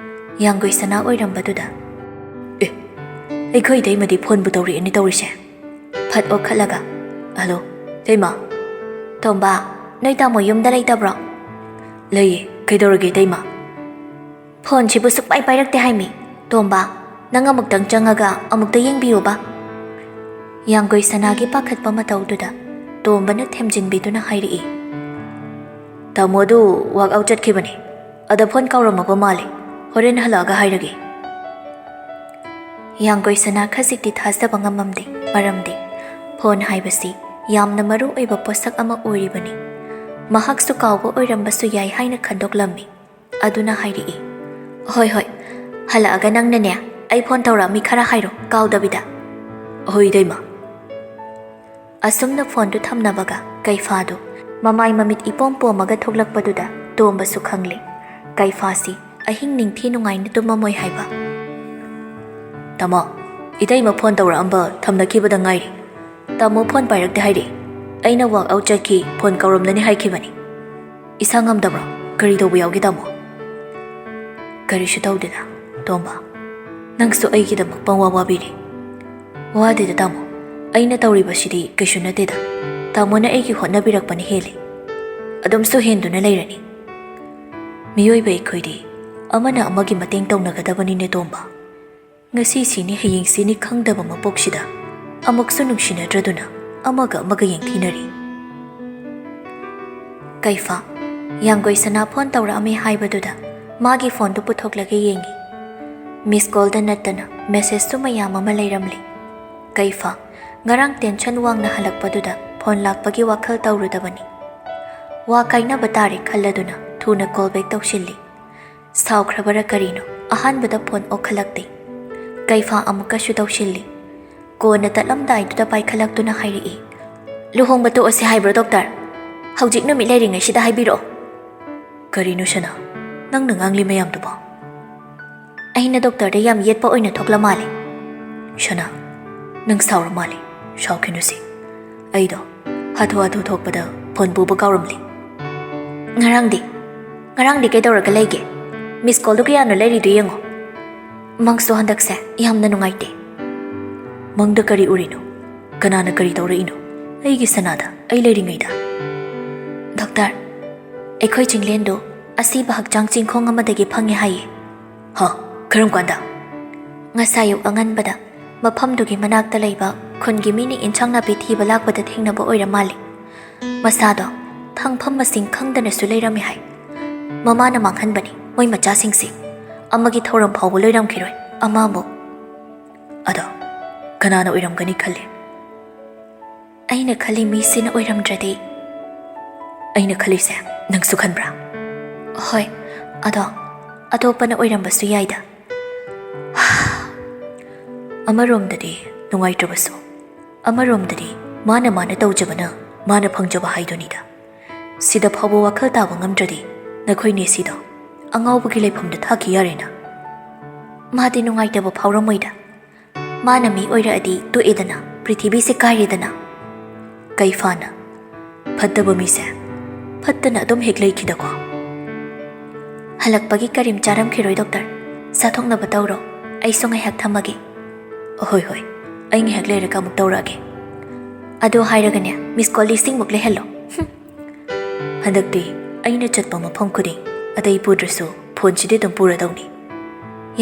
ꯌꯥꯡꯒꯣꯏ ꯁꯅꯥ ꯑꯣꯏꯔꯝꯕꯗꯨꯗ, "ꯑꯦ, ꯑꯩꯈꯣꯏ ꯏꯇꯩꯃꯗꯤ ꯐꯣꯟꯕꯨ ꯇꯧꯔꯛꯑꯦꯅꯦ ꯇꯧꯔꯤꯁꯦ"꯫ ꯐꯠ ꯑꯣꯛꯈꯠꯂꯒ, "ꯍꯜꯂꯣ, ꯏꯇꯩꯃ꯫ ꯇꯣꯝꯕ, ꯅꯣꯏ ꯇꯥꯃꯣ ꯌꯨꯝꯗ ꯂꯩꯇꯕ꯭ꯔꯣ?" "ꯂꯩꯌꯦ, ꯀꯩꯗꯧꯔꯒꯦ ꯏꯇꯩꯃ?" "ꯐꯣꯟꯁꯤꯕꯨ ꯁꯨꯛꯄꯥꯏ ꯄꯥꯏꯔꯛꯇꯦ ꯍꯥꯏꯃꯤ꯫ ꯇꯣꯝꯕ, ꯅꯪ ꯑꯃꯨꯛꯇꯪ ꯆꯪꯉꯒ ꯑꯃꯨꯛꯇ ꯌꯦꯡꯕꯤꯌꯨꯕ"꯫ ꯌꯥꯡꯒꯣꯏ ꯁꯅꯥꯒꯤ ꯄꯥꯈꯠꯄ ꯃꯇꯧꯗꯨꯗ ꯇꯣꯝꯕꯅ ꯊꯦꯝꯖꯤꯟꯕꯤꯗꯨꯅ ꯍꯥꯏꯔꯛꯏ, "ꯇꯥꯃꯣꯗꯨ ꯋꯥꯛ ꯑꯥꯎꯠ ꯆꯠꯈꯤꯕꯅꯤ꯫ ꯑꯗ ꯐꯣꯟ ꯀꯥꯎꯔꯝꯃꯕ ꯃꯥꯜꯂꯦ꯫ ꯍꯣꯔꯦꯟ ꯍꯜꯂꯛꯑꯒ ꯍꯥꯏꯔꯒꯦ"꯫ ꯌꯥꯡꯒꯣꯏ ꯁꯅꯥ ꯈꯖꯤꯛꯇꯤ ꯊꯥꯖꯕ ꯉꯝꯃꯝꯗꯦ, ꯃꯔꯝꯗꯤ ꯐꯣꯟ ꯍꯥꯏꯕꯁꯤ ꯌꯥꯝꯅ ꯃꯔꯨ ꯑꯣꯏꯕ ꯄꯣꯠꯁꯛ ꯑꯃ ꯑꯣꯏꯔꯤꯕꯅꯤ꯫ ꯃꯍꯥꯛꯁꯨ ꯀꯥꯎꯕ ꯑꯣꯏꯔꯝꯕꯁꯨ ꯌꯥꯏ ꯍꯥꯏꯅ ꯈꯟꯗꯣꯛꯂꯝꯃꯤ꯫ ꯑꯗꯨꯅ ꯍꯥꯏꯔꯛꯏ, "ꯍꯣꯏ, ꯍꯣꯏ, ꯍꯜꯂꯛꯑꯒ ꯅꯪꯅꯅꯦ, ꯑꯩ ꯐꯣꯟ ꯇꯧꯔꯛꯑꯝꯃꯤ ꯈꯔ ꯍꯥꯏꯔꯣ, ꯀꯥꯎꯗꯕꯤꯗ"꯫ "ꯍꯣꯏ, ꯏꯇꯩꯃ"꯫ ꯑꯁꯨꯝꯅ ꯐꯣꯟꯗꯨ ꯊꯝꯅꯕꯒ ꯀꯩꯐꯥꯗꯨ ꯃꯃꯥꯏ ꯃꯃꯤꯠ ꯏꯄꯣꯝ ꯄꯣꯝꯃꯒ ꯊꯣꯛꯂꯛꯄꯗꯨꯗ ꯇꯣꯝꯕꯁꯨ ꯈꯪꯂꯦ, ꯀꯩꯐꯥꯁꯤ ꯑꯍꯤꯡ ꯅꯤꯡꯊꯤ ꯅꯨꯡꯉꯥꯏꯅ ꯇꯨꯝꯃꯝꯃꯣꯏ ꯍꯥꯏꯕ꯫ "ꯇꯥꯃꯣ, ꯏꯇꯩꯃ ꯐꯣꯟ ꯇꯧꯔꯛꯑꯝꯕ ꯊꯝꯅꯈꯤꯕꯗ ꯉꯥꯏꯔꯤ꯫ ꯇꯥꯃꯣ ꯐꯣꯟ ꯄꯥꯏꯔꯛꯇꯦ ꯍꯥꯏꯔꯛꯏ꯫ ꯑꯩꯅ ꯋꯥꯛ ꯑꯥꯎꯠ ꯆꯠꯈꯤ, ꯐꯣꯟ ꯀꯧꯔꯝꯂꯅꯤ ꯍꯥꯏꯈꯤꯕꯅꯤ꯫ ꯏꯁꯥ ꯉꯝꯗꯕ꯭ꯔꯣ? ꯀꯔꯤ ꯇꯧꯕ ꯌꯥꯎꯒꯦ ꯇꯥꯃꯣ?" "ꯀꯔꯤꯁꯨ ꯇꯧꯗꯦꯗ, ꯇꯣꯝꯕ꯫ ꯅꯪꯁꯨ ꯑꯩꯒꯤꯗꯃꯛ ꯄꯪꯋꯥ ꯋꯥꯕꯤꯔꯤ"꯫ "ꯋꯥꯗꯦꯗ ꯇꯥꯃꯣ, ꯑꯩꯅ ꯇꯧꯔꯤꯕꯁꯤꯗꯤ ꯀꯩꯁꯨ ꯅꯠꯇꯦꯗ꯫ ꯇꯥꯃꯣꯅ ꯑꯩꯒꯤ ꯍꯣꯠꯅꯕꯤꯔꯛꯄꯅ ꯍꯦꯜꯂꯤ꯫ ꯑꯗꯨꯝꯁꯨ ꯍꯦꯟꯗꯨꯅ ꯂꯩꯔꯅꯤ꯫ ꯃꯤꯑꯣꯏꯕ ꯑꯩꯈꯣꯏꯗꯤ ꯑꯃꯅ ꯑꯃꯒꯤ ꯃꯇꯦꯡ ꯇꯧꯅꯒꯗꯕꯅꯤꯅꯦ ꯇꯣꯝꯕ꯫ ꯉꯁꯤ ꯁꯤꯅꯤ ꯍꯌꯦꯡ ꯁꯤꯅꯤ ꯈꯪꯗꯕ ꯃꯄꯣꯛꯁꯤꯗ ꯑꯃꯨꯛꯁꯨ ꯅꯨꯡꯁꯤꯅꯗ꯭ꯔꯗꯨꯅ ꯑꯃꯒ ꯑꯃꯒ ꯌꯦꯡꯊꯤꯅꯔꯤ"꯫ ꯀꯩꯐꯥ, ꯌꯥꯡꯒꯣꯏ ꯁꯅꯥ ꯐꯣꯟ ꯇꯧꯔꯛꯑꯝꯃꯤ ꯍꯥꯏꯕꯗꯨꯗ ꯃꯥꯒꯤ ꯐꯣꯟꯗꯨ ꯄꯨꯊꯣꯛꯂꯒ ꯌꯦꯡꯉꯤ꯫ ꯃꯤꯁ ꯀꯣꯜꯗ ꯅꯠꯇꯅ ꯃꯦꯁꯦꯖꯁꯨ ꯃꯌꯥꯝ ꯑꯃ ꯂꯩꯔꯝꯂꯤ꯫ ꯀꯩꯐꯥ, ꯉꯔꯥꯡ ꯇꯦꯟꯁꯟ ꯋꯥꯡꯅ ꯍꯜꯂꯛꯄꯗꯨꯗ ꯐꯣꯟ ꯂꯥꯛꯄꯒꯤ ꯋꯥꯈꯜ ꯇꯧꯔꯨꯗꯕꯅꯤ꯫ ꯋꯥ ꯀꯥꯏꯅꯕ ꯇꯥꯔꯦ ꯈꯜꯂꯗꯨꯅ ꯊꯨꯅ call back ꯇꯧꯁꯤꯜꯂꯤ꯫ ꯁꯥꯎꯈ꯭ꯔꯕꯔꯥ ꯀꯔꯤꯅꯣ, ꯑꯍꯥꯟꯕꯗ phone ꯑꯣꯛꯈꯠꯂꯛꯇꯦ꯫ ꯀꯩꯐꯥ ꯑꯃꯨꯛꯀꯁꯨ ꯇꯧꯁꯤꯜꯂꯤ꯫ ꯀꯣꯟꯅ ꯇꯠꯂꯝꯗꯥꯏꯗꯨꯗ ꯄꯥꯏꯈꯠꯂꯛꯇꯨꯅ ꯍꯥꯏꯔꯛꯏ, "ꯂꯨꯍꯣꯡꯕ ꯇꯣꯛꯑꯁꯦ ꯍꯥꯏꯕ꯭ꯔꯣ ꯗꯣꯛꯇꯔ? ꯍꯧꯖꯤꯛ ꯅꯨꯃꯤꯠ ꯂꯩꯔꯤꯉꯩꯁꯤꯗ ꯍꯥꯏꯕꯤꯔꯛꯑꯣ꯫" "ꯀꯔꯤꯅꯣ ꯁꯅꯥ, ꯅꯪꯅ ꯉꯥꯡꯂꯤ ꯃꯌꯥꯝꯗꯨꯕꯣ?" "ꯑꯩꯅ ꯗꯣꯛꯇꯔꯗ ꯌꯥꯝ ꯌꯦꯠꯄ ꯑꯣꯏꯅ ꯊꯣꯛꯂ ꯃꯥꯜꯂꯦ꯫" "ꯁꯅꯥ, ꯅꯪ ꯁꯥꯎꯔ ꯃꯥꯜꯂꯦ꯫ ꯁꯥꯎꯈꯤꯅꯨꯁꯦ꯫ ꯑꯩꯗꯣ ꯍꯥꯊꯨ ꯍꯥꯊꯨ ꯊꯣꯛꯄꯗ phone ꯄꯨꯕ ꯀꯥꯎꯔꯝꯂꯦ꯫" "ꯉꯔꯥꯡꯗꯤ, ꯉꯔꯥꯡꯗꯤ ꯀꯩꯗꯧꯔꯒ ꯂꯩꯒꯦ? Miss callꯗꯨ ꯀꯌꯥꯅꯣ ꯂꯩꯔꯤꯗꯨ ꯌꯦꯡꯉꯣ꯫" "ꯃꯪꯁꯨ ꯍꯟꯗꯛꯁꯦ ꯌꯥꯝꯅ ꯅꯨꯡꯉꯥꯏꯇꯦ꯫" "ꯃꯪꯗ ꯀꯔꯤ ꯎꯔꯤꯅꯣ? ꯀꯅꯥꯅ ꯀꯔꯤ ꯇꯧꯔꯛꯏꯅꯣ? ꯑꯩꯒꯤ ꯁꯅꯥꯗ ꯑꯩ ꯂꯩꯔꯤꯉꯩꯗ?" "ꯗꯣꯛꯇꯔ, ꯑꯩꯈꯣꯏ ꯆꯤꯡꯂꯦꯟꯗꯨ ꯑꯁꯤꯕ ꯍꯛꯆꯥꯡ ꯆꯤꯡꯈꯣꯡ ꯑꯃꯗꯒꯤ ꯐꯪꯉꯦ ꯍꯥꯏꯌꯦ꯫" "ꯍ? ꯀꯔꯝ ꯀꯥꯟꯗ?" "ꯉꯁꯥꯏ ꯑꯌꯨꯛ ꯑꯉꯟꯕꯗ ꯃꯐꯝꯗꯨꯒꯤ ꯃꯅꯥꯛꯇ ꯂꯩꯕ ꯈꯨꯟꯒꯤ ꯃꯤꯅ ꯏꯟꯁꯥꯡ ꯅꯥꯄꯤ ꯊꯤꯕ ꯂꯥꯛꯄꯗ ꯊꯦꯡꯅꯕ ꯑꯣꯏꯔ ꯃꯥꯜꯂꯦ꯫ ꯃꯁꯥꯗꯣ ꯊꯪꯐꯝ ꯃꯁꯤꯡ ꯈꯪꯗꯅꯁꯨ ꯂꯩꯔꯝꯃꯦ ꯍꯥꯏ꯫ ꯃꯃꯥꯅ ꯃꯥꯡꯍꯟꯕꯅꯤ ꯃꯣꯏ ꯃꯆꯥꯁꯤꯡꯁꯦ꯫ ꯑꯃꯒꯤ ꯊꯧꯔꯝ ꯐꯥꯎꯕ ꯂꯣꯏꯔꯝꯈꯤꯔꯣꯏ, ꯑꯃ ꯑꯃꯨꯛ꯫" "ꯑꯗꯣ ꯀꯅꯥꯅ ꯑꯣꯏꯔꯝꯒꯅꯤ ꯈꯜꯂꯤ?" "ꯑꯩꯅ ꯈꯜꯂꯤ ꯃꯤꯁꯤꯅ ꯑꯣꯏꯔꯝꯗ꯭ꯔꯗꯤ꯫" "ꯑꯩꯅ ꯈꯜꯂꯤꯁꯦ ꯅꯪꯁꯨ ꯈꯟꯕ꯭ꯔꯥ?" "ꯍꯣꯏ, ꯑꯗꯣ ꯑꯇꯣꯞꯄꯅ ꯑꯣꯏꯔꯝꯕꯁꯨ ꯌꯥꯏꯗ꯫" "ꯑꯃꯔꯣꯝꯗꯗꯤ ꯅꯨꯡꯉꯥꯏꯇ꯭ꯔꯕꯁꯨ, ꯑꯃꯔꯣꯝꯗꯗꯤ ꯃꯥꯅ ꯃꯥꯅ ꯇꯧꯖꯕꯅ ꯃꯥꯅ ꯐꯪꯖꯕ ꯍꯥꯏꯗꯨꯅꯤꯗ꯫ ꯁꯤꯗ ꯐꯥꯎꯕ ꯋꯥꯈꯜ ꯇꯥꯕ ꯉꯝꯗ꯭ꯔꯗꯤ ꯅꯈꯣꯏ ꯅꯦꯁꯤꯗꯣ ꯑꯉꯥꯎꯕꯒꯤ ꯂꯩꯐꯝꯗ ꯊꯥꯈꯤ ꯌꯥꯔꯦꯅ꯫" "ꯃꯥꯗꯤ ꯅꯨꯡꯉꯥꯏꯇꯕ ꯐꯥꯎꯔꯝꯃꯣꯏꯗ꯫ ꯃꯥꯅ ꯃꯤ ꯑꯣꯏꯔꯛꯑꯗꯤ ꯇꯣꯛꯑꯦꯗꯅ, ꯄ꯭ꯔꯤꯊꯤꯕꯤꯁꯦ ꯀꯥꯏꯔꯦꯗꯅ꯫" ꯀꯩꯐꯥꯅ, "ꯐꯠꯇꯕ ꯃꯤꯁꯦ ꯐꯠꯇꯅ ꯑꯗꯨꯝ ꯍꯦꯛ ꯂꯩꯈꯤꯗꯀꯣ꯫" "ꯍꯜꯂꯛꯄꯒꯤ ꯀꯔꯤꯝ ꯆꯥꯔꯝꯈꯤꯔꯣꯏ ꯗꯣꯛꯇꯔ꯫ ꯆꯥꯊꯣꯛꯅꯕ ꯇꯧꯔꯣ, ꯑꯩꯁꯨ ꯉꯥꯏꯍꯥꯛ ꯊꯝꯃꯒꯦ꯫" "ꯍꯣꯏ ꯍꯣꯏ, ꯑꯩ ꯉꯥꯏꯍꯥꯛ ꯂꯩꯔꯒ ꯑꯃꯨꯛ ꯇꯧꯔꯛꯑꯒꯦ꯫ ꯑꯗꯣ ꯍꯥꯏꯔꯒꯅꯦ, miss call ꯂꯤꯁꯤꯡꯃꯨꯛ ꯂꯩꯍꯜꯂꯣ꯫" "ꯍꯨꯝ꯫" "ꯍꯟꯗꯛꯇꯤ ꯑꯩꯅ ꯆꯠꯄ ꯃꯐꯝ ꯈꯨꯗꯤꯡ ꯑꯇꯩ ꯄꯨꯗ꯭ꯔꯁꯨ phoneꯁꯤꯗꯤ ꯑꯗꯨꯝ ꯄꯨꯔꯗꯧꯅꯤ꯫"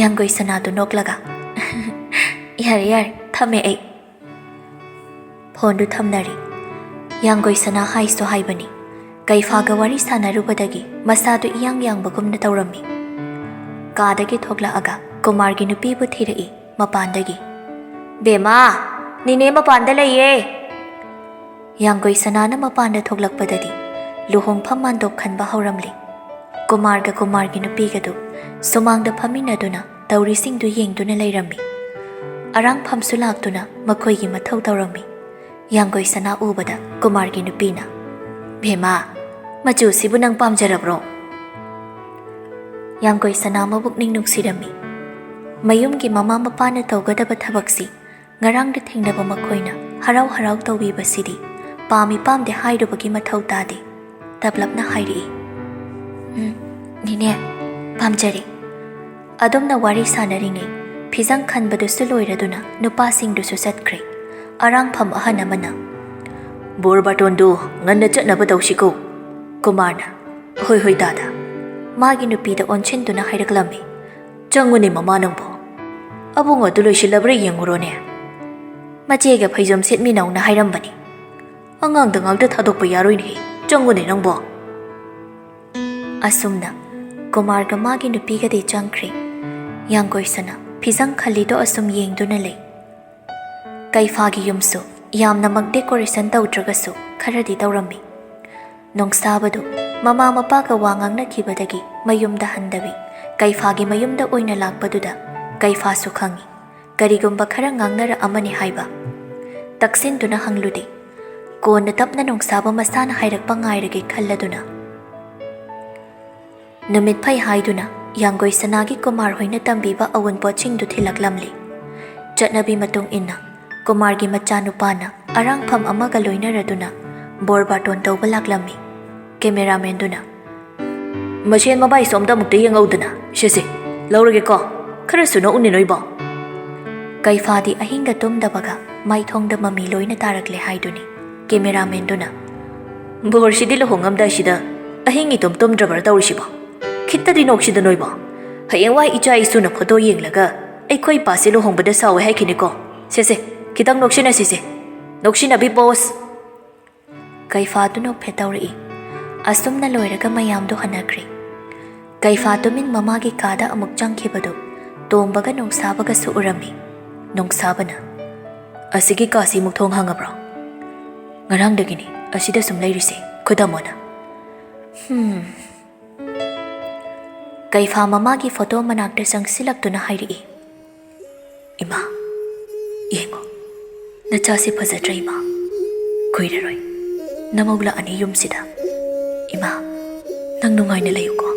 ꯌꯥꯡꯒꯣꯏ ꯁꯅꯥꯗꯨ ꯅꯣꯛꯂꯒ, "ꯌꯥꯔꯦ ꯌꯥꯔꯦ, ꯊꯝꯃꯦ ꯑꯩ꯫" Phoneꯗꯨ ꯊꯝꯅꯔꯤ꯫ ꯌꯥꯡꯒꯣꯏ ꯁꯅꯥ ꯍꯥꯏꯁꯨ ꯍꯥꯏꯕꯅꯤ, ꯀꯩꯐꯥꯒ ꯋꯥꯔꯤ ꯁꯥꯟꯅꯔꯨꯕꯗꯒꯤ ꯃꯁꯥꯗꯨ ꯏꯌꯥꯡ ꯌꯥꯡꯕꯒꯨꯝꯅ ꯇꯧꯔꯝꯃꯤ꯫ ꯀꯥꯗꯒꯤ ꯊꯣꯛꯂꯛꯑꯒ ꯀꯨꯃꯥꯔꯒꯤ ꯅꯨꯄꯤꯕꯨ ꯊꯤꯔꯛꯏ ꯃꯄꯥꯟꯗꯒꯤ꯫ "ꯕꯦꯝꯃ, ꯅꯦꯅꯦ ꯃꯄꯥꯟꯗ ꯂꯩꯌꯦ!" ꯌꯥꯡꯒꯣꯏ ꯁꯅꯥꯅ ꯃꯄꯥꯟꯗ ꯊꯣꯛꯂꯛꯄꯗꯗꯤ ꯂꯨꯍꯣꯡꯐꯝ ꯃꯥꯟꯗꯣꯞ ꯈꯟꯕ ꯍꯧꯔꯝꯂꯤ꯫ ꯀꯨꯃꯥꯔꯒ ꯀꯨꯃꯥꯔꯒꯤ ꯅꯨꯄꯤꯒꯗꯨ ꯁꯨꯃꯥꯡꯗ ꯐꯝꯃꯤꯟꯅꯗꯨꯅ ꯇꯧꯔꯤꯁꯤꯡꯗꯨ ꯌꯦꯡꯗꯨꯅ ꯂꯩꯔꯝꯃꯤ꯫ ꯑꯔꯥꯡꯐꯝꯁꯨ ꯂꯥꯛꯇꯨꯅ ꯃꯈꯣꯏꯒꯤ ꯃꯊꯧ ꯇꯧꯔꯝꯃꯤ꯫ ꯌꯥꯡꯒꯣꯏ ꯁꯅꯥ ꯎꯕꯗ ꯀꯨꯃꯥꯔꯒꯤ ꯅꯨꯄꯤꯅ, "ꯚꯦꯃꯥ, ꯃꯆꯨꯁꯤꯕꯨ ꯅꯪ ꯄꯥꯝꯖꯔꯕ꯭ꯔꯣ?" ꯌꯥꯡꯒꯣꯏ ꯁꯅꯥ ꯃꯕꯨꯛꯅꯤꯡ ꯅꯨꯡꯁꯤꯔꯝꯃꯤ꯫ ꯃꯌꯨꯝꯒꯤ ꯃꯃꯥ ꯃꯄꯥꯅ ꯇꯧꯒꯗꯕ ꯊꯕꯛꯁꯤ ꯉꯔꯥꯡꯗ ꯊꯦꯡꯅꯕ ꯃꯈꯣꯏꯅ ꯍꯔꯥꯎ ꯍꯔꯥꯎ ꯇꯧꯕꯤꯕꯁꯤꯗꯤ ꯄꯥꯝꯃꯤ ꯄꯥꯝꯗꯦ ꯍꯥꯏꯔꯨꯕꯒꯤ ꯃꯊꯧ ꯇꯥꯗꯦ꯫ ꯇꯞꯂꯞꯅ ꯍꯥꯏꯔꯛꯏ, "ꯎꯝ, ꯅꯦꯅꯦ, ꯄꯥꯝꯖꯔꯦ꯫" ꯑꯗꯨꯝꯅ ꯋꯥꯔꯤ ꯁꯥꯟꯅꯔꯤꯉꯩ ꯐꯤꯖꯪ ꯈꯟꯕꯗꯨꯁꯨ ꯂꯣꯏꯔꯗꯨꯅ ꯅꯨꯄꯥꯁꯤꯡꯗꯨꯁꯨ ꯆꯠꯈ꯭ꯔꯦ꯫ ꯑꯔꯥꯡꯐꯝ ꯑꯍꯟ ꯑꯃꯅ, "ꯕꯣꯔ ꯕꯥꯇꯣꯟꯗꯨ ꯉꯟꯅ ꯆꯠꯅꯕ ꯇꯧꯁꯤꯀꯣ꯫" ꯀꯨꯃꯥꯔꯅ, "ꯍꯣꯏ, ꯍꯣꯏ, ꯗꯥꯗꯥ꯫" ꯃꯥꯒꯤ ꯅꯨꯄꯤꯗ ꯑꯣꯟꯁꯤꯟꯗꯨꯅ ꯍꯥꯏꯔꯛꯂꯝꯃꯤ, "ꯆꯪꯉꯨꯅꯦ ꯃꯃꯥ ꯅꯪꯕꯣ꯫ ꯑꯕꯨꯡ ꯑꯗꯨ ꯂꯣꯏꯁꯤꯜꯂꯕ꯭ꯔꯥ ꯌꯦꯡꯉꯨꯔꯣꯅꯦ꯫ ꯃꯆꯦꯒ ꯐꯩꯖꯣꯝ ꯁꯦꯠꯃꯤꯟꯅꯧꯅ ꯍꯥꯏꯔꯝꯕꯅꯤ꯫ ꯑꯉꯥꯡꯗ ꯉꯥꯛꯇ ꯊꯥꯗꯣꯛꯄ ꯌꯥꯔꯣꯏꯅꯦꯍꯦ꯫ ꯆꯪꯉꯨꯅꯦ ꯅꯪꯕꯣ꯫" ꯑꯁꯨꯝꯅ ꯀꯨꯃꯥꯔꯒ ꯃꯥꯒꯤ ꯅꯨꯄꯤꯒꯗꯤ ꯆꯪꯈ꯭ꯔꯦ꯫ ꯌꯥꯡꯒꯣꯏꯁꯅ ꯐꯤꯖꯪ ꯈꯜꯂꯤꯗꯣ ꯑꯁꯨꯝ ꯌꯦꯡꯗꯨꯅ ꯂꯩ꯫ ꯀꯩꯐꯥꯒꯤ ꯌꯨꯝꯁꯨ ꯌꯥꯝꯅꯃꯛ decoration ꯇꯧꯗ꯭ꯔꯒꯁꯨ ꯈꯔꯗꯤ ꯇꯧꯔꯝꯃꯤ꯫ ꯅꯣꯡꯁꯥꯕꯗꯨ ꯃꯃꯥ ꯃꯄꯥꯒ ꯋꯥ ꯉꯥꯡꯅꯈꯤꯕꯗꯒꯤ ꯃꯌꯨꯝꯗ ꯍꯟꯗꯕꯤ, ꯀꯩꯐꯥꯒꯤ ꯃꯌꯨꯝꯗ ꯑꯣꯏꯅ ꯂꯥꯛꯄꯗꯨꯗ ꯀꯩꯐꯥꯁꯨ ꯈꯪꯏ꯫ ꯀꯔꯤꯒꯨꯝꯕ ꯈꯔ ꯉꯥꯡꯅꯔꯛꯑꯃꯅꯤ ꯍꯥꯏꯕ꯫ ꯇꯛꯁꯤꯟꯗꯨꯅ ꯍꯪꯂꯨꯗꯦ꯫ ꯀꯣꯟꯅ ꯇꯞꯅ ꯅꯣꯡꯁꯥꯕ ꯃꯁꯥꯅ ꯍꯥꯏꯔꯛꯄ ꯉꯥꯏꯔꯒꯦ ꯈꯜꯂꯗꯨꯅ꯫ ꯅꯨꯃꯤꯠ ꯐꯩ ꯍꯥꯏꯗꯨꯅ ꯌꯥꯡꯒꯣꯏ ꯁꯅꯥꯒꯤ ꯀꯨꯃꯥꯔ ꯍꯣꯏꯅ ꯇꯝꯕꯤꯕ ꯑꯋꯨꯟꯄꯣꯠꯁꯤꯡꯗꯨ ꯊꯤꯜꯂꯛꯂꯝꯂꯤ꯫ ꯆꯠꯅꯕꯤ ꯃꯇꯨꯡ ꯏꯟꯅ ꯀꯨꯃꯥꯔꯒꯤ ꯃꯆꯥꯅꯨꯄꯥꯅ ꯑꯔꯥꯡꯐꯝ ꯑꯃꯒ ꯂꯣꯏꯅꯔꯗꯨꯅ ꯕꯣꯔ ꯕꯥꯇꯣꯟ ꯇꯧꯕ ꯂꯥꯛꯂꯝꯃꯤ꯫ ꯀꯦꯃꯦꯔꯥꯃꯦꯟꯗꯨꯅ, "ꯃꯁꯦꯟ ꯃꯕꯥꯏꯁꯨ ꯑꯝꯇ ꯑꯃꯨꯛꯇ ꯌꯦꯡꯍꯧꯗꯅ, ꯁꯦ ꯁꯦ, ꯂꯧꯔꯒꯦꯀꯣ, ꯈꯔꯁꯨ ꯅꯣꯛꯎꯅꯦ ꯅꯣꯏꯕꯣ꯫" ꯀꯩꯐꯥꯗꯤ ꯑꯍꯤꯡꯒ ꯇꯨꯝꯗꯕꯒ ꯃꯥꯏꯊꯣꯡꯗ ꯃꯃꯤ ꯂꯣꯏꯅ ꯇꯥꯔꯛꯂꯦ ꯍꯥꯏꯗꯨꯅꯤ꯫ ꯀꯦꯃꯦꯔꯥꯃꯦꯟꯗꯨꯅ, "ꯕꯣꯔꯁꯤꯗꯤ ꯂꯨꯍꯣꯡꯉꯝꯗꯥꯏꯁꯤꯗ ꯑꯍꯤꯡ ꯏꯇꯨꯝ ꯇꯨꯝꯗ꯭ꯔꯕ꯭ꯔꯥ ꯇꯧꯔꯤꯁꯤꯕꯣ? ꯈꯤꯠꯇꯗꯤ ꯅꯣꯛꯁꯤꯗ ꯅꯣꯏꯕꯣ꯫ ꯍꯌꯦꯡꯋꯥꯏ ꯏꯆꯥ ꯏꯁꯨꯅ ꯐꯣꯇꯣ ꯌꯦꯡꯂꯒ ꯑꯩꯈꯣꯏ ꯏꯄꯥꯁꯦ ꯂꯨꯍꯣꯡꯕꯗ ꯁꯥꯎꯋꯦ ꯍꯥꯏꯈꯤꯅꯤꯀꯣ꯫ ꯁꯦ ꯁꯦ, ꯈꯤꯇꯪ ꯅꯣꯛꯁꯤꯟꯅꯁꯤꯁꯦ꯫ ꯅꯣꯛꯁꯤꯟꯅꯕꯤ ꯄꯣꯁ꯫" ꯀꯩꯐꯥꯗꯨ ꯅꯣꯛꯐꯦꯠ ꯇꯧꯔꯛꯏ꯫ ꯑꯁꯨꯝꯅ ꯂꯣꯏꯔꯒ ꯃꯌꯥꯝꯗꯨ ꯍꯟꯅꯈ꯭ꯔꯦ꯫ ꯀꯩꯐꯥ ꯇꯨꯃꯤꯟ ꯃꯃꯥꯒꯤ ꯀꯥꯗ ꯑꯃꯨꯛ ꯆꯪꯈꯤꯕꯗꯨ ꯇꯣꯝꯕꯒ ꯅꯣꯡꯁꯥꯕꯒꯁꯨ ꯎꯔꯝꯃꯤ꯫ ꯅꯣꯡꯁꯥꯕꯅ, "ꯑꯁꯤꯒꯤ ꯀꯥꯁꯤ ꯑꯃꯨꯛ ꯊꯣꯡ ꯍꯥꯡꯉꯕ꯭ꯔꯣ?" "ꯉꯔꯥꯡꯗꯒꯤꯅꯤ ꯑꯁꯤꯗ ꯁꯨꯝ ꯂꯩꯔꯤꯁꯦ, ꯈꯨꯗꯝ ꯑꯣꯏꯅ꯫" ꯍꯝ꯫ ꯀꯩꯐꯥ ꯃꯃꯥꯒꯤ ꯐꯣꯇꯣ ꯃꯅꯥꯛꯇ ꯆꯪꯁꯤꯜꯂꯛꯇꯨꯅ ꯍꯥꯏꯔꯛꯏ, "ꯏꯃꯥ, ꯌꯦꯡꯉꯣ, ꯅꯆꯥꯁꯤ ꯐꯖꯗ꯭ꯔꯥ ꯏꯃꯥ? ꯀꯨꯏꯔꯔꯣꯏ ꯅꯃꯧ ꯂꯥꯛꯑꯅꯤ ꯌꯨꯝꯁꯤꯗ꯫ ꯏꯃꯥ, ꯅꯪ ꯅꯨꯡꯉꯥꯏꯅ ꯂꯩꯌꯨꯀꯣ꯫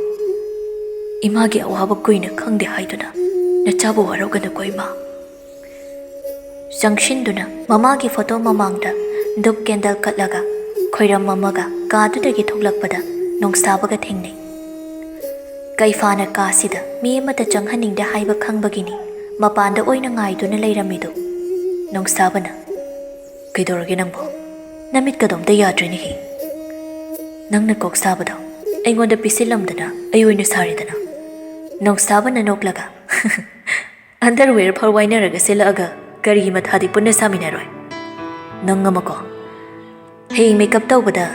ꯏꯃꯥꯒꯤ ꯑꯋꯥꯕ ꯀꯨꯏꯅ ꯈꯪꯗꯦ ꯍꯥꯏꯗꯨꯅ ꯅꯆꯥꯕꯨ ꯋꯥꯔꯧꯒꯅꯨꯀꯣ ꯏꯃꯥ꯫" ꯆꯪꯁꯤꯟꯗꯨꯅ ꯃꯃꯥꯒꯤ ꯐꯣꯇꯣ ꯃꯃꯥꯡꯗ ꯙꯨꯞ ꯀꯦꯟꯗꯜ ꯀꯠꯂꯒ ꯈꯣꯏꯔꯝꯃꯝꯃꯒ ꯀꯥꯗꯨꯗꯒꯤ ꯊꯣꯛꯂꯛꯄꯗ ꯅꯣꯡꯁꯥꯕꯒ ꯊꯦꯡꯅꯩ꯫ ꯀꯩꯐꯥꯅ ꯀꯥꯁꯤꯗ ꯃꯤ ꯑꯃꯠꯇ ꯆꯪꯍꯟꯅꯤꯡꯗꯦ ꯍꯥꯏꯕ ꯈꯪꯕꯒꯤꯅꯤ ꯃꯄꯥꯟꯗ ꯑꯣꯏꯅ ꯉꯥꯏꯗꯨꯅ ꯂꯩꯔꯝꯃꯤꯗꯨ꯫ ꯅꯣꯡꯁꯥꯕꯅ, "ꯀꯩꯗꯧꯔꯒꯦ ꯅꯪꯕꯣ? ꯅꯃꯤꯠꯀꯗꯣ ꯑꯝꯇ ꯌꯥꯗ꯭ꯔꯦꯅꯦꯍꯦ꯫ ꯅꯪꯅ ꯀꯣꯛ ꯁꯥꯕꯗꯣ ꯑꯩꯉꯣꯟꯗ ꯄꯤꯁꯤꯜꯂꯝꯗꯅ ꯑꯩ ꯑꯣꯏꯅ ꯁꯥꯔꯦꯗꯅ꯫" ꯅꯣꯡꯁꯥꯕꯅ ꯅꯣꯛꯂꯒ, "ꯑꯟꯗꯔꯋꯦꯌꯔ ꯐꯥꯎ ꯋꯥꯏꯅꯔꯒ ꯁꯦꯠꯂꯛꯑꯒ ꯀꯔꯤꯒꯤ ꯃꯊꯥꯗꯤ ꯄꯨꯟꯅ ꯁꯥꯃꯤꯟꯅꯔꯣꯏ? ꯅꯪ ꯑꯃꯀꯣ, ꯍꯌꯦꯡ ꯃꯦꯀꯞ ꯇꯧꯕꯗ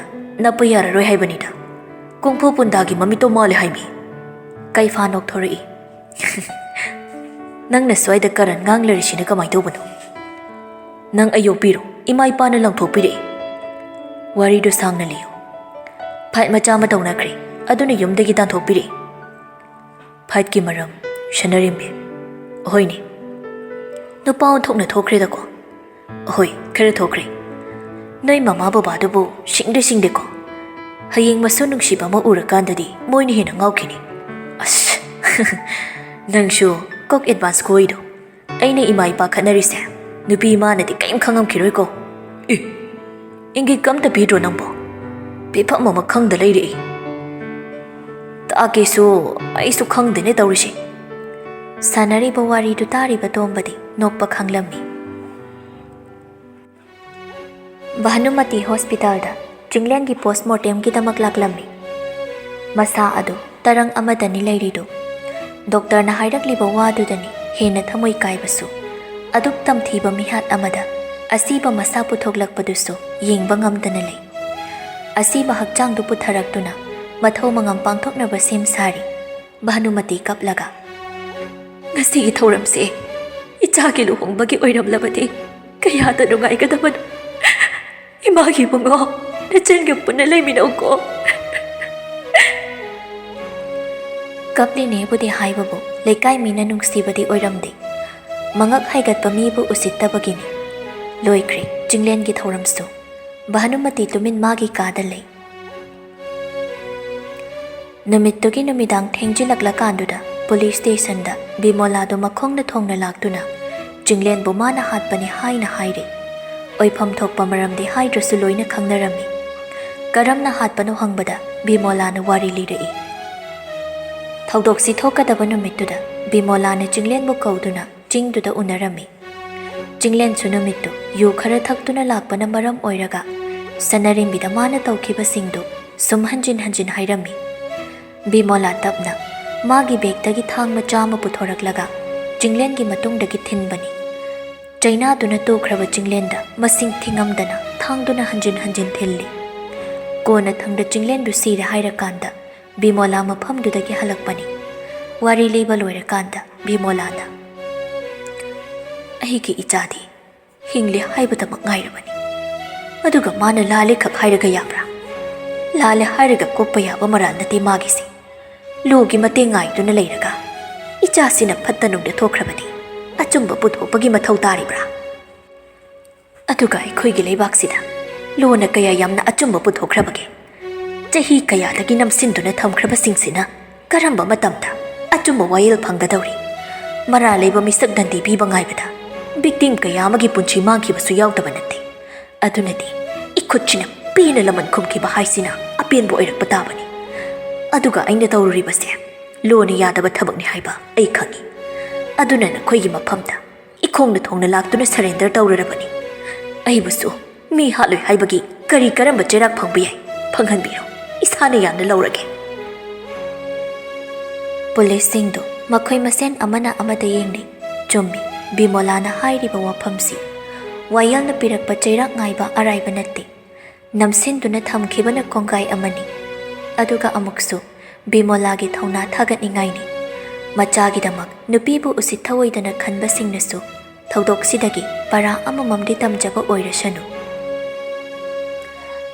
ꯅꯞꯄ ꯌꯥꯔꯔꯣꯏ ꯍꯥꯏꯕꯅꯤꯗ꯫ ꯀꯨꯡꯐꯨ ꯄꯨꯟꯗꯥꯒꯤ ꯃꯃꯤꯠꯇꯣ ꯃꯥꯜꯂꯦ ꯍꯥꯏꯃꯤ꯫" ꯀꯩꯐꯥ ꯅꯣꯛꯊꯣꯔꯛꯏ꯫ "ꯅꯪꯅ ꯁ꯭ꯋꯥꯏꯗ ꯀꯔꯟ ꯉꯥꯡ ꯂꯩꯔꯤꯁꯤꯅ ꯀꯃꯥꯏꯅ ꯇꯧꯕꯅꯣ? ꯅꯪ ꯑꯩ ꯌꯣꯛꯄꯤꯔꯣ, ꯏꯃꯥ ꯏꯄꯥꯅ ꯂꯪꯊꯣꯛꯄꯤꯔꯛꯏ꯫" ꯋꯥꯔꯤꯗꯨ ꯁꯥꯡꯅ ꯂꯤꯌꯨ꯫ ꯐꯥꯏꯠ ꯃꯆꯥ ꯑꯃ ꯇꯧꯅꯈ꯭ꯔꯦ, ꯑꯗꯨꯅ ꯌꯨꯝꯗꯒꯤ ꯇꯥꯟꯊꯣꯛꯄꯤꯔꯛꯏ꯫ ꯐꯥꯏꯠꯀꯤ ꯃꯔꯝ, ꯁꯅꯔꯦꯝꯕꯤ꯫ "ꯑꯍꯣꯏꯅꯦ꯫ ꯅꯨꯄꯥ ꯑꯣꯟꯊꯣꯛꯅ ꯊꯣꯛꯈ꯭ꯔꯦꯗꯀꯣ꯫" "ꯑꯍꯣꯏ, ꯈꯔ ꯊꯣꯛꯈ꯭ꯔꯦ꯫ ꯅꯣꯏ ꯃꯃꯥ ꯕꯕꯥꯗꯨꯕꯨ ꯁꯤꯡꯗꯤ ꯁꯤꯡꯗꯦꯀꯣ꯫ ꯍꯌꯦꯡ ꯃꯁꯨ ꯅꯨꯡꯁꯤꯕ ꯑꯃ ꯎꯔꯀꯥꯟꯗꯗꯤ ꯃꯣꯏꯅ ꯍꯦꯟꯅ ꯉꯥꯎꯈꯤꯅꯤ꯫" "ꯑꯁ, ꯅꯪꯁꯨ ꯀꯣꯛ ꯑꯦꯗꯚꯥꯟꯁ ꯈꯨꯍꯩꯗꯣ꯫ ꯑꯩꯅ ꯏꯃꯥ ꯏꯄꯥ ꯈꯠꯅꯔꯤꯁꯦ ꯅꯨꯄꯤ ꯏꯃꯥꯅꯗꯤ ꯀꯔꯤꯝ ꯈꯪꯉꯝꯈꯤꯔꯣꯏꯀꯣ꯫" "ꯑꯦ, ꯏꯪꯒꯤꯠꯀ ꯑꯝꯇ ꯄꯤꯗ꯭ꯔꯣ ꯅꯪꯕꯣ? ꯄꯤꯐꯝ ꯑꯃ ꯈꯪꯗ ꯂꯩꯔꯦ ꯑꯩ꯫ ꯇꯥꯛꯀꯦꯁꯨ ꯑꯩꯁꯨ ꯈꯪꯗꯦꯅꯦ ꯇꯧꯔꯤꯁꯦ꯫" ꯁꯥꯟꯅꯔꯤꯕ ꯋꯥꯔꯤꯗꯨ ꯇꯥꯔꯤꯕ ꯇꯣꯝꯕꯗꯤ ꯅꯣꯛꯄ ꯈꯥꯡꯂꯝꯃꯤ꯫ ꯚꯥꯅꯨꯃꯇꯤ ꯍꯣꯁꯄꯤꯇꯥꯜꯗ ꯆꯤꯡꯂꯦꯟꯒꯤ ꯄꯣꯁꯃꯣꯔꯇꯦꯝꯒꯤꯗꯃꯛ ꯂꯥꯛꯂꯝꯃꯤ꯫ ꯃꯁꯥ ꯑꯗꯨ ꯇꯔꯪ ꯑꯃꯗꯅꯤ ꯂꯩꯔꯤꯗꯨ꯫ ꯗꯣꯛꯇꯔꯅ ꯍꯥꯏꯔꯛꯂꯤꯕ ꯋꯥꯗꯨꯗꯅꯤ ꯍꯦꯟꯅ ꯊꯃꯣꯏ ꯀꯥꯏꯕꯁꯨ꯫ ꯑꯗꯨꯛ ꯇꯝꯊꯤꯕ ꯃꯤꯍꯥꯠ ꯑꯃꯗ ꯑꯁꯤꯕ ꯃꯁꯥ ꯄꯨꯊꯣꯛꯂꯛꯄꯗꯨꯁꯨ ꯌꯦꯡꯕ ꯉꯝꯗꯅ ꯂꯩ꯫ ꯑꯁꯤꯕ ꯍꯛꯆꯥꯡꯗꯨ ꯄꯨꯊꯔꯛꯇꯨꯅ ꯃꯊꯧ ꯃꯉꯝ ꯄꯥꯡꯊꯣꯛꯅꯕ ꯁꯦꯝ ꯁꯥꯔꯤ꯫ ꯚꯥꯅꯨꯃꯇꯤ ꯀꯞꯂꯒ, "ꯉꯁꯤꯒꯤ ꯊꯧꯔꯝꯁꯦ ꯏꯆꯥꯒꯤ ꯂꯨꯍꯣꯡꯕꯒꯤ ꯑꯣꯏꯔꯝꯂꯕꯗꯤ ꯀꯌꯥꯗ ꯅꯨꯡꯉꯥꯏꯒꯗꯕꯅꯣ꯫ ꯏꯃꯥꯒꯤ ꯏꯕꯨꯡꯉꯣ, ꯅꯆꯟꯒ ꯄꯨꯟꯅ ꯂꯩꯃꯤꯟꯅꯧꯀꯣ꯫" ꯀꯞꯂꯤꯅꯦꯕꯨꯗꯤ ꯍꯥꯏꯕꯕꯨ ꯂꯩꯀꯥꯏ ꯃꯤꯅ ꯅꯨꯡꯁꯤꯕꯗꯤ ꯑꯣꯏꯔꯝꯗꯦ꯫ ꯃꯉꯛ ꯍꯥꯏꯒꯠꯄ ꯃꯤꯕꯨ ꯎꯁꯤꯠꯇꯕꯒꯤꯅꯤ꯫ ꯂꯣꯏꯈ꯭ꯔꯦ ꯆꯤꯡꯂꯦꯟꯒꯤ ꯊꯧꯔꯝꯁꯨ꯫ ꯚꯥꯅꯨꯃꯇꯤ ꯇꯨꯃꯤꯟ ꯃꯥꯒꯤ ꯀꯥꯗ ꯂꯩ꯫ ꯅꯨꯃꯤꯠꯇꯨꯒꯤ ꯅꯨꯃꯤꯗꯥꯡ ꯊꯦꯡꯖꯤꯜꯂꯛꯂꯀꯥꯟꯗꯨꯗ ꯄꯨꯂꯤꯁ ꯁ꯭ꯇꯦꯁꯟꯗ ꯕꯤꯃꯣꯂꯥꯗꯨ ꯃꯈꯣꯡꯅ ꯊꯣꯡꯅ ꯂꯥꯛꯇꯨꯅ ꯆꯤꯡꯂꯦꯟꯕꯨ ꯃꯥꯅ ꯍꯥꯠꯄꯅꯤ ꯍꯥꯏꯅ ꯍꯥꯏꯔꯦ꯫ ꯑꯣꯏꯐꯝ ꯊꯣꯛꯄ ꯃꯔꯝꯗꯤ ꯍꯥꯏꯗ꯭ꯔꯁꯨ ꯂꯣꯏꯅ ꯈꯪꯅꯔꯝꯃꯤ꯫ ꯀꯔꯝꯅ ꯍꯥꯠꯄꯅꯣ ꯍꯪꯕꯗ ꯕꯤꯃꯣꯂꯥꯅ ꯋꯥꯔꯤ ꯂꯤꯔꯛꯏ꯫ ꯊꯧꯗꯣꯛꯁꯤ ꯊꯣꯛꯀꯗꯕ ꯅꯨꯃꯤꯠꯇꯨꯗ ꯕꯤꯃꯣꯂꯥꯅ ꯆꯤꯡꯂꯦꯟꯕꯨ ꯀꯧꯗꯨꯅ ꯆꯤꯡꯗꯨꯗ ꯎꯅꯔꯝꯃꯤ꯫ ꯆꯤꯡꯂꯦꯟꯁꯨ ꯅꯨꯃꯤꯠꯇꯨ ꯌꯨ ꯈꯔ ꯊꯛꯇꯨꯅ ꯂꯥꯛꯄꯅ ꯃꯔꯝ ꯑꯣꯏꯔꯒ ꯁꯅꯥꯔꯦꯝꯕꯤꯗ ꯃꯥꯅ ꯇꯧꯈꯤꯕꯁꯤꯡꯗꯨ ꯁꯨꯝ ꯍꯟꯖꯤꯟ ꯍꯟꯖꯤꯟ ꯍꯥꯏꯔꯝꯃꯤ꯫ ꯕꯤꯃꯣꯂꯥ ꯇꯞꯅ ꯃꯥꯒꯤ ꯕꯦꯒꯇꯒꯤ ꯊꯥꯡ ꯃꯆꯥ ꯑꯃ ꯄꯨꯊꯣꯔꯛꯂꯒ ꯆꯤꯡꯂꯦꯟꯒꯤ ꯃꯇꯨꯡꯗꯒꯤ ꯊꯤꯟꯕꯅꯤ꯫ ꯆꯩꯅꯥꯗꯨꯅ ꯇꯨꯈ꯭ꯔꯕ ꯆꯤꯡꯂꯦꯟꯗ ꯃꯁꯤꯡ ꯊꯤꯉꯝꯗꯅ ꯊꯥꯡꯗꯨꯅ ꯍꯟꯖꯤꯟ ꯍꯟꯖꯤꯟ ꯊꯤꯜꯂꯤ꯫ ꯀꯣꯟꯅꯊꯪꯗ ꯆꯤꯡꯂꯦꯟꯗꯨ ꯁꯤꯔꯦ ꯍꯥꯏꯔꯀꯥꯟꯗ ꯕꯤꯃꯣꯂꯥ ꯃꯐꯝꯗꯨꯗꯒꯤ ꯍꯜꯂꯛꯄꯅꯤ꯫ ꯋꯥꯔꯤ ꯂꯤꯕ ꯂꯣꯏꯔꯀꯥꯟꯗ ꯕꯤꯃꯣꯂꯥꯅ, "ꯑꯩꯒꯤ ꯏꯆꯥꯗꯤ ꯍꯤꯡꯂꯤ ꯍꯥꯏꯕꯗꯃꯛ ꯉꯥꯏꯔꯕꯅꯤ꯫ ꯑꯗꯨꯒ ꯃꯥꯅ ꯂꯥꯜꯂꯦ ꯈꯛ ꯍꯥꯏꯔꯒ ꯌꯥꯕ꯭ꯔꯥ? ꯂꯥꯜꯂꯦ ꯍꯥꯏꯔꯒ ꯀꯣꯛꯄ ꯌꯥꯕ ꯃꯔꯥꯜ ꯅꯠꯇꯦ ꯃꯥꯒꯤꯁꯦ꯫ ꯂꯣꯒꯤ ꯃꯇꯦꯡ ꯉꯥꯏꯗꯨꯅ ꯂꯩꯔꯒ ꯏꯆꯥꯁꯤꯅ ꯐꯠꯇ ꯅꯨꯡꯗ ꯊꯣꯛꯈ꯭ꯔꯕꯗꯤ ꯑꯆꯨꯝꯕ ꯄꯨꯊꯣꯛꯄꯒꯤ ꯃꯊꯧ ꯇꯥꯔꯤꯕ꯭ꯔꯥ? ꯑꯗꯨꯒ ꯑꯩꯈꯣꯏꯒꯤ ꯂꯩꯕꯥꯛꯁꯤꯗ ꯂꯣꯅ ꯀꯌꯥ ꯌꯥꯝꯅ ꯑꯆꯨꯝꯕ ꯄꯨꯊꯣꯛꯈ꯭ꯔꯕꯒꯦ? ꯆꯍꯤ ꯀꯌꯥꯗꯒꯤ ꯅꯝꯁꯤꯟꯗꯨꯅ ꯊꯝꯈ꯭ꯔꯕꯁꯤꯡꯁꯤꯅ ꯀꯔꯝꯕ ꯃꯇꯝꯗ ꯑꯆꯨꯝꯕ ꯋꯥꯌꯦꯜ ꯐꯪꯒꯗꯧꯔꯤ? ꯃꯔꯥꯜ ꯂꯩꯕ ꯃꯤꯁꯛ ꯗꯟꯗꯤ ꯄꯤꯕ ꯉꯥꯏꯕꯗ victim ꯀꯌꯥ ꯑꯃꯒꯤ ꯄꯨꯟꯁꯤ ꯃꯥꯡꯈꯤꯕꯁꯨ ꯌꯥꯎꯗꯕ ꯅꯠꯇꯦ꯫ ꯑꯗꯨꯅꯗꯤ ꯏꯈꯨꯠꯁꯤꯅ ꯄꯦꯟꯅ ꯂꯃꯟ ꯈꯨꯝꯈꯤꯕ ꯍꯥꯏꯁꯤꯅ ꯑꯄꯦꯟꯕ ꯑꯣꯏꯔꯛꯄ ꯇꯥꯕꯅꯤ꯫ ꯑꯗꯨꯒ ꯑꯩꯅ ꯇꯧꯔꯨꯔꯤꯕꯁꯦ ꯂꯣꯅ ꯌꯥꯗꯕ ꯊꯕꯛꯅꯤ ꯍꯥꯏꯕ ꯑꯩ ꯈꯪꯏ꯫ ꯑꯗꯨꯅ ꯅꯈꯣꯏꯒꯤ ꯃꯐꯝꯗ ꯏꯈꯣꯡꯅ ꯊꯣꯡꯅ ꯂꯥꯛꯇꯨꯅ surrender ꯇꯧꯔꯨꯔꯕꯅꯤ꯫ ꯑꯩꯕꯨꯁꯨ ꯃꯤ ꯍꯥꯠꯂꯣꯏ ꯍꯥꯏꯕꯒꯤ ꯀꯔꯤ ꯀꯔꯝꯕ ꯆꯩꯔꯥꯛ ꯐꯪꯕ ꯌꯥꯏ? ꯐꯪꯍꯟꯕꯤꯔꯣ, ꯏꯁꯥꯅ ꯌꯥꯅ ꯂꯧꯔꯒꯦ꯫" ꯄꯨꯂꯤꯁꯁꯤꯡꯗꯨ ꯃꯈꯣꯏ ꯃꯁꯦꯟ ꯑꯃꯅ ꯑꯃꯗ ꯌꯦꯡꯅꯩ꯫ ꯆꯨꯝꯃꯤ, ꯕꯤꯃꯣꯂꯥꯅ ꯍꯥꯏꯔꯤꯕ ꯋꯥꯐꯝꯁꯤ꯫ ꯋꯥꯌꯦꯜꯅ ꯄꯤꯔꯛꯄ ꯆꯩꯔꯥꯛ ꯉꯥꯏꯕ ꯑꯔꯥꯏꯕ ꯅꯠꯇꯦ꯫ ꯅꯝꯁꯤꯟꯗꯨꯅ ꯊꯝꯈꯤꯕꯅ ꯀꯣꯡꯒꯥꯏ ꯑꯃꯅꯤ꯫ ꯑꯗꯨꯒ ꯑꯃꯨꯛꯁꯨ ꯕꯤꯃꯣꯂꯥꯒꯤ ꯊꯧꯅꯥ ꯊꯥꯒꯠꯅꯤꯡꯉꯥꯏꯅꯤ꯫ ꯃꯆꯥꯒꯤꯗꯃꯛ ꯅꯨꯄꯤꯕꯨ ꯎꯁꯤꯠ ꯊꯑꯣꯏꯗꯅ ꯈꯟꯕꯁꯤꯡꯅꯁꯨ ꯊꯧꯗꯣꯛꯁꯤꯗꯒꯤ ꯄꯔꯥ ꯑꯃꯃꯝꯗꯤ ꯇꯝꯖꯕ ꯑꯣꯏꯔꯁꯅꯨ꯫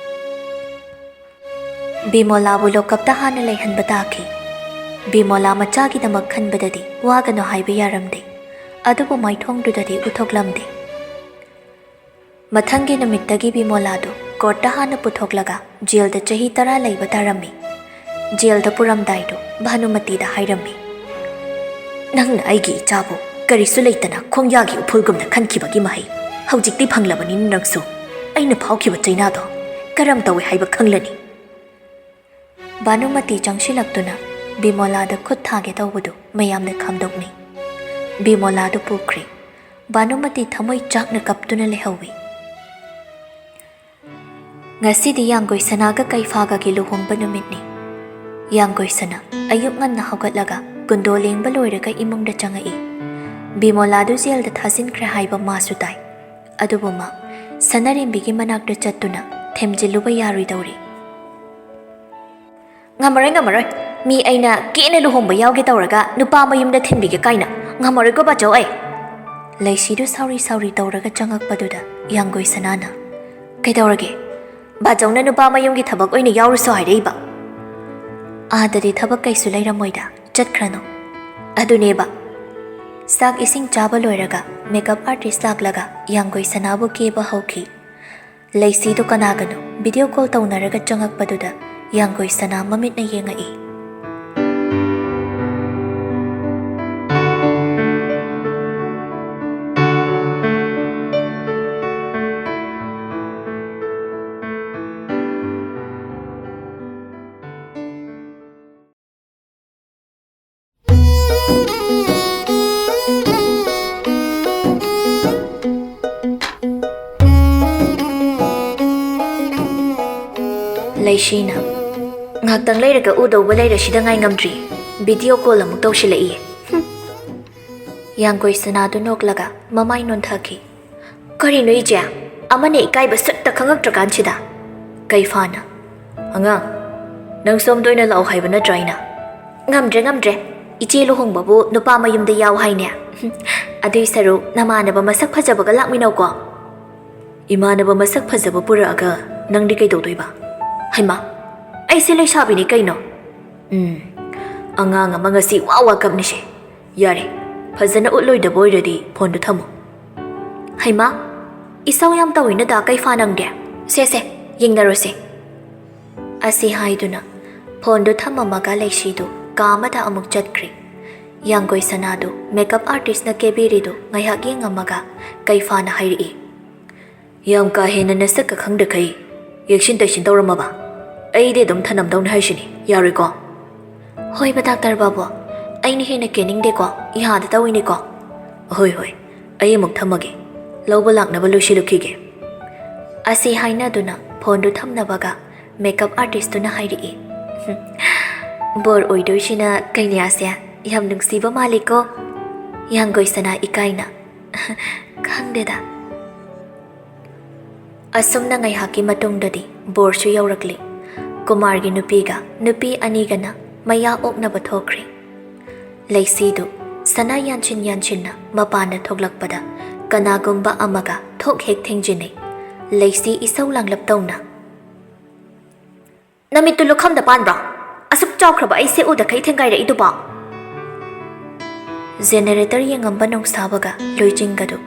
ꯕꯤꯃꯣꯂꯥꯕꯨ ꯂꯣꯀꯞꯇ ꯍꯥꯟꯅ ꯂꯩꯍꯟꯕ ꯇꯥꯈꯤ꯫ ꯕꯤꯃꯣꯂꯥ ꯃꯆꯥꯒꯤꯗꯃꯛ ꯈꯟꯕꯗꯗꯤ ꯋꯥꯒꯅꯨ ꯍꯥꯏꯕ ꯌꯥꯔꯝꯗꯦ, ꯑꯗꯨꯕꯨ ꯃꯥꯏꯊꯣꯡꯗꯨꯗꯗꯤ ꯎꯠꯊꯣꯛꯂꯝꯗꯦ꯫ ꯃꯊꯪꯒꯤ ꯅꯨꯃꯤꯠꯇꯒꯤ ꯕꯤꯃꯣꯂꯥꯗꯨ ꯀꯣꯔꯠꯇ ꯍꯥꯟꯅ ꯄꯨꯊꯣꯛꯂꯒ ꯖꯦꯜꯗ ꯆꯍꯤ ꯇꯔꯥ ꯂꯩꯕ ꯇꯥꯔꯝꯃꯤ꯫ ꯖꯦꯜꯗ ꯄꯨꯔꯝꯗꯥꯏꯗꯨ ꯚꯥꯅꯨꯃꯇꯤꯗ ꯍꯥꯏꯔꯝꯃꯤ, "ꯅꯪꯅ ꯑꯩꯒꯤ ꯏꯆꯥꯕꯨ ꯀꯔꯤꯁꯨ ꯂꯩꯇꯅ ꯈꯣꯡꯌꯥꯒꯤ ꯎꯐꯨꯜꯒꯨꯝꯅ ꯈꯟꯈꯤꯕꯒꯤ ꯃꯍꯩ ꯍꯧꯖꯤꯛꯇꯤ ꯐꯪꯂꯕꯅꯤꯅ ꯅꯪꯁꯨ ꯑꯩꯅ ꯐꯥꯎꯈꯤꯕ ꯆꯩꯅꯥꯗꯣ ꯀꯔꯝ ꯇꯧꯏ ꯍꯥꯏꯕ ꯈꯪꯂꯅꯤ꯫" ꯚꯥꯅꯨꯃꯇꯤ ꯆꯪꯁꯤꯜꯂꯛꯇꯨꯅ ꯕꯤꯃꯣꯂꯥꯗ ꯈꯨꯠ ꯊꯥꯒꯦ ꯇꯧꯕꯗꯨ ꯃꯌꯥꯝꯅ ꯈꯥꯝꯗꯣꯛꯅꯩ꯫ ꯕꯤꯃꯣꯂꯥꯗꯨ ꯄꯨꯈ꯭ꯔꯦ꯫ ꯚꯥꯅꯨꯃꯇꯤ ꯊꯃꯣꯏ ꯆꯥꯛꯅ ꯀꯞꯇꯨꯅ ꯂꯩꯍꯧꯏ꯫ ꯉꯁꯤꯗꯤ ꯌꯥꯡꯒꯣꯏ ꯁꯅꯥꯒ ꯀꯩꯐꯥꯒꯒꯤ ꯂꯨꯍꯣꯡꯕ ꯅꯨꯃꯤꯠꯅꯤ꯫ ꯌꯥꯡꯒꯣꯏ ꯁꯅꯥ ꯑꯌꯨꯛ ꯉꯟꯅ ꯍꯧꯒꯠꯂꯒ ꯀꯨꯟꯗꯣ ꯂꯦꯡꯕ ꯂꯣꯏꯔꯒ ꯏꯃꯨꯡꯗ ꯆꯪꯉꯛꯏ꯫ ꯕꯤꯃꯣꯂꯥꯗꯨ ꯖꯦꯜꯗ ꯊꯥꯖꯤꯟꯈ꯭ꯔꯦ ꯍꯥꯏꯕ ꯃꯥꯁꯨ ꯇꯥꯏ꯫ ꯑꯗꯨꯕꯨ ꯃꯥ ꯁꯅꯥꯔꯦꯝꯕꯤꯒꯤ ꯃꯅꯥꯛꯇ ꯆꯠꯇꯨꯅ ꯊꯦꯝꯖꯤꯜꯂꯨꯕ ꯌꯥꯔꯣꯏꯗꯧꯔꯤ꯫ "ꯉꯝꯃꯔꯣꯏ, ꯉꯝꯃꯔꯣꯏ꯫ ꯃꯤ ꯑꯩꯅ ꯀꯦꯅ ꯂꯨꯍꯣꯡꯕ ꯌꯥꯎꯒꯦ ꯇꯧꯔꯒ ꯅꯨꯄꯥ ꯃꯌꯨꯝꯗ ꯊꯤꯟꯕꯤꯒꯦ ꯀꯥꯏꯅ꯫ ꯉꯝꯃꯔꯣꯏꯀꯣ ꯕꯥꯆꯧ ꯑꯩ꯫" ꯂꯩꯁꯤꯗꯨ ꯁꯥꯎꯔꯤ ꯁꯥꯎꯔꯤ ꯇꯧꯔꯒ ꯆꯪꯉꯛꯄꯗꯨꯗ ꯌꯥꯡꯒꯣꯏ ꯁꯅꯥꯅ, "ꯀꯩꯗꯧꯔꯒꯦ? ꯕꯥꯆꯧꯅ ꯅꯨꯄꯥ ꯃꯌꯨꯝꯒꯤ ꯊꯕꯛ ꯑꯣꯏꯅ ꯌꯥꯎꯔꯨꯁꯣ ꯍꯥꯏꯔꯛꯏꯕ?" "ꯑꯥꯗꯗꯤ ꯊꯕꯛ ꯀꯩꯁꯨ ꯂꯩꯔꯝꯃꯣꯏꯗ, ꯆꯠꯈ꯭ꯔꯅꯨ꯫" ꯑꯗꯨꯅꯦꯕ꯫ ꯆꯥꯛ ꯏꯁꯤꯡ ꯆꯥꯕ ꯂꯣꯏꯔꯒ ꯃꯦꯀꯞ ꯑꯥꯔꯇꯤꯁ ꯂꯥꯛꯂꯒ ꯌꯥꯡꯒꯣꯏ ꯁꯅꯥꯕꯨ ꯀꯦꯕ ꯍꯧꯈꯤ꯫ ꯂꯩꯁꯤꯗꯨ ꯀꯅꯥꯒꯅꯣ ꯚꯤꯗꯤꯑꯣ ꯀꯣꯜ ꯇꯧꯅꯔꯒ ꯆꯪꯉꯛꯄꯗꯨꯗ ꯌꯥꯡꯒꯣꯏ ꯁꯅꯥ ꯃꯃꯤꯠꯅ ꯌꯦꯡꯉꯛꯏ꯫ ꯂꯩꯁꯤꯅ, "ꯉꯥꯏꯍꯥꯛꯇꯪ ꯂꯩꯔꯒ ꯎꯗꯧꯕ ꯂꯩꯔꯦ, ꯁꯤꯗ ꯉꯥꯏ ꯉꯝꯗ꯭ꯔꯤ꯫ ꯚꯤꯗꯤꯑꯣ ꯀꯣꯜ ꯑꯃꯨꯛ ꯇꯧꯁꯤꯜꯂꯛꯏꯌꯦ꯫" ꯍꯨꯝ꯫ ꯌꯥꯡꯒꯣꯏ ꯁꯅꯥꯗꯨ ꯅꯣꯛꯂꯒ ꯃꯃꯥꯏ ꯅꯣꯟꯊꯈꯤ꯫ "ꯀꯔꯤꯅꯣ ꯏꯆꯦ? ꯑꯃꯅ ꯏꯀꯥꯏꯕ ꯁꯨꯠꯇ ꯈꯪꯉꯛꯇ꯭ꯔꯀꯥꯟꯁꯤꯗ?" ꯀꯩꯐꯥꯅ, "ꯑꯉꯥꯡ, ꯅꯪ ꯁꯣꯝꯗ ꯑꯣꯏꯅ ꯂꯥꯛꯑꯣ ꯍꯥꯏꯕ ꯅꯠꯇ꯭ꯔꯥ ꯑꯩꯅ?" "ꯉꯝꯗ꯭ꯔꯦ, ꯉꯝꯗ꯭ꯔꯦ꯫ ꯏꯆꯦ ꯂꯨꯍꯣꯡꯕꯕꯨ ꯅꯨꯄꯥ ꯃꯌꯨꯝꯗ ꯌꯥꯎ ꯍꯥꯏꯅꯦ? ꯑꯗꯨꯏ ꯁꯔꯨꯛ ꯅꯃꯥꯟꯅꯕ ꯃꯁꯛ ꯐꯖꯕꯒ ꯂꯥꯛꯃꯤꯟꯅꯧꯀꯣ꯫" "ꯏꯃꯥꯟꯅꯕ ꯃꯁꯛ ꯐꯖꯕ ꯄꯨꯔꯛꯑꯒ ꯅꯪꯗꯤ ꯀꯩꯗꯧꯗꯣꯏꯕ?" "ꯍꯩꯃꯥ, ꯑꯩꯁꯦ ꯂꯩꯁꯥꯕꯤꯅꯤ ꯀꯩꯅꯣ꯫" "ꯎꯝ, ꯑꯉꯥꯡ ꯑꯃ ꯉꯁꯤ ꯋꯥ ꯋꯥ ꯀꯞꯅꯤꯁꯦ꯫ ꯌꯥꯔꯦ, ꯐꯖꯅ ꯎꯠꯂꯣꯏꯗꯕ ꯑꯣꯏꯔꯗꯤ ꯐꯣꯟꯗꯨ ꯊꯝꯃꯣ꯫ ꯍꯩꯃꯥ, ꯏꯁꯧ ꯌꯥꯝ ꯇꯧꯏꯅꯗ ꯀꯩꯐꯥ ꯅꯪꯗꯤ꯫ ꯁꯦ ꯁꯦ, ꯌꯦꯡꯅꯔꯣꯁꯦ꯫ ꯑꯁꯤ ꯍꯥꯏꯗꯨꯅ ꯐꯣꯟꯗꯨ ꯊꯝꯃꯝꯃꯒ ꯂꯩꯁꯤꯗꯨ ꯀꯥ ꯑꯃꯗ ꯑꯃꯨꯛ ꯆꯠꯈ꯭ꯔꯦ꯫ ꯌꯥꯡꯒꯣꯏ ꯁꯅꯥꯗꯨ ꯃꯦꯀꯞ ꯑꯥꯔꯇꯤꯁꯅ ꯀꯦꯕꯤꯔꯤꯗꯨ ꯉꯥꯏꯍꯥꯛ ꯌꯦꯡꯉꯝꯃꯒ ꯀꯩꯐꯥꯅ ꯍꯥꯏꯔꯛꯏ, "ꯌꯥꯝ ꯀꯥ ꯍꯦꯟꯅ ꯅꯁꯛꯀ ꯈꯪꯗꯈꯩ ꯌꯦꯛꯁꯤꯟ ꯇꯩꯁꯤꯟ ꯇꯧꯔꯝꯃꯕ? ꯑꯩꯗꯤ ꯑꯗꯨꯝ ꯊꯅꯝꯗꯧꯅꯤ ꯍꯥꯏꯁꯤꯅꯤ, ꯌꯥꯔꯣꯏꯀꯣ?" "ꯍꯣꯏꯕ ꯗꯥꯛꯇꯔ ꯕꯥꯕꯨ, ꯑꯩꯅ ꯍꯦꯟꯅ ꯀꯦꯅꯤꯡꯗꯦꯀꯣ, ꯏꯍꯥꯗ ꯇꯧꯏꯅꯦꯀꯣ?" "ꯍꯣꯏ ꯍꯣꯏ, ꯑꯩ ꯑꯃꯨꯛ ꯊꯝꯃꯒꯦ, ꯂꯧꯕ ꯂꯥꯛꯅꯕ ꯂꯣꯏꯁꯤꯜꯂꯨꯈꯤꯒꯦ꯫" ꯑꯁꯤ ꯍꯥꯏꯅꯗꯨꯅ ꯐꯣꯟꯗꯨ ꯊꯝꯅꯕꯒ ꯃꯦꯀꯞ ꯑꯥꯔꯇꯤꯁꯇꯨꯅ ꯍꯥꯏꯔꯛꯏ, "ꯕꯣꯔ ꯑꯣꯏꯗꯣꯏꯁꯤꯅ ꯀꯩꯅ꯭ꯌꯥꯁꯦ ꯌꯥꯝ ꯅꯨꯡꯁꯤꯕ ꯃꯥꯜꯂꯤꯀꯣ?" ꯌꯥꯡꯒꯣꯏ ꯁꯅꯥ ꯏꯀꯥꯏꯅ, "ꯈꯪꯗꯦꯗ꯫" ꯑꯁꯨꯝꯅ ꯉꯥꯏꯍꯥꯛꯀꯤ ꯃꯇꯨꯡꯗꯗꯤ ꯕꯣꯔꯁꯨ ꯌꯧꯔꯛꯂꯤ꯫ ꯀꯨꯃꯥꯔꯒꯤ ꯅꯨꯄꯤꯒ ꯅꯨꯄꯤ ꯑꯅꯤꯒꯅ ꯃꯌꯥ ꯑꯣꯛꯅꯕ ꯊꯣꯛꯈ꯭ꯔꯦ꯫ ꯂꯩꯁꯤꯗꯨ ꯁꯅꯥ ꯌꯥꯟꯁꯤꯟ ꯌꯥꯟꯁꯤꯟꯅ ꯃꯄꯥꯟꯗ ꯊꯣꯛꯂꯛꯄꯗ ꯀꯅꯥꯒꯨꯝꯕ ꯑꯃꯒ ꯊꯣꯛ ꯍꯦꯛ ꯊꯦꯡꯖꯤꯟꯅꯩ꯫ ꯂꯩꯁꯤ ꯏꯁꯧ ꯂꯥꯡꯂꯞ ꯇꯧꯅ, "ꯅꯃꯤꯠꯇꯨ ꯂꯨꯈꯝꯗ ꯄꯥꯟꯕ꯭ꯔꯣ? ꯑꯁꯨꯛ ꯆꯥꯎꯈ꯭ꯔꯕ ꯑꯩꯁꯦ ꯎꯗꯈꯩ ꯊꯦꯡꯒꯥꯏꯔꯛꯏꯗꯨꯕꯣ?" ꯖꯦꯅꯦꯔꯦꯇꯔ ꯌꯦꯡꯉꯝꯕ ꯅꯣꯡꯁꯥꯕꯒ ꯂꯣꯏꯆꯤꯡꯒꯗꯨ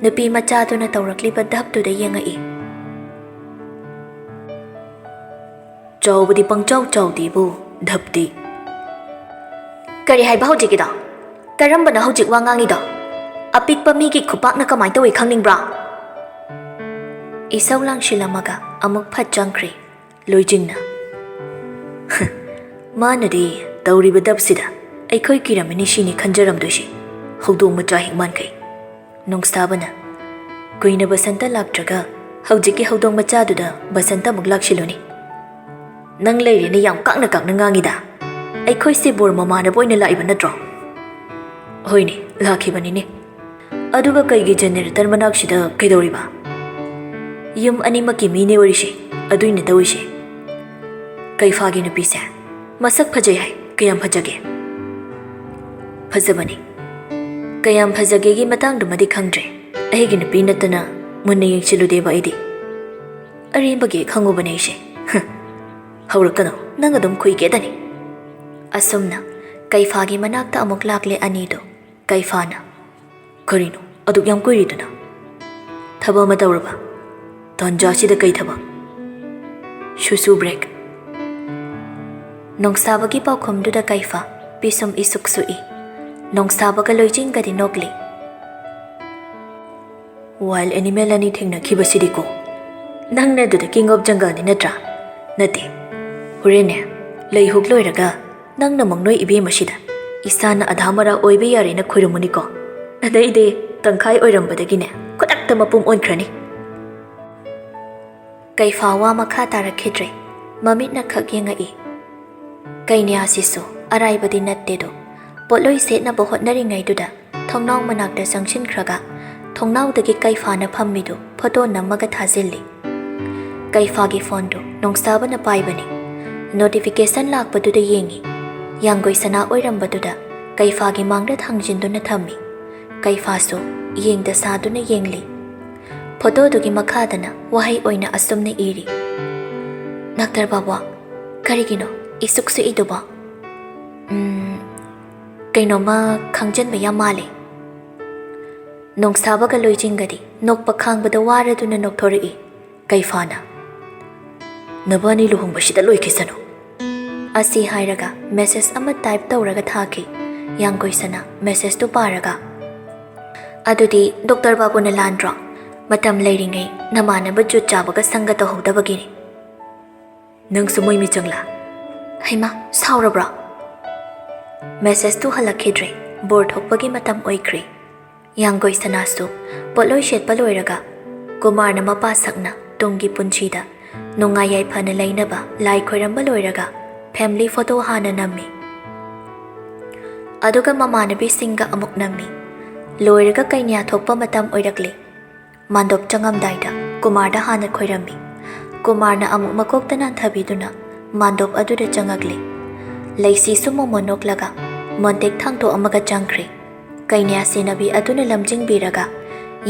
ꯅꯨꯄꯤ ꯃꯆꯥꯗꯨꯅ ꯇꯧꯔꯛꯂꯤꯕ ꯙꯞꯇꯨꯗ ꯌꯦꯡꯉꯛꯏ꯫ "ꯆꯥꯎꯕꯗꯤ ꯄꯪꯆꯥꯎ ꯆꯥꯎꯗꯦꯕꯨ, ꯙꯞꯇꯤ꯫" "ꯀꯔꯤ ꯍꯥꯏꯕ ꯍꯧꯖꯤꯛꯀꯤꯗꯣ? ꯀꯔꯝꯕꯅꯣ ꯍꯧꯖꯤꯛ ꯋꯥ ꯉꯥꯡꯉꯤꯗꯣ? ꯑꯄꯤꯛꯄ ꯃꯤꯒꯤ ꯈꯨꯄꯥꯛꯅ ꯀꯃꯥꯏꯅ ꯇꯧꯏ ꯈꯪꯅꯤꯡꯕ꯭ꯔꯥ?" ꯏꯁꯧ ꯂꯥꯡꯁꯤꯜꯂꯝꯃꯒ ꯑꯃꯨꯛ ꯐꯠ ꯆꯪꯈ꯭ꯔꯦ꯫ ꯂꯣꯏꯖꯤꯡꯅ, "ꯃꯥꯅꯗꯤ ꯇꯧꯔꯤꯕ ꯙꯞꯁꯤꯗ ꯑꯩꯈꯣꯏ ꯀꯤꯔꯝꯃꯤꯅꯤ ꯁꯤꯅꯤ ꯈꯟꯖꯔꯝꯗꯣꯏꯁꯤ, ꯍꯧꯗꯣꯡ ꯃꯆꯥ ꯍꯦꯛ ꯃꯥꯟꯈꯩ꯫" ꯅꯣꯡꯁꯥꯕꯅ, "ꯀꯨꯏꯅ ꯕꯁꯟꯇ ꯂꯥꯛꯇ꯭ꯔꯒ ꯍꯧꯖꯤꯛꯀꯤ ꯍꯧꯗꯣꯡ ꯃꯆꯥꯗꯨꯗ ꯕꯁꯟꯇ ꯑꯃꯨꯛ ꯂꯥꯛꯁꯤꯜꯂꯨꯅꯤ꯫ ꯅꯪ ꯂꯩꯔꯦꯅ ꯌꯥꯝ ꯀꯥꯛꯅ ꯀꯥꯛꯅ ꯉꯥꯡꯉꯤꯗ꯫ ꯑꯩꯈꯣꯏꯁꯦ ꯕꯣꯔ ꯃꯃꯥꯟꯅꯕ ꯑꯣꯏꯅ ꯂꯥꯛꯏꯕ ꯅꯠꯇ꯭ꯔꯣ?" "ꯍꯣꯏꯅꯦ, ꯂꯥꯛꯈꯤꯕꯅꯤꯅꯦ꯫ ꯑꯗꯨꯒ ꯀꯩꯒꯤ ꯖꯦꯅꯦꯔꯦꯇꯔ ꯃꯅꯥꯛꯁꯤꯗ ꯀꯩꯗꯧꯔꯤꯕ? ꯌꯨꯝ ꯑꯅꯤꯃꯛꯀꯤ ꯃꯤꯅꯦ ꯑꯣꯏꯔꯤꯁꯦ, ꯑꯗꯨꯏꯅꯦ ꯇꯧꯔꯤꯁꯦ꯫ ꯀꯩꯐꯥꯒꯤ ꯅꯨꯄꯤꯁꯦ ꯃꯁꯛ ꯐꯖꯩ ꯍꯥꯏ, ꯀꯌꯥꯝ ꯐꯖꯒꯦ?" "ꯐꯖꯕꯅꯤ꯫ ꯀꯌꯥꯝ ꯐꯖꯒꯦꯒꯤ ꯃꯇꯥꯡꯗꯨꯃꯗꯤ ꯈꯪꯗ꯭ꯔꯦ꯫ ꯑꯩꯒꯤ ꯅꯨꯄꯤ ꯅꯠꯇꯅ ꯃꯨꯟꯅ ꯌꯦꯡꯁꯤꯜꯂꯨꯗꯦꯕ ꯑꯩꯗꯤ꯫ ꯑꯔꯦꯝꯕꯒꯤ ꯈꯪꯉꯨꯕꯅꯦ ꯑꯩꯁꯦ꯫ ꯍꯨꯝ꯫ ꯍꯧꯔꯛꯀꯅꯨ, ꯅꯪ ꯑꯗꯨꯝ ꯈꯨꯏꯒꯦꯗꯅꯤ꯫" ꯑꯁꯨꯝꯅ ꯀꯩꯐꯥꯒꯤ ꯃꯅꯥꯛꯇ ꯑꯃꯨꯛ ꯂꯥꯛꯂꯦ ꯑꯅꯤꯗꯣ꯫ ꯀꯩꯐꯥꯅ, "ꯀꯔꯤꯅꯣ ꯑꯗꯨꯛ ꯌꯥꯝ ꯀꯨꯏꯔꯤꯗꯨꯅ? ꯊꯕꯛ ꯑꯃ ꯇꯧꯔꯕ? ꯇꯥꯟꯖꯥꯁꯤꯗ ꯀꯩ ꯊꯕꯛ?" "ꯁꯨꯁꯨ ꯕ꯭ꯔꯦꯛ꯫" ꯅꯣꯡꯁꯥꯕꯒꯤ ꯄꯥꯎꯈꯨꯝꯗꯨꯗ ꯀꯩꯐꯥ ꯄꯤꯁꯨꯝ ꯏꯁꯨꯛ ꯁꯨꯛꯏ꯫ ꯅꯣꯡꯁꯥꯕꯒ ꯂꯣꯏꯖꯤꯡꯒꯗꯤ ꯅꯣꯛꯂꯤ꯫ "ꯋꯥꯏꯜ ꯑꯦꯅꯤꯃꯦꯜ ꯑꯅꯤ ꯊꯦꯡꯅꯈꯤꯕꯁꯤꯗꯤꯀꯣ꯫ ꯅꯪꯅ ꯑꯗꯨꯗ ꯀꯤꯡ ꯑꯣꯐ ꯖꯪꯒꯜꯅꯤ ꯅꯠꯇ꯭ꯔꯥ?" "ꯅꯠꯇꯦ꯫ ꯍꯣꯔꯦꯟꯅꯦ, ꯂꯩ ꯍꯨꯛ ꯂꯣꯏꯔꯒ ꯅꯪꯅ ꯃꯪꯅꯣꯏ ꯏꯕꯦꯝ ꯑꯁꯤꯗ ꯏꯁꯥꯅ ꯑꯙꯥ ꯃꯔꯥ ꯑꯣꯏꯕ ꯌꯥꯔꯦꯅ ꯈꯣꯏꯔꯝꯃꯨꯅꯤꯀꯣ꯫ ꯑꯗꯩꯗꯤ ꯇꯪꯈꯥꯏ ꯑꯣꯏꯔꯝꯕꯗꯒꯤꯅꯦ, ꯈꯨꯗꯛꯇ ꯃꯄꯨꯝ ꯑꯣꯟꯈ꯭ꯔꯅꯤ꯫" ꯀꯩꯐꯥ ꯋꯥ ꯃꯈꯥ ꯇꯥꯔꯛꯈꯤꯗ꯭ꯔꯦ꯫ ꯃꯃꯤꯠꯅ ꯈꯛ ꯌꯦꯡꯉꯛꯏ꯫ ꯀꯩꯅ꯭ꯌꯥꯁꯤꯁꯨ ꯑꯔꯥꯏꯕꯗꯤ ꯅꯠꯇꯦꯗꯣ꯫ ꯄꯣꯠꯂꯣꯏ ꯁꯦꯠꯅꯕ ꯍꯣꯠꯅꯔꯤꯉꯩꯗꯨꯗ ꯊꯣꯡꯅꯥꯎ ꯃꯅꯥꯛꯇ ꯆꯪꯁꯤꯟꯈ꯭ꯔꯒ ꯊꯣꯡꯅꯥꯎꯗꯒꯤ ꯀꯩꯐꯥꯅ ꯐꯝꯃꯤꯗꯨ ꯐꯣꯇꯣ ꯅꯝꯃꯒ ꯊꯥꯖꯤꯜꯂꯤ꯫ ꯀꯩꯐꯥꯒꯤ ꯐꯣꯟꯗꯨ ꯅꯣꯡꯁꯥꯕꯅ ꯄꯥꯏꯕꯅꯤ꯫ ꯅꯣꯇꯤꯐꯤꯀꯦꯁꯟ ꯂꯥꯛꯄꯗꯨꯗ ꯌꯦꯡꯉꯤ꯫ ꯌꯥꯡꯒꯣꯏ ꯁꯅꯥ ꯑꯣꯏꯔꯝꯕꯗꯨꯗ ꯀꯩꯐꯥꯒꯤ ꯃꯥꯡꯗ ꯊꯥꯡꯖꯤꯟꯗꯨꯅ ꯊꯝꯃꯤ꯫ ꯀꯩꯐꯥꯁꯨ ꯌꯦꯡꯗ ꯁꯥꯗꯨꯅ ꯌꯦꯡꯂꯤ꯫ ꯐꯣꯇꯣꯗꯨꯒꯤ ꯃꯈꯥꯗꯅ ꯋꯥꯍꯩ ꯑꯣꯏꯅ ꯑꯁꯨꯝꯅ ꯏꯔꯤ, "ꯗꯥꯛꯇꯔ ꯕꯥꯕꯨ, ꯀꯔꯤꯒꯤꯅꯣ ꯏꯁꯨꯛ ꯁꯨꯛꯏꯗꯨꯕꯣ? ꯎꯝ, ꯀꯩꯅꯣꯝꯃ ꯈꯪꯖꯟꯕ ꯌꯥꯝ ꯃꯥꯜꯂꯦ꯫" ꯅꯣꯡꯁꯥꯕꯒ ꯂꯣꯏꯖꯤꯡꯒꯗꯤ ꯅꯣꯛꯄ ꯈꯥꯡꯕꯗ ꯋꯥꯔꯗꯨꯅ ꯅꯣꯛꯊꯣꯔꯛꯏ꯫ ꯀꯩꯐꯥꯅ, "ꯅꯕꯥꯅꯤ ꯂꯨꯍꯣꯡꯕꯁꯤꯗ ꯂꯣꯏꯈꯤꯁꯅꯨ꯫" ꯑꯁꯤ ꯍꯥꯏꯔꯒ ꯃꯦꯁꯦꯖ ꯑꯃ ꯇꯥꯏꯞ ꯇꯧꯔꯒ ꯊꯥꯈꯤ꯫ ꯌꯥꯡꯒꯣꯏꯁꯅꯥ ꯃꯦꯁꯦꯖꯇꯨ ꯄꯥꯔꯒ, "ꯑꯗꯨꯗꯤ ꯗꯣꯛꯇꯔ ꯕꯥꯕꯨꯅ ꯂꯥꯟꯗ꯭ꯔꯣ? ꯃꯇꯝ ꯂꯩꯔꯤꯉꯩ ꯅꯃꯥꯟꯅꯕ ꯖꯨꯠ ꯆꯥꯕꯒ ꯁꯪꯒ ꯇꯧꯍꯧꯗꯕꯒꯤꯅꯤ꯫" "ꯅꯪꯁꯨ ꯃꯣꯏ ꯃꯤꯆꯪꯂꯥ?" "ꯍꯩꯃꯥ, ꯁꯥꯎꯔꯕ꯭ꯔꯣ?" ꯃꯦꯁꯦꯖꯇꯨ ꯍꯜꯂꯛꯈꯤꯗ꯭ꯔꯦ꯫ ꯕꯣꯔ ꯊꯣꯛꯄꯒꯤ ꯃꯇꯝ ꯑꯣꯏꯈ꯭ꯔꯦ꯫ ꯌꯥꯡꯒꯣꯏ ꯁꯅꯥꯁꯨ ꯄꯣꯠꯂꯣꯏ ꯁꯦꯠꯄ ꯂꯣꯏꯔꯒ ꯀꯨꯃꯥꯔꯅ ꯃꯄꯥ ꯁꯛꯅ ꯇꯨꯡꯒꯤ ꯄꯨꯟꯁꯤꯗ ꯅꯨꯡꯉꯥꯏ ꯌꯥꯏꯐꯅ ꯂꯩꯅꯕ ꯂꯥꯏ ꯈꯣꯏꯔꯝꯕ ꯂꯣꯏꯔꯒ ꯐꯦꯃꯤꯂꯤ ꯐꯣꯇꯣ ꯍꯥꯟꯅ ꯅꯝꯃꯤ꯫ ꯑꯗꯨꯒ ꯃꯃꯥꯟꯅꯕꯤꯁꯤꯡꯒ ꯑꯃꯨꯛ ꯅꯝꯃꯤ꯫ ꯂꯣꯏꯔꯒ ꯀꯩꯅ꯭ꯌꯥ ꯊꯣꯛꯄ ꯃꯇꯝ ꯑꯣꯏꯔꯛꯂꯤ꯫ ꯃꯥꯟꯗꯣꯞ ꯆꯪꯉꯝꯗꯥꯏꯗ ꯀꯨꯃꯥꯔꯗ ꯍꯥꯟꯅ ꯈꯣꯏꯔꯝꯃꯤ꯫ ꯀꯨꯃꯥꯔꯅ ꯑꯃꯨꯛ ꯃꯀꯣꯛꯇ ꯅꯥꯟꯊꯕꯤꯗꯨꯅ ꯃꯥꯟꯗꯣꯞ ꯑꯗꯨꯗ ꯆꯪꯉꯛꯂꯤ꯫ ꯂꯩꯁꯤꯁꯨ ꯃꯣꯃꯣꯟ ꯅꯣꯛꯂꯒ ꯃꯣꯟꯇꯦꯛ ꯊꯥꯡꯗꯣꯛꯑꯝꯃꯒ ꯆꯪꯈ꯭ꯔꯦ꯫ ꯀꯩꯅ꯭ꯌꯥ ꯁꯦꯟꯅꯕꯤ ꯑꯗꯨꯅ ꯂꯝꯖꯤꯡꯕꯤꯔꯒ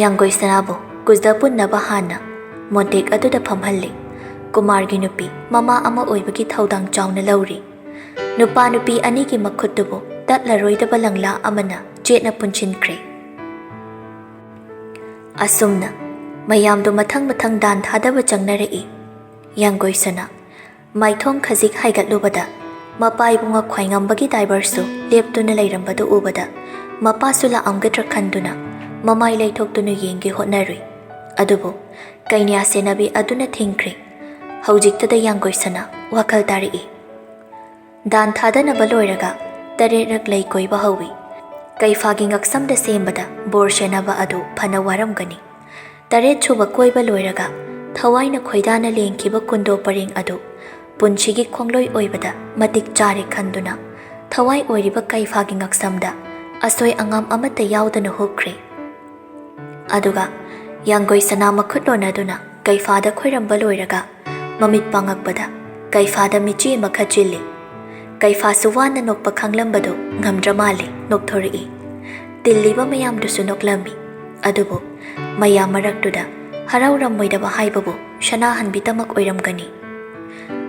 ꯌꯥꯡꯒꯣꯏ ꯁꯅꯥꯕꯨ ꯀꯨꯖ ꯄꯨꯟꯅꯕ ꯍꯥꯟꯅ ꯃꯣꯟꯇꯦꯛ ꯑꯗꯨꯗ ꯐꯝꯍꯜꯂꯤ꯫ ꯀꯨꯃꯥꯔꯒꯤ ꯅꯨꯄꯤ ꯃꯃꯥ ꯑꯃ ꯑꯣꯏꯕꯒꯤ ꯊꯧꯗꯥꯡ ꯆꯥꯎꯅ ꯂꯧꯔꯤ꯫ ꯅꯨꯄꯥ ꯅꯨꯄꯤ ꯑꯅꯤꯒꯤ ꯃꯈꯨꯠꯇꯨꯕꯨ ꯇꯠꯂꯔꯣꯏꯗꯕ ꯂꯪꯂꯥ ꯑꯃꯅ ꯆꯦꯠꯅ ꯄꯨꯟꯁꯤꯟꯈ꯭ꯔꯦ꯫ ꯑꯁꯨꯝꯅ ꯃꯌꯥꯝꯗꯨ ꯃꯊꯪ ꯃꯊꯪ ꯗꯥꯟ ꯊꯥꯗꯕ ꯆꯪꯅꯔꯛꯏ꯫ ꯌꯥꯡꯒꯣꯏ ꯁꯅꯥ ꯃꯥꯏꯊꯣꯡ ꯈꯖꯤꯛ ꯍꯥꯏꯒꯠꯂꯨꯕꯗ, ꯃꯄꯥ ꯏꯕꯨꯡꯉꯣ ꯈ꯭ꯋꯥꯏꯉꯝꯕꯒꯤ ꯗ꯭ꯔꯥꯏꯚꯔꯁꯨ ꯂꯦꯞꯇꯨꯅ ꯂꯩꯔꯝꯕꯗꯨ ꯎꯕꯗ, ꯃꯄꯥꯁꯨ ꯂꯥꯛꯑꯝꯒꯗ꯭ꯔꯥ ꯈꯟꯗꯨꯅ ꯃꯃꯥꯏ ꯂꯩꯊꯣꯛꯇꯨꯅ ꯌꯦꯡꯒꯦ ꯍꯣꯠꯅꯔꯨꯏ꯫ ꯑꯗꯨꯕꯨ ꯀꯩꯅ꯭ꯌꯥ ꯁꯦꯟꯅꯕꯤ ꯑꯗꯨꯅ ꯊꯤꯡꯈ꯭ꯔꯦ꯫ ꯍꯧꯖꯤꯛꯇꯗ ꯌꯥꯡꯒꯣꯏ ꯁꯅꯥ ꯋꯥꯈꯜ ꯇꯥꯔꯛꯏ꯫ ꯗꯥꯟ ꯊꯥꯗꯅꯕ ꯂꯣꯏꯔꯒ ꯇꯔꯦꯠꯔꯛ ꯂꯩ ꯀꯣꯏꯕ ꯍꯧꯏ꯫ ꯀꯩꯐꯥꯒꯤ ꯉꯛꯁꯝꯗ ꯁꯦꯝꯕꯗ ꯕꯣꯔ ꯁꯦꯟꯅꯕ ꯑꯗꯨ ꯐꯅ ꯋꯥꯔꯝꯒꯅꯤ꯫ ꯇꯔꯦꯠ ꯁꯨꯕ ꯀꯣꯏꯕ ꯂꯣꯏꯔꯒ ꯊꯋꯥꯏꯅ ꯈꯣꯏꯗꯥꯅ ꯂꯦꯡꯈꯤꯕ ꯀꯨꯟꯗꯣ ꯄꯔꯦꯡ ꯑꯗꯨ ꯄꯨꯟꯁꯤꯒꯤ ꯈꯣꯡꯂꯣꯏ ꯑꯣꯏꯕꯗ ꯃꯇꯤꯛ ꯆꯥꯔꯦ ꯈꯟꯗꯨꯅ ꯊꯋꯥꯏ ꯑꯣꯏꯔꯤꯕ ꯀꯩꯐꯥꯒꯤ ꯉꯛꯁꯝꯗ ꯑꯁꯣꯏ ꯑꯉꯥꯝ ꯑꯃꯠꯇ ꯌꯥꯎꯗꯅ ꯍꯨꯛꯈ꯭ꯔꯦ꯫ ꯑꯗꯨꯒ ꯌꯥꯡꯒꯣꯏ ꯁꯅꯥ ꯃꯈꯨꯠ ꯂꯣꯟꯅꯗꯨꯅ ꯀꯩꯐꯥꯗ ꯈꯣꯏꯔꯝꯕ ꯂꯣꯏꯔꯒ ꯃꯃꯤꯠ ꯄꯥꯡꯉꯛꯄꯗ ꯀꯩꯐꯥꯗ ꯃꯤꯆꯤ ꯑꯃ ꯈꯠꯆꯤꯜꯂꯤ꯫ ꯀꯩꯐꯥꯁꯨ ꯋꯥꯅ ꯅꯣꯛꯄ ꯈꯪꯂꯝꯕꯗꯨ ꯉꯝꯗ꯭ꯔ ꯃꯥꯜꯂꯦ, ꯅꯣꯛꯊꯣꯔꯛꯏ꯫ ꯇꯤꯜꯂꯤꯕ ꯃꯌꯥꯝꯗꯨꯁꯨ ꯅꯣꯛꯂꯝꯃꯤ꯫ ꯑꯗꯨꯕꯨ ꯃꯌꯥꯝ ꯃꯔꯛꯇꯨꯗ ꯍꯔꯥꯎꯔꯝꯃꯣꯏꯗꯕ ꯍꯥꯏꯕꯕꯨ ꯁꯅꯥꯍꯟꯕꯤꯇꯃꯛ ꯑꯣꯏꯔꯝꯒꯅꯤ꯫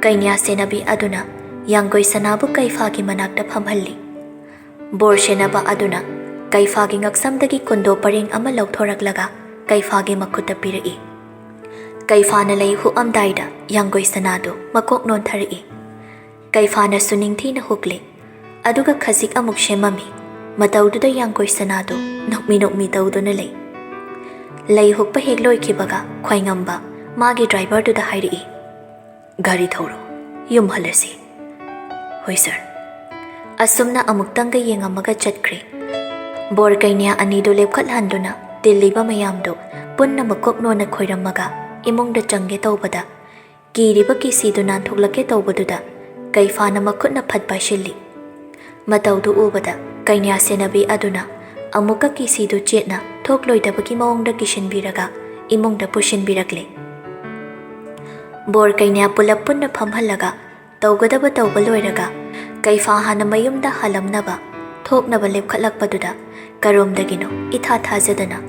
ꯀꯩꯅ꯭ꯌꯥ ꯁꯦꯟꯅꯕꯤ ꯑꯗꯨꯅ ꯌꯥꯡꯒꯣꯏ ꯁꯅꯥꯕꯨ ꯀꯩꯐꯥꯒꯤ ꯃꯅꯥꯛꯇ ꯐꯝꯍꯜꯂꯤ꯫ ꯕꯣꯔ ꯁꯦꯟꯅꯕ ꯑꯗꯨꯅ ꯀꯩꯐꯥꯒꯤ ꯉꯛꯁꯝꯗꯒꯤ ꯀꯨꯟꯗꯣ ꯄꯔꯦꯡ ꯑꯃ ꯂꯧꯊꯣꯔꯛꯂꯒ ꯀꯩꯐꯥꯒꯤ ꯃꯈꯨꯠꯇ ꯄꯤꯔꯛꯏ꯫ ꯀꯩꯐꯥꯅ ꯂꯩ ꯍꯨꯛꯑꯝꯗꯥꯏꯗ ꯌꯥꯡꯒꯣꯏ ꯁꯅꯥꯗꯨ ꯃꯀꯣꯛ ꯅꯣꯟꯊꯔꯛꯏ꯫ ꯀꯩꯐꯥꯅꯁꯨ ꯅꯤꯡꯊꯤꯅ ꯍꯨꯛꯂꯦ꯫ ꯑꯗꯨꯒ ꯈꯖꯤꯛ ꯑꯃꯨꯛ ꯁꯦꯝꯃꯝꯃꯤ꯫ ꯃꯇꯧꯗꯨꯗ ꯌꯥꯡꯒꯣꯏ ꯁꯅꯥꯗꯨ ꯅꯣꯛꯃꯤ ꯅꯣꯛꯃꯤ ꯇꯧꯗꯨꯅ ꯂꯩ꯫ ꯂꯩ ꯍꯨꯛꯄ ꯍꯦꯛ ꯂꯣꯏꯈꯤꯕꯒ ꯈ꯭ꯋꯥꯏꯉꯝꯕ ꯃꯥꯒꯤ ꯗ꯭ꯔꯥꯏꯚꯔꯗꯨꯗ ꯍꯥꯏꯔꯛꯏ, "ꯒꯥꯔꯤ ꯊꯧꯔꯣ, ꯌꯨꯝ ꯍꯜꯂꯁꯤ꯫" "ꯍꯣꯏ ꯁꯥꯔ꯫" ꯑꯁꯨꯝꯅ ꯑꯃꯨꯛꯇꯪꯒ ꯌꯦꯡꯉꯝꯃꯒ ꯆꯠꯈ꯭ꯔꯦ꯫ ꯕꯣꯔ ꯀꯩꯅ꯭ꯌꯥ ꯑꯅꯤꯗꯨ ꯂꯦꯞꯈꯠꯍꯟꯗꯨꯅ ꯇꯤꯜꯂꯤꯕ ꯃꯌꯥꯝꯗꯨ ꯄꯨꯟꯅ ꯃꯀꯣꯛ ꯅꯣꯟꯅ ꯈꯣꯏꯔꯝꯃꯒ ꯏꯃꯨꯡꯗ ꯆꯪꯒꯦ ꯇꯧꯕꯗ, ꯀꯤꯔꯤꯕ ꯀꯤꯁꯤꯗꯨ ꯅꯥꯟꯊꯣꯛꯂꯛꯀꯦ ꯇꯧꯕꯗꯨꯗ ꯀꯩꯐꯥꯅ ꯃꯈꯨꯠꯅ ꯐꯠ ꯄꯥꯏꯁꯤꯜꯂꯤ꯫ ꯃꯇꯧꯗꯨ ꯎꯕꯗ ꯀꯩꯅ꯭ꯌꯥ ꯁꯦꯟꯅꯕꯤ ꯑꯗꯨꯅ ꯑꯃꯨꯛꯀ ꯀꯤꯁꯤꯗꯨ ꯆꯦꯠꯅ ꯊꯣꯛꯂꯣꯏꯗꯕꯒꯤ ꯃꯑꯣꯡꯗ ꯀꯤꯁꯤꯟꯕꯤꯔꯒ ꯏꯃꯨꯡꯗ ꯄꯨꯁꯤꯟꯕꯤꯔꯛꯂꯦ꯫ ꯕꯣꯔ ꯀꯩꯅ꯭ꯌꯥ ꯄꯨꯂꯞ ꯄꯨꯟꯅ ꯐꯝꯍꯜꯂꯒ ꯇꯧꯒꯗꯕ ꯇꯧꯕ ꯂꯣꯏꯔꯒ ꯀꯩꯐꯥ ꯍꯥꯟꯅ ꯃꯌꯨꯝꯗ ꯍꯜꯂꯝꯅꯕ ꯊꯣꯛꯅꯕ ꯂꯦꯞꯈꯠꯂꯛꯄꯗꯨꯗ ꯀꯔꯣꯝꯗꯒꯤꯅꯣ ꯏꯊꯥ ꯊꯥꯖꯗꯅ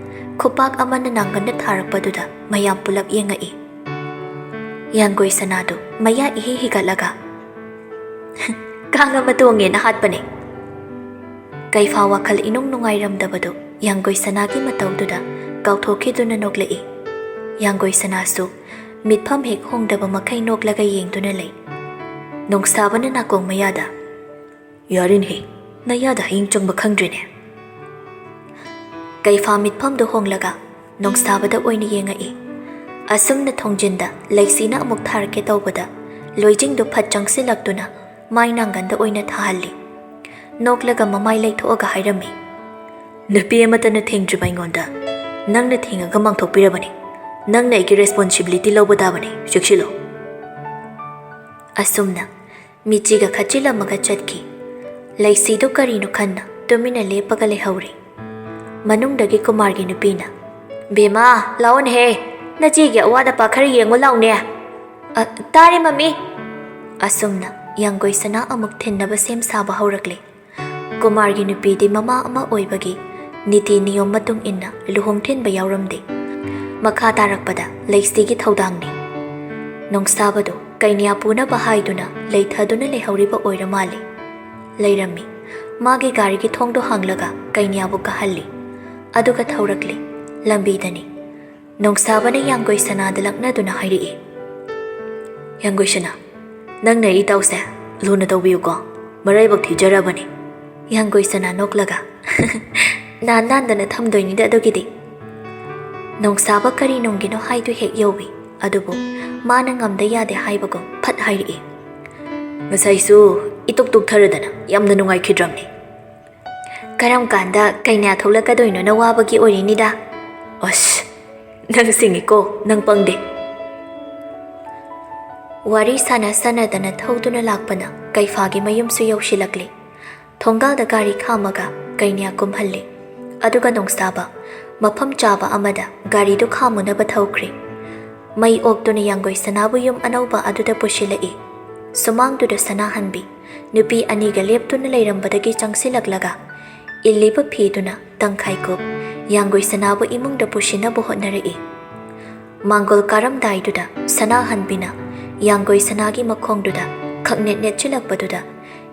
ꯈꯨꯄꯥꯛ ꯑꯃꯅ ꯅꯥꯡꯒꯟꯗ ꯊꯥꯔꯛꯄꯗꯨꯗ ꯃꯌꯥꯝ ꯄꯨꯂꯞ ꯌꯦꯡꯉꯛꯏ꯫ ꯌꯥꯡꯒꯣꯏ ꯁꯅꯥꯗꯨ ꯃꯌꯥ ꯏꯍꯤ ꯍꯤꯒꯠꯂꯒ, ꯀꯥꯡ ꯑꯃ ꯇꯣꯡꯉꯦꯅ ꯍꯥꯠꯄꯅꯦ꯫ ꯀꯩꯐꯥ ꯋꯥꯈꯜ ꯏꯅꯨꯡ ꯅꯨꯡꯉꯥꯏꯔꯝꯗꯕꯗꯨ ꯌꯥꯡꯒꯣꯏ ꯁꯅꯥꯒꯤ ꯃꯇꯧꯗꯨꯗ ꯀꯥꯎꯊꯣꯛꯈꯤꯗꯨꯅ ꯅꯣꯛꯂꯛꯏ꯫ ꯌꯥꯡꯒꯣꯏ ꯁꯅꯥꯁꯨ ꯃꯤꯠꯐꯝ ꯍꯦꯛ ꯍꯣꯡꯗꯕ ꯃꯈꯩ ꯅꯣꯛꯂꯒ ꯌꯦꯡꯗꯨꯅ ꯂꯩ꯫ ꯅꯣꯡꯁꯥꯕꯅ ꯅꯥꯀꯣꯡ ꯃꯌꯥꯗ, "ꯌꯥꯔꯦꯅꯦꯍꯦ, ꯅꯌꯥꯗ ꯍꯌꯤꯡ ꯆꯪꯕ ꯈꯪꯗ꯭ꯔꯦꯅꯦ꯫" ꯀꯩꯐꯥ ꯃꯤꯠꯐꯝꯗꯨ ꯍꯣꯡꯂꯒ ꯅꯣꯡꯁꯥꯕꯗ ꯑꯣꯏꯅ ꯌꯦꯡꯉꯛꯏ꯫ ꯑꯁꯨꯝꯅ ꯊꯣꯡꯖꯤꯟꯗ ꯂꯩꯁꯤꯅ ꯑꯃꯨꯛ ꯊꯥꯔꯛꯀꯦ ꯇꯧꯕꯗ, ꯂꯣꯏꯖꯤꯡꯗꯨ ꯐꯠ ꯆꯪꯁꯤꯜꯂꯛꯇꯨꯅ ꯃꯥꯏ ꯅꯥꯡꯒꯟꯗ ꯑꯣꯏꯅ ꯊꯥꯍꯜꯂꯤ꯫ ꯅꯣꯛꯂꯒ ꯃꯃꯥꯏ ꯂꯩꯊꯣꯛꯑꯒ ꯍꯥꯏꯔꯝꯃꯤ, "ꯅꯨꯄꯤ ꯑꯃꯠꯇꯅ ꯊꯦꯡꯗ꯭ꯔꯤꯕ ꯑꯩꯉꯣꯟꯗ ꯅꯪꯅ ꯊꯦꯡꯉꯒ ꯃꯥꯡꯊꯣꯛꯄꯤꯔꯕꯅꯤ꯫ ꯅꯪꯅ ꯑꯩꯒꯤ responsibility ꯂꯧꯕ ꯇꯥꯕꯅꯤ, ꯆꯦꯛꯁꯤꯜꯂꯣ꯫" ꯑꯁꯨꯝꯅ ꯃꯤꯆꯤꯒ ꯈꯠꯆꯤꯜꯂꯝꯃꯒ ꯆꯠꯈꯤ꯫ ꯂꯩꯁꯤꯗꯨ ꯀꯔꯤꯅꯣ ꯈꯟꯅ ꯇꯨꯃꯤꯟꯅ ꯂꯦꯞꯄꯒ ꯂꯩꯍꯧꯔꯤ꯫ ꯃꯅꯨꯡꯗꯒꯤ ꯀꯨꯃꯥꯔꯒꯤ ꯅꯨꯄꯤꯅ, "ꯕꯦꯃꯥ, ꯂꯥꯛꯑꯣꯅꯦꯍꯦ, ꯅꯆꯦꯒꯤ ꯑꯋꯥꯠ ꯑꯄꯥ ꯈꯔ ꯌꯦꯡꯉꯨ ꯂꯥꯎꯅꯦ꯫" "ꯑ, ꯇꯥꯔꯦ ꯃꯃꯤ꯫" ꯑꯁꯨꯝꯅ ꯌꯥꯡꯒꯣꯏ ꯁꯅꯥ ꯑꯃꯨꯛ ꯊꯤꯟꯅꯕ ꯁꯦꯝ ꯁꯥꯕ ꯍꯧꯔꯛꯂꯦ꯫ ꯀꯨꯃꯥꯔꯒꯤ ꯅꯨꯄꯤꯗꯤ ꯃꯃꯥ ꯑꯃ ꯑꯣꯏꯕꯒꯤ ꯅꯤꯇꯤ ꯅꯤꯌꯣꯝ ꯃꯇꯨꯡ ꯏꯟꯅ ꯂꯨꯍꯣꯡ ꯊꯤꯟꯕ ꯌꯥꯎꯔꯝꯗꯦ꯫ ꯃꯈꯥ ꯇꯥꯔꯛꯄꯗ ꯂꯩꯁꯤꯒꯤ ꯊꯧꯗꯥꯡꯅꯤ꯫ ꯅꯣꯡꯁꯥꯕꯗꯨ ꯀꯩꯅ꯭ꯌꯥ ꯄꯨꯅꯕ ꯍꯥꯏꯗꯨꯅ ꯂꯩꯊꯗꯨꯅ ꯂꯩꯍꯧꯔꯤꯕ ꯑꯣꯏꯔ ꯃꯥꯜꯂꯦ꯫ ꯂꯩꯔꯝꯃꯤ꯫ ꯃꯥꯒꯤ ꯒꯥꯔꯤꯒꯤ ꯊꯣꯡꯗꯣ ꯍꯥꯡꯂꯒ ꯀꯩꯅ꯭ꯌꯥꯕꯨ ꯀꯥꯍꯜꯂꯤ꯫ ꯑꯗꯨꯒ ꯊꯧꯔꯛꯂꯤ꯫ ꯂꯝꯕꯤꯗꯅꯤ꯫ ꯅꯣꯡꯁꯥꯕꯅ ꯌꯥꯡꯒꯣꯏ ꯁꯅꯥꯗ ꯂꯛꯅꯗꯨꯅ ꯍꯥꯏꯔꯛꯏ, "ꯌꯥꯡꯒꯣꯏ ꯁꯅꯥ, ꯅꯪꯅ ꯏꯇꯥꯎꯁꯦ ꯂꯨꯅ ꯇꯧꯕꯤꯌꯨꯀꯣ, ꯃꯔꯥꯏꯕꯛ ꯊꯤꯖꯔꯕꯅꯤ꯫" ꯌꯥꯡꯒꯣꯏ ꯁꯅꯥ ꯅꯣꯛꯂꯒ, "ꯅꯥꯟ ꯅꯥꯟꯗꯅ ꯊꯝꯗꯣꯏꯅꯤꯗ ꯑꯗꯨꯒꯤꯗꯤ꯫" ꯅꯣꯡꯁꯥꯕ ꯀꯔꯤ ꯅꯨꯡꯒꯤꯅꯣ ꯍꯥꯏꯗꯨ ꯍꯦꯛ ꯌꯧꯏ, ꯑꯗꯨꯕꯨ ꯃꯥꯅ ꯉꯝꯗ ꯌꯥꯗꯦ ꯍꯥꯏꯕꯒꯨꯝ ꯐꯠ ꯍꯥꯏꯔꯛꯏ, "ꯉꯁꯥꯏꯁꯨ ꯏꯇꯨꯛ ꯇꯨꯛꯊꯔꯗꯅ ꯌꯥꯝꯅ ꯅꯨꯡꯉꯥꯏꯈꯤꯗ꯭ꯔꯕꯅꯤ꯫" "ꯀꯔꯝ ꯀꯥꯟꯗ ꯀꯩꯅ꯭ꯌꯥ ꯊꯣꯛꯂꯛꯀꯗꯣꯏꯅꯣꯅ ꯋꯥꯕꯒꯤ ꯑꯣꯏꯔꯤꯅꯤꯗ꯫" "ꯑꯁ, ꯅꯪ ꯁꯤꯡꯉꯤꯀꯣ, ꯅꯪ ꯄꯪꯗꯦ꯫" ꯋꯥꯔꯤ ꯁꯥꯟꯅ ꯁꯥꯟꯅꯗꯅ ꯊꯧꯗꯨꯅ ꯂꯥꯛꯄꯅ ꯀꯩꯐꯥꯒꯤ ꯃꯌꯨꯝꯁꯨ ꯌꯧꯁꯤꯜꯂꯛꯂꯦ꯫ ꯊꯣꯡꯒꯥꯜꯗ ꯒꯥꯔꯤ ꯈꯥꯝꯃꯒ ꯀꯩꯅ꯭ꯌꯥ ꯀꯨꯝꯍꯜꯂꯦ꯫ ꯑꯗꯨꯒ ꯅꯣꯡꯁꯥꯕ ꯃꯐꯝ ꯆꯥꯕ ꯑꯃꯗ ꯒꯥꯔꯤꯗꯨ ꯈꯥꯝꯃꯨꯅꯕ ꯊꯧꯈ꯭ꯔꯦ꯫ ꯃꯩ ꯑꯣꯛꯇꯨꯅ ꯌꯥꯡꯒꯣꯏ ꯁꯅꯥꯕꯨ ꯌꯨꯝ ꯑꯅꯧꯕ ꯑꯗꯨꯗ ꯄꯨꯁꯤꯜꯂꯛꯏ꯫ ꯁꯨꯃꯥꯡꯗꯨꯗ ꯁꯅꯥꯍꯟꯕꯤ ꯅꯨꯄꯤ ꯑꯅꯤꯒ ꯂꯦꯞꯇꯨꯅ ꯂꯩꯔꯝꯕꯗꯒꯤ ꯆꯪꯁꯤꯜꯂꯛꯂꯒ ꯏꯜꯂꯤꯕ ꯐꯤꯗꯨꯅ ꯇꯪꯈꯥꯏ ꯀꯨꯞ ꯌꯥꯡꯒꯣꯏ ꯁꯅꯥꯕꯨ ꯏꯃꯨꯡꯗ ꯄꯨꯁꯤꯟꯅꯕ ꯍꯣꯠꯅꯔꯛꯏ꯫ ꯃꯥꯡꯒꯣꯜ ꯀꯥꯔꯝꯗꯥꯏꯗꯨꯗ ꯁꯅꯥꯍꯟꯕꯤꯅ ꯌꯥꯡꯒꯣꯏ ꯁꯅꯥꯒꯤ ꯃꯈꯣꯡꯗꯨꯗ ꯈꯛꯅꯦꯠ ꯅꯦꯠꯁꯤꯜꯂꯛꯄꯗꯨꯗ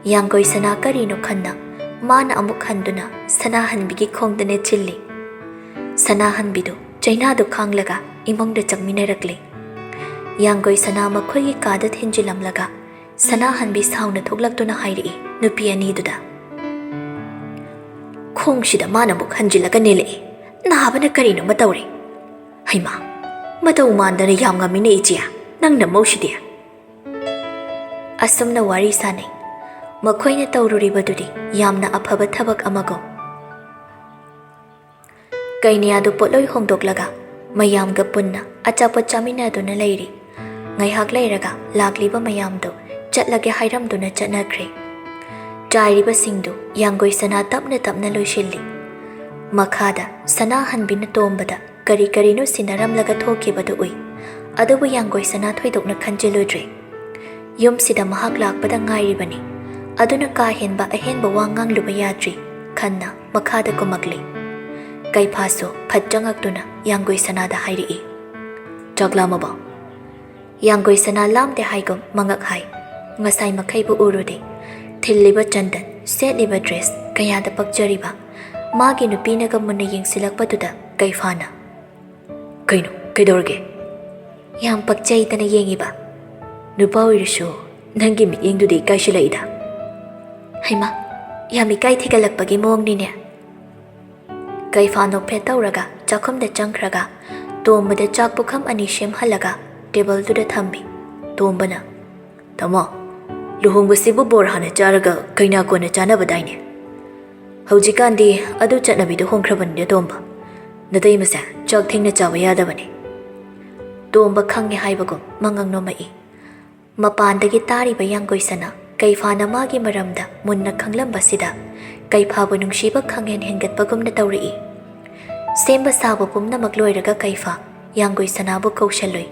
ꯌꯥꯡꯒꯣꯏ ꯁꯅꯥ ꯀꯔꯤꯅꯣ ꯈꯟꯅ ꯃꯥꯅ ꯑꯃꯨꯛ ꯍꯟꯗꯨꯅ ꯁꯅꯥꯍꯟꯕꯤꯒꯤ ꯈꯣꯡꯗ ꯅꯦꯠꯁꯤꯜꯂꯤ꯫ ꯁꯅꯥꯍꯟꯕꯤꯗꯨ ꯆꯩꯅꯥꯗꯨ ꯈꯥꯡꯂꯒ ꯏꯃꯨꯡꯗ ꯆꯪꯃꯤꯟꯅꯔꯛꯂꯤ꯫ ꯌꯥꯡꯒꯣꯏ ꯁꯅꯥ ꯃꯈꯣꯏꯒꯤ ꯀꯥꯗ ꯊꯤꯟꯖꯤꯜꯂꯝꯂꯒ ꯁꯅꯥꯍꯟꯕꯤ ꯁꯥꯎꯅ ꯊꯣꯛꯂꯛꯇꯨꯅ ꯍꯥꯏꯔꯛꯏ ꯅꯨꯄꯤ ꯑꯅꯤꯗꯨꯗ, "ꯈꯣꯡꯁꯤꯗ ꯃꯥꯅ ꯑꯃꯨꯛ ꯍꯟꯖꯤꯜꯂꯒ ꯅꯦꯜꯂꯛꯏ꯫ ꯅꯥꯕꯅ ꯀꯔꯤꯅꯣꯃ ꯇꯧꯔꯦ꯫ ꯍꯩꯃꯥ, ꯃꯇꯧ ꯃꯥꯟꯗꯅ ꯌꯥꯝ ꯉꯝꯃꯤꯅꯦ ꯏꯆꯦ, ꯅꯪ ꯅꯃꯧꯁꯤꯗꯤ"꯫ ꯑꯁꯨꯝꯅ ꯋꯥꯔꯤ ꯁꯥꯅꯩ꯫ ꯃꯈꯣꯏꯅ ꯇꯧꯔꯨꯔꯤꯕꯗꯨꯗꯤ ꯌꯥꯝꯅ ꯑꯐꯕ ꯊꯕꯛ ꯑꯃꯒꯨꯝ꯫ ꯀꯩꯅꯤꯌꯥꯗꯨ ꯄꯣꯠꯂꯣꯏ ꯍꯣꯡꯗꯣꯛꯂꯒ ꯃꯌꯥꯝꯒ ꯄꯨꯟꯅ ꯑꯆꯥꯄꯣꯠ ꯆꯥꯃꯤꯟꯅꯗꯨꯅ ꯂꯩꯔꯤ꯫ ꯉꯥꯏꯍꯥꯛ ꯂꯩꯔꯒ ꯂꯥꯛꯂꯤꯕ ꯃꯌꯥꯝꯗꯨ ꯆꯠꯂꯒꯦ ꯍꯥꯏꯔꯝꯗꯨꯅ ꯆꯠꯅꯈ꯭ꯔꯦ꯫ ꯆꯥꯏꯔꯤꯕꯁꯤꯡꯗꯨ ꯌꯥꯡꯒꯣꯏ ꯁꯅꯥ ꯇꯞꯅ ꯇꯞꯅ ꯂꯣꯏꯁꯤꯜꯂꯤ꯫ ꯃꯈꯥꯗ ꯁꯅꯥꯍꯟꯕꯤꯅ ꯇꯣꯝꯕꯗ ꯀꯔꯤ ꯀꯔꯤꯅꯣ ꯁꯤꯟꯅꯔꯝꯂꯒ ꯊꯣꯛꯈꯤꯕꯗꯨ ꯎꯏ꯫ ꯑꯗꯨꯕꯨ ꯌꯥꯡꯒꯣꯏ ꯁꯅꯥ ꯊꯣꯏꯗꯣꯛꯅ ꯈꯟꯖꯤꯜꯂꯨꯗ꯭ꯔꯦ꯫ ꯌꯨꯝꯁꯤꯗ ꯃꯍꯥꯛ ꯂꯥꯛꯄꯗ ꯉꯥꯏꯔꯤꯕꯅꯤ꯫ ꯑꯗꯨꯅ ꯀꯥ ꯍꯦꯟꯕ ꯑꯍꯦꯟꯕ ꯋꯥ ꯉꯥꯡꯂꯨꯕ ꯌꯥꯗ꯭ꯔꯤ꯫ ꯈꯟꯅ ꯃꯈꯥꯗ ꯀꯨꯝꯃꯛꯂꯤ꯫ ꯀꯩꯐꯥꯁꯨ ꯐꯠ ꯆꯪꯉꯛꯇꯨꯅ ꯌꯥꯡꯒꯣꯏ ꯁꯅꯥꯗ ꯍꯥꯏꯔꯛꯏ, "ꯆꯥꯛ ꯂꯥꯝꯃꯕꯣ?" ꯌꯥꯡꯒꯣꯏ ꯁꯅꯥ ꯂꯥꯝꯗꯦ ꯍꯥꯏꯒꯨꯝ ꯃꯉꯛ ꯍꯥꯏ꯫ ꯉꯁꯥꯏ ꯃꯈꯩꯕꯨ ꯎꯔꯨꯗꯦ꯫ ꯊꯤꯜꯂꯤꯕ ꯆꯟꯗꯟ, ꯁꯦꯠꯂꯤꯕ ꯗ꯭ꯔꯦꯁ ꯀꯌꯥꯗ ꯄꯛꯆꯔꯤꯕ꯫ ꯃꯥꯒꯤ ꯅꯨꯄꯤꯅꯒ ꯃꯨꯟꯅ ꯌꯦꯡꯁꯤꯜꯂꯛꯄꯗꯨꯗ ꯀꯩꯐꯥꯅ, "ꯀꯩꯅꯣ, ꯀꯩꯗꯧꯔꯒꯦ?" "ꯌꯥꯝ ꯄꯛꯆꯩꯗꯅ ꯌꯦꯡꯉꯤꯕ꯫ ꯅꯨꯄꯥ ꯑꯣꯏꯔꯁꯨ ꯅꯪꯒꯤ ꯃꯤꯠꯌꯦꯡꯗꯨꯗꯤ ꯏꯀꯥꯏꯁꯤꯜꯂꯛꯏꯗ"꯫ "ꯍꯩꯃꯥ, ꯌꯥꯝ ꯏꯀꯥꯏ ꯊꯤꯒꯠꯂꯛꯄꯒꯤ ꯃꯑꯣꯡꯅꯤꯅꯦ"꯫ ꯀꯩꯐꯥ ꯅꯣꯛꯐꯦꯠ ꯇꯧꯔꯒ ꯆꯥꯛꯈꯨꯝꯗ ꯆꯪꯈ꯭ꯔꯒ ꯇꯣꯝꯕꯗ ꯆꯥꯛ ꯄꯨꯈꯝ ꯑꯅꯤ ꯁꯦꯝꯍꯜꯂꯒ ꯇꯦꯕꯜꯗꯨꯗ ꯊꯝꯃꯤ꯫ ꯇꯣꯝꯕꯅ, "ꯇꯥꯃꯣ, ꯂꯨꯍꯣꯡꯕꯁꯤꯕꯨ ꯕꯣꯔ ꯍꯥꯟꯅ ꯆꯥꯔꯒ ꯀꯩꯅꯥ ꯀꯣꯟꯅ ꯆꯥꯅꯕꯗꯥꯏꯅꯦ? ꯍꯧꯖꯤꯛꯀꯥꯟꯗꯤ ꯑꯗꯨ ꯆꯠꯅꯕꯤꯗꯣ ꯍꯣꯡꯈ꯭ꯔꯕꯅꯤꯅꯦ ꯇꯣꯝꯕ꯫ ꯅꯇꯩꯃꯁꯦ ꯆꯥꯛ ꯊꯦꯡꯅ ꯆꯥꯕ ꯌꯥꯗꯕꯅꯦ"꯫ ꯇꯣꯝꯕ ꯈꯪꯉꯦ ꯍꯥꯏꯕꯒꯨꯝ ꯃꯉꯛ ꯅꯣꯝꯃꯛꯏ꯫ ꯃꯄꯥꯟꯗꯒꯤ ꯇꯥꯔꯤꯕ ꯌꯥꯡꯒꯣꯏ ꯁꯅꯥ ꯀꯩꯐꯥꯅ ꯃꯥꯒꯤ ꯃꯔꯝꯗ ꯃꯨꯟꯅ ꯈꯪꯂꯝꯕꯁꯤꯗ ꯀꯩꯐꯥꯕꯨ ꯅꯨꯡꯁꯤꯕ ꯈꯪꯍꯦꯟ ꯍꯦꯟꯒꯠꯄꯒꯨꯝꯅ ꯇꯧꯔꯛꯏ꯫ ꯁꯦꯝꯕ ꯁꯥꯕ ꯄꯨꯝꯅꯃꯛ ꯂꯣꯏꯔꯒ ꯀꯩꯐꯥ ꯌꯥꯡꯒꯣꯏ ꯁꯅꯥꯕꯨ ꯀꯧꯁꯜꯂꯨꯏ꯫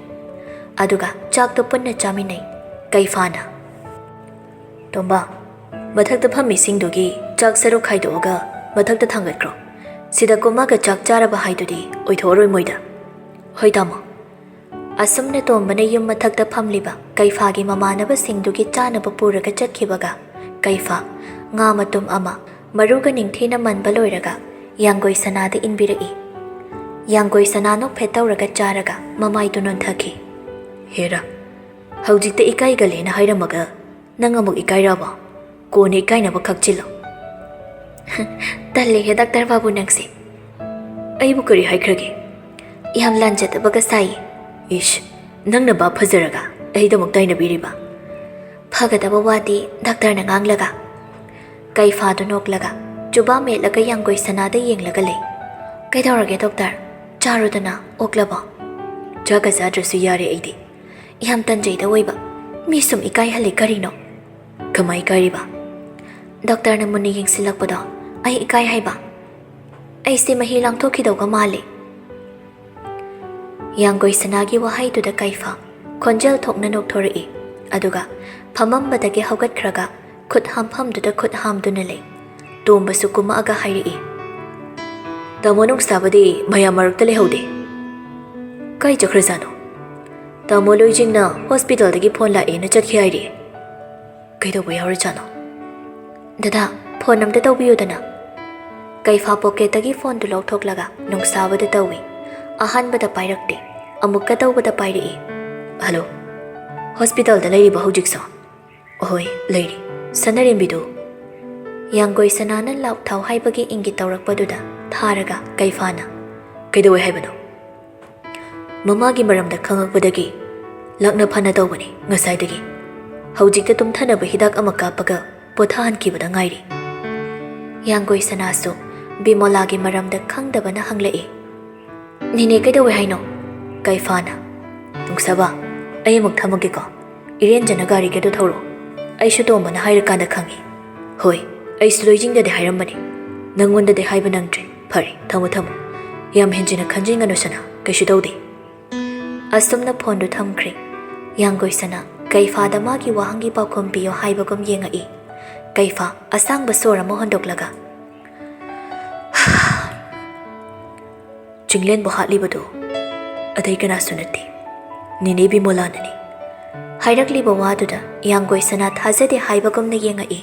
ꯑꯗꯨꯒ ꯆꯥꯛꯇꯣ ꯄꯨꯟꯅ ꯆꯥꯃꯤꯟꯅꯩ꯫ ꯀꯩꯐꯥꯅ, "ꯇꯣꯝꯕ, ꯃꯊꯛꯇ ꯐꯝꯃꯤꯁꯤꯡꯗꯨꯒꯤ ꯆꯥꯛ ꯁꯔꯨꯛ ꯈꯥꯏꯗꯣꯛꯑꯒ ꯃꯊꯛꯇ ꯊꯥꯡꯒꯠꯈ꯭ꯔꯣ꯫ ꯁꯤꯗ ꯀꯨꯝꯃꯒ ꯆꯥꯛ ꯆꯥꯔꯕ ꯍꯥꯏꯗꯨꯗꯤ ꯑꯣꯏꯊꯣꯛꯑꯔꯣꯏ ꯃꯣꯏꯗ"꯫ "ꯍꯣꯏ ꯇꯥꯃꯣ"꯫ ꯑꯁꯨꯝꯅ ꯇꯣꯝꯕꯅ ꯌꯨꯝ ꯃꯊꯛꯇ ꯐꯝꯂꯤꯕ ꯀꯩꯐꯥꯒꯤ ꯃꯃꯥꯟꯅꯕꯁꯤꯡꯗꯨꯒꯤ ꯆꯥꯅꯕ ꯄꯨꯔꯒ ꯆꯠꯈꯤꯕꯒ ꯀꯩꯐꯥ ꯉꯥ ꯃꯇꯨꯝ ꯑꯃ ꯃꯔꯨꯒ ꯅꯤꯡꯊꯤꯅ ꯃꯟꯕ ꯂꯣꯏꯔꯒ ꯌꯥꯡꯒꯣꯏ ꯁꯅꯥꯗ ꯏꯟꯕꯤꯔꯛꯏ꯫ ꯌꯥꯡꯒꯣꯏ ꯁꯅꯥ ꯅꯣꯛꯐꯦꯠ ꯇꯧꯔꯒ ꯆꯥꯔꯒ ꯃꯃꯥꯏꯗꯨ ꯅꯣꯟꯊꯈꯤ꯫ "ꯍꯦꯔꯥ, ꯍꯧꯖꯤꯛꯇ ꯏꯀꯥꯏꯒꯜꯂꯦꯅ ꯍꯥꯏꯔꯝꯃꯒ ꯅꯪ ꯑꯃꯨꯛ ꯏꯀꯥꯏꯔꯕꯣ? ꯀꯣꯟꯅ ꯏꯀꯥꯏꯅꯕ ꯈꯛꯆꯤꯜꯂꯣ꯫" "ꯇꯜꯂꯦꯍꯦ ꯗꯥꯛꯇꯔ ꯕꯥꯕꯨ ꯅꯪꯁꯦ꯫ ꯑꯩꯕꯨ ꯀꯔꯤ ꯍꯥꯏꯈ꯭ꯔꯒꯦ? ꯌꯥꯝ ꯂꯥꯟꯖꯗꯕꯒ ꯁꯥꯏꯌꯦ꯫" "ꯏꯁ, ꯅꯪꯅ ꯕꯥ ꯐꯖꯔꯒ ꯑꯩꯗꯃꯛ ꯇꯥꯏꯅꯕꯤꯔꯤꯕ?" "ꯐꯒꯗꯕ ꯋꯥꯗꯤ ꯗꯥꯛꯇꯔꯅ ꯉꯥꯡꯂꯒ꯫" ꯀꯩꯐꯥꯗꯨ ꯅꯣꯛꯂꯒ ꯆꯨꯕꯥ ꯃꯦꯠꯂꯒ ꯌꯥꯡꯒꯣꯏ ꯁꯅꯥꯗ ꯌꯦꯡꯂꯒ ꯂꯩ꯫ "ꯀꯩꯗꯧꯔꯒꯦ ꯗꯣꯛꯇꯔ? ꯆꯥꯔꯣꯗꯅ, ꯑꯣꯛꯂꯕꯣ?" "ꯆꯥꯒ ꯆꯥꯗ꯭ꯔꯁꯨ ꯌꯥꯔꯦ ꯑꯩꯗꯤ꯫" "ꯌꯥꯝ ꯇꯟꯖꯩꯗ ꯑꯣꯏꯕ꯫ ꯃꯤ ꯁꯨꯝ ꯏꯀꯥꯏꯍꯜꯂꯤ ꯀꯔꯤꯅꯣ?" "ꯀꯃꯥꯏ ꯏꯀꯥꯏꯔꯤꯕ?" "ꯗꯣꯛꯇꯔꯅ ꯃꯨꯟꯅ ꯌꯦꯡꯁꯤꯜꯂꯛꯄꯗꯣ ꯑꯩ ꯏꯀꯥꯏ ꯍꯥꯏꯕ꯫ ꯑꯩꯁꯦ ꯃꯍꯤ ꯂꯥꯡꯊꯣꯛꯈꯤꯗꯧꯒ ꯃꯥꯜꯂꯤ꯫" ꯌꯥꯡꯒꯣꯏ ꯁꯅꯥꯒꯤ ꯋꯥꯍꯩꯗꯨꯗ ꯀꯩꯐꯥ ꯈꯣꯟꯖꯦꯜ ꯊꯣꯛꯅ ꯅꯣꯛꯊꯣꯔꯛꯏ꯫ ꯑꯗꯨꯒ ꯐꯝꯃꯝꯕꯗꯒꯤ ꯍꯧꯒꯠꯈ꯭ꯔꯒ ꯈꯨꯠ ꯍꯥꯝꯐꯝꯗꯨꯗ ꯈꯨꯠ ꯍꯥꯝꯗꯨꯅ ꯂꯩ꯫ ꯇꯣꯝꯕꯁꯨ ꯀꯨꯝꯃꯛꯑꯒ ꯍꯥꯏꯔꯛꯏ, "ꯇꯥꯃꯣ ꯅꯨꯡꯁꯥꯕꯗꯤ ꯃꯌꯥꯝ ꯃꯔꯛꯇ ꯂꯩꯍꯧꯗꯦ꯫ ꯀꯥꯏ ꯆꯠꯈ꯭ꯔꯖꯥꯠꯅꯣ?" "ꯇꯥꯃꯣ ꯂꯣꯏꯖꯤꯡꯅ ꯍꯣꯁꯄꯤꯇꯥꯜꯗꯒꯤ ꯐꯣꯟ ꯂꯥꯛꯑꯦꯅ ꯆꯠꯈꯤ ꯍꯥꯏꯔꯤ꯫" "ꯀꯩꯗꯧꯕ ꯌꯥꯎꯔꯖꯥꯠꯅꯣ?" "ꯗꯗꯥ, ꯐꯣꯟ ꯑꯝꯇ ꯇꯧꯕꯤꯌꯨꯗꯅ꯫" ꯀꯩꯐꯥ ꯄꯣꯀꯦꯠꯇꯒꯤ ꯐꯣꯟꯗꯨ ꯂꯧꯊꯣꯛꯂꯒ ꯅꯨꯡꯁꯥꯕꯗ ꯇꯧꯏ꯫ ꯑꯍꯥꯟꯕꯗ ꯄꯥꯏꯔꯛꯇꯦ꯫ ꯑꯃꯨꯛꯀ ꯇꯧꯕꯗ ꯄꯥꯏꯔꯛꯏ꯫ "ꯍꯜꯂꯣ, ꯍꯣꯁꯄꯤꯇꯥꯜꯗ ꯂꯩꯔꯤꯕ ꯍꯧꯖꯤꯛꯁꯨ?" "ꯑꯍꯣꯏ, ꯂꯩꯔꯤ꯫ ꯁꯅꯔꯦꯝꯕꯤꯗꯨ?" ꯌꯥꯡꯒꯣꯏ ꯁꯅꯥꯅ ꯂꯥꯎ ꯊꯥꯎ ꯍꯥꯏꯕꯒꯤ ꯏꯪꯒꯤꯠ ꯇꯧꯔꯛꯄꯗꯨꯗ ꯊꯥꯔꯒ ꯀꯩꯐꯥꯅ, "ꯀꯩꯗꯧꯋꯦ ꯍꯥꯏꯕꯅꯣ?" "ꯃꯃꯥꯒꯤ ꯃꯔꯝꯗ ꯈꯪꯉꯛꯄꯗꯒꯤ ꯂꯥꯛꯅ ꯐꯅ ꯇꯧꯕꯅꯤ ꯉꯁꯥꯏꯗꯒꯤ꯫ ꯍꯧꯖꯤꯛꯇ ꯇꯨꯝꯊꯅꯕ ꯍꯤꯗꯥꯛ ꯑꯃ ꯀꯥꯞꯄꯒ ꯄꯣꯊꯥꯍꯟꯈꯤꯕꯗ ꯉꯥꯏꯔꯤ꯫" ꯌꯥꯡꯒꯣꯏ ꯁꯅꯥꯁꯨ ꯕꯤꯃꯣꯂꯥꯒꯤ ꯃꯔꯝꯗ ꯈꯪꯗꯕꯅ ꯍꯪꯂꯛꯏ꯫ "ꯅꯦꯅꯦ ꯀꯩꯗꯧꯋꯦ ꯍꯥꯏꯅꯣ?" ꯀꯩꯐꯥꯅ, "ꯅꯨꯡꯁꯥꯕ, ꯑꯩ ꯑꯃꯨꯛ ꯊꯝꯃꯒꯦꯀꯣ꯫ ꯏꯔꯦꯟꯖꯅ ꯒꯥꯔꯤꯒꯗꯨ ꯊꯧꯔꯣ꯫ ꯑꯩꯁꯨ ꯇꯣꯝꯕꯅ ꯍꯥꯏꯔꯀꯥꯟꯗ ꯈꯪꯉꯤ꯫ ꯍꯣꯏ, ꯑꯩꯁꯨ ꯂꯣꯏꯖꯤꯡꯗꯗꯤ ꯍꯥꯏꯔꯝꯕꯅꯤ꯫ ꯅꯪꯉꯣꯟꯗꯗꯤ ꯍꯥꯏꯕ ꯅꯪꯗ꯭ꯔꯦ꯫ ꯐꯔꯦ, ꯊꯝꯃꯣ, ꯊꯝꯃꯣ꯫ ꯌꯥꯝ ꯍꯦꯟꯖꯤꯟꯅ ꯈꯟꯖꯤꯟꯒꯅꯨ ꯁꯅꯥ, ꯀꯩꯁꯨ ꯇꯧꯗꯦ꯫" ꯑꯁꯨꯝꯅ ꯐꯣꯟꯗꯨ ꯊꯝꯈ꯭ꯔꯦ꯫ ꯌꯥꯡꯒꯣꯏ ꯁꯅꯥ ꯀꯩꯐꯥꯗ ꯃꯥꯒꯤ ꯋꯥꯍꯪꯒꯤ ꯄꯥꯎꯈꯨꯝ ꯄꯤꯌꯣ ꯍꯥꯏꯕꯒꯨꯝ ꯌꯦꯡꯉꯛꯏ꯫ ꯀꯩꯐꯥ ꯑꯁꯥꯡꯕ ꯁꯣꯔ ꯑꯃ ꯍꯣꯟꯗꯣꯛꯂꯒ, "ꯆꯤꯡꯂꯦꯟꯕꯨ ꯍꯥꯠꯂꯤꯕꯗꯨ ꯑꯇꯩ ꯀꯅꯥꯁꯨ ꯅꯠꯇꯦ, ꯅꯦꯅꯦ ꯕꯤꯃꯣꯂꯥꯅꯅꯤ꯫ ꯍꯥꯏꯔꯛꯂꯤꯕ ꯋꯥꯗꯨꯗ ꯌꯥꯡꯒꯣꯏꯁꯅꯥ ꯊꯥꯖꯗꯦ ꯍꯥꯏꯕꯒꯨꯝꯅ ꯌꯦꯡꯉꯛꯏ꯫